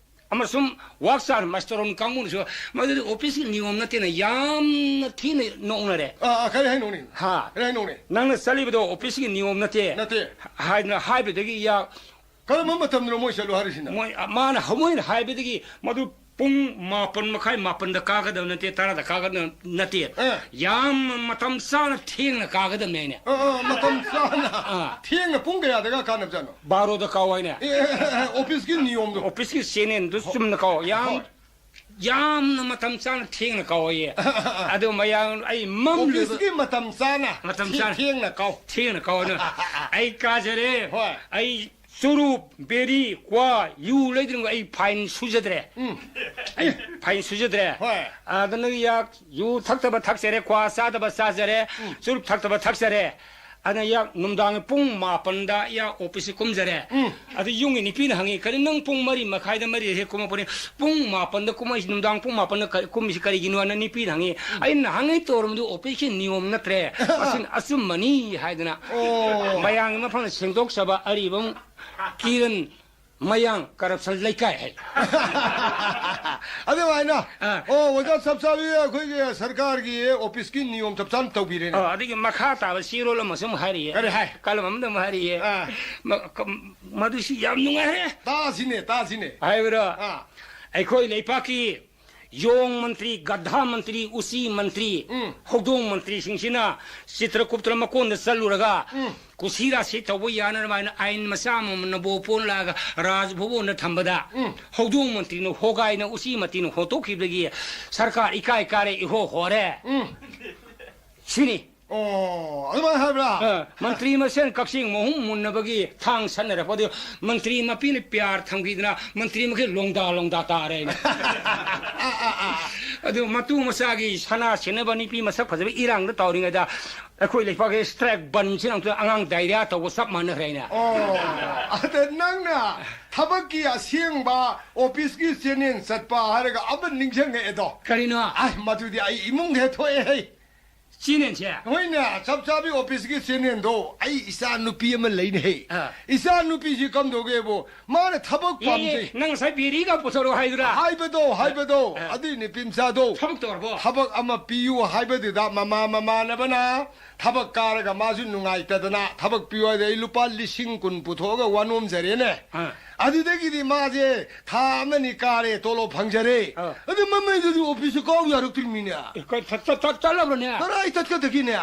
ꯑꯃꯁꯨꯡ ꯋꯥꯛ ꯆꯥꯟ ꯃꯥꯁꯇꯔꯣꯟ ꯀꯥꯡꯕꯨꯅꯁꯨ ꯃꯗꯨꯗꯤ ꯑꯣꯐꯤꯁꯀꯤ ꯅꯤꯌꯣꯝ ꯅꯠꯇꯦꯅ ꯌꯥꯝꯅ ꯊꯤꯅ ꯅꯣꯛꯅꯔꯦ꯫ ꯑꯥ, ꯑꯥ, ꯀꯔꯤ ꯍꯥꯏꯅꯣꯅꯦ? ꯍꯥ꯫ ꯀꯔꯤ ꯍꯥꯏꯅꯣꯅꯦ? "ꯅꯪꯅ ꯆꯠꯂꯤꯕꯗꯣ ꯑꯣꯐꯤꯁꯀꯤ ꯅꯤꯌꯣꯝ ꯅꯠꯇꯦ" ꯅꯠꯇꯦ꯫ ꯍꯥꯏꯗꯅ ꯍꯥꯏꯕꯗꯒꯤ ꯌꯥ-, ꯀꯔꯝꯕ ꯃꯇꯝꯗꯅꯣ ꯃꯣꯏ ꯆꯠꯂꯨ ꯍꯥꯏꯔꯤꯁꯤꯅ? ꯃꯣꯏ, ꯃꯥꯅ ꯍꯧꯃꯣꯏꯅ ꯍꯥꯏꯕꯗꯒꯤ ꯃꯗꯨ ꯄꯨꯡ ꯃꯥꯄꯟ ꯃꯈꯥꯏ, ꯃꯥꯄꯟꯗ ꯀꯥꯒꯗꯕ ꯅꯠꯇꯦ, ꯇꯔꯥꯗ ꯀꯥꯒꯗꯕ ꯅꯠꯇꯦ꯫ ꯑꯦ꯫ ꯌꯥꯝ ꯃꯇꯝ ꯆꯥꯅ ꯊꯦꯡꯅ ꯀꯥꯒꯗꯕꯅꯦ ꯍꯥꯏꯅꯦ꯫ ꯑ, ꯑ, ꯃꯇꯝ ꯆꯥꯅ꯫ ꯑꯥ꯫ ꯊꯦꯡꯅ ꯄꯨꯡ ꯀꯌꯥꯗꯒ ꯀꯥꯅꯕꯖꯥꯠꯅꯣ? ꯕꯥꯔꯣꯗ ꯀꯥꯎ ꯍꯥꯏꯅꯦ꯫ ꯑꯦ, ꯑꯦ, ꯑꯦ, ꯑꯣꯐꯤꯁꯀꯤ ꯅꯤꯌꯣꯝꯗꯣ꯫ ꯑꯣꯐꯤꯁꯀꯤ ꯆꯦꯅꯦꯜꯗꯨ ꯆꯨꯝꯅ ꯀꯥꯎ꯫ ꯌꯥꯝ, ꯍꯣꯏ꯫ ꯌꯥꯝꯅ ꯃꯇꯝ ꯆꯥꯅ ꯊꯦꯡꯅ ꯀꯥꯎ ꯍꯥꯏꯌꯦ꯫ ꯑꯗꯨ ꯃꯌꯥꯝ ꯑꯩ ꯃꯝꯂꯤꯕ ꯑꯣꯐꯤꯁꯀꯤ ꯃꯇꯝ ꯆꯥꯅ ꯃꯇꯝ ꯊꯦ-, ꯆꯥꯅ꯫ ꯊꯦꯡꯅ ꯀꯥꯎ꯫ ꯊꯦꯡꯅ ꯀꯥꯎ꯫ ꯑꯗꯨ ꯑꯩ ꯀꯥꯖꯔꯦ꯫ ꯍꯣꯏ꯫ ꯑꯩ ꯆꯨꯔꯨꯞ, ꯕꯦꯔꯤ, ꯀ꯭ꯋꯥ, ꯌꯨ ꯂꯩꯗ꯭ꯔꯤꯉꯩ ꯑꯩ ꯐꯥꯏꯟ ꯁꯨꯖꯗ꯭ꯔꯦ꯫ ꯎꯝ꯫ ꯑꯩ ꯐꯥꯏꯟ ꯁꯨꯖꯗ꯭ꯔꯦ꯫ ꯍꯣꯏ꯫ ꯑꯗꯨꯅ ꯌꯥ-, ꯌꯨ ꯊꯛꯇꯕ ꯊꯛꯆꯔꯦ, ꯀ꯭ꯋꯥ ꯆꯥꯗꯕ ꯆꯥꯖꯔꯦ, ꯎꯝ꯫ ꯆꯨꯔꯨꯞ ꯊꯛꯇꯕ ꯊꯛꯆꯔꯦ꯫ ꯑꯗꯨꯅ ꯌꯥ-, ꯅꯨꯡꯗꯥꯡ ꯄꯨꯡ ꯃꯥꯄꯟꯗ ꯌꯥ ꯑꯣꯐꯤꯁꯁꯤ ꯀꯨꯝꯖꯔꯦ꯫ ꯎꯝ꯫ ꯑꯗꯨ ꯌꯨꯝꯒꯤ ꯅꯨꯄꯤꯅ ꯍꯪꯉꯤ, "ꯀꯔꯤ ꯅꯪ ꯄꯨꯡ ꯃꯔꯤ ꯃꯈꯥꯏꯗ ꯃꯔꯤꯗ ꯍꯦꯛ ꯀꯨꯝꯃꯛꯄꯅꯤ? ꯄꯨꯡ ꯃꯥꯄꯟꯗ ꯀꯨꯝꯃꯛꯏꯁꯤ, ꯅꯨꯡꯗꯥꯡ ꯄꯨꯡ ꯃꯥꯄꯟꯗ ꯀ-, ꯀꯨꯝꯃꯤꯁꯤ ꯀꯔꯤꯒꯤꯅꯣ?" ꯍꯥꯏꯅ ꯅꯨꯄꯤꯅ ꯍꯪꯉꯤ꯫ ꯎꯝ꯫ ꯑꯩꯅ ꯅꯍꯥꯟꯉꯩ ꯇꯧꯔꯝꯕꯗꯨ ꯑꯣꯐꯤꯁꯀꯤ ꯅꯤꯌꯣꯝ ꯅꯠꯇ꯭ꯔꯦ꯫ ꯃꯁꯤꯅ ꯑꯆꯨꯝꯕꯅꯤ ꯍꯥꯏꯗꯅ ꯑꯣ꯫ ꯃꯌꯥꯝꯒꯤ ꯃꯐꯝꯗ ꯁꯦꯡꯗꯣꯛꯆꯕ ꯑꯔꯤꯕꯝ ꯀꯤꯔꯟ ꯃꯌꯥꯡ ꯀꯔꯞꯁꯟ ꯂꯩꯀꯥꯏ ꯍꯥꯏ꯫ ꯑꯗꯨꯃꯥꯏꯅ꯫ ꯑꯥ꯫ ꯑꯣ, ꯑꯣꯖꯥ ꯆꯞ ꯆꯥꯕꯤ ꯑꯩꯈꯣꯏꯒꯤ ꯁꯔꯀꯥꯔꯒꯤ ꯑꯣꯐꯤꯁꯀꯤ ꯅꯤꯌꯣꯝ ꯆꯞ ꯆꯥꯅ ꯇꯧꯕꯤꯔꯦꯅꯦ꯫ ꯑꯥ, ꯑꯗꯒꯤ ꯃꯈꯥ ꯇꯥꯕ ꯆꯦꯔꯣꯜ ꯑꯃꯁꯨ ꯑꯃꯨꯛ ꯍꯥꯏꯔꯤꯌꯦ꯫ ꯀꯔꯤ ꯍꯥꯏ? ꯀꯂꯝ ꯑꯃꯗ ꯑꯃꯨꯛ ꯍꯥꯏꯔꯤꯌꯦ꯫ ꯑꯥ꯫ ꯃ-, ꯀ-, ꯃꯗꯨꯁꯤ ꯌꯥꯝ ꯅꯨꯡꯉꯥꯏꯔꯦ꯫ ꯇꯥꯁꯤꯅꯦ, ꯇꯥꯁꯤꯅꯦ꯫ ꯍꯥꯏꯕ꯭ꯔꯣ? ꯑꯥ꯫ ꯑꯩꯈꯣꯏ ꯂꯩꯄꯥꯛꯀꯤ ꯌꯣꯡ ꯃꯟꯇ꯭ꯔꯤ, ꯒꯙꯥ ꯃꯟꯇ꯭ꯔꯤ, ꯎꯆꯤ ꯃꯟꯇ꯭ꯔꯤ, ꯎꯝ꯫ ꯍꯧꯗꯣꯡ ꯃꯟꯇ꯭ꯔꯤꯁꯤꯡꯁꯤꯅ ꯆꯤꯇ꯭ꯔꯒꯨꯞꯇ ꯃꯀꯣꯟꯗ ꯆꯠꯂꯨꯔꯒ, ꯎꯝ꯫ ꯀꯨꯁꯤ ꯔꯥꯁꯤ ꯇꯧꯕ ꯌꯥꯅꯅꯕ ꯍꯥꯏꯅ ꯑꯥꯏꯟ ꯃꯆꯥ ꯑꯃꯃꯝꯅ ꯕꯣ ꯄꯣꯟꯂꯛꯑꯒ ꯔꯥꯖ ꯚꯕꯟꯗ ꯊꯝꯕꯗ, ꯎꯝ꯫ ꯍꯧꯗꯣꯡ ꯃꯟꯇ꯭ꯔꯤꯅ ꯍꯣꯒꯥꯏꯅ ꯎꯆꯤ ꯃꯟꯇ꯭ꯔꯤꯅ ꯍꯣꯟꯇꯣꯛꯈꯤꯕꯗꯒꯤ ꯁꯔꯀꯥꯔ ꯏꯀꯥꯏ ꯀꯥꯔꯦ, ꯏꯍꯣ ꯍꯣꯔꯦ꯫ ꯎꯝ꯫ ꯁꯤꯅꯤ꯫ ꯑꯣ, ꯑꯗꯨꯃꯥꯏꯅ ꯍꯥꯏꯕ꯭ꯔꯥ? ꯑ, ꯃꯟꯇ꯭ꯔꯤ ꯃꯁꯦꯟ ꯀꯛꯆꯦꯡ ꯃꯍꯨꯝ ꯃꯨꯟꯅꯕꯒꯤ ꯊꯥꯡ ꯁꯠꯅꯔꯛꯄꯗꯨ ꯃꯟꯇ꯭ꯔꯤ ꯃꯄꯤꯅ ꯄꯤꯌꯥꯔ ꯊꯝꯈꯤꯗꯅ ꯃꯟꯇ꯭ꯔꯤ ꯃꯈꯩ ꯂꯣꯡꯗꯥ ꯂꯣꯡꯗꯥ ꯇꯥꯔꯦꯅ꯫ ꯑꯗꯨ ꯃꯇꯨ ꯃꯆꯥꯒꯤ ꯁꯅꯥ ꯁꯤꯟꯅꯕ ꯅꯨꯄꯤ ꯃꯁꯛ ꯐꯖꯕ ꯏꯔꯥꯡꯗ ꯇꯧꯔꯤꯉꯩꯗ ꯑꯩꯈꯣꯏ ꯂꯩꯄꯥꯛꯀꯤ ꯁ꯭ꯇ꯭ꯔꯥꯏꯛ ꯕꯟꯁꯤꯅ ꯑꯃꯨꯛꯇ ꯑꯉꯥꯡ ꯗꯥꯏꯔꯤꯌꯥ ꯇꯧꯕ ꯆꯞ ꯃꯥꯟꯅꯈ꯭ꯔꯦꯅꯦ꯫ ꯑꯣ, ꯑꯗ ꯅꯪꯅ ꯊꯕꯛꯀꯤ ꯑꯁꯦꯡꯕ ꯑꯣꯐꯤꯁꯀꯤ ꯆꯦꯅꯦꯜ ꯆꯠꯄ ꯍꯥꯏꯔꯒ ꯑꯃ ꯅꯤꯡꯁꯤꯡꯉꯛꯑꯦꯗꯣ꯫ ꯀꯔꯤꯅꯣ? ꯑꯁ, ꯃꯗꯨꯗꯤ ꯑꯩ ꯏꯃꯨꯡꯗ ꯍꯦꯛ ꯊꯣꯛꯑꯦ ꯍꯩ꯫ ꯆꯦꯅꯦꯜꯁꯦ? ꯍꯣꯏꯅꯦ, ꯆꯞ ꯆꯥꯕꯤ ꯑꯣꯐꯤꯁꯀꯤ ꯆꯦꯅꯦꯜꯗꯣ꯫ ꯑꯩ ꯏꯆꯥ ꯅꯨꯄꯤ ꯑꯃ ꯂꯩꯅꯦ ꯍꯩ꯫ ꯑꯥ꯫ ꯏꯆꯥ ꯅꯨꯄꯤꯁꯤ ꯀꯝꯗꯧꯒꯦꯕꯨ, ꯃꯥꯅ ꯊꯕꯛ ꯑꯦ, ꯄꯥꯝꯖꯩ꯫ ꯅꯪ ꯉꯁꯥꯏ ꯕꯦꯔꯤꯒ ꯄꯨꯊꯣꯔꯛꯑꯣ ꯍꯥꯏꯗꯨꯔꯥ? ꯍꯥꯏꯕꯗꯣ, ꯑꯥ, ꯍꯥꯏꯕꯗꯣ, ꯑꯥ꯫ ꯑꯗꯨꯏ ꯅꯨꯄꯤ ꯃꯆꯥꯗꯣ꯫ ꯊꯕꯛ ꯇꯧꯔꯕꯣ? ꯊꯕꯛ ꯑꯃ ꯄꯤꯌꯨ ꯍꯥꯏꯕꯗꯨꯗ ꯃꯃꯥ ꯃꯃꯥꯟꯅꯕꯅ ꯊꯕꯛ ꯀꯥꯔꯒ ꯃꯥꯁꯨ ꯅꯨꯡꯉꯥꯏꯇꯗꯅ ꯊꯕꯛ ꯄꯤꯌꯨ ꯍꯥꯏꯗ ꯑꯩ ꯂꯨꯄꯥ ꯂꯤꯁꯤꯡ ꯀꯨꯟ ꯄꯨꯊꯣꯛꯑꯒ ꯋꯥꯅꯣꯝꯖꯔꯦꯅꯦ꯫ ꯑꯥ꯫ ꯑꯗꯨꯗꯒꯤꯗꯤ ꯃꯥꯁꯦ ꯊꯥ ꯑꯃꯅꯤ ꯀꯥꯔꯦ, ꯇꯣꯂꯣꯞ ꯐꯪꯖꯔꯦ꯫ ꯑꯥ꯫ ꯑꯗꯨ ꯃꯃꯩꯗꯨꯗꯤ ꯑꯣꯐꯤꯁꯇ ꯀꯥꯎ ꯌꯥꯔꯛꯇ꯭ꯔꯤꯃꯤꯅꯦ꯫ ꯑꯦ, ꯀ-, ꯆꯠ-, ꯆꯠ-, ꯆꯠ-, ꯆꯠꯂꯕ꯭ꯔꯅꯦ? ꯀꯔꯥꯏ ꯆꯠꯀꯗꯒꯤꯅꯦ?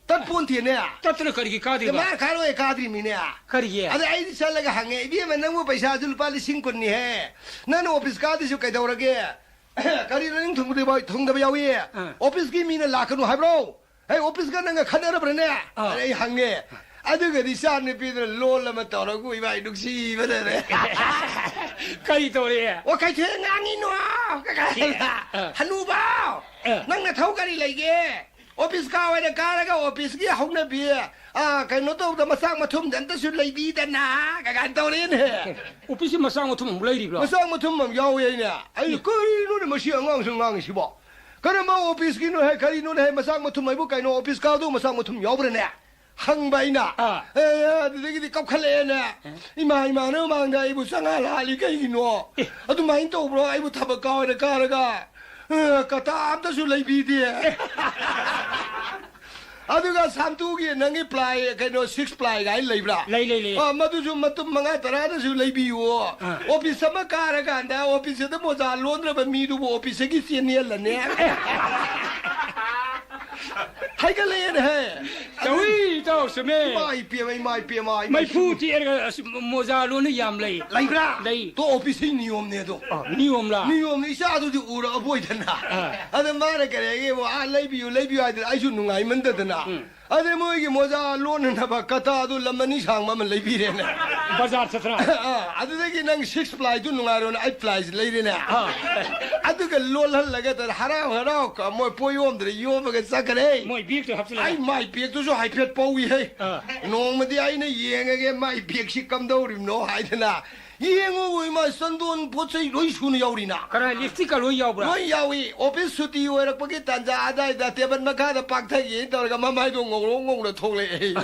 ꯇꯠꯄꯣꯟꯇꯦꯅꯦ꯫ ꯆꯠꯇꯅ ꯀꯔꯤꯒꯤ ꯀꯥꯗꯣꯏꯕ? ꯃꯥ ꯀꯥꯔꯣꯏ ꯀꯥꯗ꯭ꯔꯤꯃꯤꯅꯦ꯫ ꯀꯔꯤꯒꯤ? ꯑꯗ ꯑꯩꯗꯤ ꯆꯠꯂꯒ ꯍꯪꯉꯦ, "ꯏꯕꯦꯝꯃ, ꯅꯪꯕꯨ ꯄꯩꯁꯥꯁꯨ ꯂꯨꯄꯥ ꯂꯤꯁꯤꯡ ꯀꯨꯟꯅꯤꯍꯦ꯫ ꯅꯪꯅ ꯑꯣꯐꯤꯁ ꯀꯥꯗꯣꯏꯁꯨ ꯀꯩꯗꯧꯔꯒꯦ? ꯀꯔꯤꯅꯣ ꯅꯪ ꯊꯨꯡꯗꯕ, ꯊꯨꯡꯗꯕ ꯌꯥꯎꯏ? ꯑꯥ꯫ ꯑꯣꯐꯤꯁꯀꯤ ꯃꯤꯅ ꯂꯥꯛꯀꯅꯨ ꯍꯥꯏꯕ꯭ꯔꯣ? ꯍꯦ, ꯑꯣꯐꯤꯁꯀ ꯅꯪꯒ ꯈꯠꯅꯔꯕ꯭ꯔꯅꯦ?" ꯑꯥ꯫ ꯑꯗ ꯑꯩ ꯍꯪꯉꯦ꯫ ꯑꯗꯨꯒꯗꯤ ꯏꯆꯥ ꯅꯨꯄꯤꯗꯨꯅ ꯂꯣꯜ ꯑꯃ ꯇꯧꯔꯒ ꯏꯕꯥꯏ ꯅꯨꯡꯁꯤꯕꯗꯅꯦ꯫ ꯀꯔꯤ ꯇꯧꯔꯦ? "ꯑꯣ, ꯀꯩꯊꯦꯜ ꯉꯥꯡꯉꯤꯅꯣ?" ꯑꯥ꯫ "ꯍꯅꯨꯕ, ꯑꯥ꯫ ꯅꯪ ꯅꯊꯧ ꯀꯔꯤ ꯂꯩꯒꯦ? ꯑꯣꯐꯤꯁ ꯀꯥ ꯑꯣꯏꯅ ꯀꯥꯔꯒ ꯑꯣꯐꯤꯁꯀꯤ ꯍꯧꯅꯕꯤ, ꯑꯥ, ꯀꯩꯅꯣ ꯇꯧꯗ ꯃꯆꯥꯛ ꯃꯊꯨꯝꯗꯤ ꯑꯝꯇꯁꯨ ꯂꯩꯕꯤꯗꯅ?" ꯀꯥꯏꯅ ꯇꯧꯔꯦꯅꯦ꯫ ꯑꯣꯐꯤꯁꯀꯤ ꯃꯆꯥꯛ ꯃꯊꯨꯝ ꯑꯃꯨꯛ ꯂꯩꯔꯤꯕ꯭ꯔꯣ? ꯃꯆꯥꯛ ꯃꯊꯨꯝ ꯑꯃ ꯌꯥꯎꯋꯦ ꯑꯩꯅ꯫ ꯑꯩ, ꯎꯝ꯫ "ꯀꯔꯤꯅꯣꯅꯦ ꯃꯁꯤ ꯑꯉꯥꯡꯁꯨ ꯉꯥꯡꯉꯤꯁꯤꯕꯣ? ꯀꯔꯝꯕ ꯑꯣꯐꯤꯁꯀꯤꯅꯣ ꯍꯦ? ꯀꯔꯤꯅꯣꯅꯦ ꯍꯦ? ꯃꯆꯥꯛ ꯃꯊꯨꯝ ꯍꯥꯏꯕꯨ ꯀꯩꯅꯣ? ꯑꯣꯐꯤꯁ ꯀꯥꯗꯨ ꯃꯆꯥꯛ ꯃꯊꯨꯝ ꯌꯥꯎꯕ꯭ꯔꯅꯦ?" ꯍꯪꯕ ꯑꯩꯅ꯫ ꯑꯥ꯫ "ꯑꯦ, ꯑꯗꯨꯗꯒꯤꯗꯤ ꯀꯞꯈꯠꯂꯛꯑꯦꯅꯦ꯫ ꯑꯦ꯫ ꯏꯃꯥ, ꯏꯃꯥꯅ ꯃꯃꯥꯡꯗ ꯑꯩꯕꯨ ꯆꯪꯉꯥ ꯂꯥꯛꯍꯜꯂꯤ ꯀꯩꯒꯤꯅꯣ? ꯑꯦ꯫ ꯑꯗꯨꯃꯥꯏꯅ ꯇꯧꯕ꯭ꯔꯣ? ꯑꯩꯕꯨ ꯊꯕꯛ ꯀꯥ ꯑꯣꯏꯅ ꯀꯥꯔꯒ, ꯑ, ꯀꯇꯥ ꯑꯝꯇꯁꯨ ꯂꯩꯕꯤꯗꯦ꯫ ꯑꯗꯨꯒ ꯁꯥꯝꯇꯨꯒꯤ ꯅꯪꯒꯤ ꯄ꯭ꯂꯥꯏ, ꯀꯩꯅꯣ, ꯁꯤꯛꯁ ꯄ꯭ꯂꯥꯏ ꯀꯥꯏꯅ ꯂꯩꯕ꯭ꯔꯥ? ꯂꯩ, ꯂꯩ, ꯂꯩ꯫ ꯑ, ꯃꯗꯨꯁꯨ ꯃꯇꯨꯝ ꯃꯉꯥ ꯇꯔꯥꯗꯁꯨ ꯂꯩꯕꯤꯌꯨ꯫ ꯑꯥ꯫ ꯑꯣꯐꯤꯁ ꯑꯃ ꯀꯥꯔꯀꯥꯟꯗ ꯑꯣꯐꯤꯁ ꯑꯗꯨ ꯃꯣꯖꯥ ꯂꯣꯟꯗ꯭ꯔꯕ ꯃꯤꯗꯨꯕꯨ ꯑꯣꯐꯤꯁꯇꯒꯤ ꯆꯦꯟꯅꯤꯍꯜꯂꯅꯤ꯫ ꯍꯥꯏꯒꯠꯂꯛꯑꯦꯅꯦꯍꯦ꯫ ꯇꯧꯏ, ꯏꯇꯥꯎ, ꯆꯨꯝꯃꯦ꯫ ꯏꯃꯥ ꯏꯄꯦꯝꯃ, ꯏꯃꯥ ꯏꯄꯦꯝꯃ, ꯏꯃꯥ ꯃꯩꯐꯨ ꯏꯄꯦꯝꯃ꯫ ꯇꯦꯛꯑꯒ ꯑꯁ, ꯃꯣꯖꯥ ꯂꯣꯟꯅ ꯌꯥꯝ ꯂꯩ꯫ ꯂꯩꯕ꯭ꯔꯥ? ꯂꯩ꯫ ꯇꯣ, ꯑꯣꯐꯤꯁꯀꯤ ꯅꯤꯌꯣꯝꯅꯦ ꯑꯗꯣ꯫ ꯑ, ꯅꯤꯌꯣꯝꯂꯥ? ꯅꯤꯌꯣꯝꯅꯦ, ꯏꯆꯥꯗꯨꯗꯤ ꯎꯔꯛꯑꯕꯣꯏꯗꯅ꯫ ꯑ꯫ ꯑꯗ ꯃꯥꯅ ꯀꯔꯤ ꯍꯥꯏꯒꯦꯕꯨ, "ꯑꯥ, ꯂꯩꯕꯤꯌꯨ, ꯂꯩꯕꯤꯌꯨ" ꯍꯥꯏꯗꯅ ꯑꯩꯁꯨ ꯅꯨꯡꯉꯥꯏꯃꯟꯗꯗꯅ꯫ ꯎꯝ꯫ ꯑꯗꯩ ꯃꯣꯏꯒꯤ ꯃꯣꯖꯥ ꯂꯣꯟꯅꯅꯕ ꯀꯇꯥꯗꯨ ꯂꯝ ꯑꯅꯤ ꯁꯥꯡꯕ ꯑꯃ ꯂꯩꯕꯤꯔꯦꯅꯦ꯫ ꯕꯖꯥꯔ ꯆꯠꯇ꯭ꯔꯥ? ꯑ, ꯑꯗꯨꯗꯒꯤ ꯅꯪ ꯁꯤꯛꯁ ꯄ꯭ꯂꯥꯏꯗꯨ ꯅꯨꯡꯉꯥꯏꯔꯣꯅ ꯑꯩꯠ ꯄ꯭ꯂꯥꯏꯁꯤ ꯂꯩꯔꯦꯅꯦ꯫ ꯑ꯫ ꯑꯗꯨꯒ ꯂꯣꯜꯍꯜꯂꯒ ꯇꯧꯔꯦ, ꯍꯔꯥꯎ ꯍꯔꯥꯎ ꯀ-, ꯃꯣꯏ ꯄꯣꯠ ꯌꯣꯝꯗ꯭ꯔꯦ, ꯌꯣꯝꯃꯒ ꯆꯠꯈ꯭ꯔꯦ꯫ ꯃꯣꯏ ꯕꯦꯒꯇꯨ ꯍꯥꯞꯆꯤꯜꯂꯒ꯫ ꯑꯩ ꯃꯥꯏ ꯕꯦꯒꯇꯨꯁꯨ ꯍꯥꯏꯐꯦꯠ ꯄꯧꯏꯍꯦ꯫ ꯑ꯫ ꯅꯣꯡꯃꯗꯤ ꯑꯩꯅ ꯌꯦꯡꯉꯒꯦ ꯃꯥꯏ ꯕꯦꯒꯁꯤ ꯀꯝꯗꯧꯔꯤꯕꯅꯣ ꯍꯥꯏꯗꯅ꯫ ꯌꯦꯡꯉꯨ ꯏꯃꯥ, ꯆꯟꯗꯣꯟ ꯄꯣꯠ ꯆꯩ ꯂꯣꯏ ꯁꯨꯅ ꯌꯥꯎꯔꯤꯅ꯫ ꯀꯔꯥꯏ, ꯂꯤꯞꯁꯇꯤꯛꯀ ꯂꯣꯏ ꯌꯥꯎꯕ꯭ꯔꯥ? ꯂꯣꯏ ꯌꯥꯎꯏ꯫ ꯑꯣꯐꯤꯁ ꯁꯨꯇꯤ ꯑꯣꯏꯔꯛꯄꯒꯤ ꯇꯥꯟꯖꯥ ꯑꯗꯥꯏꯗ ꯇꯦꯕꯜ ꯃꯈꯥꯗ ꯄꯥꯛꯊꯒꯦꯅ ꯇꯧꯔꯒ ꯃꯃꯥꯏꯗꯣ ꯉꯧꯔꯣꯛ ꯉꯧꯅ ꯊꯣꯛꯂꯛꯑꯦ꯫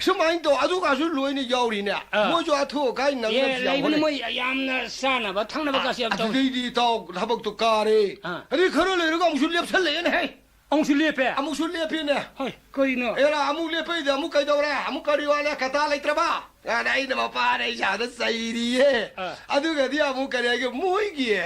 ꯁꯨꯃꯥꯏꯅ ꯇꯧ, ꯑꯗꯨꯒꯁꯨ ꯂꯣꯏꯅ ꯌꯥꯎꯔꯤꯅꯦ꯫ ꯑꯥ꯫ ꯃꯣꯏꯁꯨ ꯑꯊꯨ ꯑꯀꯥꯏ ꯅꯪꯅꯕꯁꯨ ꯑꯦ, ꯌꯥꯝ ꯂꯩꯕꯅꯤ ꯍꯣꯠꯅꯩ꯫ ꯃꯣꯏ ꯌꯥꯝꯅ ꯆꯥꯅꯕ ꯊꯛꯅꯕꯒꯁꯨ ꯌꯥꯝ ꯇꯧꯏ꯫ ꯑꯗꯨꯗꯩꯗꯤ ꯏꯇꯥꯎ ꯊꯕꯛꯇꯣ ꯀꯥꯔꯦ꯫ ꯑꯥ꯫ ꯑꯗꯩ ꯈꯔ ꯂꯩꯔꯒ ꯑꯃꯨꯛꯁꯨ ꯂꯦꯞꯁꯜꯂꯛꯑꯦꯅꯦ ꯍꯦ꯫ ꯑꯃꯨꯛꯁꯨ ꯂꯦꯞꯄꯦ? ꯑꯃꯨꯛꯁꯨ ꯂꯦꯞꯄꯦꯅꯦ꯫ ꯍꯣꯏ, ꯀꯔꯤꯅꯣ? ꯑꯦꯔꯥ, ꯑꯃꯨꯛ ꯂꯦꯞꯄꯩꯗꯤ ꯑꯃꯨꯛ ꯀꯩꯗꯧꯔꯦ? ꯑꯃꯨꯛ ꯀꯔꯤ ꯋꯥꯠꯂꯦ? ꯀꯇꯥ ꯂꯩꯇ꯭ꯔꯕ? ꯑꯗ ꯑꯩꯅ ꯃꯄꯥꯅ ꯏꯁꯥꯗ ꯆꯩꯔꯤꯌꯦ꯫ ꯑꯥ꯫ ꯑꯗꯨꯒꯗꯤ ꯑꯃꯨꯛ ꯀꯔꯤ ꯍꯥꯏꯒꯦ? ꯃꯣꯏꯒꯤ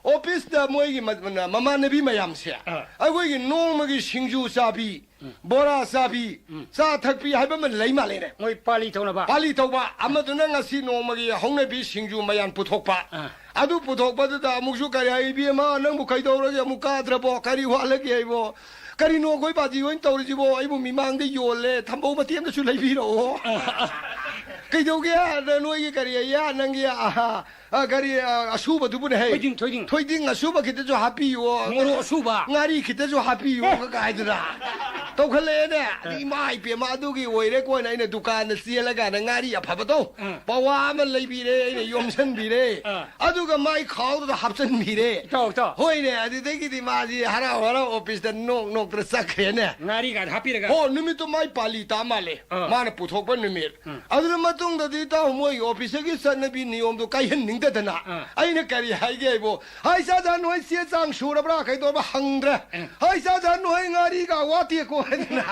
ꯑꯣꯐꯤꯁꯇ ꯃꯣꯏꯒꯤ ꯃ-, ꯃ-, ꯃꯃꯥꯟꯅꯕꯤ ꯃꯌꯥꯝꯁꯦ, ꯑꯥ꯫ ꯑꯩꯈꯣꯏꯒꯤ ꯅꯣꯡꯃꯒꯤ ꯁꯤꯡꯖꯨ ꯆꯥꯕꯤ, ꯎꯝ꯫ ꯕꯣꯔꯥ ꯆꯥꯕꯤ, ꯎꯝ꯫ ꯆꯥ ꯊꯛꯄꯤ ꯍꯥꯏꯕ ꯑꯃ ꯂꯩ ꯃꯥꯜꯂꯦꯅꯦ꯫ ꯃꯣꯏ ꯄꯥꯂꯤ ꯇꯧꯅꯕ? ꯄꯥꯂꯤ ꯇꯧꯕ꯫ ꯑꯃꯗꯨꯅ ꯉꯁꯤ ꯅꯣꯡꯃꯒꯤ ꯍꯧꯅꯕꯤ ꯁꯤꯡꯖꯨ ꯃꯌꯥꯟ ꯄꯨꯊꯣꯛꯄ꯫ ꯑꯥ꯫ ꯑꯗꯨ ꯄꯨꯊꯣꯛꯄꯗꯨꯗ ꯑꯃꯨꯛꯁꯨ ꯀꯔꯤ ꯍꯥꯏ, "ꯏꯕꯦꯝꯃ, ꯅꯪꯕꯨ ꯀꯩꯗꯧꯔꯒꯦ? ꯑꯃꯨꯛ ꯀꯥꯗ꯭ꯔꯕꯣ? ꯀꯔꯤ ꯋꯥꯠꯂꯒꯦ ꯑꯩꯕꯣ? ꯀꯔꯤꯅꯣ ꯑꯩꯈꯣꯏ ꯄꯥꯔꯇꯤ ꯍꯣꯏꯅ ꯇꯧꯔꯤꯁꯤꯕꯣ? ꯑꯩꯕꯨ ꯃꯤꯃꯥꯡꯗ ꯌꯣꯜꯂꯦ, ꯊꯝꯕꯧ ꯃꯇꯦꯛ ꯑꯃꯁꯨ ꯂꯩꯕꯤꯔꯛꯑꯣ꯫ ꯀꯩꯗꯧꯒꯦ? ꯅ-, ꯅꯣꯏꯒꯤ ꯀꯔꯤ ꯑꯌꯥ, ꯅꯪꯒꯤ, ꯑꯍꯥ, ꯑ, ꯀꯔꯤ, ꯑ, ꯑꯁꯨꯕꯗꯨꯕꯨꯅꯦ ꯍꯦ꯫ ꯊꯣꯏꯗꯤꯡ, ꯊꯣꯏꯗꯤꯡ꯫ ꯊꯣꯏꯗꯤꯡ ꯑꯁꯨꯕ ꯈꯤꯇꯁꯨ ꯍꯥꯞꯄꯤꯌꯣ꯫ ꯃꯣꯔꯣꯛ ꯑꯁꯨꯕ꯫ ꯉꯥꯔꯤ ꯈꯤꯇꯁꯨ ꯍꯥꯞꯄꯤꯌꯣ", ꯀꯥꯏꯗꯅ ꯇꯧꯈꯠꯂꯛꯑꯦꯅꯦ꯫ ꯑꯗꯩ ꯏꯃꯥ ꯏꯄꯦꯝꯃ, ꯑꯗꯨꯒꯤ ꯑꯣꯏꯔꯦ ꯀꯣꯟꯅ ꯑꯩꯅ ꯗꯨꯀꯥꯟꯗ ꯆꯦꯜꯂꯀꯥꯟꯗ ꯉꯥꯔꯤ ꯑꯐꯕꯗꯣ ꯑꯥ꯫ ꯄꯋꯥ ꯑꯃ ꯂꯩꯕꯤꯔꯦ, ꯑꯩꯅ ꯌꯣꯝꯁꯟꯕꯤꯔꯦ꯫ ꯑꯥ꯫ ꯑꯗꯨꯒ ꯃꯥꯏ ꯈꯥꯎꯗꯨꯗ ꯍꯥꯞꯆꯟꯕꯤꯔꯦ꯫ ꯏꯇꯥꯎ, ꯏꯇꯥꯎ꯫ ꯍꯣꯏꯅꯦ, ꯑꯗꯨꯗꯒꯤꯗꯤ ꯃꯥꯁꯤ ꯍꯔꯥꯎ ꯍꯔꯥꯎ ꯑꯣꯐꯤꯁꯇ ꯅꯣꯛ ꯅꯣꯛꯇꯅ ꯆꯠꯈ꯭ꯔꯦꯅꯦ꯫ ꯉꯥꯔꯤꯒ ꯍꯥꯞꯄꯤꯔꯒ? ꯍꯣ, ꯅꯨꯃꯤꯠꯇꯨ ꯃꯥꯏ ꯄꯥꯂꯤ ꯇꯥ ꯃꯥꯜꯂꯦ꯫ ꯑꯥ꯫ ꯃꯥꯅ ꯄꯨꯊꯣꯛꯄ ꯅꯨꯃꯤꯠ꯫ ꯎꯝ꯫ ꯑꯗꯨꯅ ꯃꯇꯨꯡꯗꯗꯤ ꯏꯇꯥꯎ ꯃꯣꯏꯒꯤ ꯑꯣꯐꯤꯁꯇꯒꯤ ꯆꯠꯅꯕꯤ ꯅꯤꯌꯣꯝꯗꯣ ꯀꯥꯏꯍꯟꯅꯤꯡꯗꯗꯅ ꯑꯥ꯫ ꯑꯩꯅ ꯀꯔꯤ ꯍꯥꯏꯒꯦ ꯍꯥꯏꯕꯨ, "ꯍꯥꯏ ꯆꯥ ꯆꯥ ꯅꯣꯏ ꯆꯦ ꯆꯥꯡ ꯁꯨꯔꯕ꯭ꯔꯥ?" ꯀꯩꯗꯧꯔꯕ ꯍꯪꯗ꯭ꯔꯦ꯫ ꯎꯝ꯫ "ꯍꯥꯏ ꯆꯥ ꯆꯥ ꯅꯣꯏ ꯉꯥꯔꯤ ꯁꯤꯒ ꯋꯥꯇꯦꯀꯣ ꯍꯥꯏꯗꯅ꯫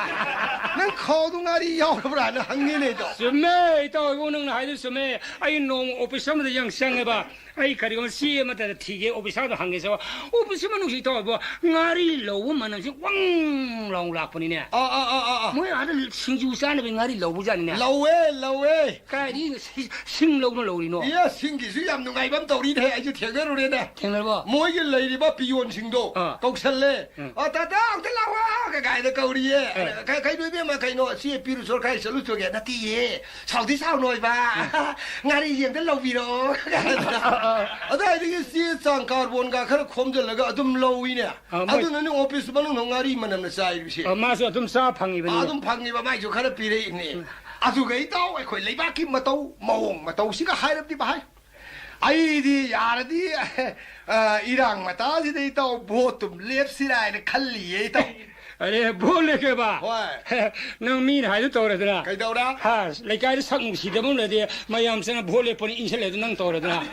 ꯅꯪ ꯈꯥꯎꯗꯨ ꯉꯥꯔꯤ ꯌꯥꯎꯔꯕ꯭ꯔꯥꯅ ꯍꯪꯉꯤꯅꯦ, ꯏꯇꯥꯎ꯫ ꯆꯨꯝꯃꯦ, ꯏꯇꯥꯎ ꯏꯕꯨꯡ, ꯅꯪꯅ ꯍꯥꯏꯗꯨ ꯆꯨꯝꯃꯦ꯫ ꯑꯩ ꯅꯣꯡꯃ ꯑꯣꯐꯤꯁ ꯑꯃꯗ ꯌꯥꯝ ꯆꯪꯉꯦꯕ꯫ ꯑꯩ ꯀꯔꯤꯒꯨꯝꯕ ꯆꯦ ꯑꯃꯠꯇ ꯊꯤꯒꯦ, ꯑꯣꯐꯤꯁꯥꯔꯗ ꯍꯪꯒꯦ ꯆꯠꯄ꯫ ꯑꯣꯐꯤꯁ ꯃꯅꯨꯡꯁꯤ, ꯏꯇꯥꯎ ꯏꯕꯨꯡ, ꯉꯥꯔꯤ ꯂꯧꯕ ꯃꯅꯝꯁꯤ ꯋꯪ ꯂꯥꯎ ꯂꯥꯛꯄꯅꯤꯅꯦ꯫ ꯑꯥ, ꯑꯥ, ꯑꯥ, ꯑꯥ, ꯑꯥ꯫ ꯃꯣꯏ ꯑꯥꯗ ꯁꯤꯡꯖꯨ ꯆꯥꯅꯕꯒꯤ ꯉꯥꯔꯤ ꯂꯧꯕꯖꯥꯠꯅꯤꯅꯦ꯫ ꯂꯧꯋꯦ, ꯂꯧꯋꯦ꯫ ꯀꯥꯏꯗꯒꯤ ꯁꯤ-, ꯁꯤꯡ ꯂꯧꯅ ꯂꯧꯔꯤꯅꯣ? ꯏꯌꯥ, ꯁꯤꯡꯒꯤꯁꯨ ꯌꯥꯝ ꯅꯨꯡꯉꯥꯏꯕ ꯑꯃ ꯇꯧꯔꯤꯅꯦ, ꯑꯩꯁꯨ ꯊꯦꯡꯅꯔꯨꯔꯦꯅꯦ꯫ ꯊꯦꯡꯅꯔꯕꯣ? ꯃꯣꯏꯒꯤ ꯂꯩꯔꯤꯕ ꯄꯤꯌꯣꯟꯁꯤꯡꯗꯣ ꯑꯥ꯫ ꯀꯧꯁꯜꯂꯦ꯫ ꯎꯝ꯫ "ꯑ, ꯇꯥꯇꯥ, ꯑꯝꯇ ꯂꯥꯛꯑꯣ!" ꯀꯥꯏꯅ ꯀꯧꯔꯤꯌꯦ꯫ ꯑꯥ꯫ "ꯀ-, ꯀꯩꯅꯣ ꯏꯕꯦꯝꯃ, ꯀꯩꯅꯣ, ꯁꯤ ꯄꯤꯔꯨꯆꯣꯔ ꯀꯥꯏ ꯆꯠꯂꯨꯆꯣꯒꯦ?" "ꯅꯠꯇꯦꯌꯦ, ꯁꯥꯎꯗꯤ ꯁꯥꯎꯅꯣꯏꯕ꯫ ꯎꯝ꯫ ꯉꯥꯔꯤꯁꯦ ꯑꯝꯇ ꯂꯧꯕꯤꯔꯛꯑꯣ", ꯀꯥꯏꯅ꯫ ꯑꯥ, ꯑꯥ, ꯑꯥ꯫ ꯑꯗꯥꯏꯗꯒꯤ ꯆꯦ ꯆꯥꯡ ꯀꯥꯔꯕꯣꯟꯒ ꯈꯔ ꯈꯣꯝꯖꯤꯜꯂꯒ ꯑꯗꯨꯝ ꯂꯧꯏꯅꯦ꯫ ꯑꯥ, ꯃꯣꯏ ꯑꯗꯨꯅꯅꯦ ꯑꯣꯐꯤꯁ ꯃꯅꯨꯡꯗ ꯉꯥꯔꯤ ꯃꯅꯝꯅ ꯆꯥꯏꯔꯤꯕꯁꯦ꯫ ꯑꯥ, ꯃꯥꯁꯨ ꯑꯗꯨꯝ ꯆꯥ ꯐꯪꯉꯤꯕꯅꯤꯅꯦ꯫ ꯑꯥ, ꯑꯗꯨꯝ ꯐꯪꯉꯤꯕ, ꯃꯥꯏꯁꯨ ꯈꯔ ꯄꯤꯔꯛꯏꯅꯦ꯫ ꯎꯝ꯫ ꯑꯗꯨꯒ ꯏꯇꯥꯎ, ꯑꯩꯈꯣꯏ ꯂꯩꯕꯥꯛꯀꯤ ꯃꯇꯧ, ꯃꯑꯣꯡ ꯃꯇꯧꯁꯤꯒ ꯍꯥꯏꯔꯕꯗꯤ ꯚꯥꯏ, ꯑꯩꯗꯤ ꯌꯥꯔꯗꯤ, ꯑ, ꯏꯔꯥꯡ ꯃꯇꯥꯁꯤꯗ ꯏꯇꯥꯎ ꯚꯣꯠꯇꯨꯝ ꯂꯦꯞꯁꯤꯔꯥ ꯍꯥꯏꯅ ꯈꯜꯂꯤꯌꯦ ꯏꯇꯥꯎ꯫ ꯑꯔꯦ, ꯚꯣꯠ ꯂꯦꯞꯀꯦꯕ? ꯍꯣꯏ꯫ ꯅꯪ ꯃꯤꯅ ꯍꯥꯏꯗꯨ ꯇꯧꯔꯗꯅ꯫ ꯀꯩꯗꯧꯔꯦ? ꯍꯥ, ꯂꯩꯀꯥꯏꯗ ꯁꯛ ꯅꯨꯡꯁꯤꯗꯕ ꯑꯃ ꯂꯩꯔꯗꯤ ꯃꯌꯥꯝ ꯆꯪꯅ ꯚꯣꯠ ꯂꯦꯞꯄꯅꯤ ꯏꯟꯁꯤꯜꯂꯦ ꯑꯗꯨ ꯅꯪ ꯇꯧꯔꯗꯅ꯫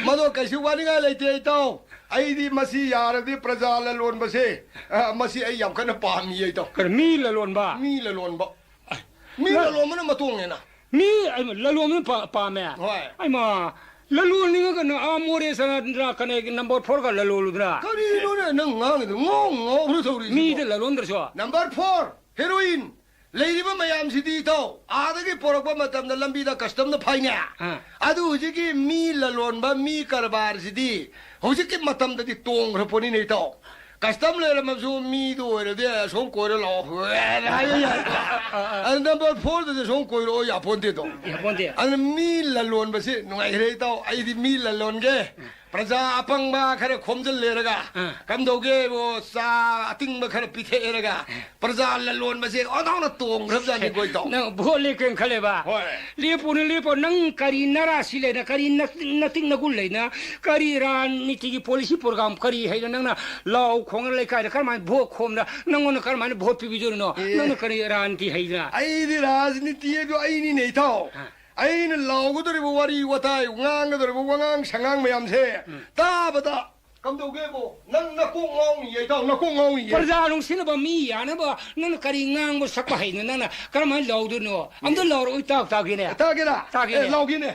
ꯃꯗꯣ ꯀꯩꯁꯨ ꯋꯥꯅꯤꯡꯉꯥꯏ ꯂꯩꯇꯦ ꯏꯇꯥꯎ꯫ ꯑꯩꯗꯤ ꯃꯁꯤ ꯌꯥꯔꯗꯤ ꯄ꯭ꯔꯖꯥ ꯂꯂꯣꯟꯕꯁꯦ, ꯑ, ꯃꯁꯤ ꯑꯩ ꯌꯥꯝ ꯀꯟꯅ ꯄꯥꯝꯃꯤꯌꯦ ꯏꯇꯥꯎ꯫ ꯀꯔꯤ, ꯃꯤ ꯂꯂꯣꯟꯕ? ꯃꯤ ꯂꯂꯣꯟꯕ꯫ ꯑ, ꯃꯤ ꯂ- ꯂꯂꯣꯟꯕꯅ ꯃꯇꯣꯡꯅꯦꯅ꯫ ꯃꯤ, ꯑ, ꯂꯂꯣꯟꯕꯅ ꯄꯥ-, ꯄꯥꯝꯃꯦ? ꯍꯣꯏ꯫ ꯑꯩꯃ, ꯂꯂꯣꯟꯅꯤꯡꯉꯒꯅ ꯑꯥ ꯃꯣꯔꯦ ꯆꯠꯂꯗ꯭ꯔꯥ, ꯀꯩꯅꯣ, ꯅꯝꯕꯔ ꯐꯣꯔꯒ ꯂꯂꯣꯜꯂꯨꯗ꯭ꯔꯥ? ꯀꯔꯤꯅꯣꯅꯦ ꯅꯪ ꯉꯥꯡꯉꯤꯗꯣ? ꯉꯥꯎ ꯉꯥꯎꯕ꯭ꯔꯥ ꯇꯧꯔꯤꯁꯤꯕꯣ? ꯃꯤꯗ ꯂꯂꯣꯟꯗ꯭ꯔꯁꯨ? Number four, heroine. ꯂꯩꯔꯤꯕ ꯃꯌꯥꯝꯁꯤꯗꯤ ꯏꯇꯥꯎ, ꯑꯥꯗꯒꯤ ꯄꯣꯔꯛꯄ ꯃꯇꯝꯗ ꯂꯝꯕꯤꯗ ꯀꯁꯇꯝꯅ ꯐꯥꯏꯅꯦ꯫ ꯑꯥ꯫ ꯑꯗꯨ ꯍꯧꯖꯤꯛꯀꯤ ꯃꯤ ꯂꯂꯣꯟꯕ, ꯃꯤ ꯀꯔꯕꯥꯔꯁꯤꯗꯤ ꯍꯧꯖꯤꯛꯀꯤ ꯃꯇꯝꯗꯗꯤ ꯇꯣꯡꯈ꯭ꯔ ꯄꯣꯠꯅꯤꯅꯦ ꯏꯇꯥꯎ꯫ ꯀꯁꯇꯝ ꯂꯩꯔꯝꯃꯁꯨ ꯃꯤꯗꯨ ꯑꯣꯏꯔꯗꯤ ꯑꯁꯣꯝ ꯀꯣꯏꯔ ꯂꯥꯛꯑꯣ ꯍꯥꯏꯕ ꯌꯥꯏ꯫ ꯑꯥ, ꯑꯥ꯫ ꯑꯗꯨ ꯅꯝꯕꯔ ꯐꯣꯔꯗꯗꯤ ꯑꯁꯣꯝ ꯀꯣꯏꯔꯛꯑꯣ ꯌꯥꯄꯣꯟꯇꯦꯗꯣ꯫ ꯌꯥꯄꯣꯟꯇꯦ꯫ ꯑꯗꯨꯅ ꯃꯤ ꯂꯂꯣꯟꯕꯁꯤ ꯅꯨꯡꯉꯥꯏꯈ꯭ꯔꯦ ꯏꯇꯥꯎ꯫ ꯑꯩꯗꯤ ꯃꯤ ꯂꯂꯣꯟꯒꯦ꯫ ꯎꯝ꯫ ꯄ꯭ꯔꯖꯥ ꯑꯄꯪꯕ ꯈꯔ ꯈꯣꯝꯖꯤꯜꯂꯦꯔꯒ, ꯑꯥ꯫ ꯀꯝꯗꯧꯒꯦꯕꯨ ꯆꯥ ꯑꯇꯤꯡꯕ ꯈꯔ ꯄꯤꯊꯛꯑꯦꯔꯒ, ꯄ꯭ꯔꯖꯥ ꯂꯂꯣꯟꯕꯁꯦ ꯑꯣꯟꯊꯣꯛꯅ ꯇꯣꯡꯈ꯭ꯔꯕꯖꯥꯠꯅꯤꯀꯣ ꯏꯇꯥꯎ꯫ ꯅꯪ ꯚꯣꯠ ꯂꯦꯞꯀꯦꯅ ꯈꯜꯂꯦꯕ? ꯍꯣꯏ꯫ ꯂꯦꯞꯄꯨꯅꯦ, ꯂꯦꯞꯄꯣ꯫ ꯅꯪ ꯀꯔꯤ ꯅꯔꯥꯁꯤ ꯂꯩꯅ, ꯀꯔꯤ ꯅ-, ꯅꯇꯤꯛ ꯅꯒꯨꯟ ꯂꯩꯅ, ꯀꯔꯤ ꯔꯥꯖꯅꯤꯇꯤꯒꯤ ꯄꯣꯂꯤꯁꯤ ꯄ꯭ꯔꯣꯒ꯭ꯔꯥꯝ ꯀꯔꯤ ꯍꯩꯅ ꯅꯪꯅ ꯂꯥꯎ ꯈꯣꯡꯅ ꯂꯩꯀꯥꯏꯗ ꯀꯔꯝꯍꯥꯏꯅ ꯚꯣꯠ ꯈꯣꯝꯅ, ꯅꯪꯉꯣꯟꯗ ꯀꯔꯝꯍꯥꯏꯅ ꯚꯣꯠ ꯄꯤꯕꯤꯗꯣꯔꯤꯅꯣ? ꯑꯦ꯫ ꯅꯪꯅ ꯀꯔꯤ ꯔꯥꯖꯅꯤꯇꯤ ꯍꯩꯗꯅ? ꯑꯩꯗꯤ ꯔꯥꯖꯅꯤꯇꯤ ꯍꯥꯏꯕꯗꯣ ꯑꯩꯅꯤꯅꯦ ꯏꯇꯥꯎ꯫ ꯑꯥ꯫ ꯑꯩꯅ ꯂꯥꯎꯒꯗꯧꯔꯤꯕ ꯋꯥꯔꯤ ꯋꯥꯇꯥꯏ, ꯉꯥꯡꯒꯗꯧꯔꯤꯕ ꯋꯥꯉꯥꯡ ꯁꯉꯥꯡ ꯃꯌꯥꯝꯁꯦ ꯎꯝ꯫ ꯇꯥꯕꯗ ꯀꯝꯗꯧꯒꯦꯕꯣ? ꯅꯪ ꯅꯀꯣꯛ ꯉꯥꯎꯅꯤꯌꯦ, ꯏꯇꯥꯎ, ꯅꯀꯣꯛ ꯉꯥꯎꯅꯤꯌꯦ꯫ ꯄ꯭ꯔꯖꯥ ꯅꯨꯡꯁꯤꯅꯕ ꯃꯤ ꯌꯥꯅꯕ ꯅꯪꯅ ꯀꯔꯤ ꯉꯥꯡꯕ ꯁꯛꯄ ꯍꯩꯅꯣ? ꯅꯪꯅ ꯀꯔꯝꯍꯥꯏꯅ ꯂꯥꯎꯗꯣꯏꯅꯣ? ꯑꯝꯇ ꯂꯥꯎꯔꯛꯑꯣ, ꯏꯇꯥꯎ, ꯇꯥꯒꯦꯅꯦ꯫ ꯇꯥꯒꯦꯅꯦ꯫ ꯑꯦ, ꯂꯥꯎꯒꯦꯅꯦ꯫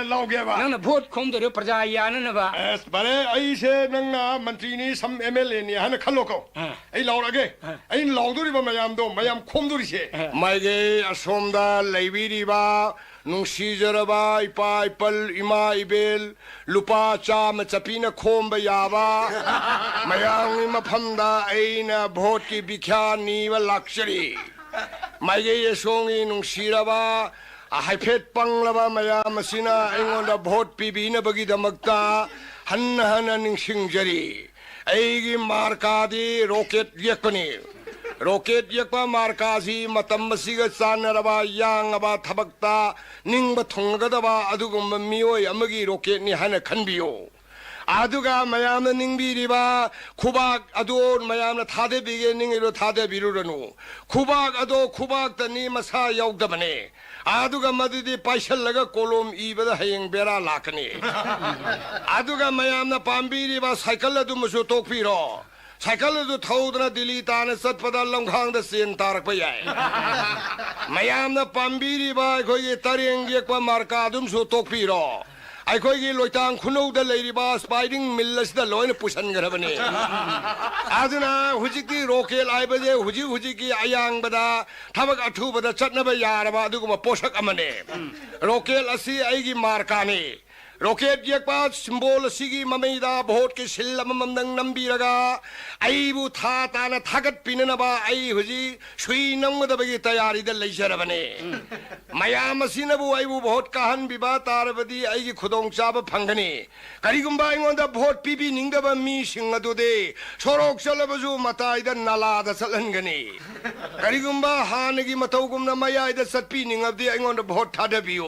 ꯂꯥꯎꯒꯦꯕ꯫ ꯅꯪꯅ ꯚꯣꯠ ꯈꯣꯝꯗꯣꯏꯔꯣ ꯄ꯭ꯔꯖꯥ ꯌꯥꯅꯅꯕ? ꯑꯁ, ꯐꯔꯦ, ꯑꯩꯁꯦ ꯅꯪꯅ ꯃꯟꯇ꯭ꯔꯤꯅꯤ, ꯁꯝ ꯑꯦꯝ ꯑꯦꯜ ꯑꯦꯅꯤ ꯍꯥꯏꯅ ꯈꯜꯂꯣꯀꯣ꯫ ꯑꯥ꯫ ꯑꯩ ꯂꯥꯎꯔꯛꯑꯒꯦ꯫ ꯑꯥ꯫ ꯑꯩꯅ ꯂꯥꯎꯗꯣꯔꯤꯕ ꯃꯌꯥꯝꯗꯣ, ꯃꯌꯥꯝ ꯈꯣꯝꯗꯣꯔꯤꯁꯦ꯫ ꯑꯥ꯫ ꯃꯥꯏꯒꯩ ꯑꯁꯣꯝꯗ ꯂꯩꯕꯤꯔꯤꯕ ꯅꯨꯡꯁꯤꯖꯔꯕ ꯏꯄꯥ ꯏꯄꯜ, ꯏꯃꯥ ꯏꯕꯦꯜ, ꯂꯨꯄꯥ ꯆꯥꯝꯃ ꯆꯠꯄꯤꯅ ꯈꯣꯝꯕ ꯌꯥꯕ ꯃꯌꯥꯝꯒꯤ ꯃꯐꯝꯗ ꯑꯩꯅ ꯚꯣꯠꯀꯤ ꯚꯤꯈ꯭ꯌꯥ ꯅꯤꯕ ꯂꯥꯛꯆꯔꯤ꯫ ꯃꯥꯏꯀꯩ ꯑꯁꯣꯝꯒꯤ ꯅꯨꯡꯁꯤꯔꯕ, ꯍꯥꯏꯐꯦꯠ ꯄꯪꯂꯕ ꯃꯌꯥꯝ ꯑꯁꯤꯅ ꯑꯩꯉꯣꯟꯗ ꯚꯣꯠ ꯄꯤꯕꯤꯅꯕꯒꯤꯗꯃꯛꯇ ꯍꯟꯅ ꯍꯟꯅ ꯅꯤꯡꯁꯤꯡꯖꯔꯤ꯫ ꯑꯩꯒꯤ ꯃꯥꯔꯀꯥꯗꯤ ꯔꯣꯀꯦꯠ ꯌꯦꯛꯄꯅꯤ꯫ ꯔꯣꯀꯦꯠ ꯌꯦꯛꯄ ꯃꯥꯔꯀꯥꯁꯤ ꯃꯇꯝ ꯑꯁꯤꯒ ꯆꯥꯟꯅꯔꯕ, ꯌꯥꯡꯉꯕ ꯊꯕꯛꯇ ꯅꯤꯡꯕ ꯊꯨꯡꯒꯗꯕ ꯑꯗꯨꯒꯨꯝꯕ ꯃꯤꯑꯣꯏ ꯑꯃꯒꯤ ꯔꯣꯀꯦꯠꯅꯤ ꯍꯥꯏꯅ ꯈꯟꯕꯤꯌꯨ꯫ ꯑꯗꯨꯒ ꯃꯌꯥꯝꯅ ꯅꯤꯡꯕꯤꯔꯤꯕ ꯈꯨꯕꯥꯛ ꯑꯗꯨ ꯃꯌꯥꯝꯅ ꯊꯥꯗꯕꯤꯒꯦ ꯅꯤꯡꯉꯤꯗꯣ ꯊꯥꯗꯕꯤꯔꯨꯔꯅꯨ꯫ ꯈꯨꯕꯥꯛ ꯑꯗꯣ ꯈꯨꯕꯥꯛꯇꯅꯤ, ꯃꯁꯥ ꯌꯥꯎꯗꯕꯅꯦ꯫ ꯑꯗꯨꯒ ꯃꯗꯨꯗꯤ ꯄꯥꯏꯁꯜꯂꯒ ꯀꯣꯂꯣꯝ ꯏꯕꯗ ꯍꯌꯦꯡ ꯕꯦꯔꯥ ꯂꯥꯛꯀꯅꯤ꯫ ꯑꯗꯨꯒ ꯃꯌꯥꯝꯅ ꯄꯥꯝꯕꯤꯔꯤꯕ ꯁꯥꯏꯀꯜ ꯑꯗꯨꯃꯁꯨ ꯇꯣꯛꯄꯤꯔꯣ꯫ ꯁꯥꯏꯀꯜ ꯑꯗꯨ ꯊꯧꯗꯨꯅ ꯗꯤꯜꯂꯤ ꯇꯥꯅ ꯆꯠꯄꯗ ꯂꯝꯈꯥꯡꯗ ꯆꯦꯟ ꯇꯥꯔꯛꯄ ꯌꯥꯏ꯫ ꯃꯌꯥꯝꯅ ꯄꯥꯝꯕꯤꯔꯤꯕ ꯑꯩꯈꯣꯏꯒꯤ ꯇꯔꯦꯡ ꯌꯦꯛꯄ ꯃꯥꯔꯀꯥ ꯑꯗꯨꯝꯁꯨ ꯇꯣꯛꯄꯤꯔꯣ꯫ ꯑꯩꯈꯣꯏꯒꯤ ꯂꯣꯏꯇꯥꯡ ꯈꯨꯅꯧꯗ ꯂꯩꯔꯤꯕ ꯁ꯭ꯄꯥꯏꯔꯤꯡ ꯃꯤꯜ ꯑꯁꯤꯗ ꯂꯣꯏꯅ ꯄꯨꯁꯟꯈ꯭ꯔꯕꯅꯤ꯫ ꯑꯗꯨꯅ ꯍꯧꯖꯤꯛꯇꯤ ꯔꯣꯀꯦꯠ ꯍꯥꯏꯕꯁꯦ ꯍꯧꯖꯤꯛ ꯍꯧꯖꯤꯛꯀꯤ ꯑꯌꯥꯡꯕꯗ ꯊꯕꯛ ꯑꯊꯨꯕꯗ ꯆꯠꯅꯕ ꯌꯥꯔꯕ ꯑꯗꯨꯒꯨꯝꯕ ꯄꯣꯠꯁꯛ ꯑꯃꯅꯦ꯫ ꯔꯣꯀꯦꯠ ꯑꯁꯤ ꯑꯩꯒꯤ ꯃꯥꯔꯀꯥꯅꯤ꯫ ꯔꯣꯀꯦꯠ ꯌꯦꯛꯄ ꯁꯤꯝꯕꯣꯜ ꯑꯁꯤꯒꯤ ꯃꯃꯩꯗ ꯚꯣꯠꯀꯤ ꯁꯤꯜ ꯑꯃꯃꯝꯗꯪ ꯅꯝꯕꯤꯔꯒ ꯑꯩꯕꯨ ꯊꯥ ꯇꯥꯅ ꯊꯥꯒꯠꯄꯤꯅꯅꯕ ꯑꯩ ꯍꯧꯖꯤꯛ ꯁꯨꯏ ꯅꯝꯒꯗꯕꯒꯤ ꯇꯌꯥꯔꯤꯗ ꯂꯩꯖꯔꯕꯅꯤ꯫ ꯃꯌꯥꯝ ꯑꯁꯤꯅꯕꯨ ꯑꯩꯕꯨ ꯚꯣꯠ ꯀꯥꯍꯟꯕꯤꯕ ꯇꯥꯔꯕꯗꯤ ꯑꯩꯒꯤ ꯈꯨꯗꯣꯡꯆꯥꯕ ꯐꯪꯒꯅꯤ꯫ ꯀꯔꯤꯒꯨꯝꯕ ꯑꯩꯉꯣꯟꯗ ꯚꯣꯠ ꯄꯤꯕꯤꯅꯤꯡꯗꯕ ꯃꯤꯁꯤꯡ ꯑꯗꯨꯗꯤ ꯁꯣꯔꯣꯛ ꯆꯠꯂꯕꯁꯨ ꯃꯇꯥꯏꯗ ꯅꯂꯥꯗ ꯆꯠꯍꯟꯒꯅꯤ꯫ ꯀꯔꯤꯒꯨꯝꯕ ꯍꯥꯟꯅꯒꯤ ꯃꯇꯧꯒꯨꯝꯅ ꯃꯌꯥꯏꯗ ꯆꯠꯄꯤꯅꯤꯡꯉꯕꯗꯤ ꯑꯩꯉꯣꯟꯗ ꯚꯣꯠ ꯊꯥꯗꯕꯤꯌꯨ꯫